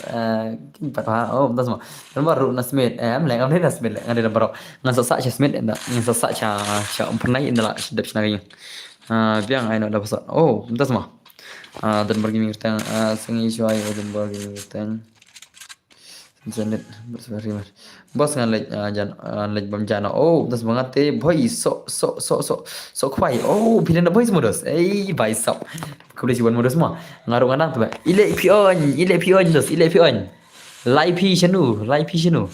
eh, kan pat ha, oh, tas mo. Kan baru na Smith, eh, am leng, am na Smith, leng, ada baru. Ngan sa sa cha Smith, enda, ngan sa sa cha, cha umpernai, enda la, dep sna kanya. Ah, biang, ai no da pasat. Oh, tas mo. Ah, dan bagi mi tang, ah, sengi shuai, dan bagi mi tang. Internet, bersama. Bos ngan leit, ah, jan, ngan leit bam jana. Oh, das bangate boy, sok, sok, sok, sok, sok khwai. Oh, phi leit na boy modus. Ei, bai sok. Khublei shibun modus mo. Nga ruh nga nang tu ba. Ile phi on, ile phi on dos, ile phi on. Lai phi shanu, lai phi shanu.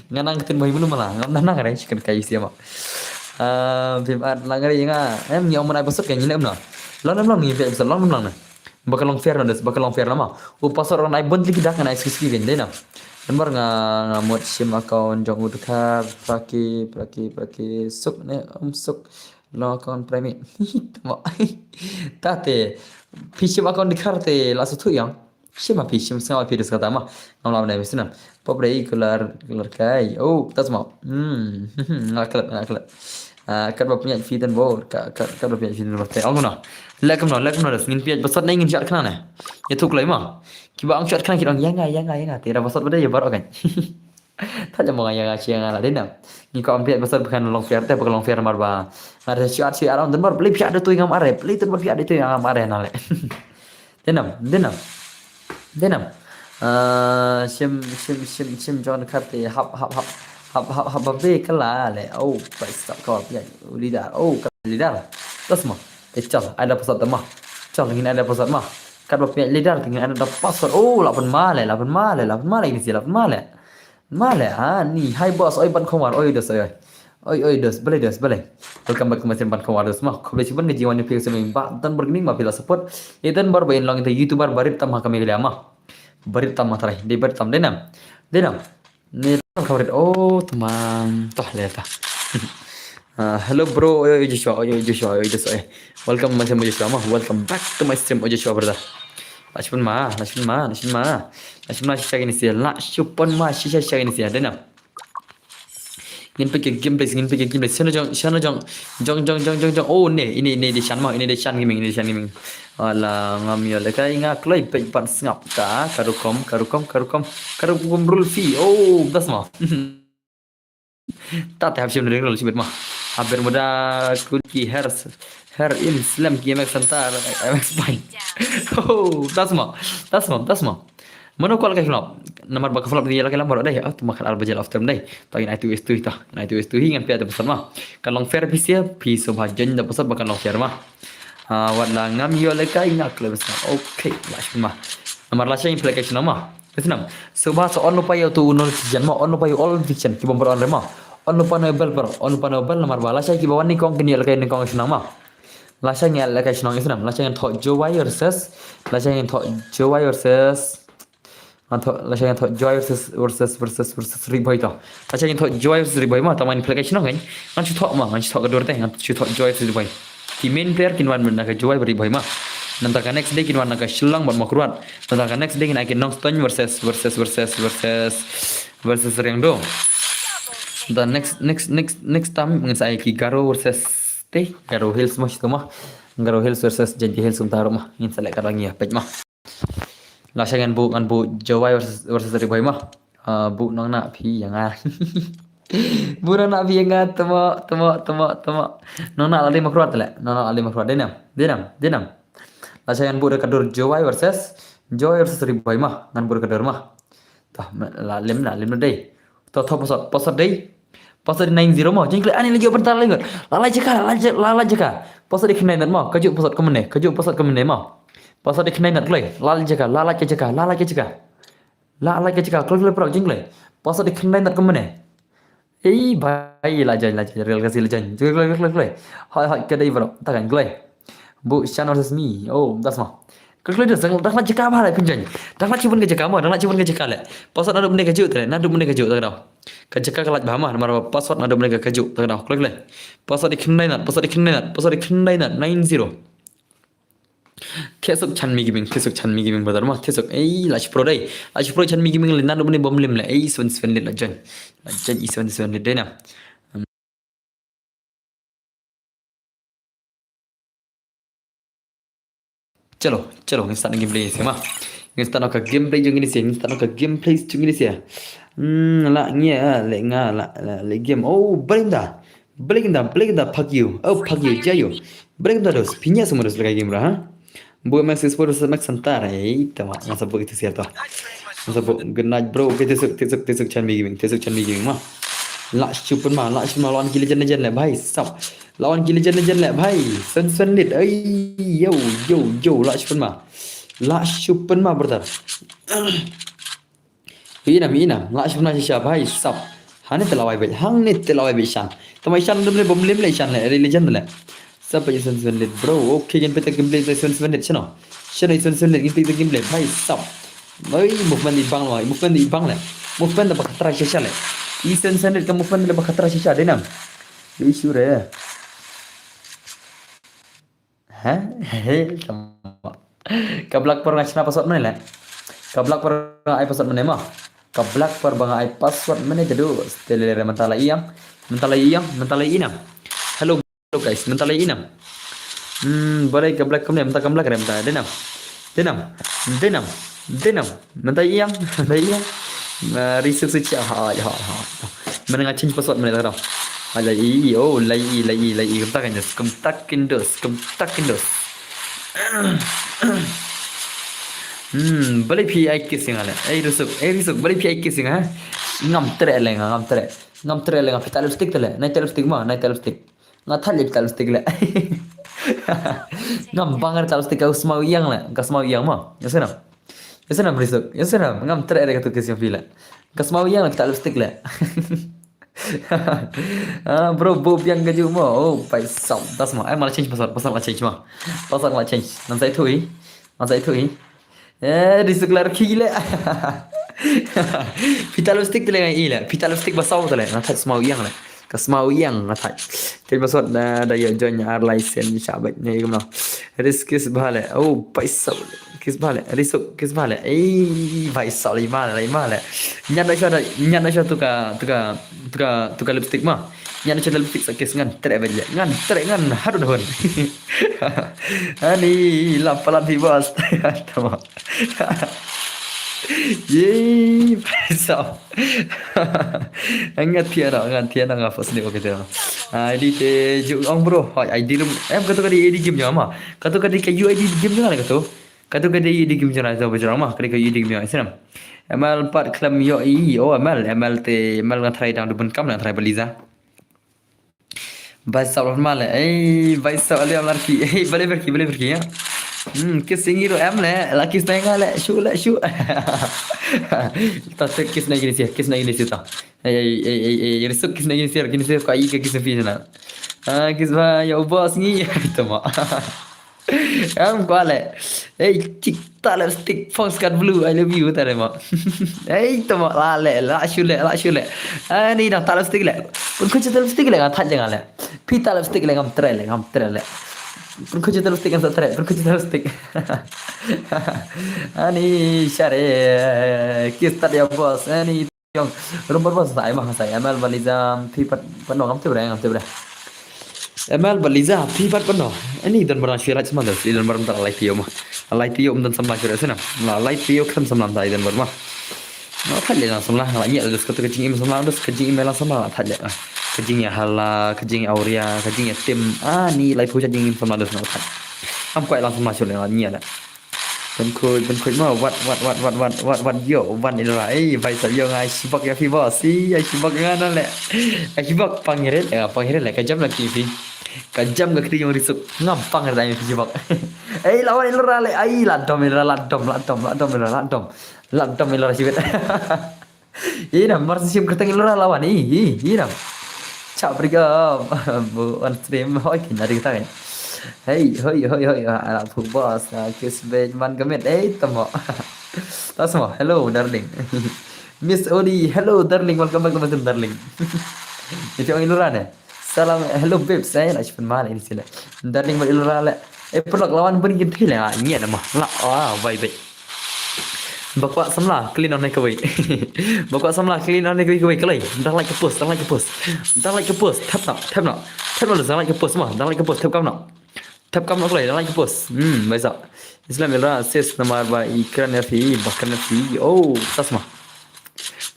Nga nang ktien boy mulu mala. Ngam nang nang re, chicken kai sia mo. Ah, phim at lang re nga. Em, ngi ong man ai pasot ka ngi lem na. Long lem long ngi pe pasot, long lem long na. Ba ka long fair na des, ba ka long fair na ma. U pasot ron ai bun liki dak ngan ai ski ski gen dei na. Nambar nga, nga mut shim account jong u dkhar, praki, praki, praki, suk ne, um suk. Long account premi. Tama. Tate, phi shim account dkhar te la suthu yang. Shim ma phi shim, sngaw phi des kata ma. Ngam la bnai bisna. Pop dei kular, kular kai. Oh, tas ma. Hmm, nga klet, nga klet. Ah, kat ba pynïaid phi ten bor, ka, ka, kat ba pynïaid phi ten bor. Te ong kumno. Leh kumno, leh kumno des. Ngin pynïaid pasot ne ngin shad khana ne. Ïa thuk lei ma. Kiba ong shad khana ki ong ïa nga, ïa nga, ïa nga. Te da pasot ba dei ïa baroh kan. Tha ïa mo nga ïa nga shi ïa nga la dei na. Ngi ko ong pynïaid pasot ba kan long fair te ba kan long fair mar ba. Nga da shad shad ong ten bor, pynïaid phi da tu ngam are, pynïaid ten bor phi da tu ngam are na le. Denam, denam. Denam. Ah, shim, shim, shim, shim jong khat te hap, hap, hap, hap, hap, hap, hap, be kala le. Oh, bai stop kawal pynïaid. Oh, leader. Oh, ka leader. Tas ma. Te chal, ai da pasot ma. Chal, ngin ai da pasot ma. Kat ba pynïaid leader, ngin ai da pasot. Oh, la pynma le, la pynma le, la pynma le, ngin si la pynma le. Ma le, ha, ni, hi boss, oi ban khongwar, oi dos, oi, oi. Oi, oi, dos, balei, dos, balei. Welcome back to my stream ban khongwar dos ma. Khublei shibun ka jingwan ïa phi ka stream ba, tan bargaining ma phi la support. Ïa tan bar ba in long ita YouTuber barit tam ha ka Meghalaya ma. Barit tam ma tharai, dei barit tam, dei nam. Dei nam. Ni tam ka barit, oh, tamam. Toh, le ta. Ah, hello bro, oi, oi, Joshua, oi, oi, Joshua, oi, Joshua, oi. Welcome my stream, Joshua ma. Welcome back to my stream, oi, Joshua brother. La shipun ma, la shipun ma, la shipun ma. La shipun ma, shisha kini sia, la shipun ma, shisha, shisha kini sia, dei nam. Ngin peit ka gameplay, ngin peit ka gameplay. Shano jong, shano jong, jong, jong, jong, jong, jong. Oh, ne, ini, ini Deshan ma, ini Deshan Gaming, ini Deshan Gaming. Ala ngam ïa lehkai nga kloi peit ban sngap ka, ka rukom, ka rukom, ka rukom, ka rukom rulfi. Oh, das ma. Ta te hap shim ring rul shibit ma. Haber muda kun ki her, her in slem ki M X Center, M X Pine. Oh, das ma, das ma, das ma. Mano kwal ka flop. Namar ba ka flop ni la ka lambar dei. Ah, tu makan arba jel after dei. Ta in ai tu is tu ta. In ai tu is tu hi ngan pia da pasal ma. Kan long fair phi sia, phi so ba jen da pasal ba kan long fair ma. Ah, wat la ngam ïoh lehkai nga kloi pasal. Okay, la shim ma. Namar la shim application ma. Ka snam. So ba sa on lupa ïa tu notification ma, on lupa ïa all notification ki bom on re ma. On lupa na bell per, on lupa na bell namar ba la shim ki ba wan ni kong kini lehkai ni kong snam ma. La shang ïa lehkai shnong isnam. La shang ïa thoh Jowai versus. La shang ïa thoh Jowai versus. Ngan thoh, la shang ïa thoh Jowai versus, versus, versus, versus Ri Bhoi to. La shang ïa thoh Jowai versus Ri Bhoi ma. Tang ma in pynlehkai shnong kan. Ngan shu thoh ma. Ngan shu thoh ka dur te. Ngan shu thoh Jowai versus Ri Bhoi. Ki main player kin wan na ka Jowai Ri Bhoi ma. Nangta ka next day kin wan na ka Shillong bad Mawkyrwat. Nangta ka next day kin ai ki Nongstoiñ versus, versus, versus, versus, versus Riangdo. The next, next, next, next time ngin sa ai ki Garo versus te, Garo Hills ma, shi tu ma. Garo Hills versus Jaintia Hills kumta ruh ma. Ngin sa leh ka dang ïa peit ma. La shang ngan buh, ngan buh Jowai versus, versus Ri Bhoi ma. Ah, buh nong na phi ïa nga. Buh nong na phi ïa nga, temo, temo, temo, temo. Nong na la dei Mawkyrwat le. Nong na la dei Mawkyrwat. Dei nam, dei nam, dei nam. La shang ngan buh da ka dur Jowai versus, Jowai versus Ri Bhoi ma. Ngan buh da ka dur ma. Tah, la lem na, lem na dei. Tah, tah, pasat, pasat dei. Pasat dei nine zero mo. Jingkle ani lagi open tar lagi. La la jaka, la la jaka. Pasat dei khnai nat mo. Kajuk pasat kumne, kajuk pasat kumne mo. Pasat dei khnai nat kloi. La la jaka, la la jaka, la la jaka. La la jaka, kloi kloi prok jingkle. Pasat dei khnai nat kumne. Ei, bai, la jan, la jan, real kasi la jan. Kloi, kloi, kloi, kloi. Hai, hai, ka dei bro. Takan kloi. Bu Shan versus me. Oh, das ma. Kloi, kloi, das. Dang la jaka ba la pynjan. Dang la chibun ka jaka ma, dang la chibun ka jaka le. Pasat naduh mynne kajuk te, naduh mynne kajuk ta ka daw. Ka jaka ka la ba ma, namar pasat naduh mynne kajuk ta ka daw. Kloi, kloi. Pasat dei khyndai nat, pasat dei khyndai nat, pasat dei khyndai nat, nine zero. Thiah suk Chanmi Gaming, thiah suk Chanmi Gaming brother ma, thiah suk. Ei, la shi pro dei. La shi pro Chanmi Gaming le naduh mynne bom lim le. Ei, seven seven le la jan. La jan i seven seven le dei na. Chalo, chalo, ngin start na gameplay seh ma. Ngin start na ka gameplay jong ngin seh, ngin start na ka gameplay jong ngin seh. Hmm, la ngi, ah, le nga, la, la, le game. Oh, Belinda. Belinda, Belinda, fuck you. Oh, fuck you, jayo. Belinda dos, pinya semua dos lagi game ra, ha? Buat Max Expo dos Max Santar. Eh, tama, nga sebut itu siapa? Nga sebut good night, bro. Okay, tisuk, tisuk, tisuk chan mi gaming, tisuk chan mi gaming ma. La shu pynma, la shu pynma lawan ki legend legend le bhai, sap. Lawan ki legend legend le bhai. Sven Sven Lit. Ai, yo, yo, yo, la shu pynma. La shu pynma, brother. Hi nam, hi nam, la shu pynma shisha bhai, sap. Hangne te la wai beit, hangne te la wai beit shan. Tama shan dum le bom lim le shan le, ri legend le. Sap, i Sven Sven Lit, bro. Okay, ngin peit gameplay i Sven Sven Lit, shano? Shano i Sven Sven Lit, ngin peit gameplay bhai, sap. Oi, movement i bang le, movement i bang le. Movement da ba khatra shisha le. I Sven Sven Lit ka movement da ba khatra shisha, dei nam. Dei sure. Ha? He, tama. Ka Black Pearl nga shna password mynne le. Ka Black Pearl nga ai password mynne ma. Ka Black Pearl ba nga ai password mynne te du. Te le re mynta la ïang. Mynta la ïang, mynta la ïang. Hello, hello guys, mynta la ïang. Hmm, balei ka Black kumne, mynta ka Black re mynta. Dei nam. Dei nam. Dei nam. Dei nam. Mynta ïang, mynta ïang. Ah, risuk su cha, ha, ha, ha. Mynne nga change password mynne tang. Ai, lai i, oh, lai i, lai i, lai i. Kumta kan dos, kumta kan dos, kumta kan dos. Hmm, balei phi ai kiss ïa nga le. Ei, risuk, ei, risuk, balei phi ai kiss ïa nga, ha? Ngam treh le nga, ngam treh. Ngam treh le nga, phi tap lipstick te le. Nai tap lipstick ma, nai tap lipstick. Nga thait le phi tap lipstick le. Ngam bang re tap lipstick, ka smaw ïang le, ka smaw ïang ma. Ïa sngewbha. Ïa sngewbha risuk, ïa sngewbha. Ngam treh re katu kiss ïa phi le. Ka smaw ïang le, phi tap lipstick le. Ah, bro, bo biang ka ju mo. Oh, pai sam. Tas mo. Ai, ma la change password, password la change mo. Password la change. Ngan sa ithuh i. Ngan sa ithuh i. Eh, risuk lar ki le. Phi tap lipstick te le ngai i le. Phi tap lipstick ba saw te le. Nga thait smaw ïang le. Ka smaw ïang nga thait. Te password da, da ïa join ar license sha bait ne kumno. Risk kiss bha le. Oh, pai sam. Kiss bha le. Risuk kiss bha le. Ei, pai sam le ma le, ma le. Nyan da sha da, nyan da sha tu ka, tu ka, tu ka, tu ka lipstick ma. Nyan da sha da lipstick sa kiss ngan treh bha le. Ngan treh ngan hadun hun. Ani la palat hi boss. Tama. Ye, pai sam. Ngat thiah na, ngat thiah na nga first ni okay thiah. Ai di te ju ong bro. Hoi ai di rum. Em katu ka di di game jong ma. Katu ka di ka U I D game jong le katu. Katu ka di di game jong le to bajrang ma. Ka di ka U I D game jong snem. M L pat khlem yo i. Oh M L, M L te, M L nga try dang du bun kam nga try baliza. Bai sap ma le. Ei, bai sap le lar ki. Ei, bale berki, bale berki ya. Hmm, kiss ingi ro em le. La kiss na nga le. Shu le, shu. Ta se kiss na gini si, kiss na gini si ta. Ei, ei, ei, ei, ei, risuk kiss na gini si, gini si ka i ka kiss fi na. Ah, kiss ba ya boss ngi. Tama. Em kwah le. Ei, chick tap lipstick, Fox Cat Blue, I love you, tare mo. Ei, tama, la le, la shu le, la shu le. Ani dang tap lipstick le. Pun kunci tap lipstick le, nga thait jeng le. Phi tap lipstick le, ngam treh le, ngam treh le. Pun kunci tap lipstick, ngam treh, pun kunci tap lipstick. Ani share, kiss tap ya boss, ani Yong, rumbar bas sa ai ma sa M L Baliza, phi pat, pat no ngam tip re, ngam tip re. M L Baliza, phi pat pat no. Ani don bar shi rai sma dos, i don bar ta lai pio ma. Lai pio um don samla shi rai sna. La lai pio khlem samla ta i don bar ma. No thait le la samla, la nyi dos katu ka jingim samla dos, ka jingim la samla la thait le. Ka jingim hala, ka jingim auria, ka jingim tim. Ani lai pio jingim samla dos no thait. Am kwai la samla shi la nyi le. Ban khuid, ban khuid ma, wat, wat, wat, yo, wan ila, ei, bai sap yo, nga ai shibak ïa phi boss, ei, ai shibak nga na le. Ai shibak pang ïa rit, eh, pang ïa rit le, ka jam la ki phi. Ka jam ka kti yong risuk, ngam pang ïa rit ai phi shibak. Ei, la wan ila le, ai, la dom ila, la dom, la dom, la dom ila, la dom. La dom ila shibit. Ina mar sim kyrteng lura lawan i, i, ina. Chap riga bu on stream hoi kin ari kyrteng. Hey, hoi, hoi, hoi, ala phuk boss, ah, kiss bej man gamit. Hey, tamo. Tas mo, hello darling. Miss Odi, hello darling, welcome back to my stream darling. Ito ang lura ne. Salam, hello babes, eh, la shipun mal ini sila. Darling mal ilura le. Eh, pulak lawan pun kin thile, ah, nyen ma. La, ah, bye bye. Bakwa samla, clean on kawai. Bakwa samla, clean on kawai kawai kalai. Dah like ka post, dah like ka post. Dah like ka post, tap na, tap na. Tap na, dah like ka post ma, dah like ka post, tap kam na. Thep kam noh kloi, dang like post. Hmm, baisa. Islam ila sis namar ba i kren ïa phi, ba kren ïa phi. Oh, tasma.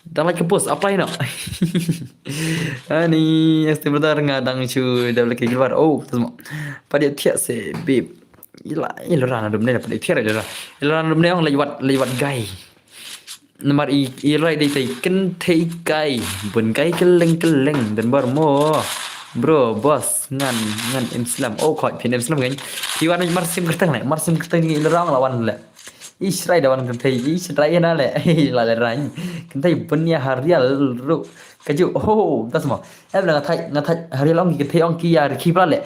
Dang like post, apply noh. Ani, este brother nga dang shu dab laki gilbar. Oh, tasma. Pat ïa thiah se, babe. Ila, ila rana dum ne, pat ïa thiah ila. Ila rana dum ne ong lei wat, lei wat guy. Namar i, i rai dei tei kynthei kai, bun kai kylleng kylleng, don bor mo. Bro, boss, ngan, ngan im slem. Oh, khot, phin im slem ngan. Phi wan mar sim kyrteng le, mar sim kyrteng ni le rong la wan le. Ish rai da wan kynthei, ish rai na le. La le rai. Kynthei bun ïa harial ru. Kaju, oh, tas mo. Em la nga thai, nga thai harial ong ki kynthei ong ki ïa rikhi pla le.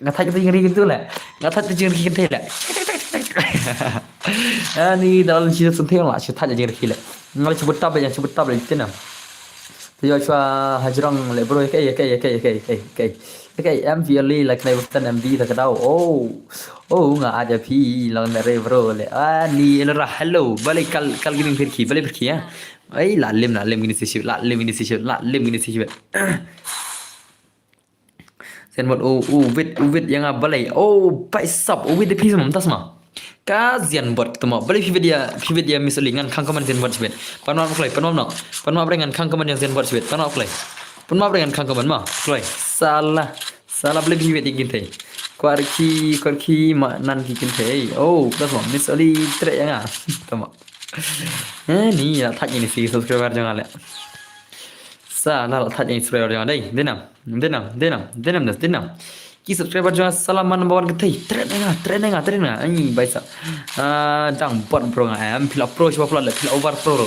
Nga thait ka jingri kyntu le. Nga thait ka jingri kynthei le. Ani dalal shi sun thei la shi thait ka jingri le. Nga le shi butab le shi butab le tina. Te yo shwa hajrong le bro kai kai kai kai kai kai. Kai M V le la knai butan M V ta ka dau. Oh. Oh nga ada phi long na re bro le. Ani ila ra hello. Balik kal kal gining phirki balik phirki ya. Ai la lim la lim gini sisi la lim gini sisi la lim gini sisi. Zen bot u u wit u wit ïa nga balei. Oh, bai sap u wit de phi sum tas ma. Ka zen bot tuma balei phi wit ïa phi wit ïa Miss Oli ngan khang kaman zen bot sibet. Pan ma kloi pan ma no. Pan ma bre ngan khang kaman ïa zen bot sibet. Pan ma kloi. Pan ma bre ngan khang kaman ma. Kloi. Sala. Sala balei phi wit ïa kynthei. Kwar ki kwar ki ma nan ki kynthei. Oh, tas ma Miss Oli tre ïa nga. Tuma. Eh ni la thaj ini si subscriber jong ale. Sa na la thaj ini subscriber jong dei. Denam. Denam, denam, denam das, denam. Ki subscriber jong salam man number one kynthei. Tren nga, tren nga, tren nga. Ai baisa. Ah, dang bot bro nga em phi la pro shwa phi la phi la over pro.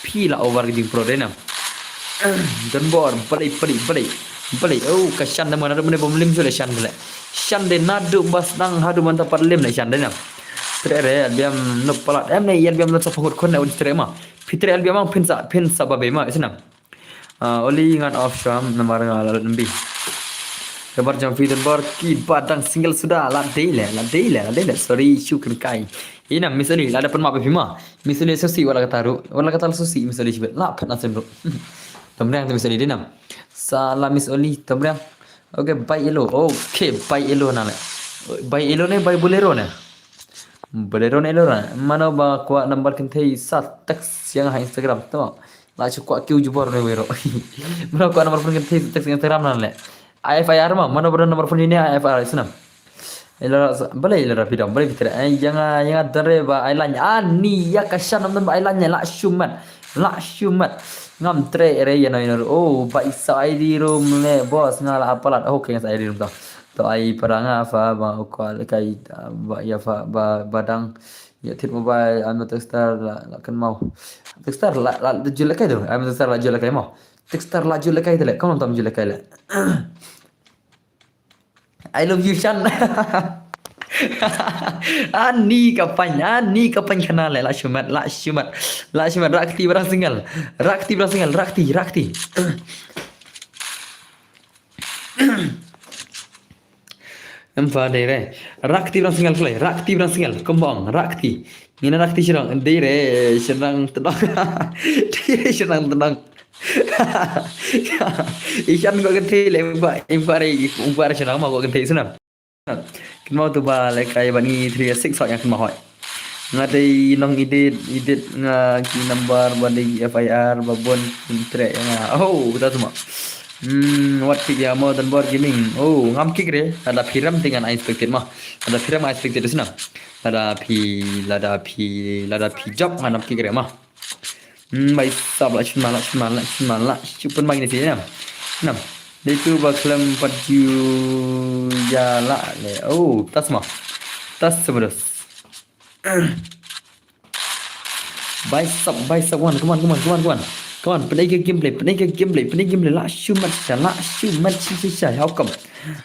Phi la over giding pro denam. Don bor balei balei balei. Balei oh ka shan da mana da mana bom lim jule shan bale. Shan de nadu bas dang hadu manta pat lim le shan denam. Tre re albiam no palat em ne albiam no sa pangut khon ne un tre ma. Phi tre albiam ang phin sa phin sa babe ma isnam. Ah, Oli ngan off sham namar nga la lembi. Kabar jam fi don bor ki badang single suda la dei le la dei le la dei le sorry shu kan kai. Ina Miss Oli la da pan ma pe ma. Miss Oli sosi wala kata ru wala kata sosi Miss Oli shibet la pet na sem ru. Tamriang Miss Oli dinam. Sala Miss Oli tamriang. Okay, bai elo. Okay, bai elo na le. Bai elo ne bai bolero ne. Bolero ne elo na. Mano ba kwah number kynthei sa text ïa nga ha Instagram to. La shu kwah kiew jubor ne wero. Mano kwah number phone kynthei text Instagram nan le. I F I R ma, mano ba number phone ini I F I R isnam. Ila balei ila rapi dam balei pitra. Ai ïa nga ïa nga dare ba ai lain ani ïa ka shan nam ba ai lain la shumat. La shumat. Ngam tre re ïa no ïa no. Oh ba isa I D room le boss nga la apalat. Oh keng sa I D room to. To ai para nga fa ba ko le kai ba ïa fa ba badang. Ya tit mobile, I'm a texter la la kan mau. Texter la la jul kai tu. I'm a texter la jul kai mau. Texter la jul kai tu le. Kau nonton jul kai le. I love you Shan. Ani ka pan, ani ka pan kana le la shumat, la shumat. La shumat rakti barang single. Rakti barang single, rakti, rakti. Em fa dei re. Rakti brang singal klai. Rakti brang singal. Kembang. Rakti. Ngina rakti sirang. Dei re. Sirang tenang. Dei re sirang tenang. Isan ko kentei le imba imba re imba re sirang ma ko kentei sunam. Kenma tu ba le kai bani three six hot yang kenma hot. Nga dei nong edit edit nga ki number ba dei F I R ba bon kin trek nga. Oh, ta semua. Hmm, wat kik ya mo dan bor gaming. Oh, ngam kik re. Ada piram tingan I expected mah. Ada piram I expected sina. Lada pi lada pi lada pi job ngam kik re mah. Hmm, bai sab la chun ma la chun ma la chun ma la chun pun mai ni sini. Nam. Dei tu ba klem pat ju ya la le. Oh, tas mah. Tas seberes. Bai sab, bai sab, come on, come on, come on, come on, come on. Come on, pynai ka gameplay, pynai ka gameplay, pynai gameplay. La shumat sha, la shumat sha sha sha. How come?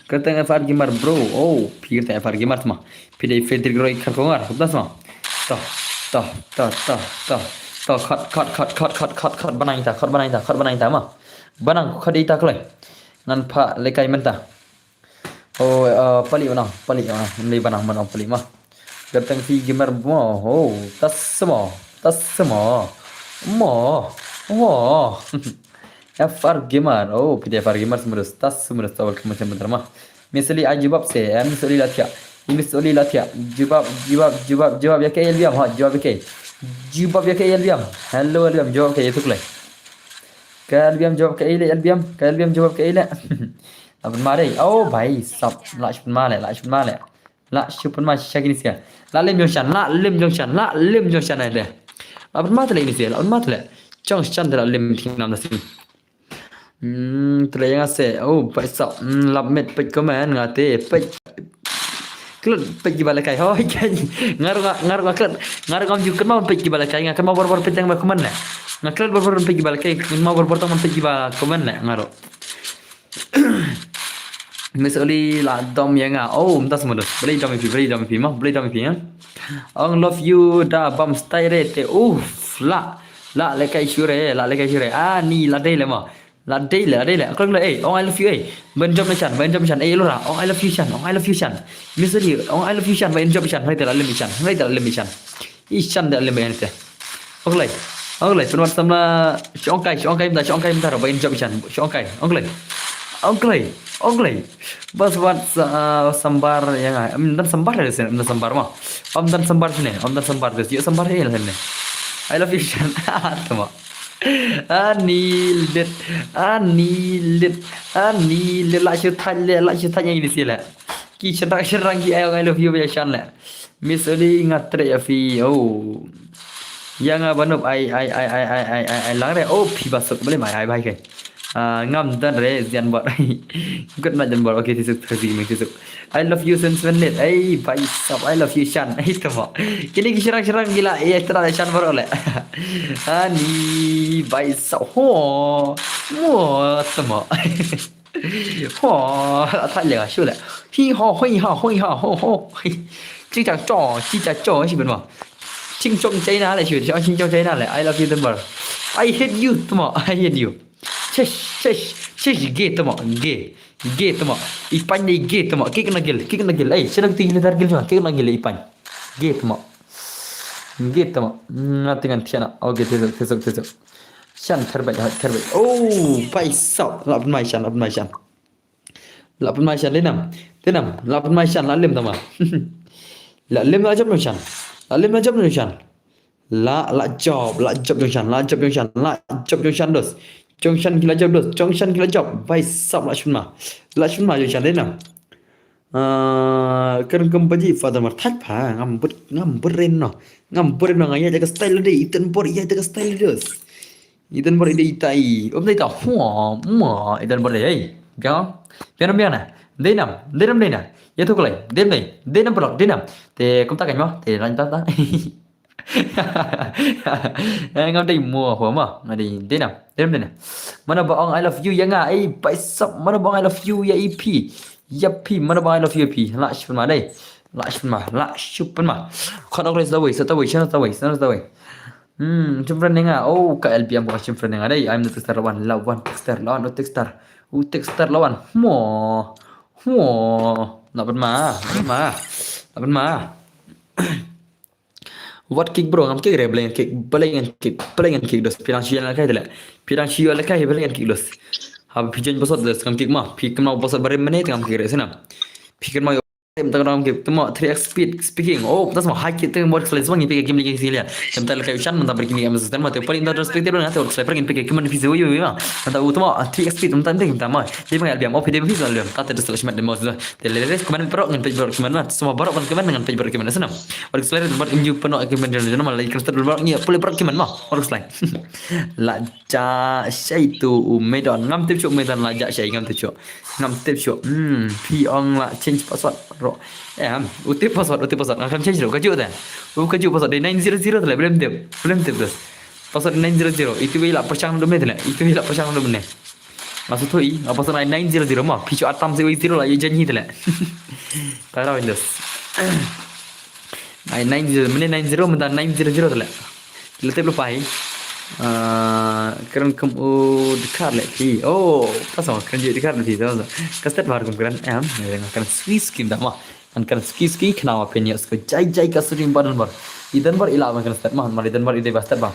Kata nga far gamer bro. Oh, phi kata far gamer tma. Phi dei Frederick Roy Kharkongor. Kumta sma. Toh, toh, toh, toh, toh. Toh, khot, khot, khot, khot, khot, khot, khot. Banang ta, khot banang ta, khot banang ta ma. Banang khot ita kloi. Ngan pha lekai menta. Oh, uh, pali mana, pali mana, mli mana mana pali ma. Gatang fi gamer mo, oh, tas mo, tas mo, mo, mo. F R Gamer. Oh, phi dei F R Gamer, sumudus tas, sumudus tas, welcome, welcome, welcome. Miss Oli, ai jubab se, eh, Miss Oli Latia. Miss Oli Latia. Jubab, jubab, jubab, jubab ïa kaei, Albiam, ha, jubab ïa kaei. Jubab ïa kaei, Albiam. Hello, Albiam, jubab kaei, ïathuh lei. Ka Albiam jubab kaei lei, Albiam. Ka Albiam jubab kaei lei. Lah pynmare. Oh, bhai sab, lah shu pynmare, lah shu pynmare. Lah shu pynmare sha kine sia. Lah lem jong shan, lah lem jong shan, lah lem jong shan ai de. Lah pynmare te lei kine sia, lah pynmare te lei. Jong shan te lah lem, thik nam da sien. Hmm, te lei ïa nga se. Oh, bhai sab. Hmm, lap met peit comment nga te peit. Klet peit kiba la kai. Hoi kan. Nga ruh nga, nga ruh nga klet. Nga ruh ngam ju kynmaw peit kiba la kai. Nga kynmaw bor bor peit tang ba comment lei. Nga klet bor bor peit kiba la kai. Kynmaw bor bor tang peit kiba comment lei. Nga ruh. Miss Oli lah dom ïa nga. Oh, mynta sumudus. Balei dom ïa phi, balei dom ïa phi ma, balei dom ïa phi, ha? Ong love you da bam stai re te. Uff, lah. Lah lehkai shuh re, lah lehkai shuh re. Ah, ni lah dei leh ma. Lah dei leh, lah dei leh. Khlem leh, eh, ong I love you, eh. Ban jop na shan, ban jop shan. Eh, Lora, ong I love you shan, ong I love you shan. Miss Oli, ong I love you shan, ban jop shan. Hai te lah lem shan, hai te lah lem shan. I shan da lem ïa te. Ong Klei. Ong Klei, pynwad samla, shu ong kai, shu ong kai mynta, shu ong kai mynta, ba in jop i shan, shu ong kai. Ong Klei. Ong Klei. Ong Klei. Bas wat sa, ah, sambar ïa nga. Em, dan sambar ïa sini, dan sambar ma. Om dan sambar sini, om dan sambar sini. Ïa sambar ïa sini. I love you shan. Tama. Ani lit. Ani lit. Ani lit. Lah shu thait leh, lah shu thait ïa ini sila. Ki shynrang shynrang ki ai ong I love you ba ïa shan leh. Miss Oli nga treh ïa phi. Oh. Ïa nga ba nup ai ai ai ai ai ai ai ai lang re. Oh phi ba suk balei mai ai bai kai. Ah, ngam don re Jan Bor. Good night Jan Bor. Okay, tisuk tisuk tisuk. I love you since when it. Ai bai sap I love you shan. Ai tama. Kini ki shynrang shynrang gila. Ai tara shan baroh leh. Ani bai sap. Ho. Mo tama. Ho, la thait leh shu leh. Hi ho, hoi ha, hoi ha, ho ho. Ching chang cho, ching chang cho, shi ben ma. Ching chong China leh shu, ching chong China leh. I love you tama. I hate you tama. I hate you. Chesh, chesh, chesh, gay tama, gay. Gay tama. I pan ni gay tama. Kick na gil, kick na gil. Ei, shanang ti gil tar gil ma. Kick na gil i pan. Gay tama. Gay tama. Nga tingan tiana. Okay, tisuk, tisuk, tisuk. Shan therbai, therbai. Oh, bai sap. Lap mai shan, lap mai shan. Lap mai shan, dei nam. Dei nam, lap mai shan, la lem tama. La lem la jop nong shan. La lem la jop nong shan. La, la jop, la jop nong shan, la jop nong shan, la jop nong shan dos. Jong shan ki la jop dos, jong shan ki la jop. Bai sap la shun ma. La shun ma jong shan, dei nam. Ah, kren kem baji father mar thak pha, ngam but, ngam but ren no. Ngam but ren no, nga ïa ka style dei, iten bor ïa ka style dos. Iten bor ide itai. Om dei ta. Hua, ma, iten bor dei. Biang. Biang biang na. Dei nam, dei nam dei na. Ïa tu kulai. Dei dei. Dei nam pulak, dei nam. Te kum ta kan mo. Te ran ta ta. Eh, ngam dei mo hua ma. Ngam dei, dei nam. Dei nam dei na. Mana ba ong I love you ïa nga. Ei, bai sap. Mana ba ong I love you ïa ipi. Ïa pi. Mana ba ong I love you ïa pi. La shun ma dei. La shun ma. La shun ma. Khon ok rei sa wei, sa ta wei, sa ta wei, sa ta wei. Hmm, shim friend nga. Oh, ka L B M ba shim friend nga dei. I'm the texter lawan, lawan texter, lawan u texter. U texter lawan. Mo. Mo. Laban ma, laban ma. Laban ma. What kick bro, ngam kick re, blank kick, blank kick, blank kick dos. Pirang shi la kai dele. Pirang shi la kai, blank kick dos. Ha pigeon bosot dos, ngam kick ma. Pi kemau bosot bare menit ngam kick re sana. Pi kemau Em ta ram ke tuma three x speed speaking. Oh, tas ma high kit teng mod slide semang pick game lagi sini ya. Em ta lekai ucan mantap pergi ni game system mate paling ta respect dia nanti slide pergi pick game ni pizza yo yo. Mantap utama three x speed mantap teng tama. Dia mengal biam. Oh, dia bisa liam. Tata des slide semat demo sudah. Dia leres kemen perok ngan page perok kemen lah. Semua barok kan kemen dengan page perok kemen sana. Orang slide buat inju penuh kemen dia nama lagi kan start barok ni boleh perok kemen mah. Orang slide. La ja shai tu u Medon. Ngam tip shu Medon la ja shai ngam tip shu. Ngam tip shu. Hmm, phi ong la change password ro. Em, u tip password, u tip password. Ngam change ro, kaju ta. U kaju password dei nine zero zero ta le, belum tip. Belum tip tu. Password nine zero zero. Itu wi la pashang dum ne ta le. Itu wi la pashang dum ne. Maksud tu i, apa password nine zero zero ma. Phi shu atam zero zero la, i janji ta le. Tara Windows. Ai nine zero, mene nine zero, menta nine zero zero tele. Letep lupai. Ah, keren kem u dekar le phi. Oh, pasal keren je dekar le phi. Pasal kastet baru kem keren em. Keren sui skim dah mah. Kan keren sui sui kenapa penya sko jai jai ka sering badan bar. Idan bar ila man keren stet mah, mar idan bar ide bastet bang.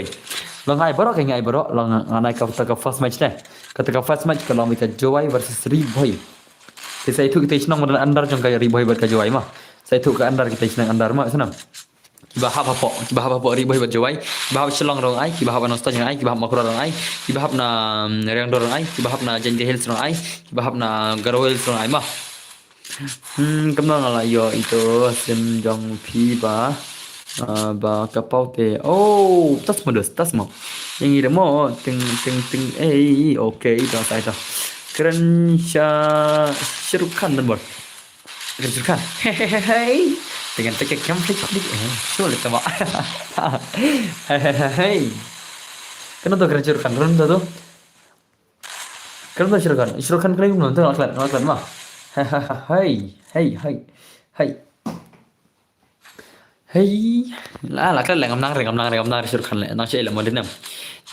Bhoi. Long ai baroh, ka ngi ai baroh, long ngan ai kata ka first match ne. Kata ka first match ka long ka Jowai versus Ri Bhoi. Te sa ithuh kita i shnong ba don under jong ka Ri Bhoi bad ka Jowai mo. Sa ithuh ka under kita i shnong under mo, snam. Kiba hap hapoh, kiba hap hapoh Ri Bhoi bad Jowai, kiba hap Shillong ruh ai, kiba hap Nongstoiñ ruh ai, kiba hap Mawkyrwat ruh ai, kiba hap na, mm, Riangdo ruh ai, kiba hap na Jaintia Hills ruh ai, kiba hap na Garo Hills ruh ai mo. Hmm, kumno nga la ïoh ito sim jong phi ba, ah, ba ka paw te. Oh, tas mo dos, tas mo. Ïa ngi ruh mo, ting, ting, ting, eh, okay, ito sa ito. Kren sha Shah Rukh Khan don bor. Kren Shah Rukh Khan. Hey, hey, hey, hey. Dengan teka kem flik flik. Eh, sure le tama. Hey, hey, hey, hey. Kano to kren Shah Rukh Khan, kano to? Kano to Shah Rukh Khan? Shah Rukh Khan kren kumno to, nga la klet, nga la klet mo. Hey, hey, hey, hey. Hey. Hey. La, la klet le, ngam nang re, ngam nang re, ngam nang re Shah Rukh Khan le. Nang sha ila mo, dinem.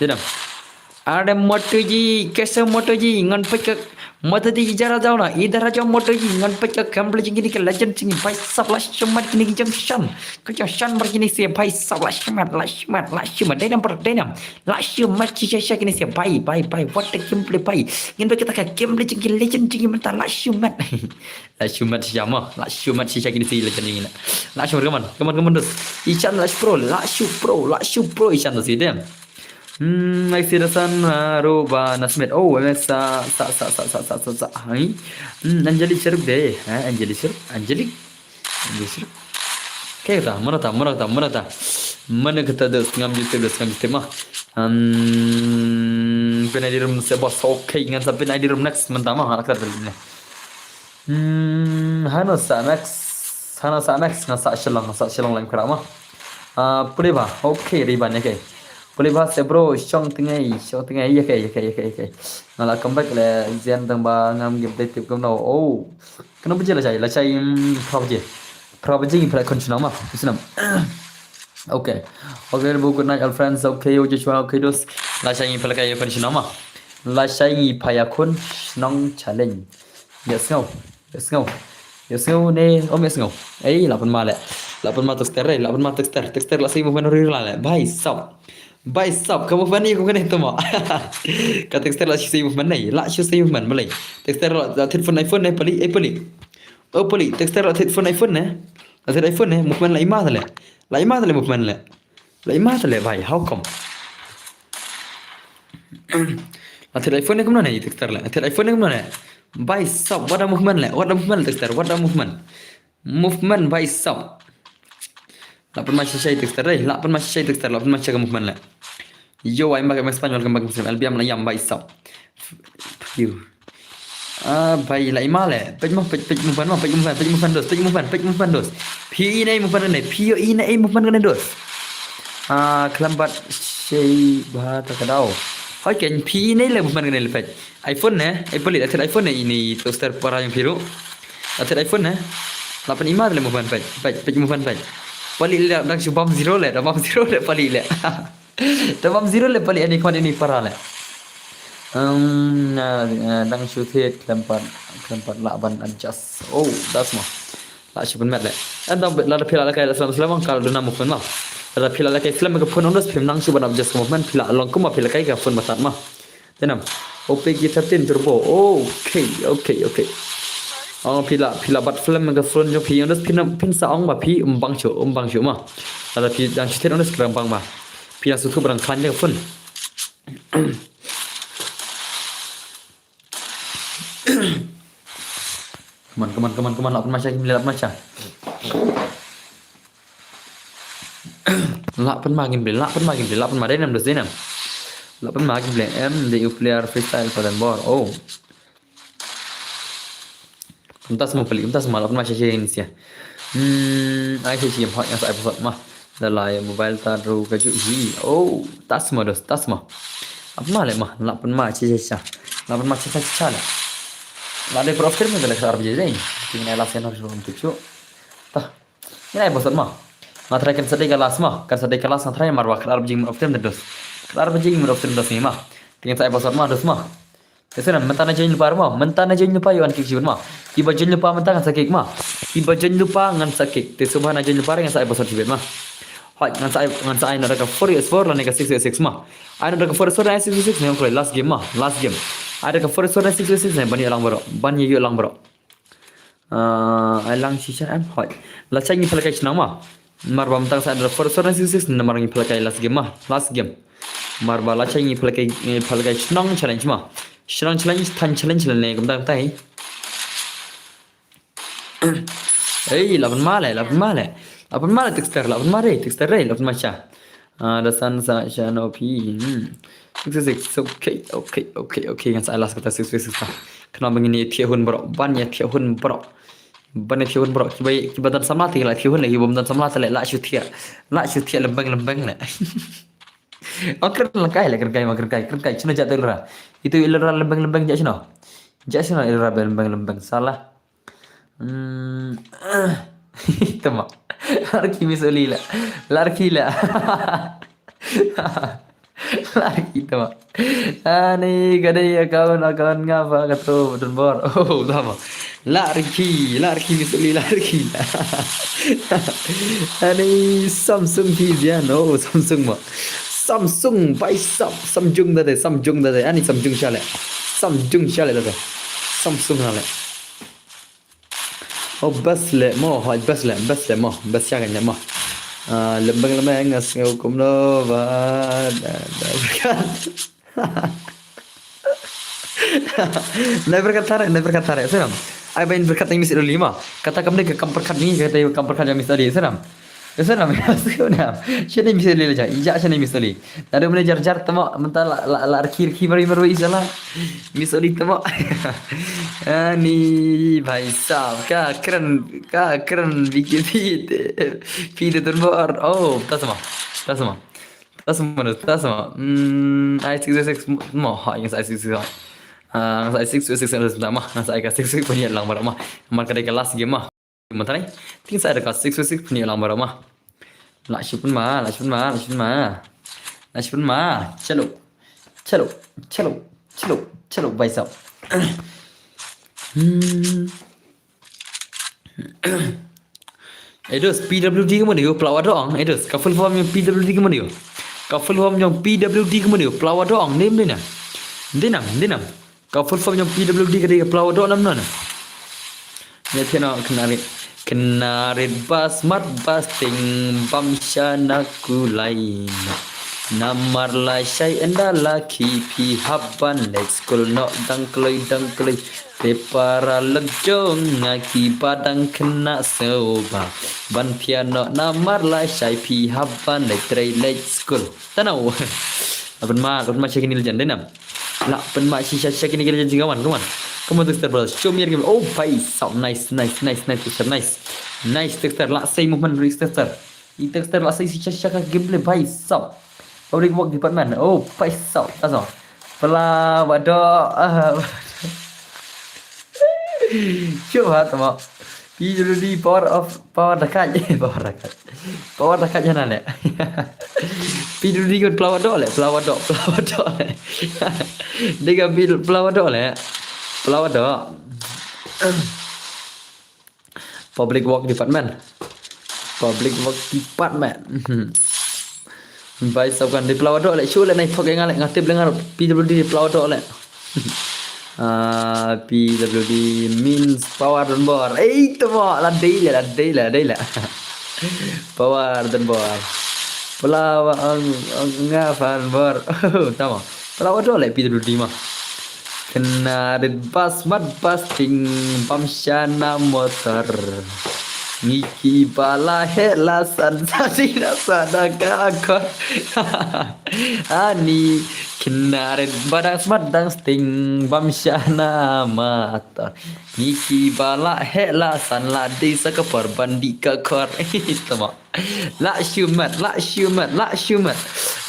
Dinem. अरे मोटू जी, कैसे हो मोटू जी? Ngan peit ka, मोटू जी जरा जाओ ना, इधर आ जाओ मोटू जी, ngan peit ka gameplay jong kine ki legend jong ngi, भाई साहब, la shimet kine ki jong shan. Ka jong shan bad kine se, भाई साहब, la shimet, la shimet, la shimet. Dei nam bro, dei nam. La shimet shisha shisha kine se, भाई, भाई, भाई, what a gameplay, भाई. Ngin peit kata ka gameplay jong ki legend jong ngi mynta, la shimet. La shimet shisha mo, la shimet shisha kine se legend jong ngi la. La shimet, come on, come on, come on, dos. Ishan la pro, la shu pro, la shu pro, Ishan dos, dei. Hmm, Lexi Rasan, ah, Roba Nasmith. Oh, eh, sa, sa, sa. Hai. Hmm, Angelic Sharuk dei. Eh, Angelic Sharuk, Angelic. Angelic Sharuk. Kaei kata, mano ta, mano ta, mano ta. Mano kata, dos, ngam ju tip, dos, ngam ju tip mo. Hmm, pyn I D room se boss. Okay, ngan sa pyn I D room next mynta mo, ha kata ne. Hmm, hano sa Max, hano sa Max, nga sa Shillong, nga sa Shillong lem kra mo. Ah, pule ba, okay, ri ban, okay. Pule ba se bro, shong tngai, shong tngai, okay, okay, okay, okay. Nga la come back le, zian tang ba ngam gim dei tip kumno. Oh, kano baje la chai, la chai, hmm, phra baje. Phra baje ngi phra khun shnong mo, shnong. Okay. Okay, bu, good night all friends. Okay, yo Joshua, okay dos. La chai ngi phra kai khun shnong mo. La chai ngi phra khun shnong challenge. Yes, no. Yes, no. Yes, no, ne, om yes, no. Ei, la pynma le. La pynma Texter, ei, la pynma Texter. Texter la sei movement ri la le. भाई साहब. भाई साहब, ka movement ne ko kane to mo. Ka Texter la sei movement ne. La sei movement malai. Texter la thied phone iPhone ne, pali, eh, pali. Oh, pali. Texter la thied phone iPhone ne. La thied iPhone ne, movement la i ma le. La i ma le movement le. La i ma le, भाई, how come? La thied iPhone ne kumno ne, Texter le. La thied iPhone ne kumno ne. भाई साहब, what a movement le. What a movement, Texter. What a movement. Movement, भाई साहब. La pynma shisha Texter, eh. La pynma shisha Texter. La pynma shisha movement le. Yo, I'm back, I'm Spain, welcome back, Muslim. L B M la ïam, भाई साहब. Phew. Ah, भाई, la i ma le. Peit mo, peit, peit movement mo, peit movement, peit movement dos, peit movement, peit movement dos. Phi i ne movement ne, phi i ne movement ne dos. Ah, khlem bat sei ba ta ka dau. Hoi ken, phi i ne le movement ne le peit. iPhone ne, eh, pali, la thied iPhone ne, ini toaster para jong phi ruh. La thied iPhone ne. La pyn i ma le movement peit, peit, peit movement peit. Pali le, dang shu bam zero le, dang bam zero le, pali le. Te bam zero le pali ani khmat ini para le. Um, na, na, dang shu thied khlem pat, khlem pat lah ban adjust. Oh, das mo. Lah shu pynmet le. Ynda lada phi lah lehkai la slem slem ka duna movement mo. Lada phi lah lehkai slem ka phone, ynda phim nang shu ban adjust ka movement, phi lah long kumba phi lehkai ka phone ba tad mo. Te nam. Oppo K thirteen Turbo. Okay, okay, okay. Oh, phi lah, phi lah bat slem ka phone jong phi, ynda phin, phin sa ong ba phi um bang shu, um bang shu mo. Lada phi dang shu thied ynda khlem bang ba. Phi ïa sngewthuh ba dang khlaiñ ka phone. Come on, come on, come on, come on. Lah pynmai sha, Kim Blei, lah pynmai sha. Lah pynmai, Kim Blei, lah pynmai, Kim Blei, lah pynmai. Dei nam, dei nam. Lah pynmai, Kim Blei. Em, dei u player freestyle pa Donbor. Kumta sma palik, kumta sma, lah pynmai sha sha ni sia. Hmm, ai sha sha hot, ngan sa ai password ma. Da lai mobile ta ruh ka ju hi. Oh, ta sma dos, ta sma. Lah pynmai leh ma, lah pynmai sha sha sha. Lah pynmai sha sha sha leh. Lah dei por of stream ka leh ka ar baje dei. Ki ngai last sien hot sha rum tu chu. Ta. Ngan ai password ma. Nga try kan sa dei ka last ma. Kan sa dei ka last nga try mar ba ka ar baje of stream da dos. Ka ar baje of stream dos ni ma. Ki ngan sa ai password ma dos ma. Te sngewbha mynta na join lypa ruh ma, mynta na join lypa ïoh ban kick shibit ma. Kiba join lypa mynta ngan sa kick ma. Kiba join lypa ngan sa kick. Te sngewbha na join lypa ruh ngan sa ai password shibit ma. Hooid ngan sa ai, ngan sa ai na da ka four eight four lane ka six eight six ma. Ai na da ka four eight four lane six eight six ne, okay, last game ma, last game. Ai da ka four eight four lane six eight six ne, ban ïoh lang baroh, ban ïoh lang baroh. Ah, ai lang shisha em, hooid. Lashai ngi pynlehkai shnong ma. Mar ba mynta sa da four eight four nine six six namar ngi pynlehkai last game ma, last game. Mar ba lashai ngi pynlehkai, ngi pynlehkai shnong challenge ma. Shnong challenge, thaiñ challenge lane kumta kumta hi. Ei, lah pynmai leh, lah pynmai leh. Lah pynmai leh Trickster, lah pynmai leh Trickster, ei, lah pynmai sha. Ah, da san sa sha no phi. Hmm. Six six six. Okay, okay, okay, okay. Ngan sa ai last kata six six six ta. Khnang ba ngin ïa thiah hun baroh, ban ïa thiah hun baroh. Ban ïa thiah hun baroh. Kiba, kiba don samla te la thiah hun leh, kiba bym don samla te leh la shu thiah. La shu thiah lembeng lembeng leh. Oh, kren lengkai leh, kren kai ma, kren kai, kren kai. Shano jia te lura. Itu i lura lembeng lembeng jia shano. Jia shano i lura lembeng lembeng sala. Hmm. Tama. Larki Miss Oli la. Larki la. Larki tama. Ani ka dei account, account nga ba ka tu Donbor. Oh, tama. Larki, larki Miss Oli, larki la. Ani Samsung phi zian. Oh, Samsung ma. Samsung bai sap, Samjung da de, Samjung da de. Ani Samjung sha leh. Samjung sha leh da de. Samsung na leh. Oh, best leh mo, hooid best leh, best leh mo, best sha kan leh mo. Ah, lembeng lembeng nga sngew kumno ba, da, da, berkat. Nai berkat tare, nai berkat tare, sngewbha. Ai ba in berkat ngi Miss Oli ma. Kata kam dei ka kam berkat ngi, kata kam berkat jong Miss Oli, sngewbha. Sngewbha, sngewbha. Shane Miss Oli la jia, ija shane Miss Oli. Naduh mynne jar jar tama, mynta la, la, la rkhi rkhi mari mari sala. Miss Oli tama. Ani bhai sahab, ka kren, ka kren B K B te. Phi te Donbor. Oh, ta sama. Ta sama. Ta sama, ta sama. Hmm, ai six six mo, ha, yang ai six six. Ah, ai six six mo, ha, ai ka six six pynïaid lang baroh ma. Mar ka dei ka last game ma. Mynta ne, ting sa da ka six six pynïaid lang baroh ma. La shu pynmai, la shu pynmai, la shu pynmai. La shu pynmai. Chalo. Chalo, chalo, chalo, chalo, bhai sahab. Hmm. Edos, P W D ka mano, Plawa Doh ong, Edos, ka full form jong P W D ka mano. Ka full form jong P W D ka mano, Plawa Doh ong, nym dei nam. Dei nam, dei nam. Ka full form jong P W D ka dei ka Plawa Doh nam nam. Ïa thiah noh, khynnah rit. Khynnah rit ba smat ba sting bam shana kulai. Namar lashai ynda la khih phi hap ban leit skul noh dang kloi dang kloi. Te para lok jong nga kiba dang khynnah sngewbha ban phiah noh namar lashai phi hap ban leit trei leit skul. Tano. Lah pynmai, lah pynmai sha kine ki legend dei nam. Lah pynmai shisha sha kine ki legend jingwan, come on. Come on, Trickster Brothers. Show me your game. Oh, bhai sahab, nice, nice, nice, nice, Trickster, nice. Nice, Trickster, lah sei movement, Trickster. I Trickster lah sei shisha sha ka gameplay, bhai sahab. Public Work Department. Oh, bhai sahab. Aso. Plawa Doh. Ah, Sure, ha, tama. P W D power of, power da khat. Power da khat. Power da khat jana leh. P W D ka Plawa Doh leh, Plawa Doh, Plawa Doh leh. Dei ka P-, Plawa Doh leh. Plawa Doh. Public Work Department. Public Work Department. Mhm. Bhai sahab kan dei Plawa Doh leh, shu leh nai thok ïa nga leh, nga tip leh nga P W D dei Plawa Doh leh. Ah, P W D means Power Donbor. Ei, tama, la dei leh, la dei leh, la dei leh. Power Donbor. Pla wa ang, ang nga fan bor. Tama. Pla wa dole P W D ma. Kena rit bas mat bas ting bam shana motor. Ngi ki bala he la san sa si na sa da ka akor. Ani kena rit badang smat dang sting bam shana motor. Ngi ki bala he la san la di sa ka por bandi ka kor. Tama. La shumat, la shumat, la shumat.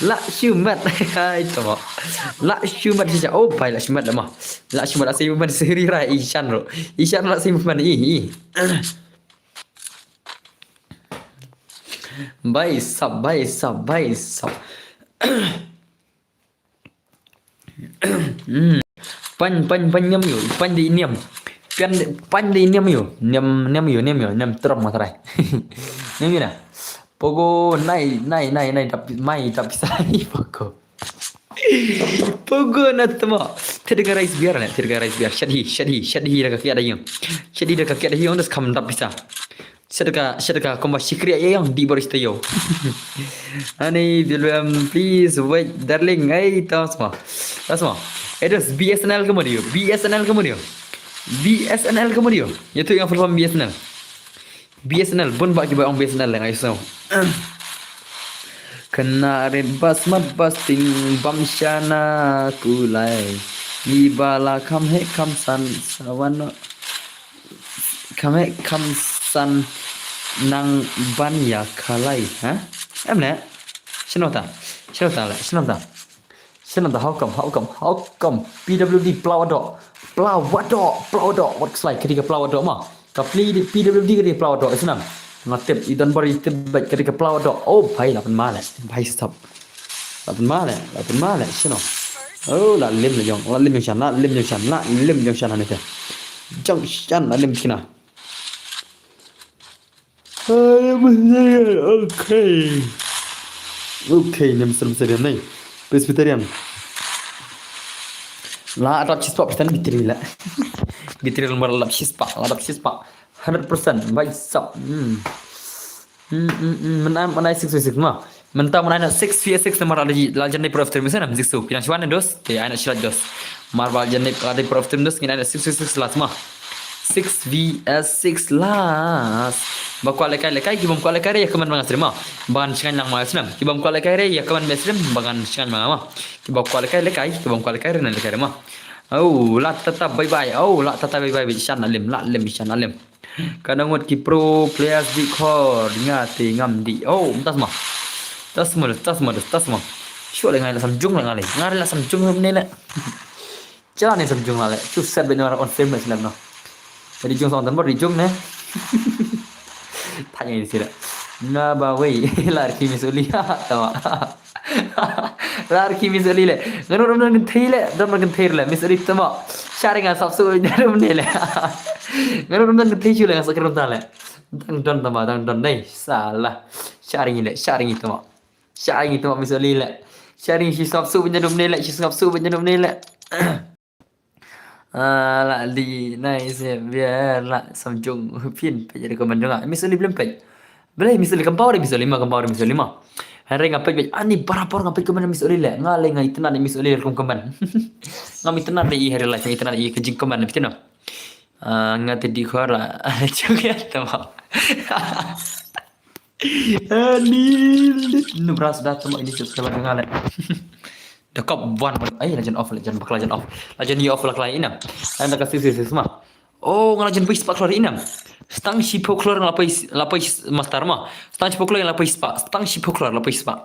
La shumat. Hai tama. La shumat shisha. Oh bai la shumat lama. La shumat la shumat siri ra ishan ro. Ishan la shumat i i. Bai sap, bai sap, bai sap. Pan pan pan niam yu, pan di niam. Pan pan di niam yu, niam niam yu, niam yu, niam trom ma trai. Niam yu na. Pogo nai nai nai nai tap mai tap sai pogo. Pogo na tama. Tidak rice biar na, tidak rice biar. Shadi shadi shadi dah kaki ada yang. Shadi dah kaki ada yang das kam tap bisa. Sedekah, sedekah kumba sikri ya yang di baris tayo. Ani bilbem please wait darling. Ai tasma. Tasma. Edos B S N L kamu dia. B S N L kamu dia. B S N L kamu dia. Ya tu yang full form B S N L. B S N L bun ba ki ba ong B S N L ngai so. Kena rit bas mat bas ting bam shana kulai. Ni bala kam he kam san sawan. Kame kam san nang ban ya kalai ha. Em ne. Shnota. Shnota le shnota. Shnota how come how come how come P W D plawado plawado plawado what slide kadi ka plawado ma. Ka pli di P W D kadi plawado isnam. Ngatip i don bari tip bait kadi ka plawado. Oh bhai la pen male bhai stop. La pen male la pen male shno. Oh la lim la jong la lim jong shan la lim jong shan la lim jong shan hanete. Jong shan la lim kina. Okay. Okay, nem Presbyterian nei. Presbyterian. La adap chispa persen bitri la. Bitri la mar la chispa, la adap chispa. Hundred percent bai sap. Hmm. Hmm hmm hmm. Menai menai six six ma. Mynta mynta six v six namar la jan dei prof term sen am six tu. Pina shwan dos. Te ai na shilat dos. Mar ba jan dei prof term dos ngin ai na six v six last ma. Six v six last. Ba kwah lekai lekai ki bym kwah lekai re ya kaman bang asrim ma. Ban shngain lang ma asrim. Ki bym kwah lekai re ya kaman asrim ban shngain ma ma. Ki ba kwah lekai lekai ki bym kwah lekai re na lekai re ma. Oh la tata bye bye. Oh la tata bye bye. Shan alim la lim shan alim. Ka nongot ki pro players di khor nga te ngam di. Oh, tas ma. Tas ma, tas ma, tas ma. Shu le ngai la sam jung la ngai le. Ngai la sam jung ne le. Cha ne sam jung la le. Chu set ben on film le no. Di jung song tan bor di jung ne. Tanya di sira. Nga ba wei lar ki misuli. Tawa. Rar ki misuli le. Ngano ram nang kentei le, ram nang kentei le, misuli tama. Sharing a sap su rum ne le. Ngano ram nang kentei chu le ngas akram ta le. Dang don tama, dang don nei. Salah. Sharing le, sharing tama. Sharing tama misuli le. Sharing shi sap su rum ne le, shi sap su rum ne le. Ah, la di nai se biar la samjung pin pe jadi komen jong nga. Misuli belum pe. Belai misuli kampau di misuli ma kampau di misuli ma. Hari nga pe ani barapor nga pe komen misuli le. Nga le nga itna di misuli kum komen. Nga itna di hari la itna di kejing komen betul no. Ah, nga te di khora. Juga tama. Ani nu bras da tama ini subscriber nga le. Da kop wan wan ai lajan off lajan bak lajan off. Lajan ni off lak lai inam. Ai da ka six six six ma. Oh nga lajan bais pak lari inam. Stang shi pok lor nga lapais lapais master ma. Stang shi pok lor nga lapais pa. Stang shi pok lor lapais pa.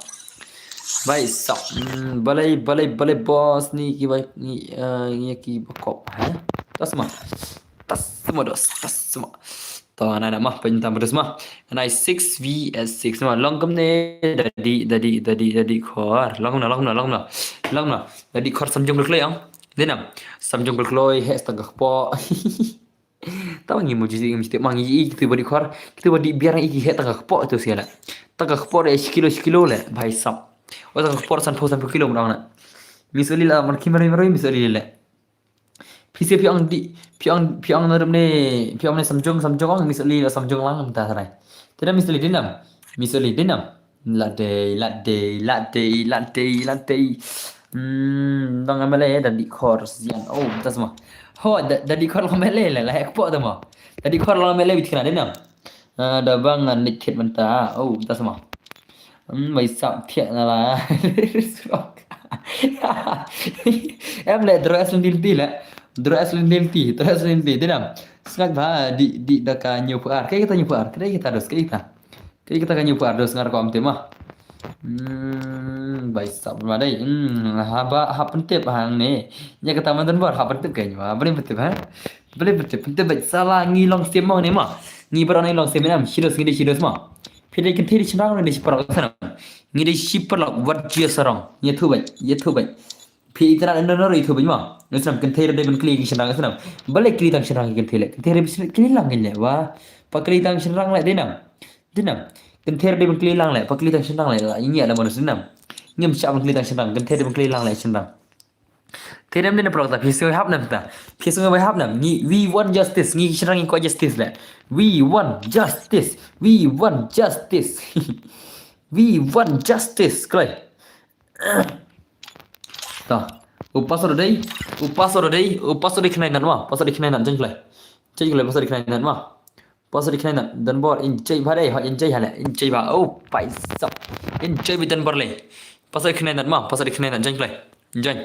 Bai sa. Hmm, balai balai balai boss ni ki bai ni eh, ni ki bakop ha. Tas ma. Tas ma dos. Tas ma. To nai na mah pyntam terus mah. Nai six v six mah long kumne dadi dadi dadi dadi khor. Long na long na long na. Long na. Dadi khor samjung kloi ang. Dinam. Samjung kloi he stang ka kpo. Tawa ngi mu jisi ngi mesti mang ngi itu badi khor. Itu badi biar ngi he tang ka kpo itu siala. Tang ka kpo de kilo kilo le bhai sab. O tang ka kpo san pho san pho kilo mrang na. Misuli la mar kimari mari misuli le. Phi se phi ong di phi ong phi ong na rum ne phi ong ne samjung samjung ong misuli la samjung lang ta sarai. Tena misuli dinam. Misuli dinam. Ladei, ladei, ladei, ladei, ladei. Hmm, dang M L A da di khor sian. Oh, tas ma. Ho, da, da di khor M L A le, la ek po da ma. Da di khor M L A bit kena de nam. Ah, da bang ngan nik kit menta. Oh, tas ma. Hmm, bai sap thiak na la. Surok. Em le, dro es lin ti le. Dro es lin ti, dro es lin ti. De nam. Sngat ba, di, di da ka nyu puar. Kai kita nyu puar. Kai kita dos, kai kita. Kri kita ka nyu par dos ngar ko am tema. Hmm, bai sap ma dei. Hmm, haba hap pyntip hang ne. Nya kata mantan bor hap pyntip kai nyu. Beli pyntip ha. Beli pyntip, pyntip bai sala ngi long sim mo ne ma. Ngi bar ngi long sim nam. Shidos ngi dei shidos ma. Phi dei kynthei dei shynrang dei shi paralok sanam. Ngi dei shi paralok wat jia sarong. Nya thu bai, nya thu bai. Phi ita na nor itu bai ma. Ngi sanam kynthei dei ban kli ki shynrang sanam. Beli kli tang shynrang kynthei le. Kynthei dei ban kli lang kynthei le. Wa. Pa kli tang shynrang le dei nam. Dinam, kynthei dei ban kli lang le, pa kli tang shynrang le, la, ini ada bonus dinam. Ngim shah ban kli tang shynrang, kynthei dei ban kli lang le shynrang. Te nam dei na prok ta, phi sngewbha hap nam ta. Phi sngewbha hap nam, ngi, we want justice, ngi shynrang ngi kwah justice le. We want justice, we want justice. We want justice, kloi. Ta, u password dei, u password dei, u password dei khnai nan ma, password dei khnai nan, jeng kloi. Jeng kloi, password dei khnai nan ma. Password dei khnai nan, don bor, in jai ba dei, hot in jai hale, in jai ba, oh, bai sap. In jai bi don bor le. Password dei khnai nan ma, password dei khnai nan, jeng kloi. Jeng,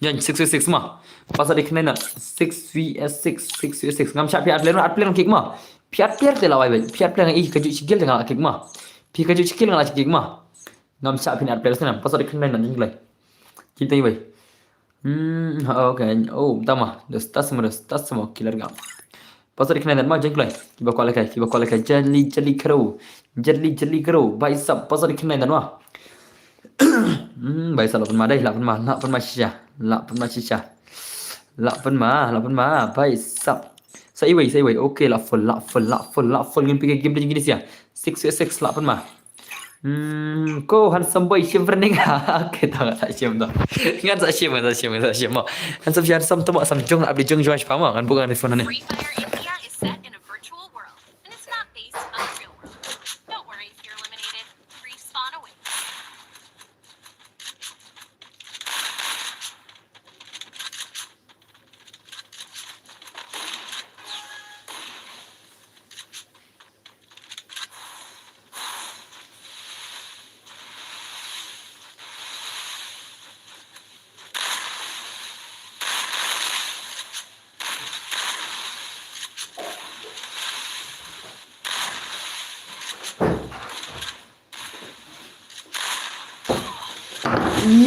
jeng, six v six ma. Password dei khnai nan, six v six, six v six. Ngam shah phi at player, at player kick ma. Phi at player te la wai bai, phi at player i ka ju shigil te nga kick ma. Phi ka ju shigil nga kick ma. Ngam shah phin at player snam, password dei khnai nan, jeng kloi. Kim tang bai. Hmm, ha, okay. Oh, tama. Dos tas mo, dos tas mo, killer gang. Password dei khnai nan ma, jeng kloi. Kiba kwah lekai, kiba kwah lekai. Jali, jali kro. Jali, jali kro. Bai sap, password dei khnai nan ma. Hmm, bai sap la pynma dei, la pynma, la pynma shisha. La pynma shisha. La pynma, la pynma, bai sap. Sa iwei, sa iwei. Okay, la full, la full, la full, la full. Ngin pike game dei jing kini sia. Six v six, la pynma. Hmm, ko handsome boy shivering. Okay, ta ngan sa shim ta. Ngan sa shim, ngan sa shim, ngan sa shim mo. Handsome, handsome to mo, sam jong, abdi jong jong shpa mo. Ngan buka ni phone ni. Free Fire India is set in a virtual world, and it's not based on the real world. Don't worry if you're eliminated. Respawn awaits.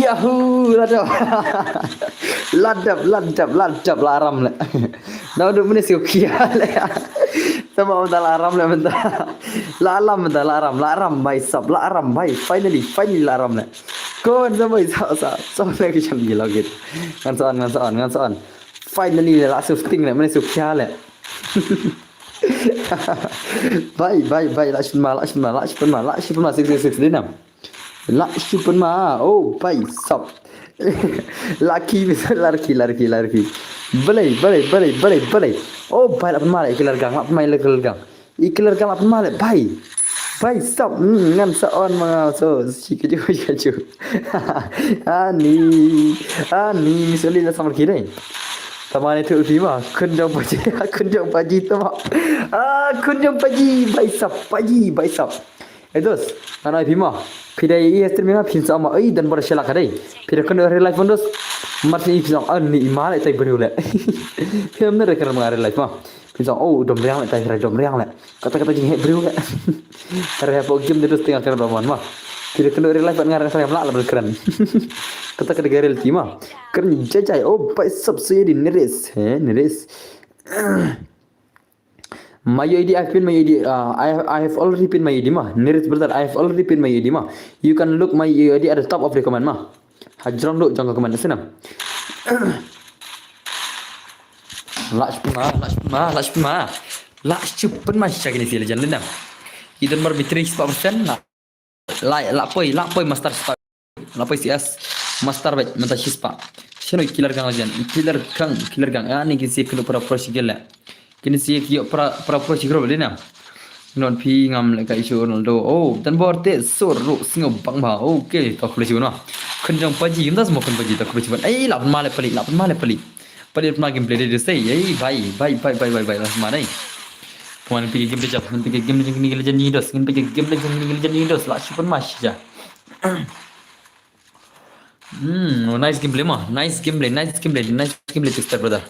Yahoo, la dep. La dep, la dep, la dep, la ram le. Nau du mene sio kia le. Sama menta la ram le menta. La lam menta la ram, la ram bai sap, la ram bai. Finally, finally la ram le. Kon sa bai sa sa sa le ki sham ni logit. Ngan sa on, ngan sa on, ngan sa on. Finally la sio sting le, mene sio kia le. Bai, bai, bai, la shun ma, la shun ma, la shun ma, la shun ma, six six six dinam. La shun ma, oh, bai sap. La ki, la ki, la ki, la ki. Balei, balei, balei, balei, balei. Oh, bai la pynma le, ki lar gang, la pynma le, ki lar gang. I killer ka la pynma le, bai. Bai sap, hmm, ngan sa on ma nga, so, shi ka ju, shi ka ju. Ani, ani, mi soli la samar ki dei. Tama ne tu ulti ma, khun jong paji, khun jong paji tama. Ah, khun jong paji, bai sap, paji, bai sap. Eh, dos, ngan ai phi ma. Phi dei i stream ma, phin sa ma, ei, don bor shala ka dei. Phi da khun real life dos. Mar si i phi sa, ani, i ma le tai bru le. Phi am ne real life ma. Phi sa, oh, dom riang le, tai dom riang le. Kata kata jing he briew ka. Tara he pok game de dus tengah kena ba mon ma. Kira kena real life ngar ngar la la keren. Kata kata garel ti ma. Keren jajai, oh, bai sap se di neres, he, neres. My I D, I've pinned my I D. Uh, I have, I have already pinned my I D ma. Neres brother, I have already pinned my I D ma. You can look my I D at the top of the comment ma. Hajrong duk jong ka comment snam. Lach pynma, lach pynma, lach pynma. Lach pynma sha kini si legend lynam. Idan mar bitri spah persen la. La, la poi, la poi master spah. La poi C S master bet menta shi spah. Shino killer gang legend. Killer gang, killer gang. Ani kini si kilo para pro shigel la. Kini si kilo para, para pro shigel lynam. Not phi ngam leh ka issue Ronaldo. Oh, Donbor te sur ruh sngew bang ba. Okay, to khublei shibun. Khun jong Paji, ym da sngewbha khun Paji, to khublei shibun. Ei, lah pynmale pali, lah pynmale pali. Pali pynma gameplay de sei. Ei, bye, bye, bye, bye, bye, bye. Lah pynma dei. Pynma phi game de jap, phi game de jap, game de jap, game de jap, lah shibun ma shisha. Hmm, oh, nice gameplay ma. Nice gameplay, nice gameplay, nice gameplay, Twister brother.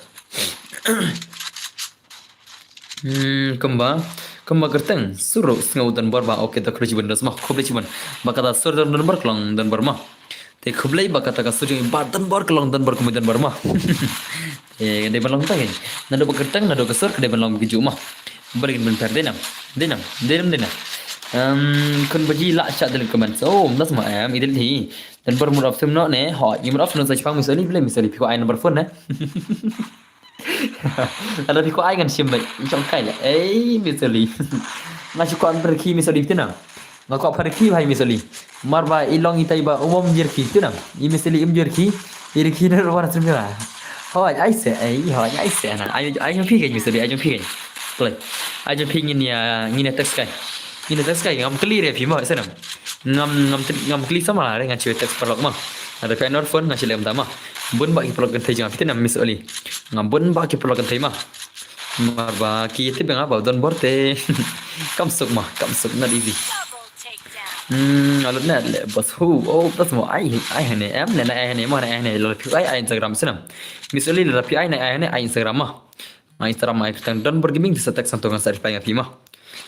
Hmm, kumba, kumba kyrteng, sur ruh sngew Donbor ba, okay, to khublei shibun dos ma, khublei shibun. Ba kata sur Don Donbor ka long Donbor ma. Te khublei ba kata ka sur jong i ba Donbor ka long Donbor kumba Donbor ma. Eh, dei ban long ta keiñ. Naduh ba kyrteng, naduh ka sur, ka dei ban long ki ju ma. Ba dei ban pher, dei nam, dei nam, dei nam, dei nam. Em, khun Paji lah shah delete comments. Oh, ym da sngewbha em, i delete hi. Donbor mut off sim noh ne, hooid, mut off noh sa shipang Miss Oli, balei Miss Oli, phi kwah ai number phone ne. Lada phi kwah ai ngan shim beit, shong kai leh. Ei, Miss Oli. Nga shu kwah pyrkhi Miss Oli phi tip nam. Nga kwah pyrkhi bha ïa Miss Oli. Mar ba i long itai ba um ym jyrkhi phi tip nam. I Miss Oli um jyrkhi. I rkhi na ruh wan srem jyrkhi. Hooid, ai se, ei, hooid, ai se na. Ai, ai jong phi keiñ Miss Oli, ai jong phi keiñ. Kloi. Ai jong phi ngin ïa, ngin ïa text kai. Ngin ïa text kai, ngam kylli re phi mo, se nam. Ngam, ngam, ngam kylli samla re, ngan shu text paralok ma. Lada phi ai number phone, ngan shu leh kumta ma. Bun bah ki paralok kynthei jong nga phi tip nam Miss Oli. Nga bun bah ki paralok kynthei ma. Mar ba ki tip ïa nga ba Donbor te kam suk ma, kam suk, not easy. Hmm, alut ne le bas hu. Oh, tas mo ai, ai hane em ne, na ai hane ma, na ai hane, lada phi ai, ai Instagram se nam. Miss Oli, lada phi ai, na ai hane, ai Instagram ma. Nga Instagram ai kyrteng Donbor Gaming, te sa text hangto ngan sa reply ïa phi ma.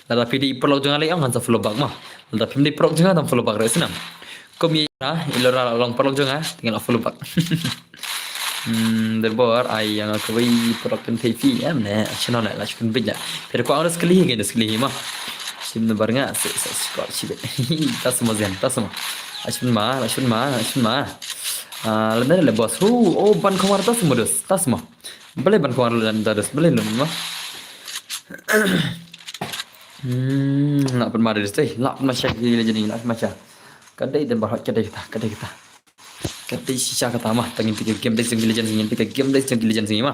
Lada phi dei paralok jong nga lei ong ngan sa follow back ma. Lada phim dei paralok jong nga dang follow back re se nam. Kum ïa i Lora long paralok jong nga, te ngan la follow back. Hmm, Donbor ai ïa nga kawei paralok kynthei phi em ne, channel ne, la shu kynbit ïa. Phi da kwah ngan skli hi, ngan skli hi ma. Shim number nga, se, se, se, shim. Tas mo zen, tas mo. Ashun ma, ashun ma, ashun ma. Ah, lada le bos. Hu, oh, ban khomar tas mo dos, tas mo. Balei ban khomar lada dos, balei lum ma. Hmm, lah pynma da dos, eh, lah pynma shai ki legend, lah pynma shai. Ka dei Donbor hot, ka dei kata, ka dei kata. Ka dei shisha kata ma, tang ngin peit ka game dei jong ki legend, ngin peit ka game dei jong ki legend ma.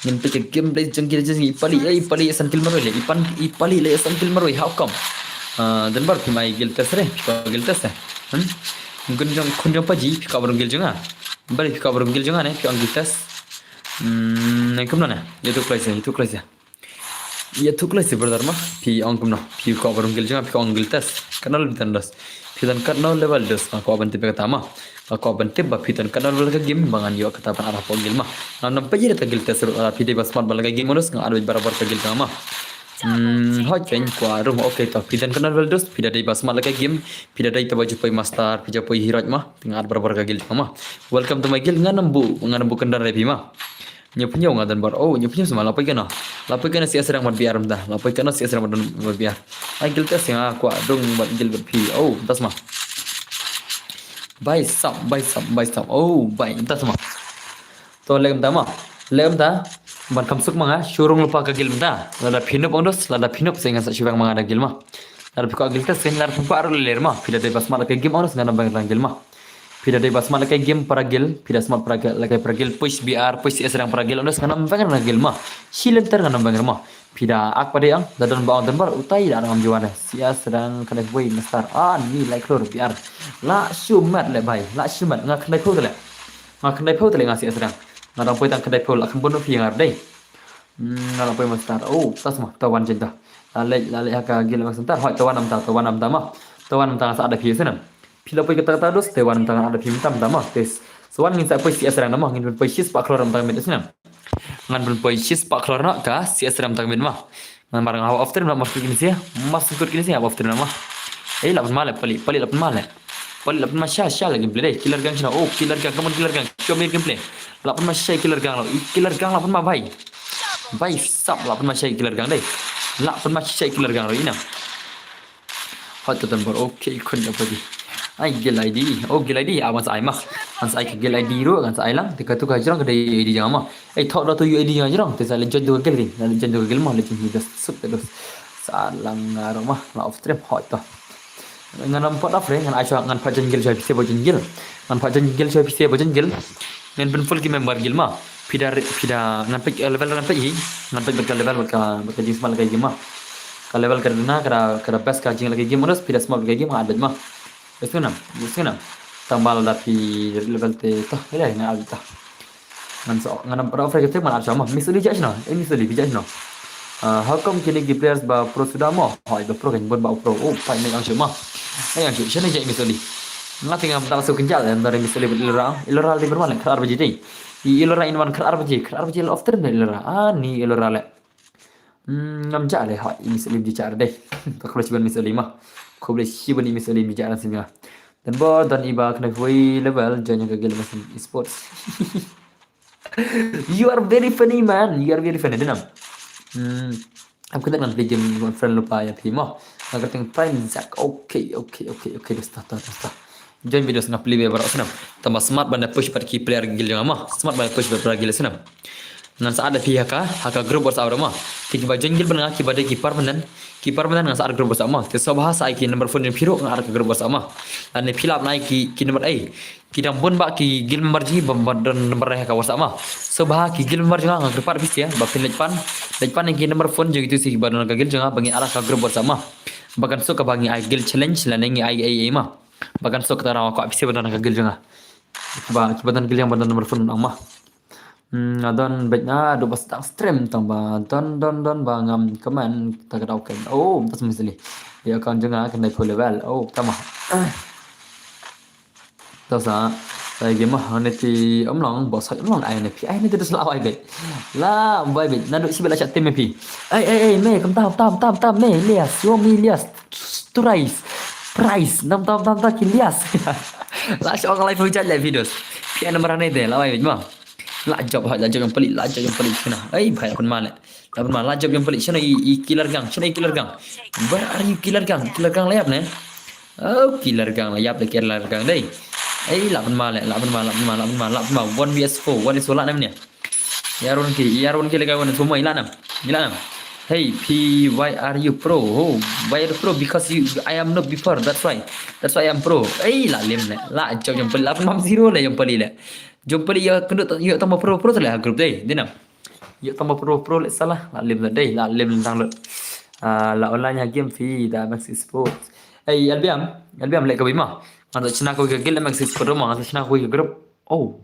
Ngin peit ka game dei jong ki legend, i pali, eh, i pali san kill marwei le, i pan, i pali le san kill marwei, how come? Ah, Donbor phi mai guild test re, phi kwah guild test eh. Hmm? Khun jong, khun jong Paji, phi kwah ban rung guild jong nga. Balei phi kwah ban rung guild jong nga ne, phi ong guild test. Hmm, nang kumno ne? Ïathuh kloi se, ïathuh kloi se. Ïathuh kloi se brother ma, phi ong kumno, phi kwah ban rung guild jong nga, phi kwah guild test. Katno level dos. Phi don katno level dos, nga kwah ban tip kata ma. Nga kwah ban tip ba phi don katno level ka game, ba ngan ïoh kata ban add hapoh guild ma. Ngam dang peit ïa ka guild test ruh, ah, phi dei ba smart ban lehkai game dos, nga add beit barabor ka guild jong nga ma. Hmm, hooid keiñ kwah rung, okay to. Phi don katno level dos, phi da dei ba smart lehkai game, phi da dei to ba ju poi master, phi ju poi hero ma. Te nga add barabor ka guild jong nga ma. Welcome to my guild, ngan ym buh, ngan ym buh kyndan re phi ma. Ñiewphew ñiew nga Donbor. Oh, ñiewphew ñiew sma, la poi kano. La poi kano C S rank bad B R mynta. La poi kano C S rank bad, bad B R. Ai guild test nga kwah rung bad guild bad phi. Oh, mynta sma. Bai sap, bai sap, bai sap. Oh, bai, mynta sma. To leh mynta ma. Leh mynta. Ban kham suk ma nga, shu rung lypa ka guild mynta. Lada phi noob ong dos, lada phi noob se ngan sa shu bang ma nga da guild ma. Lada phi kwah guild test, lada phi kwah ruh leh ma. Phi da dei ba smart lehkai game ong dos, ngan ym bang da guild ma. Phi da dei ba smart lehkai game para guild, phi da smart para guild, lehkai para guild, push B R, push C S rank para guild, ong dos ngan ym bang da guild ma. Shi lynter ngan ym bang ma. Phi da ak pat de ong, da don ba ong Donbor, utai da ngam ju wan. C S rank kane wei master, ah, ni lai klur B R. La shu mat le bai, la shu mat, nga khyndai phew te le. Nga khyndai phew te le nga C S rank. Nga dang poi tang khyndai phew, la kham bun phi nga dei. Hmm, nga la poi master. Oh, ta sma, ta wan jeng ta. La leit, la leit ha ka guild ma center. Hoi, ta wan am ta, ta wan am ta ma. Ta wan am ta nga sa add phi se nam. Phi la poi kata kata dos, ta wan am ta nga add phi mynta mynta ma. Te sa wan ngin sa poi C S rank na ma, ngin poi shispah klur am ta mid se nam. Ngan poi shispah klur na ka C S rank am ta mid ma. Ngan mar nga off stream na mar kini se. Mar sukut kini se off stream na ma. Eh, la pynma le, pali, pali la pynma le. Pali la pynma sha, sha la gameplay dei. Killer gang sha, oh, killer gang, come on killer gang. Show me gameplay. La pynma sha killer gang lo. I killer gang la pynma bai. Bai sap la pynma sha killer gang dei. La pynma sha killer gang lo ina. Hot to Donbor. Okay, khun da pagi. Ai guild I D. Oh, guild I D. Ah, ngan sa ai ma. Ngan sa ai ka guild I D ruh, ngan sa ai lang. Te katu ka jrong ka dei I D jong nga ma. Ai thok da tu I D jong nga jrong. Te sa leit join tu ka guild dei. Leit join tu ka guild ma, leit join hi da suk te dos. Sa lang nga ruh ma. La off stream hot to. Ngan ym pat off re, ngan ai shuwa, ngan pat join guild shuwa phi shuwa ba join guild. Ngan pat join guild shuwa phi shuwa ba join guild. Ngan pyn full ki member guild ma. Phi da, phi da, ngan peit, eh, level ngan peit hi. Ngan peit bad ka level bad ka, bad ka jingsmart lehkai game ma. Ka level ka duna ka da, ka da best ka jingïalehkai game, honest, phi da smart ka game, nga at beit ma. Ïohsngew nam, ïohsngew nam. Tang ba lada phi level te, to, ïa, nga at beit, to. Ngan sa, ngan ym para offer ka tip, ngan at sha ma. Miss Oli, judge no. Eh, Miss Oli, judge no. Ah, how come kine ki players ba pro suda mo? Hoi, ba pro kan bun ba pro. Oh, pa, ne ang shu ma. Ne ang shu, shane judge Miss Oli. Nga te ngam da su kynjal, em, dari Miss Oli bad Ilora. Ilora di berman, kar arbaji dei. I Ilora in wan kar arbaji, kar arbaji la offer ne Ilora. Ah, ni Ilora le. Hmm, ngam jah le, hoi, i Miss Oli di jah dei. Ta khublei shibun Miss Oli ma. Khublei shibun i Miss Oli di jah na singa. Dan bo, dan iba kena hui level, join ka guild Max Esports. You are very funny, man. You are very funny, denam. Hmm. Am kena ngan play game with friend lupa ya phi mo. Nga kyrteng Prime Zack. Okay, okay, okay, okay. Dosta, dosta, dosta. Join videos nga play be baroh snam. Tama smart ban da push pat ki player guild jong nga mo. Smart ban da push pat player guild snam. Ngan sa add phi ha ka, ha ka group WhatsApp ruh mo. Te kiba join guild ban nga kiba dei ki permanent. Ki permanent ngan sa add group WhatsApp mo. Te sngewbha sa ai ki number phone jong phi ruh nga add ka group WhatsApp mo. Lane phi lah ban ai ki, ki number ai. Ki dang bun ba ki guild member jong ngi ba, ba don number ha ka WhatsApp mo. Sngewbha ki guild member jong nga nga kyrpad phi sha ba phin leit pan. Leit pan ïa ki number phone jong itu sha kiba don ka guild jong nga ba ngin add ha ka group WhatsApp mo. Ba kan suk kaba ngi ai guild challenge lane ngi ai ai ai mo. Ba kan suk kata rang kwah phi sha ba don ka guild jong nga. Kiba, kiba don guild jong nga ba don number phone nang mo. Hmm, nga don beit nga dei ba sdang stream tang ba don, don, don ba ngam comment ta ka dau ken. Oh, tas misli. Ïa account jong nga kan dei full level. Oh, tama. Ta sa, ta game ma, ne ti ym long, bos ym long, ai ne phi, ai ne ti dus la wai beit. La wai beit, naduh shi beit la chat team me phi. Ai, ai, ai, me, kam tam, tam, tam, tam, me, Ilyas, yo, me, Ilyas, Turais, Price, nam tam, tam, tam, ki Ilyas. La shi ong live hujat le videos. Phi ai number ne de, la wai beit ma. La job ha, la job jong palik, la job jong palik kena. Ai, bhai, la pynma le. La pynma, la job jong palik, shano i, i killer gang, shano i killer gang. Where are you killer gang? Killer gang la ïap ne? Oh, killer gang la ïap de killer gang dei. Ai, la pynma le, la pynma, la pynma, la pynma, la pynma. One V S four, one V S four la nam ne. Yarun ki, yarun ki lega one V S four mo, i la nam. I la nam. Hey, P, why are you pro? Oh, why are you pro? Because you, I am noob before, that's why. That's why I am pro. Ai, la lem le. La job jong palik, la pynma zero le jong palik le. Jong palik ïa kynduh ïa tang ba pro, pro te le ha group dei. Dei nam. Ïa tang ba pro, pro le salah. La lem le dei, la lem le tang le. Ah, la online ha game phi da Max Esports. Ei, Albiam, Albiam le ka bima. Nga ta chna ko ka guild Max Esports ma, nga ta chna ko ka group. Oh.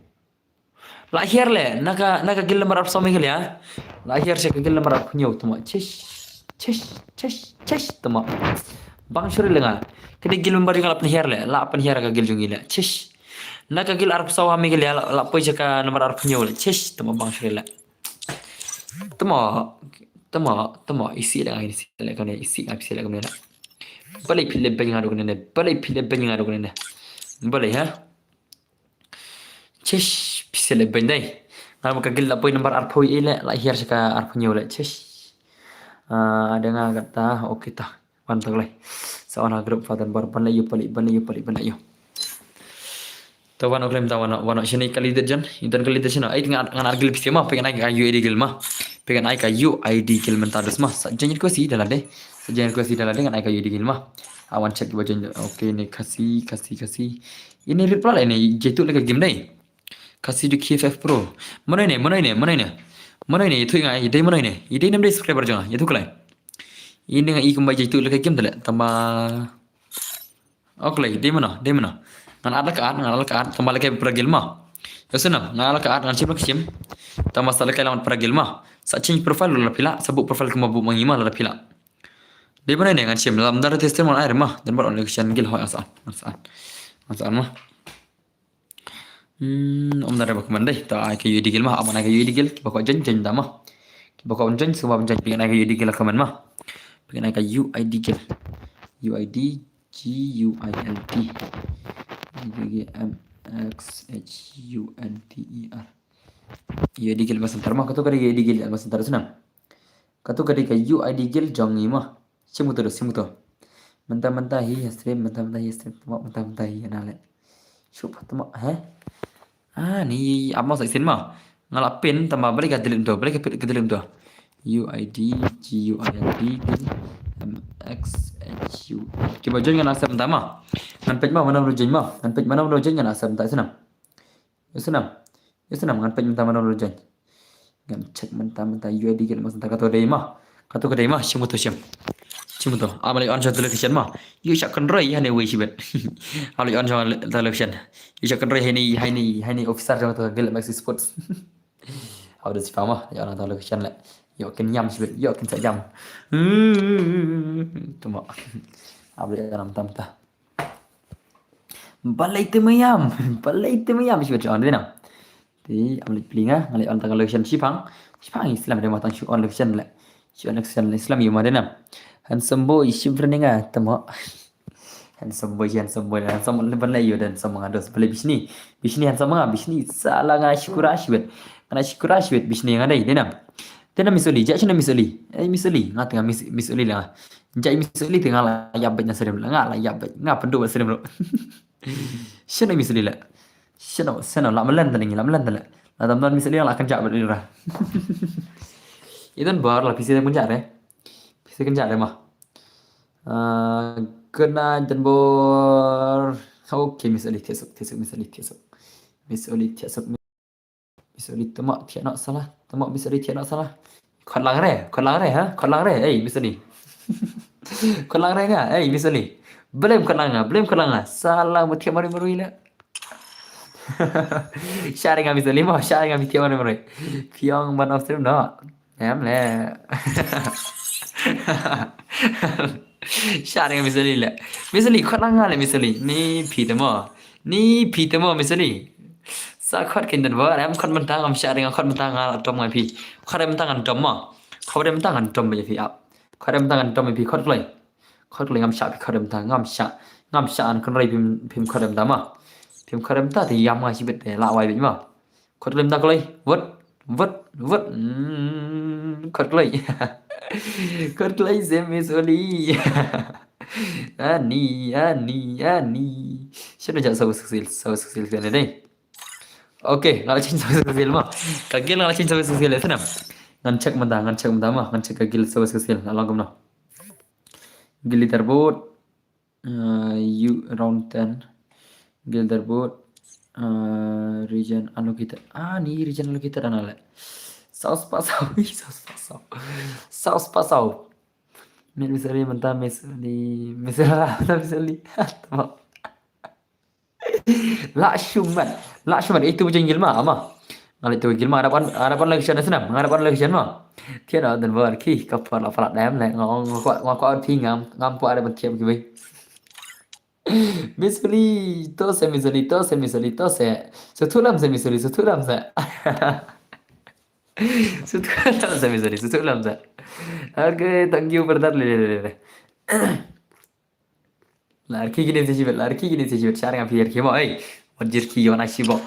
La hiar le, na ka, na ka guild number arphew saw me ka lia. La hiar sha ka guild number arphew hynñiew tama. Chish, chish, chish, chish tama. Bang shuri le nga. Ka dei guild number jong nga la pynhiar le, la pynhiar ka guild jong ngi le. Chish. Na ka guild arphew saw me ka lia, la, la poi sha ka number arphew hynñiew le. Chish tama bang shuri le. Tama, tama, tama, isi le nga, isi le kane, isi nga, isi le kane. Balei phi leh beiñ nga duk nene, balei phi leh beiñ nga duk nene. Balei, ha? Chish, phi leh beiñ dei. Nga ma ka guild la poi number arphew i le, la hiar sha ka arphew hynñiew le. Chish. Ah, ada nga kata, okay ta. Wan ta klei. Sa wan ha group fa don bor ban leh ïa palik, ban leh ïa palik, ban leh ïa. Ta wan ok lem ta wan, wan shini kali de jan, i don kali de shini. Ai ngan, ngan ar guild phi ma, phi ngan ai ka U I D guild ma. Phi ngan ai ka U I D guild mynta dus ma. Sa jan ko si da lade. Sa jan ko si da lade ngan ai ka U I D guild ma. Awan check ba jan. Okay ne Khasi, Khasi, Khasi. Ini rit pala ini jaitu le ka game dei. Khasi du K F F Pro. Mano ini, mano ini, mano ini. Mano ini, itu ngai, dei mano ini. Idei nam dei subscriber jong, itu klei. Ini ngai kumba jaitu le ka game dale. Tama. Ok lei, dei mano, dei mano. Ngan add la ka add, ngan add la ka add, tama lehkai para guild ma. Ïa sngewbha, ngan add la ka add, ngan shim la ka shim. Tama sa lehkai la para guild ma. Sa change profile la phi la, sa buh profile kumba buh ma ngi ma la phi la. Dei mano ne ngan shim, lam dar te stem ngan ai ma. Dan bar on location guild hoi asan, asan. Asan ma. Hmm, ym da ba kumne dei. Ta ai ka U I D guild ma, aman ai ka U I D guild, kiba kwah join, join da ma. Kiba kwah join, sngewbha join, phi ngan ai ka U I D guild ha comment ma. Phi ngan ai ka U I D guild. U I D G U I L D. G M X H U N T E R. U I D guild ma center ma, katu ka dei ka U I D guild ma center snam. Katu ka dei ka U I D guild jong ngi ma. Shim uto do, shim uto. Mynta mynta hi ha stream, mynta mynta hi ha stream, tama mynta mynta hi na le. Shup tama, he? Ah, ni ap ma sa isin ma. Nga la pin tama balei ka delete to, balei ka pin ka delete to. U I D G U I L D guild M X H U. Kiba join ngan accept mynta ma. Ngan peit ma, mano mano join ma. Ngan peit mano mano join ngan accept mynta snam. Ïa sngewbha. Ïa sngewbha ngan peit mynta mano mano join. Ngan check mynta mynta U I D guild ma center katu dei ma. Katu ka dei ma, shim katu shim. Chim to, am lei on shot location ma. Yu shak kan roi hani wei shibet. Am lei on shot location. Yu shak kan roi hani hani hani officer jong to gel Maxi Sports. Au de sipama, yu on to location le. Yu kin yam shibet, yu kin sa yam. Hmm, tuma. Am lei on tam ta. Balei te mayam, balei te mayam shibet on de na. Ti am lei plinga, ngalei on tang location shipang. Shipang Islam de matang shu on location le. Shu on location le Islam yu ma de na. Handsome boy shim freninga tamo. Handsome boy, handsome boy, handsome le ban le yu dan sama ngados bale bisni. Bisni handsome nga, bisni sala nga shukura shibet. Kana shukura shibet bisni nga dai de na. Te na Miss Oli, ja shina Miss Oli. Eh Miss Oli, nga tengah Miss Miss Oli la. Ja Miss Oli tengah la yap bet na serim la, nga la yap bet, nga pendu bet serim lo. Shino Miss Oli la. Shino, shino la melen tani, la melen tani. La dam don Miss Oli la kan ja bet ira. Idan bar la pisi kan ja re. Pisi kan ja re ma. Ah, good night dan bor. Okay Miss Oli tiasuk, tiasuk Miss Oli tiasuk. Miss Oli tiasuk. Miss Oli tama tiana salah. Tama Miss Oli tiana salah. Khot lang re, khot lang re ha, khot lang re. Ei Miss Oli. Khot lang re nga, ei Miss Oli. Blame khot lang nga, blame khot lang nga. Salah mu tiap mari mari le. Sharing nga Miss Oli mo, sharing nga tiap mari mari. Piong ban off stream no. Em le. Sharing Miss Oli le. Miss Oli khot lang nga le Miss Oli. Ni phi tamo. Ni phi tamo Miss Oli. Sa khot kin dan ba em khot mentang am sharing khot mentang nga tom nga phi. Khot mentang an tom ma. Khot mentang an tom ba phi ap. Khot mentang an tom phi khot kloi. Khot kloi ngam sha phi khot mentang ngam sha. Ngam sha an kan roi phim phim khot mentang ma. Phim khot mentang te yam nga shibit te la wai bit ma. Khot kloi mentang kloi. Wot wot wot. Hmm, khot kloi. Khot kloi se Miss Oli. Ani ani ani. Shano ja sawa seksil sawa seksil kane dei. Okay, nga la change sawa seksil ma. Ka gel nga la change sawa seksil sana. Ngan check mada, ngan check mada ma, ngan check ka gel sawa seksil. Nga long kumno. Gel leaderboard. Uh, you round ten. Gel leaderboard. Uh, region allocated. Ah, ni region allocated ana le. South Pasaw, South Pasaw. South Pasaw. Min Miss Oli menta Miss Oli, Miss Oli, Miss Oli. Tama. La shuman, la shuman itu bujang gilma ama. Ngalai tu gilma hadapan hadapan lagi sana senam, hadapan lagi sana. Tiada dan bar ki kapal apa lah dam le ngong ngok ngok ti ngam ngam pu ada bentiam ki bai. Miss Oli, to se Miss Oli, to se Miss Oli, to se. Sutulam se Miss Oli, sutulam se. Sutulam se Miss Oli, sutulam se. Okay, thank you for that. Le le le le. Larki gini se shibet, larki gini se shibet, shar ngam phi larki mo, hey. Wat jirki yon ai shibok.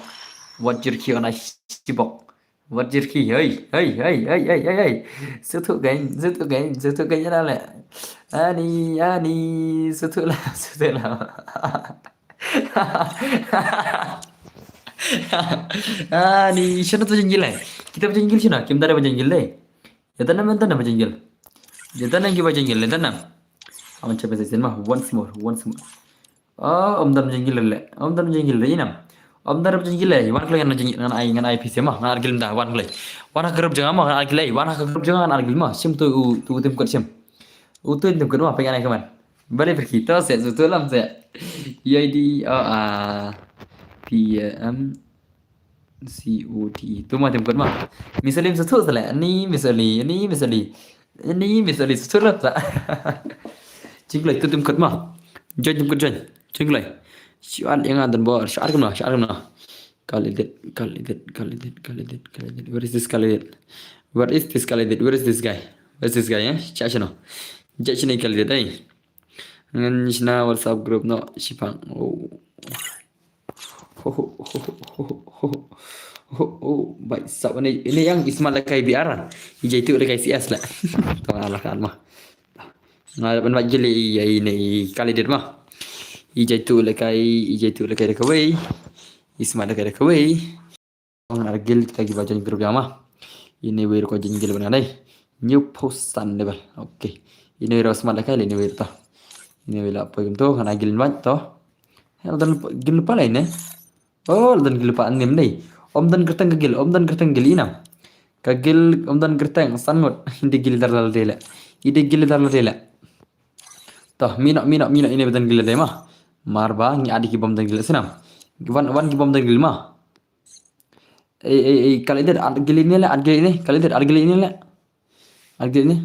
Wat jirki yon ai shibok. Wat jirki, hey, hey, hey. Sutu gain, sutu gain, sutu gain yana le. Ani, ani, sutu la, sutu la. Ani, shana tu jengil ai. Kita jengil shana, kim dara jengil dai. Jatana mentana bajengil. Jatana ki bajengil, jatana. Aman chepe sen ma, once more, once more. Oh, om dan jengil le, om dan jengil le inam. Om dan jengil le, wan klai ngan jengil ngan ai ngan ai pise ma, ngan argil da wan klai. Wan ha group jeng ma ngan argil ai, wan ha group jeng ngan argil ma, sim tu u tu tim kot sim. U tu tim kot ma pengen ai kaman. Bale pergi to se, sutu lam se. Yai di, oh, ah, P M. C O T E. Tu ma tim kot ma. Miss Oli sutu sele. Ni Miss Oli, ni Miss Oli. Ni Miss Oli sutu la ta. Jinglai tu tim kot ma. Join tim kot join. Jinglai. Shuat yang adan bor. Shuat kemna, shuat kemna. Khalid, Khalid, Khalid, Khalid, Khalid. Where is this Khalid? Where is this Khalid? Where is this guy? Where is this guy, eh? Cak shano. Cak shano Khalid, eh? Ngan shna WhatsApp group no shipang. Oh. Ho ho ho ho ho ho ho ho. Bai sap ini ini yang Ismail lekai B R. Ijai tu lekai C S lah. Tuan Allah kan mah. Ngai ban bai jeli ya ini kali dit mah. Ijai tu lekai ijai tu lekai dekat wei. Ismail lekai dekat wei. Ngan argil kita ki ba join group jama. Ini wir ko jingil bana dai. New post san de bal. Okay. Ini wir smat la kai ini wir to. Ini wir la poi to ngan argil mat to. Hel dan gil pa lai ne. Oh, dan gil pa anim dai. Om dan gerteng gil, om dan gerteng gil inam. Ka gil om dan gerteng san ngut. Inde gil dar la dele. Inde gil dar la dele. Toh, mih noh, mih noh, mih noh, ine ba don gil dei ma. Mar ba ngi adi ki bym don gil snam. Wan, wan ki bym don gil ma. Ei, ei, ei, ka lei dei, at gil ine le, at gil ine, ka lei dei, at gil ine le. At gil ine.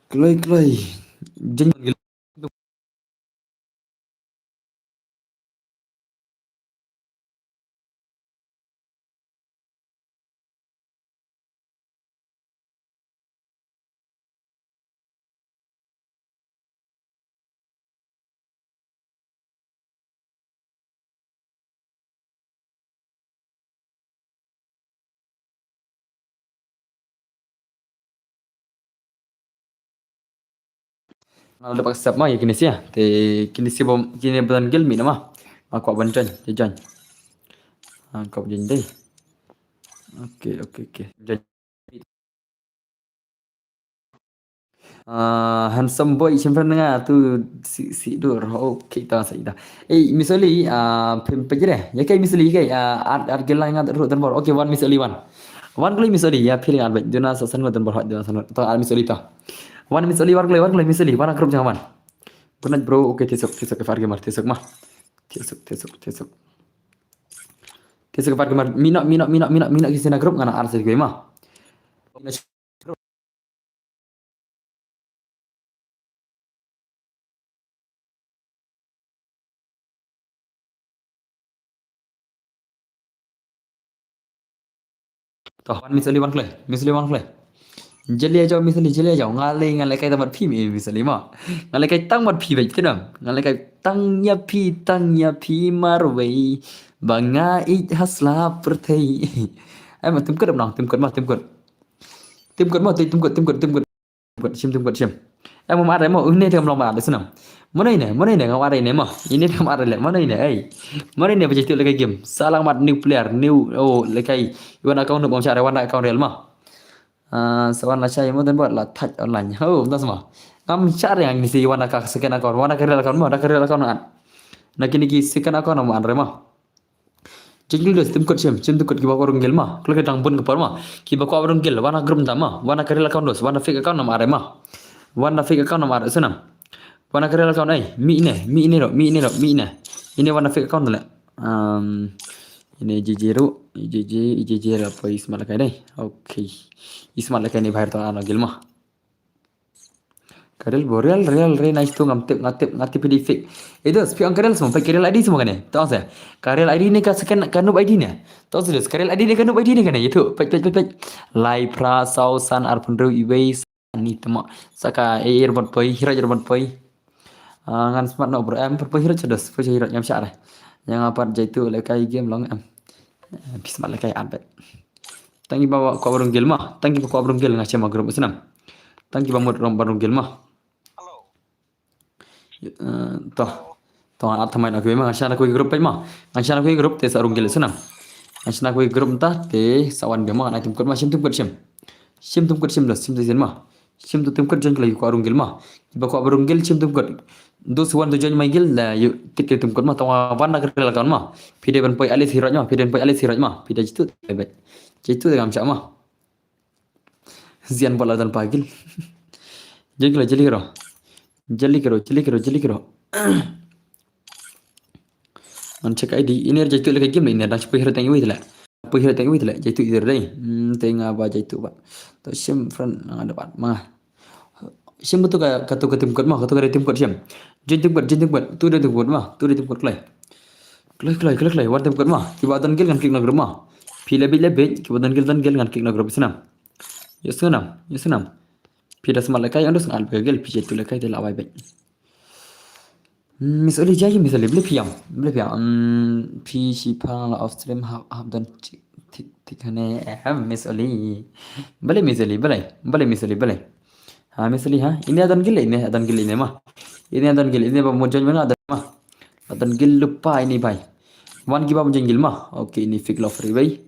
Kloi, kloi. Jin. Nga la dep accept ma ïa kine sha. Te kine sha bym, kine ba don gil mih noh ma. Nga kwah ban join, te join. Nga kwah ban join dei. Okay, okay, okay. Join. Ah, handsome boy, shem friend nga tu si, si dur. Okay, ta sa ida. Eh, Miss Oli, ah, phim pejre. Ïa kai Miss Oli, ïa kai, ah, at, at gil lai ngat ruh don bor. Okay, wan Miss Oli, wan. Wan kloi Miss Oli, ïa phi ngat bad. Duna sa san ngat don bor, duna san ngat. To, at Miss Oli to. Wan Miss Oli, wan kloi, wan kloi Miss Oli, wan group jong wan. Good night, bro. Okay, tisuk, tisuk, F R Gamer, tisuk ma. Tisuk, tisuk, tisuk. Tisuk, F R Gamer, mih noh, mih noh, mih noh, mih noh, mih noh, ki sina group ngan ar sa ki ma. To, wan Miss Oli, wan kloi. Miss Oli, wan kloi. Jylliew jaw Miss Oli, jylliew jaw. Nga lei, nga lehkai tang bad phi Miss Oli ma. Nga lehkai tang bad phi bad phi dang. Nga lehkai tang ïa phi, tang ïa phi marwei. Ba nga ïeit ha sla pyrthei. Ai ma, tim kut nang, tim kut ma, tim kut. Tim kut ma, tim kut, tim kut, tim kut. Tim kut, shim, tim kut, shim. Em, ngam ar mo, une te kam long ba ar snam. Mano ine, mano ine, ngam ar ine mo. Ine te kam ar le, mano ine, ei. Mano ine ba jai tu lehkai game. Salang mat new player, new, oh, lehkai. Wan account nu bom share, wan account real ma. Ah, sa wan la share mo dan bot la touch online. Oh, das ma. Ngam share ngan ngin si wan ka second account, wan ka real account mo, da ka real account an. Na kine ki second account mo an re ma. Jingkylli dos, tim kut shim, shim tim kut kiba kwah rung gel ma. Khlem ka dang bun ka por ma. Kiba kwah rung gel, wan na group ta ma. Wan na ka real account dos, wan na fake account nam are ma. Wan na fake account nam are snam. Wan na ka real account ai, mih ne, mih ne ro, mih ne ro, mih ne. Ine wan na fake account le. Um, ine J J ro, J J, J J la poi smat lehkai dei. Okay. Ismat lehkai ne bahir tong ano gel ma. Ka real bro, real, real, re nice tu ngam tip, nga tip, nga tip phi dei fake. Eh, dos, phi ong ka real semua, peit ka real I D semua kane. Tong se. Ka real I D ne ka second, ka noob I D ne. Tong se dos, ka real I D ne ka noob I D ne kane. Itu, peit, peit, peit, peit. Lai phra saw san arphew hynriew iwei san ni tma. Sa ka eh, eh, robot poi, hirot robot poi. Ah, ngan smat no bro, em, poi hirot dos, poi hirot ngam shah re. Yang apat jai tu lehkai game long em. Eh, phi smat lehkai at bet. Tang kiba kwah ba rung gel ma, tang kiba kwah ba rung gel nga shem ma group snam. Tang kiba mut rung ba rung gel ma. Eh, toh. Toh, at thamai na kwe ma, nga shem na kwe group peit ma. Nga shem na kwe group te sa rung gel snam. Nga shem na kwe group ta te sa wan gel ma, nga tim kut ma, shim tim kut shim. Shim tim kut shim dos, shim te sin ma. Shim tu tim kut join khlem kwah rung gel ma. Kiba kwah ba rung gel shim tim kut. Those who want to join my guild, la ïoh tik tim kut ma, tang wan na ka real account ma. Phi dei ban poi alis hirot ma, phi dei ban poi alis hirot ma. Phi dei jitu, bet. Jitu ngam shah ma. Zian bala dan pagil. Jali kiro, jali kiro. Jali kiro, jali kiro, jali kiro. Ngan check I D. Ine jai tu lehkai game ine, dang poi hirot tang iwei le. Poi hirot tang iwei le. Jai tu ine dei. Hmm, te nga ba jai tu ba. To shim friend nga dapat ma. Shim tu ka, ka tu ka tim kut ma, ka tu ka dei tim kut shim. Join tim kut, join tim kut. Tu dei tim kut ma, tu dei tim kut kloi. Kloi, kloi, kloi, kloi. Wan tim kut ma. Kiba don gel ngan kick na group ma. Phi le bit le bit, kiba don gel don gel ngan kick na group snam. Ïa snam, ïa snam. Phi da smat lehkai, ong dos ngan ba gel, phi jai tu lehkai te la wai bit. Miss Oli jai, Miss Oli, bele phi ïam, bele phi ïam. Hmm, phi shi phang la off stream hap, hap don tik, tik, tik hane, em, Miss Oli. Bele Miss Oli, bele, bele Miss Oli, bele. Ha, Miss Oli, ha? Ine don gel, ine don gel, ine ma. Ine don gel, ine ba mo join ma, don ma. Don gel lupa ine bai. Wan ki ba mynjang guild ma. Okay, ini Fake Love Freeway.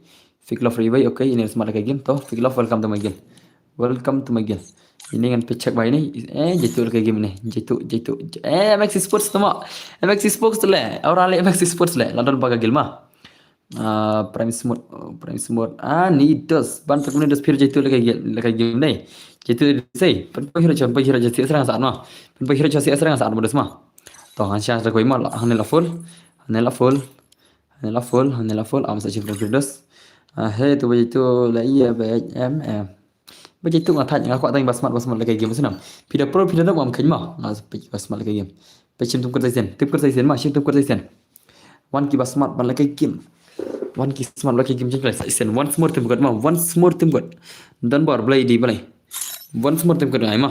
Fake Love Freeway, okay, ini smat la ka game to. Fake Love, welcome to my guild. Welcome to my guild. Ini ngan pyncheck ba ini. Eh, jaitu la ka game ini. Jaitu, jaitu. Eh, M X Sports tu ma. M X Sports tu le. Ora le M X Sports le. London ba ka guild ma. Ah, Prime Smooth, oh, Prime Smooth. Ah, ni dos. Ban tak ni dos pir jaitu la ka game, la ka game ni. Jaitu sei. Pen pahira chon, pahira jaitu serang saat ma. Pen pahira chon serang saat ma dos ma. To, han chance da koi ma. Han la full. Han la full. Han la full, han la full. Am sa chim dos. Ah, he tu ba jaitu la iya ba em em. Ba jaitu nga thaj nga kwah tang ba smat ba smat la ka game snam. Phi da pro phi da dam am khein ma. Nga ba smat la ka game. Ba chim tum kut sa sien. Tum kut sa sien ma, chim tum kut sa sien. Wan ki ba smat ba la ka game. Wan ki smat la ka game jing sa sien. Once more tum kut ma. Once more tum kut. Don bor blai di blai. Once more tum kut ngai ma.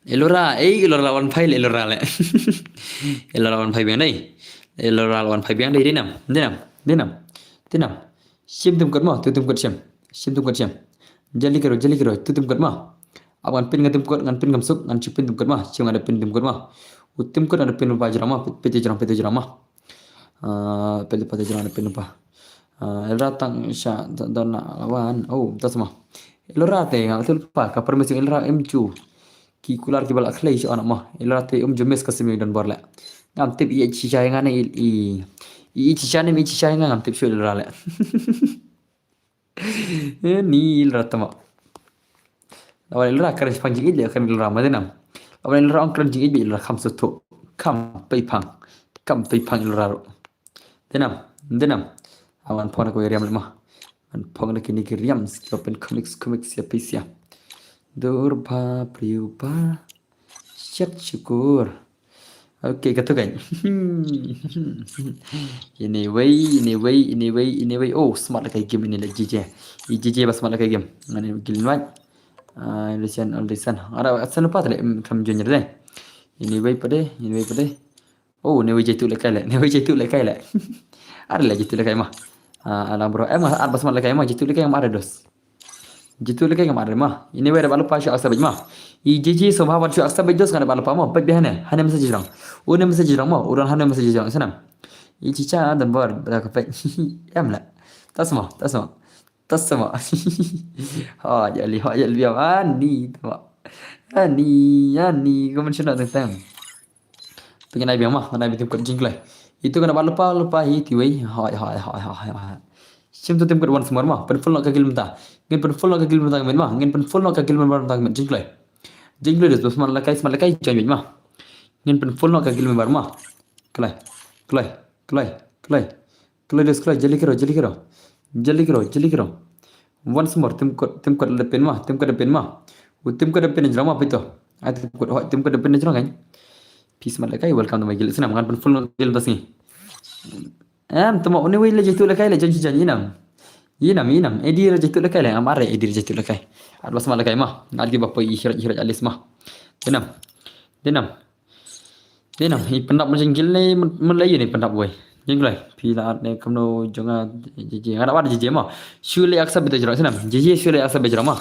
Elora, eh, Elora wan phai le Elora le. Elora wan phai biang dai. Elora wan phai biang dai, dinam, dinam, dinam, dinam. Shim tum kut ma, tu tum kut shim. Shim tum kut shim. Jali kero, jali kero, tu tum kut ma. Ab ngan pin ngan tum kut, ngan pin ngam suk, ngan chu pin tum kut ma. Shim ngan pin tum kut ma. U tum kut ngan pin pa jrama, pete jrama, pete jrama. Ah, pete pete jrama pin pa. Ah, Elora tang sha dona lawan. Oh, tas ma. Elora te nga tul pa ka permisi Elora em chu. Ki kular ki bala khlei shu anak mah. Ila te um jemes ka simi don bor le. Ngam tip i chicha nga ne i i chicha ne i chicha nga ngam tip shu ila le. Ni ila tama. Lawan ila kar pang jing ila kan ila ma dinam. Lawan ila ong kar jing ila kham sutu. Kham pei pang. Kham pei pang ila. Dinam, dinam. Awan pon ko riam le ma. An pon da kini ki riam skill pen comics comics ya pisia. Dur ba priu ba. Syat syukur. Okay, kata kan. Anyway, anyway, anyway, anyway. Oh, smat la ka game ini la J J. I J J ba smat la ka game. Ngani gil nwat. Ah, listen, all listen. Ada asan lupa tadi kam junior deh. Anyway pade, anyway pade. Oh, ne wei jaitu lekai le. Ne wei jaitu lekai le. Are le jaitu lekai ma. Ah, alang bro. Em ar ba smat lekai ma jaitu lekai ma are dos. Jaitu lekai ma are ma. Ini wei da balupa shu aksa bej ma. I jiji so ma ban shu aksa bej dos kan balupa ma. Bej behane. Hane message jrong. Une message jrong ma. Uran hane message jrong sanam. I chicha dan bor da ka pej. Em la. Tas ma, tas ma. Tas ma. Ha jali ha jali ani ma. Ani ani ko men shuna tang. Pengin ai biang ma, ngan ai biang tim kot jingklai. Itu kena ba lupa lupa hi tiwei. Hai hai hai hai hai. Sim tu tim kot once more ma. Pen full nok ka gil menta. Ngin pen full nok ka gil menta ngin ma. Ngin pen full nok ka gil menta ngin jingklai. Jingklai dus smat lekai smat lekai jang ma. Ngin pen full nok ka gil menta ma. Klai. Klai. Klai. Klai. Klai dus klai jali kero jali kero. Jali kero jali kero. Once more tim kot tim kot da pen ma tim kot da pen ma. U tim kot da pen jrong ma pito. Ai tim kot hoi tim kot da pen jrong kan. Peace mat lekai welcome to my guild. Sinam ngan pen full guild tas ni. Em tuma uni wei le jaitu lekai le jan jan inam. Inam inam edi le jaitu lekai le am are edi le jaitu lekai. At bas mat lekai ma. Ngat gi bapo i hirat hirat alis ma. Dinam. Dinam. Dinam i pendap ma jingil ne men lai ni pendap wei. Jingil. Pi la at ne kamno jonga jiji ngada wat jiji ma. Shule aksa bete jrong sinam. Jiji shule aksa bete jrong ma.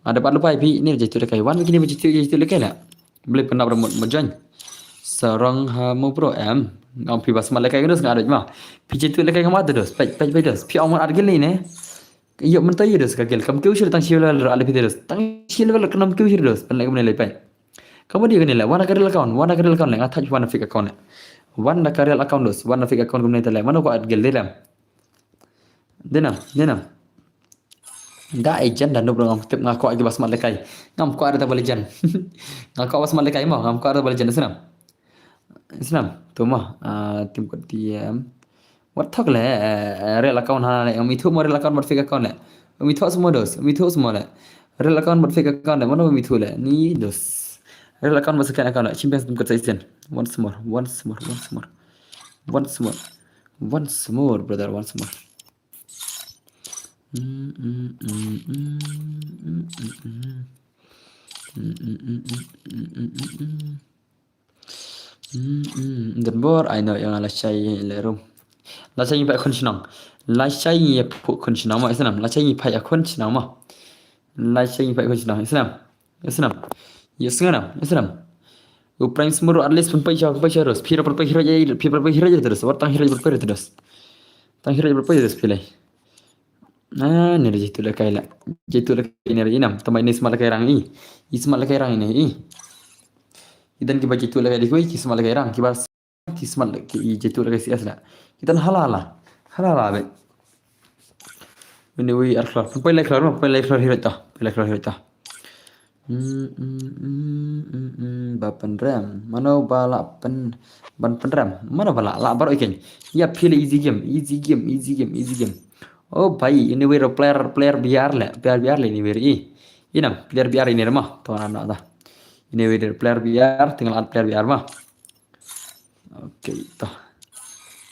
Ada pat lupa pi ni jaitu lekai wan kini jaitu jaitu lekai la. Beli pendap remot majan. Sarang ha mo bro em. Ngam pi bas mat lekai dos ngada ma. Pi jaitu lekai ngam ada dos. Pej pej pej dos. Pi awan at gil ni ne. Yo menta yo dos ka gil kam keu shil tang shil level ale pi dos. Tang shil level kenam keu shil dos. Pen lekai menilai pej. Kamu dia kena le, wan ka real account, wan ka real account le, nga touch wan fake account le. Wan ka real account los, wan fake account kumne tale, mano ko at gel delam. Denam, denam. Da agent dan dub ngam tip nga ko agi bas mat lekai. Ngam ko ada tabal agent. Nga ko bas mat lekai mo, ngam ko ada tabal agent sinam. Sinam, tu mo, ah, tim ko D M. Wat thok le, eh, eh, real account ha le, umi thu mo real account mo fake account le. Umi thu semua dos, umi thu semua le. Real account mo fake account le, mana umi thu le. Ni dos. Real account mo second account le. Champions tum kat season. Once more, once more, once more. Once more. Once more, brother, once more. Mm, mm, mm, mm, mm, mm, mm. Mm, mm, mm, mm, mm, mm, mm, mm. Hmm, hmm, dan bor ai no yang la shai le rum. La shai pa khun shnong. La shai pa khun shnong ma isnam. La shai pa khun shnong ma. La shai pa khun shnong isnam. Isnam. Yes nganam. Isnam. U Prime Smur at least pynpei sha, pynpei sha dos. Phi pynpei hero, phi pynpei hero dos. Wat tang hero pynpei dos. Tang hero pynpei dos phi lei. Ah, ni da Jaitu la kai la. Jaitu la kai ni da inam. Tama ini smat la kai rang i. I smat la kai rang ini i. I dan kiba Jaitu la kai di kui, ki smat la kai rang. Kiba ki smat la ki Jaitu la kai C S la. Ki dan hala hala. Hala hala be. Ini wi ar khlor. Pynpei lai khlor, pynpei lai khlor hero ta. Pynpei lai khlor hero ta. Hmm, hmm, hmm, hmm, hmm, ba pynrem. Mano ba la pyn, ban pynrem. Mano ba la, la baroh iken. Ya phi la easy game, easy game, easy game, easy game. Oh bhai, ini wi player, player B R le, player B R le ini wi i. Inam, player B R ini re ma. To na na ta. Ini wi player B R, tinggal add player B R ma. Okay, to.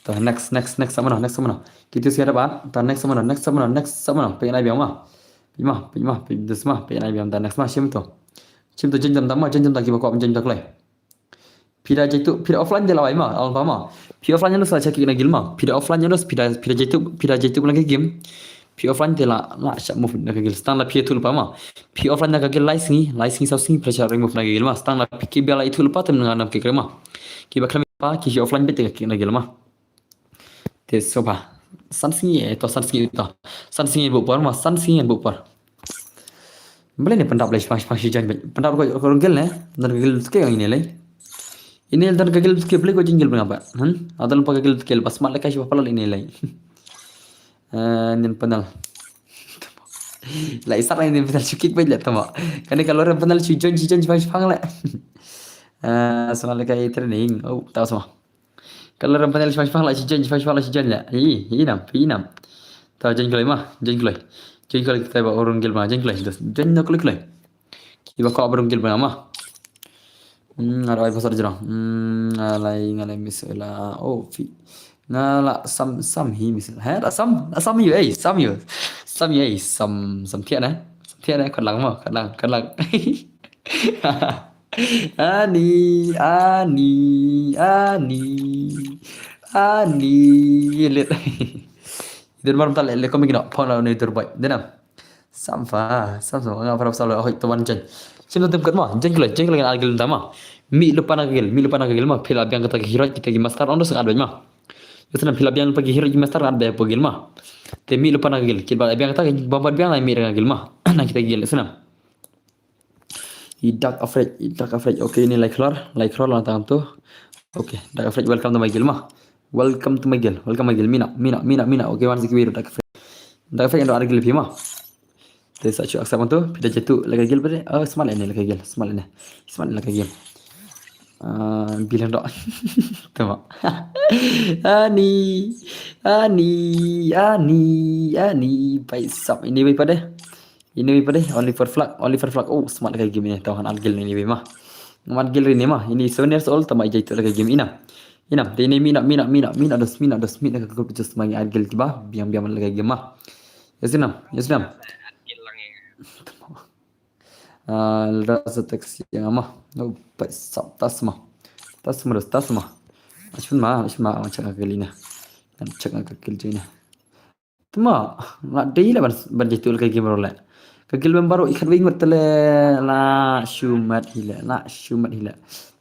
To next, next, next sa mano, next sa mano. Kitu siya dapat. To next sa mano, next sa mano, next sa mano. Pynai biang ma. Pynai ma, pynai ma, pynai ma, pynai biang ta next ma, shim to. Shim to, jin jam ta ma, jin jam ta kiba kwah jin jam ta klai. Phi da Jaitu, phi da offline de la wai ma, al pa ma. Phi offline nus la chaki na gil ma. Phi da offline nus, phi da, phi da Jaitu, phi da Jaitu na game. Phi offline de la, la shah move na gil. Stang la phi tu pa ma. Phi offline na gil lai sngi, lai sngi saw sngi phi shah ring move na gil ma. Stang la phi ki bia la itu pa tem na nam ki krema. Kiba khlem pa, ki offline bit na gil ma. Te soba. San sngi e to, san sngi to. San sngi bu por ma, san sngi bu por. Bale ne pyndap lai shipang shipang shi jan. Pyndap ko ko gel ne. Dan gel ke yang ini lai. Ini dan gel ke bale ko jingel ngapa. Hmm? Adal pa gel ke pas mat lai kai shi pa lai ini lai. Eh, nin panel. Lai sar ini panel shukik bai le tama. Kane kalau orang panel shi jan shi jan shipang shipang le. Eh, sama lai kai training. Oh, tahu sama. Kalau ram panel shipang shipang la shi jan, shipang shipang la shi jan la. Hi, hi nam, hi nam. Ta jan kloi ma, jan kloi. Jan kloi kita ba urung gil ma, jan kloi. Jan no kloi kloi. Kiba ko urung gil ma ma. Hmm, ada ai pasal jrong. Hmm, ngalai ngalai misela. Oh, fi. Ngala sam sam hi misela. He, la sam, la sam yu, eh, sam yu. Sam yu, eh, sam sam thian eh. Sam thian eh, khat lang ma, khat lang, khat lang. Ani, ani, ani, ani, lit. Idur mar tal le komik no, phone la ne idur boy. Denam. Samfa, samfa, nga para pasal hoi to wan jen. Sim to tem kat ma, jen kle, jen kle ngan argil tama. Mi lupa na gil, mi lupa na gil ma, phi la biang kata ki hero kita ki master on dos ngat ma. Yusna phi la biang pa ki hero ki master ngat be po gil ma. Te mi lupa na gil, kit ba biang kata ki bambat biang na mi rang gil ma. Na kita gil, yusna. I Dark Afraid, i Dark Afraid. Okay, ini like hlor, like hlor lang tang tu. Okay, Dark Afraid, welcome to my guild ma. Welcome to my guild, welcome my guild. Mina, mina, mina, mina. Okay, wan sikit biru Dark Afraid. Dark Afraid ando ada guild phi ma. Te sa chu accept tu, phi da Jaitu la ka guild pade. Oh, smart ini la ka guild, smart ini. Smart ini la ka guild. Ah, bilang dok. Tama. Ani, ani, ani, ani. Bai sap ini bai pade. Ini wi pade, only for flag, only for flag. Oh, smart ka game ini, tau han argil ini wi ma. Ngam argil ini ma, ini seven years old, tama ijai tu la ka game ina. Ina, te ini mina, mina, mina, mina dos, mina dos, mina ka group just mangi argil kiba, biang biang la ka game ma. Yes, inam, yes, inam. Ah, la sa text yang ama. Oh, pa sap tas ma. Tas ma dos, tas ma. Ashun ma, ashun ma, check ka lina. Check ka lina. Tma, nga dei la ban, ban jitu la ka game role. Ka gil member i khat wing wat tele la shumat hile, la shumat hile.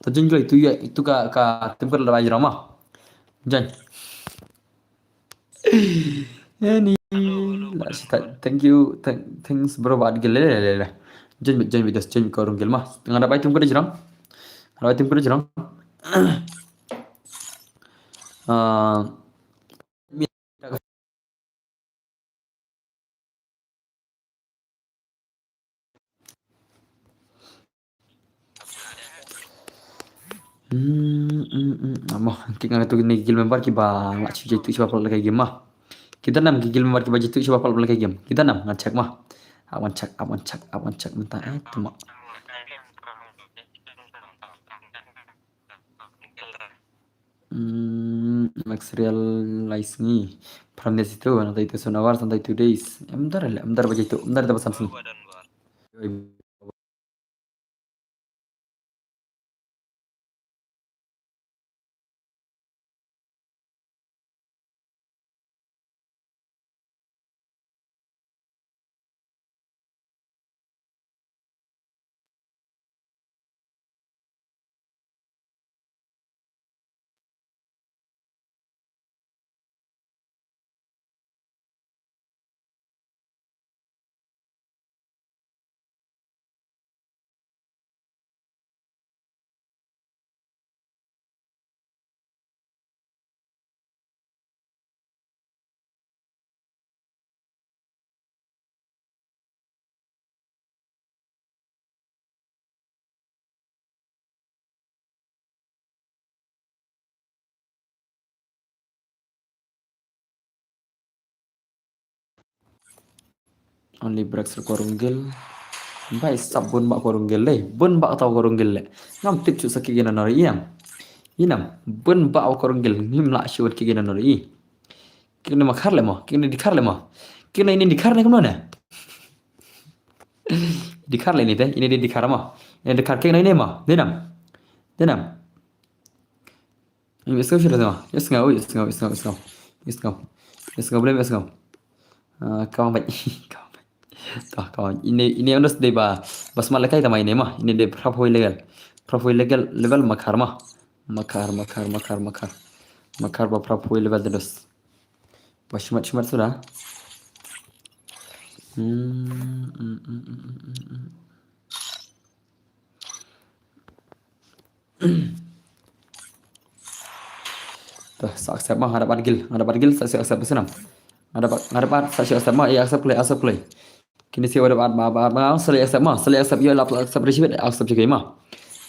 To jeng joi tu ya, itu ka, ka tim ka la bai rama. Jan. Ani, la sita, thank you, thank, thanks bro, bad gil le, le, le, le. Jan, jan, jan, jan, ko rung gil ma. Nga da bai tim ka da jirang. Nga da bai tim ka da jirang. Ah, Hmm, hmm, hmm. Amo, ki nga tu ni gil member ki ba nga chu jitu chu ba pol la ka game ma. Kita nam ki gil member ki ba jitu chu ba pol la ka game. Kita nam nga check ma. Awan check, awan check, awan check menta eh tu ma. Hmm, Max Real lai sngi. Pram dia situ, nanti itu soon hours, nanti two days. Em dar le, em dar baje tu, em dar dapat Samsung. Only breaks ko Rung Gil. Bai sap bun ba ko Rung Gil dei. Bun ba ta ko Rung Gil le. Ngam tip chu sa ki gina nori inam. Inam. Bun ba ko Rung Gil. Ngim lah shu ki gina nori. Kine ma khar le mo. Kine di khar le mo. Kine ini di khar ne kumno ne. Di khar le ini te. Ini di khar mo. Ini di khar kine ini mo. Dinam. Dinam. Yes, go, yes, go, yes, go, yes, go, yes, go, yes, go, yes, go, yes, go, blame, yes, go. Ah, come on, mate. Come on, mate. Toh, come on. Ini, ini ondos de ba, ba smat lekai tama ini ma. Ini de prap hoi legal. Prap hoi legal level makar ma. Makar, makar, makar, makar. Makar ba prap hoi level de dos. Ba shmat, shmat sudah. Hmm, hmm, hmm, hmm, hmm, hmm. Toh, sa accept ma, nga da bat gil, nga da bat gil, sa accept ba snam. Nga da bat, nga da bat, sa accept ma, ïa accept kloi, accept kloi. Kine sa wa da bat, ma, ba, ba, sa accept ma, sa accept, ïa lap accept receive, accept jage ma.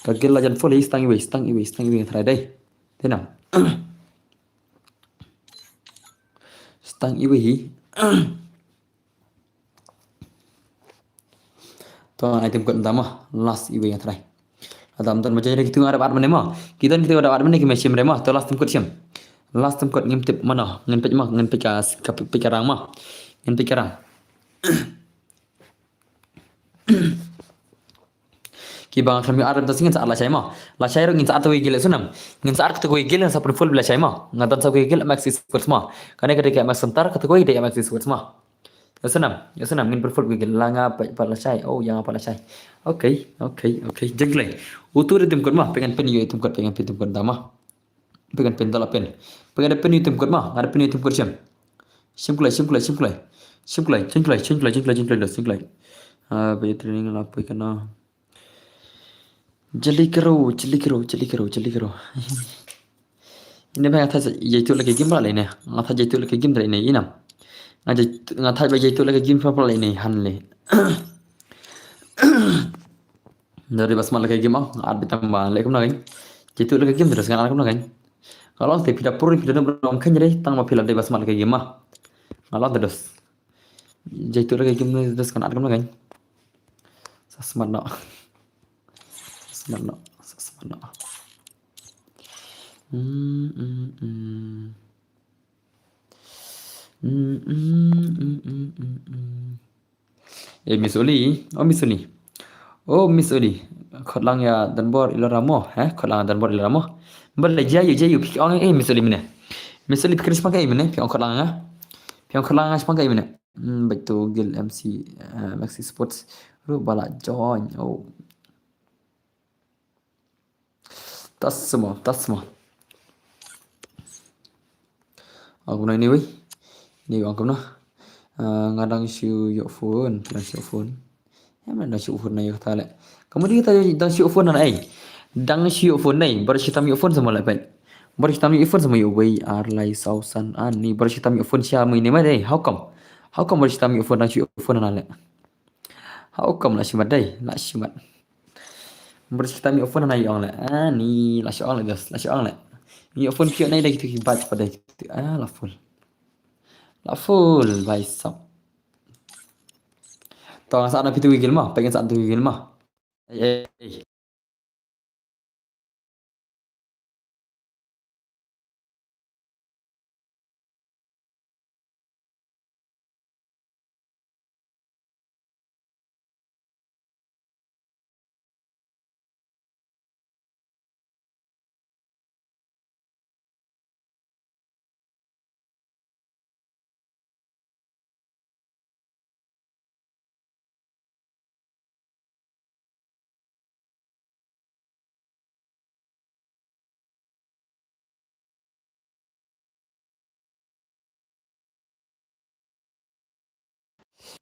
Ka gil la jan full, hi stang iwei, stang iwei, stang iwei, try dei. Dei nam. Stang iwei hi. To, item code mynta ma, last iwei nga try. Adam don ma jai ki tu nga da bat mane ma. Ki don ki tu nga da bat mane ki me shim re ma. To last item code shim. Last item code ngim tip mano. Ngin peit ma, ngin peit ka, ka peit ka rang ma. Ngin peit ka rang. Ki ba nga khlem ïoh ar ta sing ngin sa ar lashai ma. Lashai ruh ngin sa ar ta wei gil le snam. Ngin sa ar ta wei gil ngin sa pynfull bad lashai ma. Nga don sa wei gil M X Esports ma. Kane ka dei ka M X Center, ka ta wei dei M X Esports ma. Ïa snam, ïa snam, ngin pynfull wei gil la nga pat lashai. Oh, ïa nga pat lashai. Okay, okay, okay. Jingklei. Utu dei item code ma, pyngan pyn ïa item code, pyngan pyn item code da ma. Pyngan pyn da la pyn. Pyngan da pyn ïa item code ma, nga da pyn ïa item code shim. Shim klei, shim klei, shim klei. Shim klei, shim klei, shim klei, shim klei, shim klei, shim klei. Ah, ba training la poi kana. Jali kero, jali kero, jali kero, jali kero. Ine ba nga thait jaitu lagi game pala ine. Nga thait jaitu lagi game pala ine inam. Nga jai, nga thait ba jaitu lagi game pala ine han le. Dari ba smat lagi game ang, at bitam ba le kumna kan. Jaitu lagi game terus kan at kumna kan. Kalau te pida puri pida dum ram kan jadi tang ma pila dari ba smat lagi game ah. Kalau terus. Jaitu lagi game terus kan at kumna kan. Sa smat no. Sa smat no. Sa smat no. Hmm, hmm, hmm. Hmm, hmm, hmm, hmm, hmm, hmm. Eh, Miss Oli. Oh, Miss Oli. Oh, Miss Oli. Khot lang ïa Danbor Iloramo, eh? Khot lang Danbor Iloramo. Bal la jia yu, jia yu, phi ong, eh, Miss Oli mine. Miss Oli phi kris pang kai mine, phi ong khot lang nga. Phi ong khot lang nga pang kai mine. Hmm, back to Gil M C, eh, Maxi Sports. Ru bala join. Oh. Tas mo, tas mo. Aku na ini wei. Ini aku na. Ah, nga dang shu ïoh phone, dang shu ïoh phone. Em, dang shu ïoh phone na ïoh ta le. Kamu di ta dang shu ïoh phone na ai. Dang shu ïoh phone nai, bar shi tam ïoh phone sama le pen. Bar shi tam ïoh phone sama ïoh wei ar lai sau san an ni bar shi tam ïoh phone sha mai ni mai dei. How come? How come bar shi tam ïoh phone dang shu ïoh phone na le. How come la shimat dei, la shimat. Bar shi tam ïoh phone na ïoh le. Ah, ni la shi ong le gas, la shi ong le. Ïoh phone kyo nai dei kitu ki bat pa dei kitu. Ah, la full. La full, bai sap. To nga sa na pitu wigil ma, pengen sa tu wigil ma. Ei, ei, ei.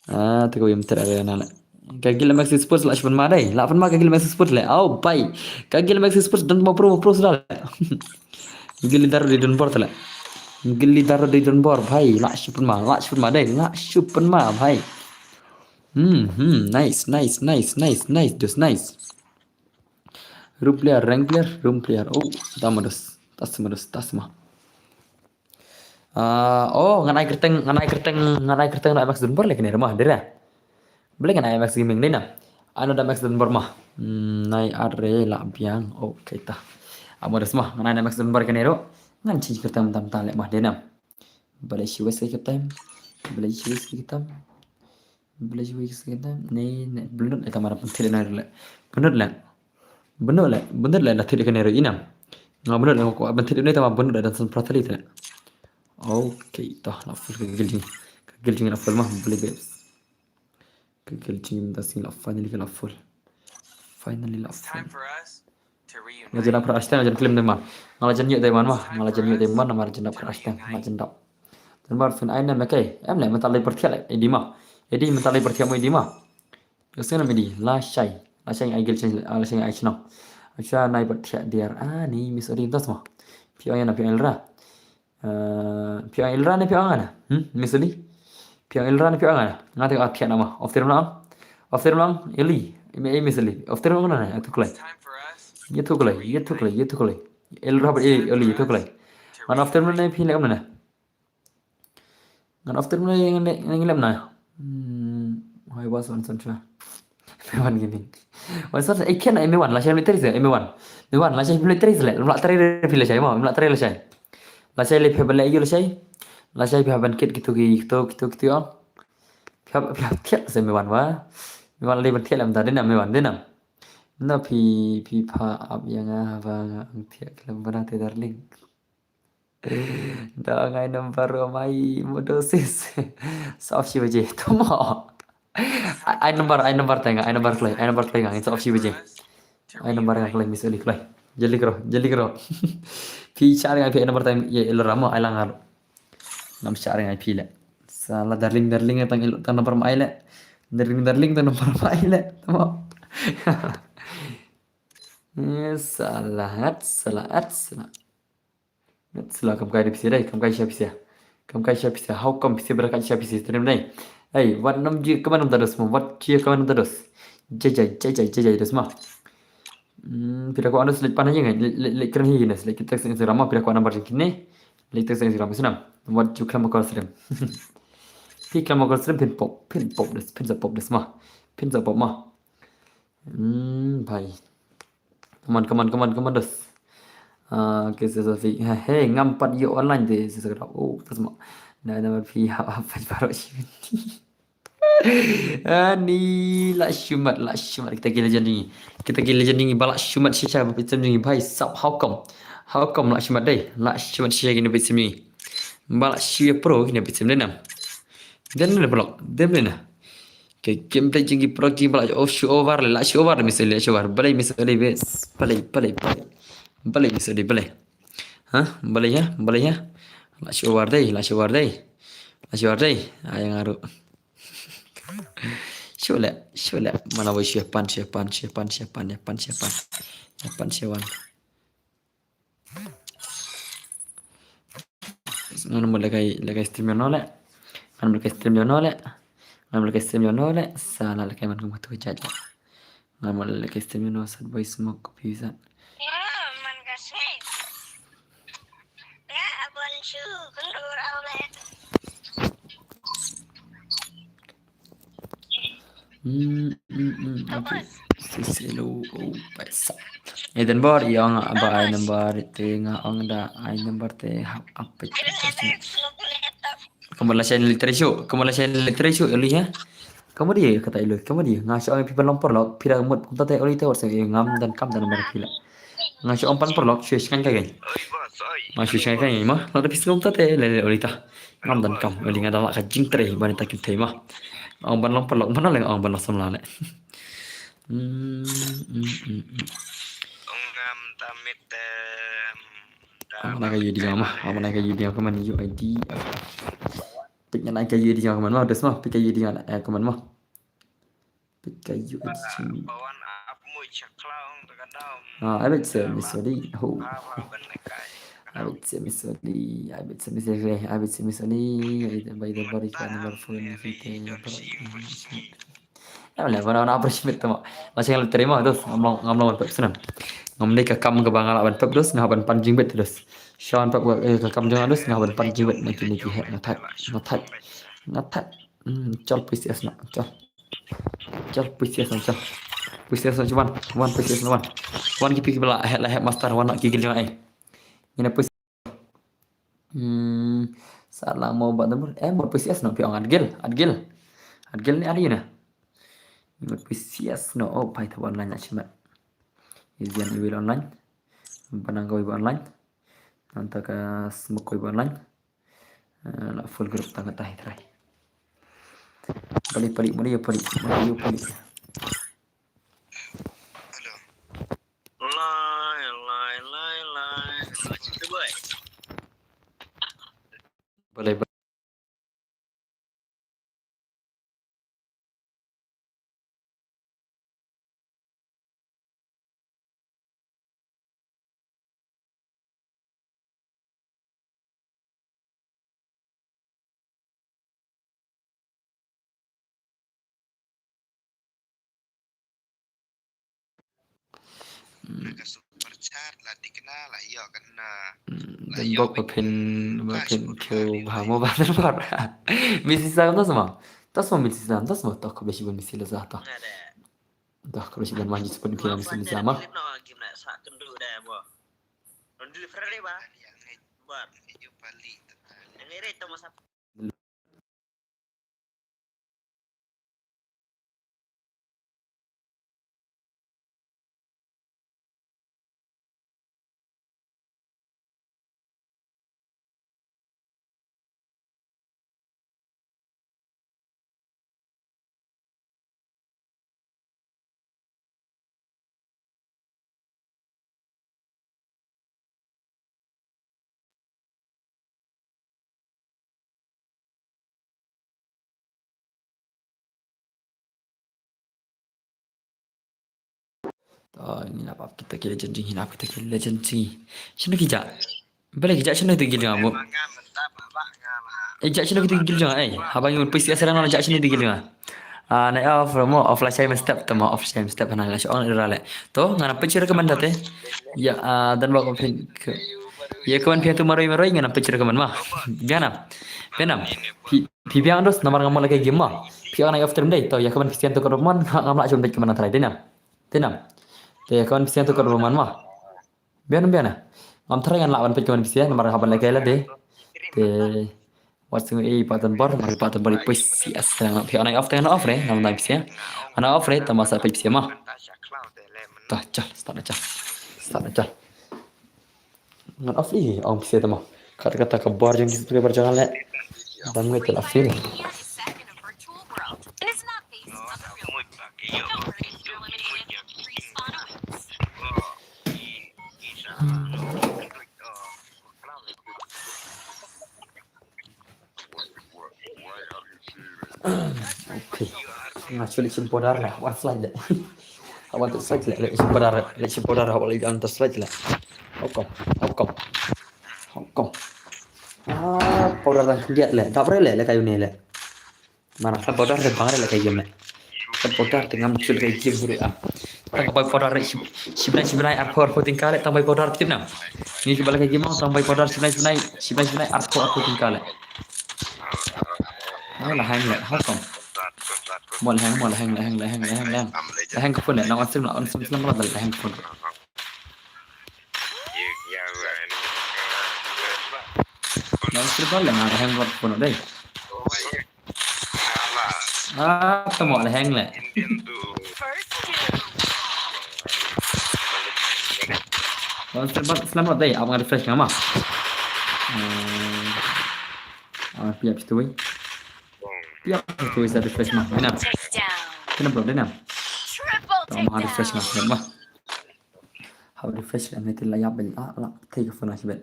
Ah, te ko yam ter arena le. Ka gil Maxi Sports la shipun ma dai. La pun ma ka gil Maxi Sports le. Au bai. Ka gil Maxi Sports don ma pro pro sala le. Gil dar di don bor le. Gil dar di don bor bai. La shipun ma, la shipun ma dai. La shipun ma bai. Hmm, hmm, nice, nice, nice, nice, nice, just nice. Room player, rank player, room player. Oh, tama dos. Tasma dos, tasma. Ah, oh, ngan ai kerteng, ngan ai kerteng, ngan ai kerteng na Max Dunbar lagi ni rumah dira. Balei ngan ai Max Gaming dei na. Ano da Max Dunbar ma. Hmm, nai are la biang. Okay ta. Amo da sma ngan ai Max Dunbar kane ro. Ngan chi kyrteng tam tam le ma dei na. Balei shi wes kyrteng. Balei shi wes kyrteng. Balei shi wes kyrteng. Ne ne blunut le tamara pun thile na le. Blunut le. Blunut le. Blunut le la thile kane ro ina. Nga blunut le ko ban thile ne tamara blunut le dan san pratali thile. Okay, to la full ka gilding. Ka gilding la full ma balei be. Ka gilding da sing la finally ka la full. Finally la full. Nga jan dap pyrshah teng, nga jan klim dei man. Nga la jan ïoh dei man ma, nga la jan ïoh dei man, nga la jan dap pyrshah teng, nga la jan dap. Jan bar fin ai nem, okay. Em le mynta lei pyrthiah lei di ma. Edi mynta lei pyrthiah mo di ma. Yo sing nam edi, la shai. La shai ai gil shai, la shai ai shnong. Acha nai pyrthiah diar ani Miss Odi das ma. Phi ong ïa na phi ong ïa lra. Eh, phi ong ïa lra ne phi ong ïa na? Hmm, Miss Odi. Phi ong ïa lra ne phi ong ïa na? Nga te ong thiah na ma. Of ter lang. Of ter lang, Eli. Imi ai Miss Eli. Of ter lang na, atu klai. Ïa tu klai, ïa tu klai, ïa tu klai. Ïa lra ba Eli, ïa tu klai. Ngan of ter lang ne phi lek na. Ngan of ter lang ne ngan lek na. Hmm, hoi bas wan san chua. Me wan gini. Wan san, eh, kena, eh, me wan, la shai me teris, eh, me wan. Me wan, la shai me teris le, la teris phi la shai, ma, la teris la shai. La shai le phi ban le yu la shai. La shai phi ban kit kitu ki, kitu, kitu, kitu, ah. Phi, phi thiah se me wan wa. Me wan le ban thiah le mynta dei nam, me wan, dei nam. Na phi, phi pha ap ïa nga ba nga ang thiah khlem bana te darling. Da ngai number mai modosis. Sa off shi baje. Tamo. Ai number, ai number teng, ai number klai, ai number klai ngai sa off shi baje. Ai number ngai klai Miss Eli klai. Jali kro, jali kro. Phi share ngai phi ai number teng ye el ramo ai lang alo. Ngam share ngai phi le. Sala darling, darling tang el tang number mai le. Darling, darling tang number mai le. Tamo. Eh, salah, salah, salah. Sila kam kai da pisa dei, kam kai sha pisa. Kam kai sha pisa, how come pisa bra kai sha pisa trim dei. Hey, wat nam ji kaman nam tados mo, wat ji kaman nam tados. Jai jai, jai jai, jai jai dos ma. Hmm, pira ko anu select pan aja ngai, le le kren hi nas, le text Instagram ma, pira ko number jing kine. Le text Instagram sinam. Wat ju klam ko stream. Pi klam ko stream pin pop, pin pop des, pin sa pop des ma. Pin sa pop ma. Hmm, bhai. Come on, come on, come on, come on, dos. Ah, okay, so, so, so, hey, hey, ngam pat ïoh online te, so, so, oh, tas mo. Na, na, phi, ha, ha, phi, baroh shi. Ani, la shumat, la shumat. Kita ki legend ni. Kita ki legend ni, ba la shumat shisha, ba pitsem ni, bhai, sab, how come? How come la shumat dei? La shumat shisha kini pitsem ni. Ba la shi pro kini pitsem dei nam. Den na vlog, den na. Ke gameplay jing ki pro jing ba la show over, la show over Miss Oli, la show over. Balei Miss Oli bes. Balei, balei, balei. Balei Miss Oli, balei. Ha? Balei ya, balei ya. La show over dei, la show over dei. La show over dei. Ai ngaru. Show le, show le. Mana wei show pan, show pan, show pan, show pan, show pan, show pan. Show pan, show pan. Ngan mut lehkai, lehkai stream ïano leh. Ngan mut lehkai stream ïano leh. Ngan mut lehkai stream ïano leh. Sala lehkai man kum katu jait. Ngan mut lehkai stream ïano sat boy smoke kopi sat. Hmm, hmm, hmm, okay. Siselo, oh, paisa. Eden bor, ïa nga ba ai number te nga ong da ai number te hap apa. Kamu la shine literature, kamu la shine literature, Eli ya. Kamu dia kata Eli, kamu dia. Nga shu ong phi ban long paralok, phi da mut kumta te Eli te wat se ngam don kam da number phi la. Nga shu ong pan paralok, shu skan ka gai. Ma shu skan ka gai ma, la da phi sngom ta te le le Eli ta. Ngam don kam, Eli nga da la ka jingtrei ban ta kim trei ma. Ong ban long paralok, ban long, ong ban long samla le. Hmm, hmm, hmm, hmm. Ong ngam ta mit, em, da. Ong na ka U I D ma, ong na ka U I D ka man U I D. Pik na ka U I D ka man ma, des ma, pik ka U I D ka man ma. Pika yu aji. Ah, I bet se Miss Oli. Ho. I bet se Miss Oli. I bet se Miss Oli. I bet se Miss Oli. By the body can never fall in the feet. Em le, wana wana appreciate tama. Masih ngam terima tu. Ngam long, ngam long pep senam. Ngam ni ka kam ka ba nga lah ban pep dus, nga ban pan jingbit dus. Shan pep ka kam jong dus, nga ban pan jingbit. Naki naki he, ngatai, ngatai, ngatai. Hmm, chol P C S na, chol. Chal, pui C S noh, chal. Pui C S noh, wan. Wan, pui C S noh, wan. Wan ki phi ki ba la heh, la heh master, wan noh ki guild jong nga, eh. Ngin ïa pui. Hmm, sa lang mo ba dum. Eh, mo pui C S noh, phi ong ad guild, ad guild. Ad guild ne ad ïa na. Mo pui C S noh, oh, pai ta ba online na chimat. Izian iwi online. Banang kawei ba online. Nangta ka smoke kawei ba online. Eh, la full group tang ka tai trai. Pali, pali, muni ya pali, muni ya pali. Hello. Lai, lai, lai, lai. Hello, boy. Balei, balei. Hmm. Ka super chat la dikna la ïoh kane. Hmm, la dan ïoh bok ba phin, ba phin kiew bha mo ba dan bor. Misi sa kam tas mo. Tas mo misi sa kam tas mo, tok ka besi bun misi la sa to. Tok ka besi bun man ji sepun phi misi sa ma. To, ngin ap ap kita ki legend jong ngi, ngin ap kita ki legend jong ngi. Shano ki jah? Balei ki jah shano kita ki guild jong nga mo? Eh, jah shano kita ki guild jong nga, eh. Haba ngi wan pui C S rank nga jah shano kita ki guild jong nga. Ah, na off mo, off la shai mynstep to mo, off shai mynstep hana la shong ira le. To, ngan pynshai recommend te. Ya, ah, dan ba ko phin. Ya, kawan phi tu maroi maroi ngan pynshai recommend ma. Gana. Penam. Phi, phi biang dos namar nga mo la kai game ma. Phi on off stream dei. To, ya kawan phi sian tu ka roman, ngam la shom dei kaman try dei nam. Te nam. Te kawan phi sian tu ka roman ma. Bian bian na. Ngam try ngan la wan peit kawan phi sian namar haban la kai la dei. Te. Wat sing ei patan bor, mari patan bor i pui C S. Phi on off te ngan off re, nam dai phi sian. Ana off re, tama sa peit phi sian ma. Tah, chal, start na chal. Start na chal. Ngan off ïa, ong phi sian tama. Kata kata ka bor jong ki subscriber jong nga le. Bam ngi te la feel. Okay. Nga shu leit shim powder la, wan slide la. Wan slide la, leit shim powder, leit shim powder, wan slide la. How come? How come? How come? Ah, powder dang khyndiat la. Dap re la, la kayu ne la. Mana ka powder re bang re la kai game la. Ka powder te ngam chul kai game re ah. Tang bai powder re shibnai shibnai arphew arphew tyngka le tang bai powder tip na. Ni ki ba la kai game tang bai powder shibnai shibnai shibnai shibnai arphew arphew tyngka le. Ai la hang le, how come? Mo la hang, mo la hang, la hang, la hang, la hang, la hang. La hang ka phone le, na on stream, na on stream slam la hang ka phone. Na on stream la hang ka phone dei. Ah, tamo la hang le. First kill. Wan slam bad slam bad dei, ap nga refresh nga ma. Hmm. Ah, piap situ wei. Piap situ wei sa refresh ma. Dei nam. Takedown. Kena bro, dei nam. Triple takedown. Tama refresh nga, ma. Haba refresh nga, nanti la ïap bad, ah, la thei ka phone nga shibit.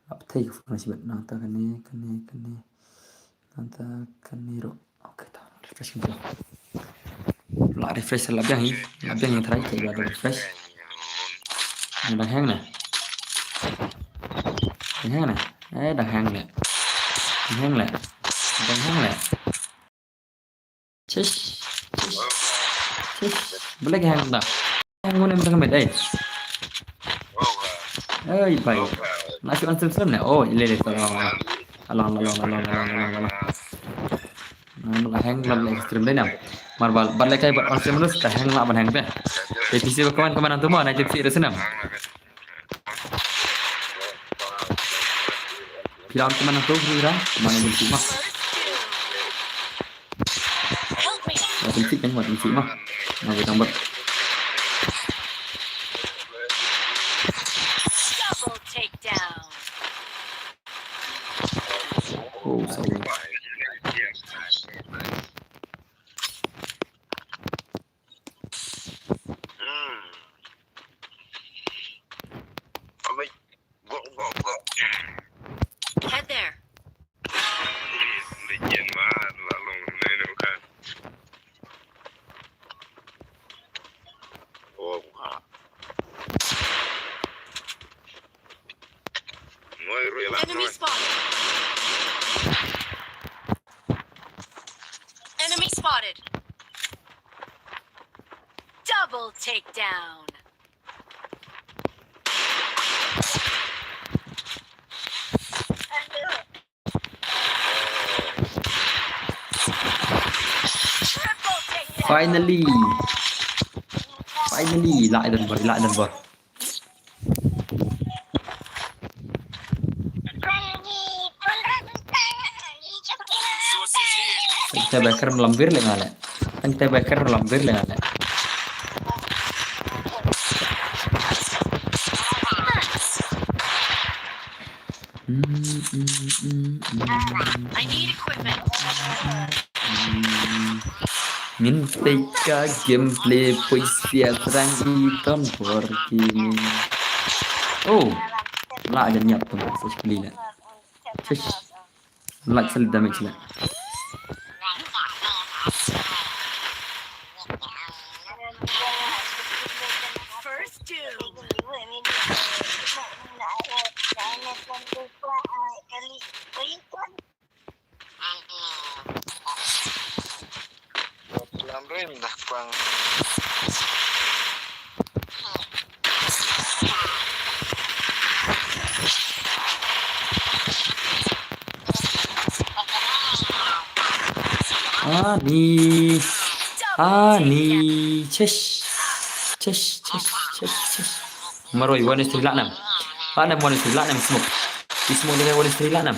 La thei ka phone nga shibit. Nangta kane, kane, kane. Nangta kane ruh. Okay, ta refresh kynta. La refresh la biang hi, la biang hi try, ka la refresh. Dang hang na. Dang hang na. Eh, dang hang na. Dang hang na. Dang hang na. Chish. Chish. Chish. Balei ka hang da. Hang ngone mata ka met, eh. Oi, pai. Na shu answer sem ne. Oh, le le, salam. Alang, alang, alang. Nang la hang lam le stream dei nam. Mar bal, bal lekai bal, on semenus ka heng la ban heng be. Te pisi ba kaman, kaman antum mo, nai te pisi re senam. Pila on kaman antum, pisi ra, mana jumpa ma. Help me. Wat jumpa kan, wat jumpa ma. Mana jumpa. Double takedown. Oh, sorry. Hmm. Amai. Go, go, go. Head there. Legend man, la long ne ne kan. Oh, ha. Noi rui la. Enemy noi spotted. Enemy spotted. Double takedown. Triple takedown. Finally. Finally, la i don bor, la i don bor. Tang te ba kren lambir le nga le. Tang te ba kren lambir le nga le. Mm, mm, mm, mm. I need equipment. Mm. Ngin tei ka gameplay pui sia trang i ton por kini. Oh. La aja niat ton por sekali la. Shush. Like sel damage la. First doom. Lam rim dah pang. Ani. Ani. Chesh. Chesh, chesh, chesh, chesh. Maroi, one is three, la nam. La nam, one is three, la nam, smoke. Di smoke dengan one is three, la nam.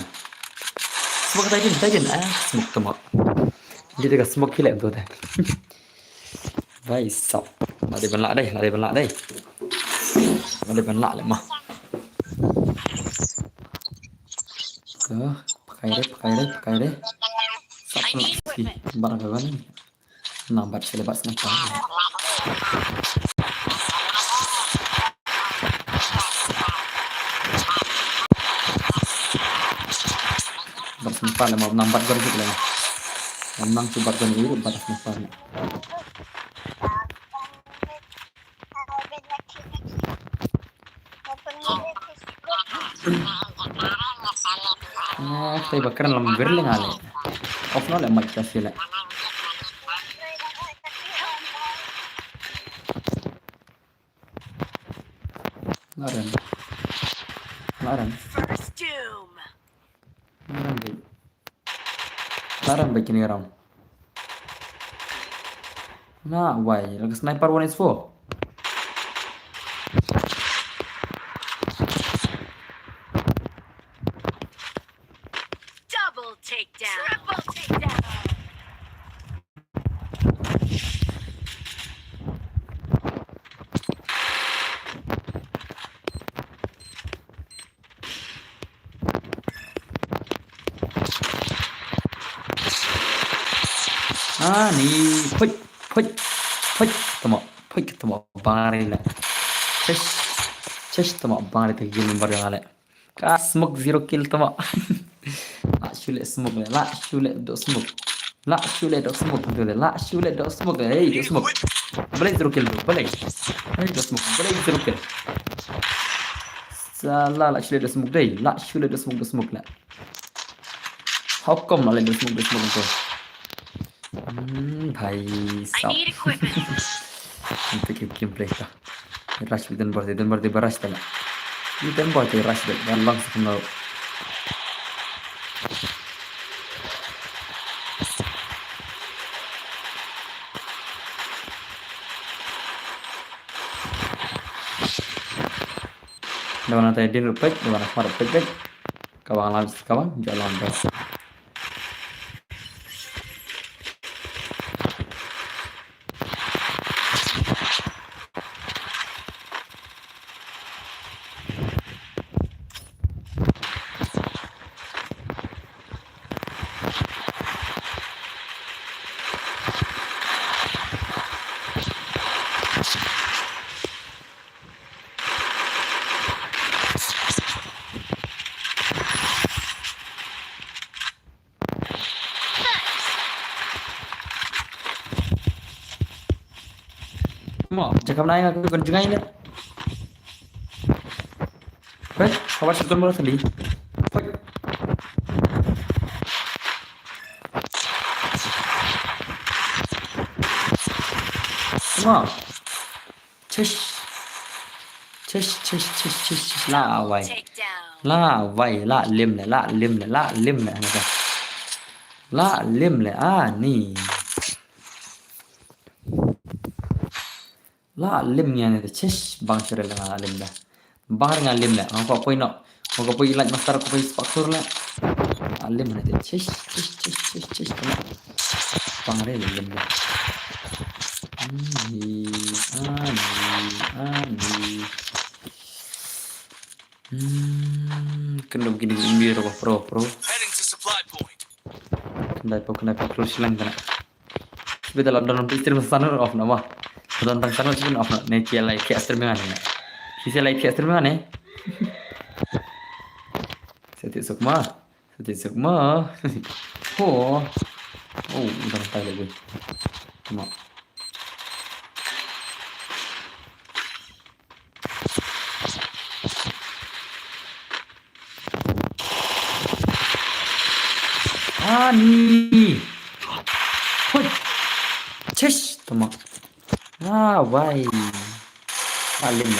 Smoke tajin, tajin. Ah, smoke tu mo. Dia dekat smoke hilang tu dah. Bai sap. La dei ban lah dei, la dei ban lah dei. La dei ban lah le ma. Ka, pakai dei, pakai dei, pakai dei. Sap tu si, barang ka kan. Nambat sila bat sniper. Bat sniper le ma nambat gun kit le. Namnang tu bat gun iru bat sniper. Ah, tei ba kren lambir le nga le. Off no le mic ka si le. Laran. Laran. First doom. Laran dei. Laran ba kini round. Na wai, lagi sniper one is four. Double takedown. Triple takedown. Ani, put, put, put, tamo, put, tamo, bari la. Chesh, chesh, tamo, bari te gil number yang ale. Ka smoke zero kill tamo. La shu le smoke le, la shu le do smoke. La shu le do smoke tu le, la shu le do smoke le, hey, do smoke. Balei zero kill tu, balei. Hey, do smoke, balei zero kill. Sala la shu le do smoke dei, la shu le do smoke, do smoke le. How come la le do smoke, do smoke tu. Hmm, bhai sab. Ito ki gameplay ka. Rush bidin berde, bidin berde ba rush tala. Bidin berde rush bidin, dan lang sa kena. Wan na tai din ruh peit, wan na khmat ruh peit peit. Ka bang lam ka bang, jok lam bang. Mo, cakap naik aku kan jengai ni. Hei, kawan satu malam tadi. Hei. Mo. Chish. Chish, chish, chish, chish, chish. La wai. Takedown. La wai, la lim le, la lim le, la lim le. Hana ka. La lim le, ani. La lim ngi ani te chish, bang sure le nga lim da. Bang re nga lim le, nga ko poi no. Nga ko poi light master ko poi spak sur le. La lim ne te chish, chish, chish, chish, chish. Bang re lim le. Ani, ani, ani. Hmm, kena begini, ini ro pro, pro. Heading to supply point. Kena po, kena po, close lang kena. Beta la don pistol masa sana off na ma. Don tang sana sih off na. Ne cia lai cia stream mana ne. Cia lai cia stream mana ne. Seti sukma. Seti sukma. Oh. Oh, udah tai lagi. Cuma. Ani. Hoi. Chish, tama. La wai. La lim.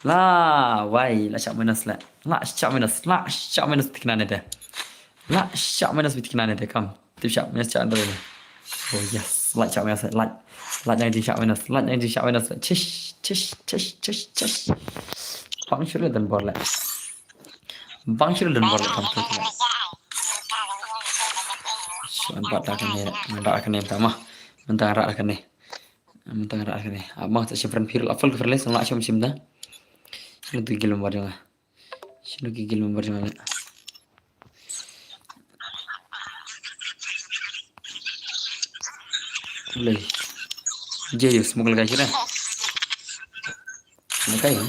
La wai, la shah minus la. La shah minus, la shah minus tikna ne de. La shah minus tikna ne de kam. Tip shah minus shah minus. Oh yes, light shah minus, light. Light yang di shah minus, light yang di shah minus. Chish, chish, chish, chish, chish. Bang sure dan bor la. Bang sure dan bor la kam tu la. Shuan bat da kane, man da kane tama. Man da ra kane. Man da ra kane. Abang tak shimpan pirul apel ke perles la shim shim da. Lu tu gil mar jong. Shinu ki guild member jong nga. Lei. Je yo smoke lagi sini. Lagi.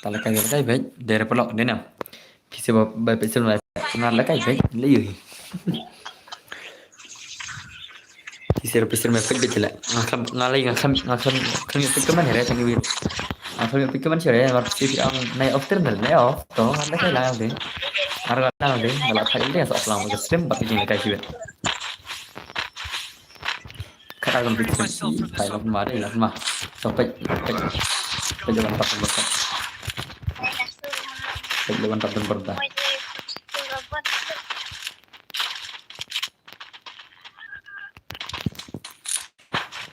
Tak lagi lagi baik. Dari pelok dia nam. Pisa ba ba pisa ba. Kenal lagi baik. Lei yo. Pisa pisa me pek bit la. Nga kham nga lei nga kham nga kham kham pek man here tang wir. Nga kham pek man here mar pisa pi ang nai off ter nal nai off to nga lei kai lang de. Ar nga lang de la khai de so lang ga stem ba pijing kai siwe. Kata kan pek si tai la ma de la ma. So pek pek pek jalan tak berta. Pek jalan tak berta.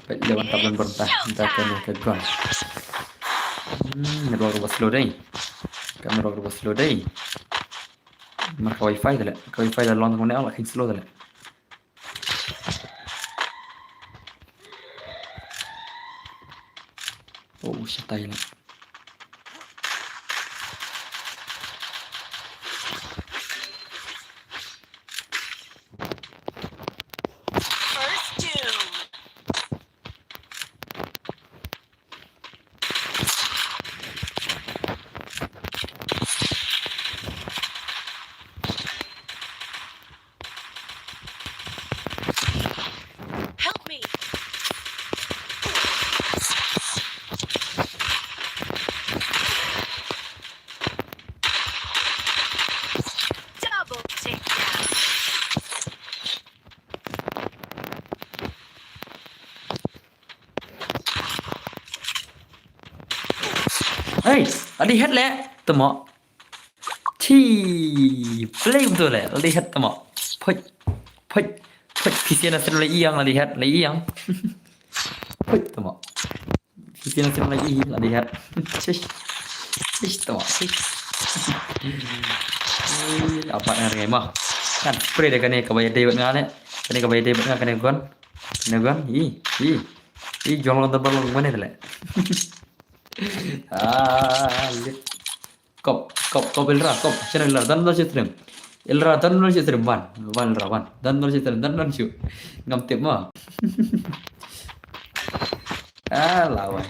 Peit ïa ban tap ban bynta, bynta kane ka gun. Hmm, network ruh ba slow dei. Ka network ruh ba slow dei. Mar ka wifi te leh, ka wifi da long tang ne la khin slow te leh. Oh, shatai leh. First doom. Help me. Double takedown. Hey, la dei head leh. Tamo. Chi, play betul leh. La dei head tamo. Phoit, phoit, phoit. Pisa na sel la ïang, la dei head, la ïang. Phoit tamo. Sina sina lagi lagi hat. Chish. Chish to. Chish. Apa yang ngai mah? Kan spray deh kane ka ba ïadei bad nga ne. Kane ka ba ïadei bad nga kane gun. Kane gun. I i i jong long da ba long mane dale. Ah, lit. Kop, kop, kop Ilra, kop. Sino Ilra, don don sitrim. Ilra, don don sitrim, wan. Wan Ilra, wan. Don don sitrim, don don shu. Ngam tip mo. Ah, lawan.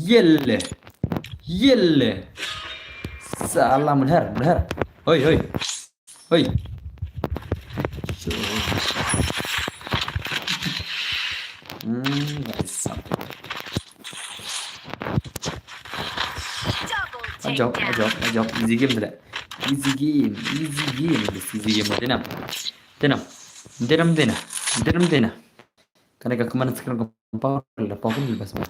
Yelle. Yelle. Salam, munhar, munhar. Hoi, hoi. Hoi. Hmm, guys. Ajok, ajok, ajok. Easy game tu lah. Easy game, easy game. Easy game. Tenang. Tenang. Tenang, tenang. Tenang, tenang. Kane ka command screen ka pau la pau kan bas ba.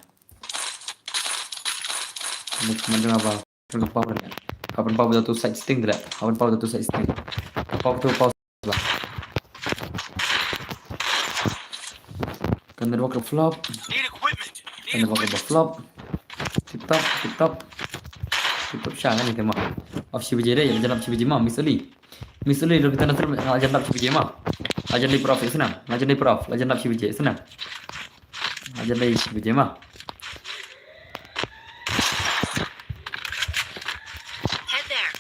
Kane ka command screen ka pau kan pau la. Ka pau tu side sting la. Ka pau tu side sting. Ka pau tu pau ba. Kan da ka flop. Kan da ka flop. Tip top, tip top. Tip top sha kan ni tema. Off shi baje deh, jangan shi baje ma, Miss Oli. Miss Lee, lo kita na terus, ah, jam dap shi baje ma. Ah, jam dap prof, senang. Ah, jam dap prof, ah, jam dap shi baje, senang. Ah, jam dap shi baje ma. Head there.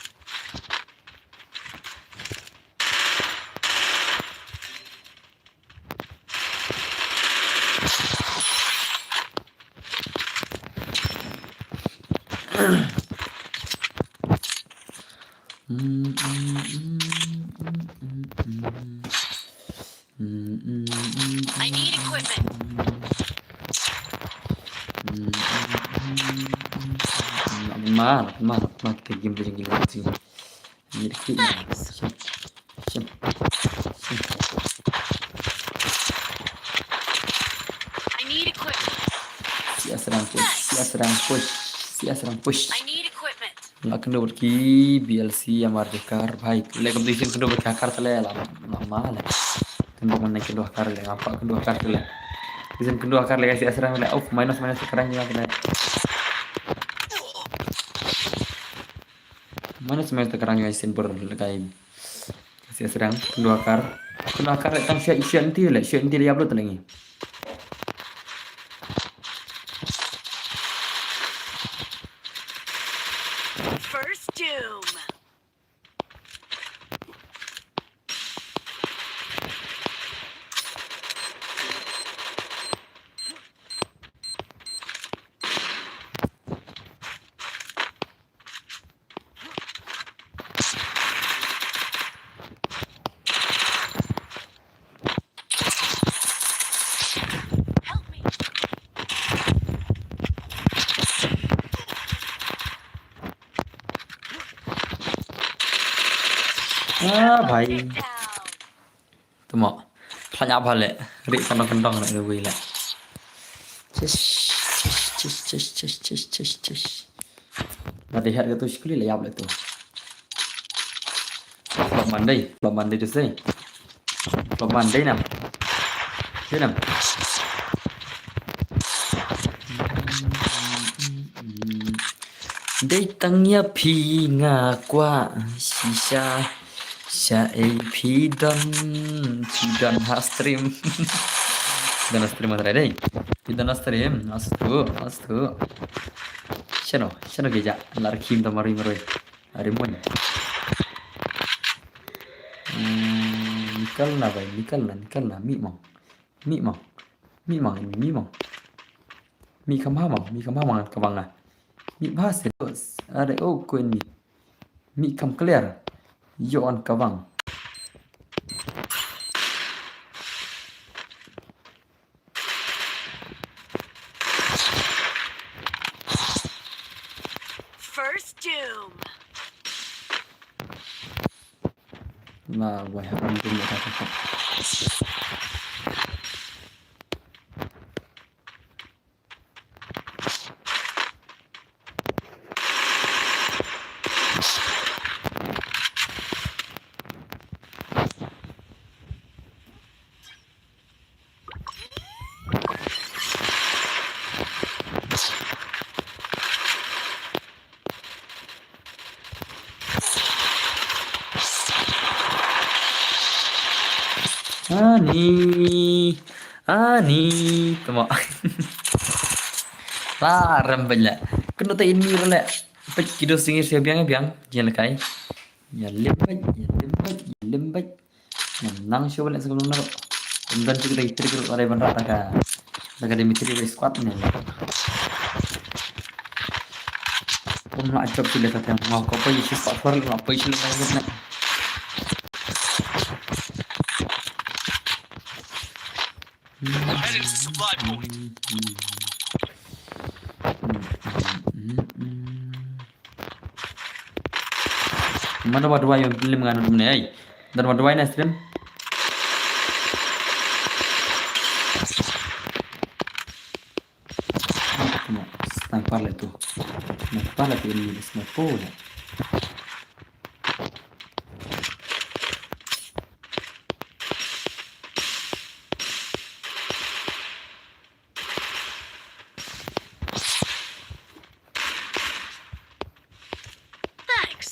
I need equipment. Ma, ma, ma, kita game tu jangan gila sih. Ni dikit ni. Thanks. Shim. Shim. Shim. I need equipment. Sia serang push. Thanks. Sia serang push. Sia serang push. I need equipment. Nga kynduh bad ki B L C M R Jakar bhai. Le competition kynduh bad ki hacker tale la. Lama le. Kynduh mana kynduh hacker le. Apa kynduh hacker tale. Competition kynduh hacker le, guys, sia serang le. Uff, minus, minus sekarang juga tale. Mana semai ta karang ïa sien bor lekai. Sia serang, kynduh hacker. Kynduh hacker le tang shuwa, shuwa nti le, shuwa nti le ïa blut lagi. First Doom. Ah, bhai. Tuma. Phlanya bha le. Ri kandong kandong le wei le. Chish, chish, chish. Ba dei hat ka tu shikli le ïap le tu. Flop Monday, flop Monday tu sei. Flop Monday nam. Dei nam. Dei tang ïa phi nga kwah shisha. Sha ei phi don, phi don ha stream. Don ha stream ma dei. Phi don ha stream, astu, astu. Shano, shano geja, lar kim ta marui marui. Ari mun. Hmm, nikal na bhai, nikal na, nikal na, mih mong. Mih mong. Mih mong, mih mong. Mih kham ha mong, mih kham ha mong ka bang na. Mih bha se dos. Are o ko ni. Mih kham clear. Yo on ka bang. Na wai ha kan tu mo ta ta. Ani, ani, tama. La rem banya. Kena ta ini rele. Pek kido singi sia biang biang. Jangan lekai. Ya lembek, ya lembek, ya lembek. Nang shu balik sebelum nak. Kemudian kita itu kita ada bandar taka. Taka Dimitri dari squad ni. Pun nak job sila kata mau kau apa isi password nak apa isi nak nak. Heading to supply point. Mana ba duwai ym lim ngan dum ne ai. Dan ba duwai na stream. Sniper le tu. Sniper le tu ini sniper le. Thanks.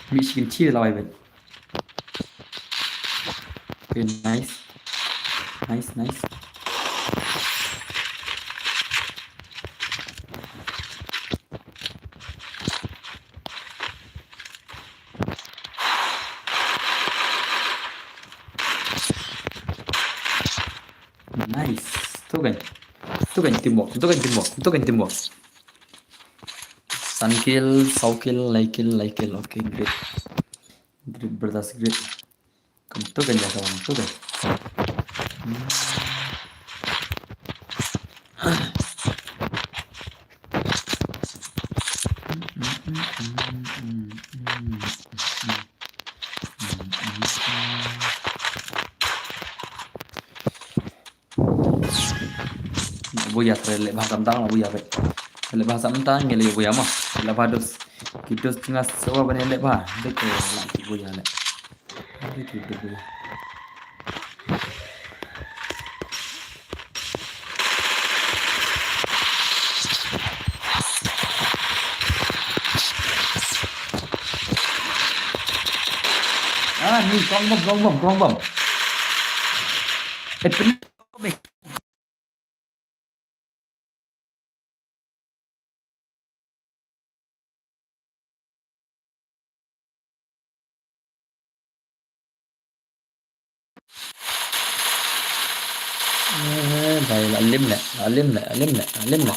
Mih shi kynti la wai bad. Okay, nice. Nice, nice. Nice. Tu kan. Tu kan teamwork. Tu kan teamwork. Tu kan teamwork. San kill, saw kill, lai kill, lai kill. Okay, great. Great, brothers, great. Kam tu kan jaka tu kan. Buya tre le bahasa mtang la buya pe. Le bahasa mtang ngi le buya ma. Le bados. Kidos tingas sewa bane le ba. Dek la ki buya le. Dek ki buya. Ah, ni kong bom, kong bom, kong bom. Eh, pen- Eh, bai, la lim le, la lim le, la lim le, la lim le.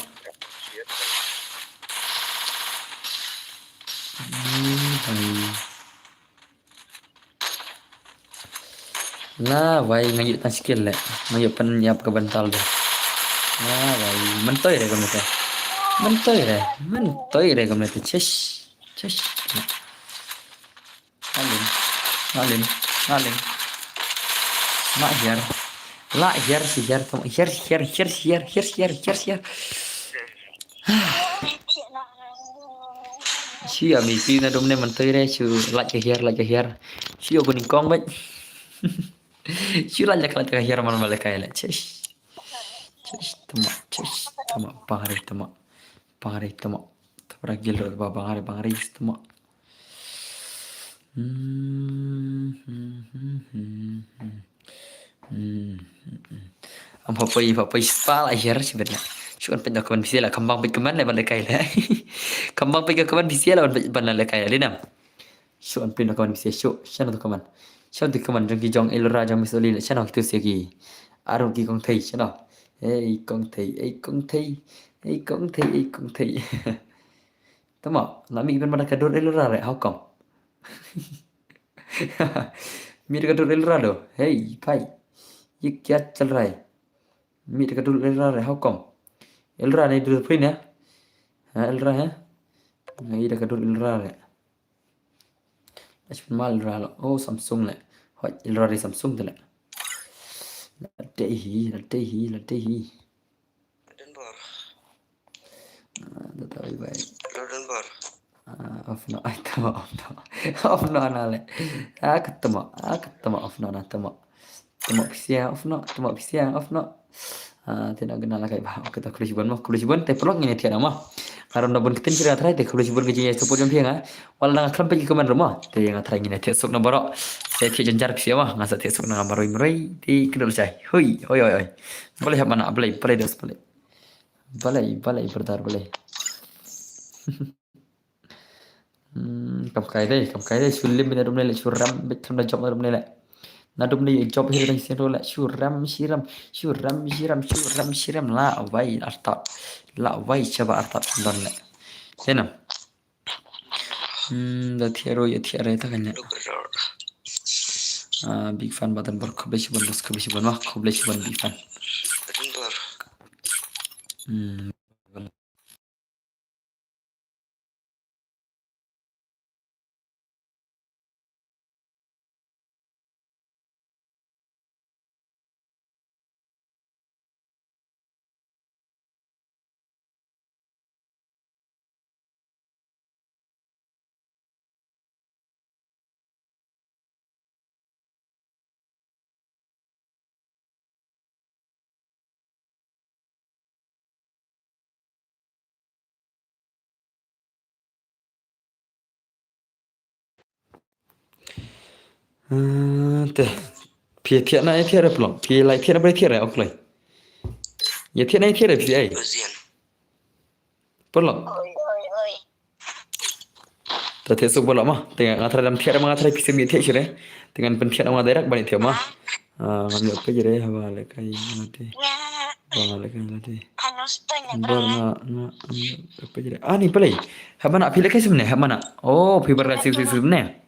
Eh, bai. La wai nga ïoh tang skill le. Nga ïoh pynïap ka bental de. La wai myntoi re kumne te. Myntoi re. Myntoi re kumne te. Chesh. Chesh. Alim. Alim. Alim. La hiar. La hiar si hiar. Hiar hiar hiar hiar hiar hiar hiar hiar. Shu ïa mi pi na dum ne myntoi re shu lait ka hiar lait ka hiar. Shu ïa ku nyngkong bad. Shu lait ka lait ka hiar man ba le kai le. Chesh. Chesh tama chesh tama pari tama. Pari tama. Tabra gil ro ba bangari bangari tama. Hmm, hmm, hmm, hmm, hmm. Hmm, hmm, hmm. Am pha poi pha poi spa la hiar shi bet la. Shu kan pyndonkam bisi la kambang pyndonkam le ban le kai le. Kambang pyndonkam bisi la ban ban le kai le nam. Shu kan pyndonkam bisi shu shan to kaman. Shan to kaman jong ki jong Elora jong Miss Oli le shan to se ki. Aro ki kong thei shan. Ei kong thei ei kong thei ei kong thei ei kong thei. Tama la mi ban ban ka dur Elora re how come? Mih da ka dur Elra do. Hey, bhai. Ye kya chal raha hai? Mih da ka dur Elra re, how come? Elra nahi dur phi ne? Ha, Elra hai? Nahi da ka dur Elra re. Lashman mal Elra lo. Oh, Samsung le. Hoi, Elra re Samsung te le. La dei hi, la dei hi, la dei hi. Denver. Ah, da ta bai bai. Lo Denver. Ah, off no, ai tama off no. Off no na le. Ah, ka tama, ah, ka tama off no na tama. Tama pisia off no, tama pisia off no. Ah, te na gana la kai ba. Ka ta khublei shibun mo, khublei shibun te paralok ngin ïa thied na mo. Nga rum da bun ktien ki ra trai te khublei shibun ka jingïa support jong phi nga. Wat la nga khlem peit ki comment ruh mo. Te nga trai ngin ïa thied suk na baroh. Te thied jynjar pisia mo. Nga sa thied suk na nga marwei marwei. Te kynduh lashai. Hui, hui, hui, hui. Balei hap mana, balei, balei dos, balei. Balei, balei, brother, balei. Hmm, kam kai dei, kam kai dei, shu lim na dum le, shu ram, bit kam da job na dum le. Na dum le job hi dang sien le, shu ram, shi ram, shu ram, shi ram, shu ram, shi ram, la wai artat. La wai shaba artat don le. Te nam. Hmm, da thied ruh, ïa thied re ta kane. Ah, big fan ba Denver, khublei shibun boss, khublei shibun ma, khublei shibun big fan. Hmm. Ah, te. Phi thied na, ïa thied re paralok. Phi la thied na, ba thied re, ok lai. Ïa thied na, ïa thied re phi ai. Paralok. Oi, oi, oi. Ta thied suk paralok ma. Te nga tharai dam thied ma, nga tharai phi sngewbha thied shuh re. Te ngan pynthied nga direct ban thied ma. Ah, ngam ïoh peit re, haba lehkai lade. Haba lehkai lade. Bor nga, nga, ngam ïoh peit re. Ah, ni balei. Haba na phi lehkai sum ne, haba na. Oh, phi bar ka six six six ne.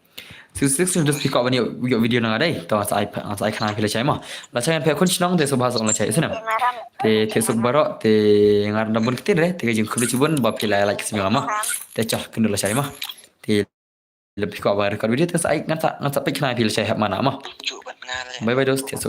Six six six just phi kwah ban ïoh, ïoh video na nga dei. To nga sa ai, nga sa ai khana phi lashai ma. Lashai phi khun shnong te sngewbha sa lashai snem. Te thied suk baroh te nga dam bun ktien re, te ka jingkhublei shibun ba phi la like snem ma. Te cha kynduh lashai ma. Te lada phi kwah ba record video te sa ai ngan sa, ngan sa peit khana phi lashai hap mana ma. Bye bye dos, thied suk.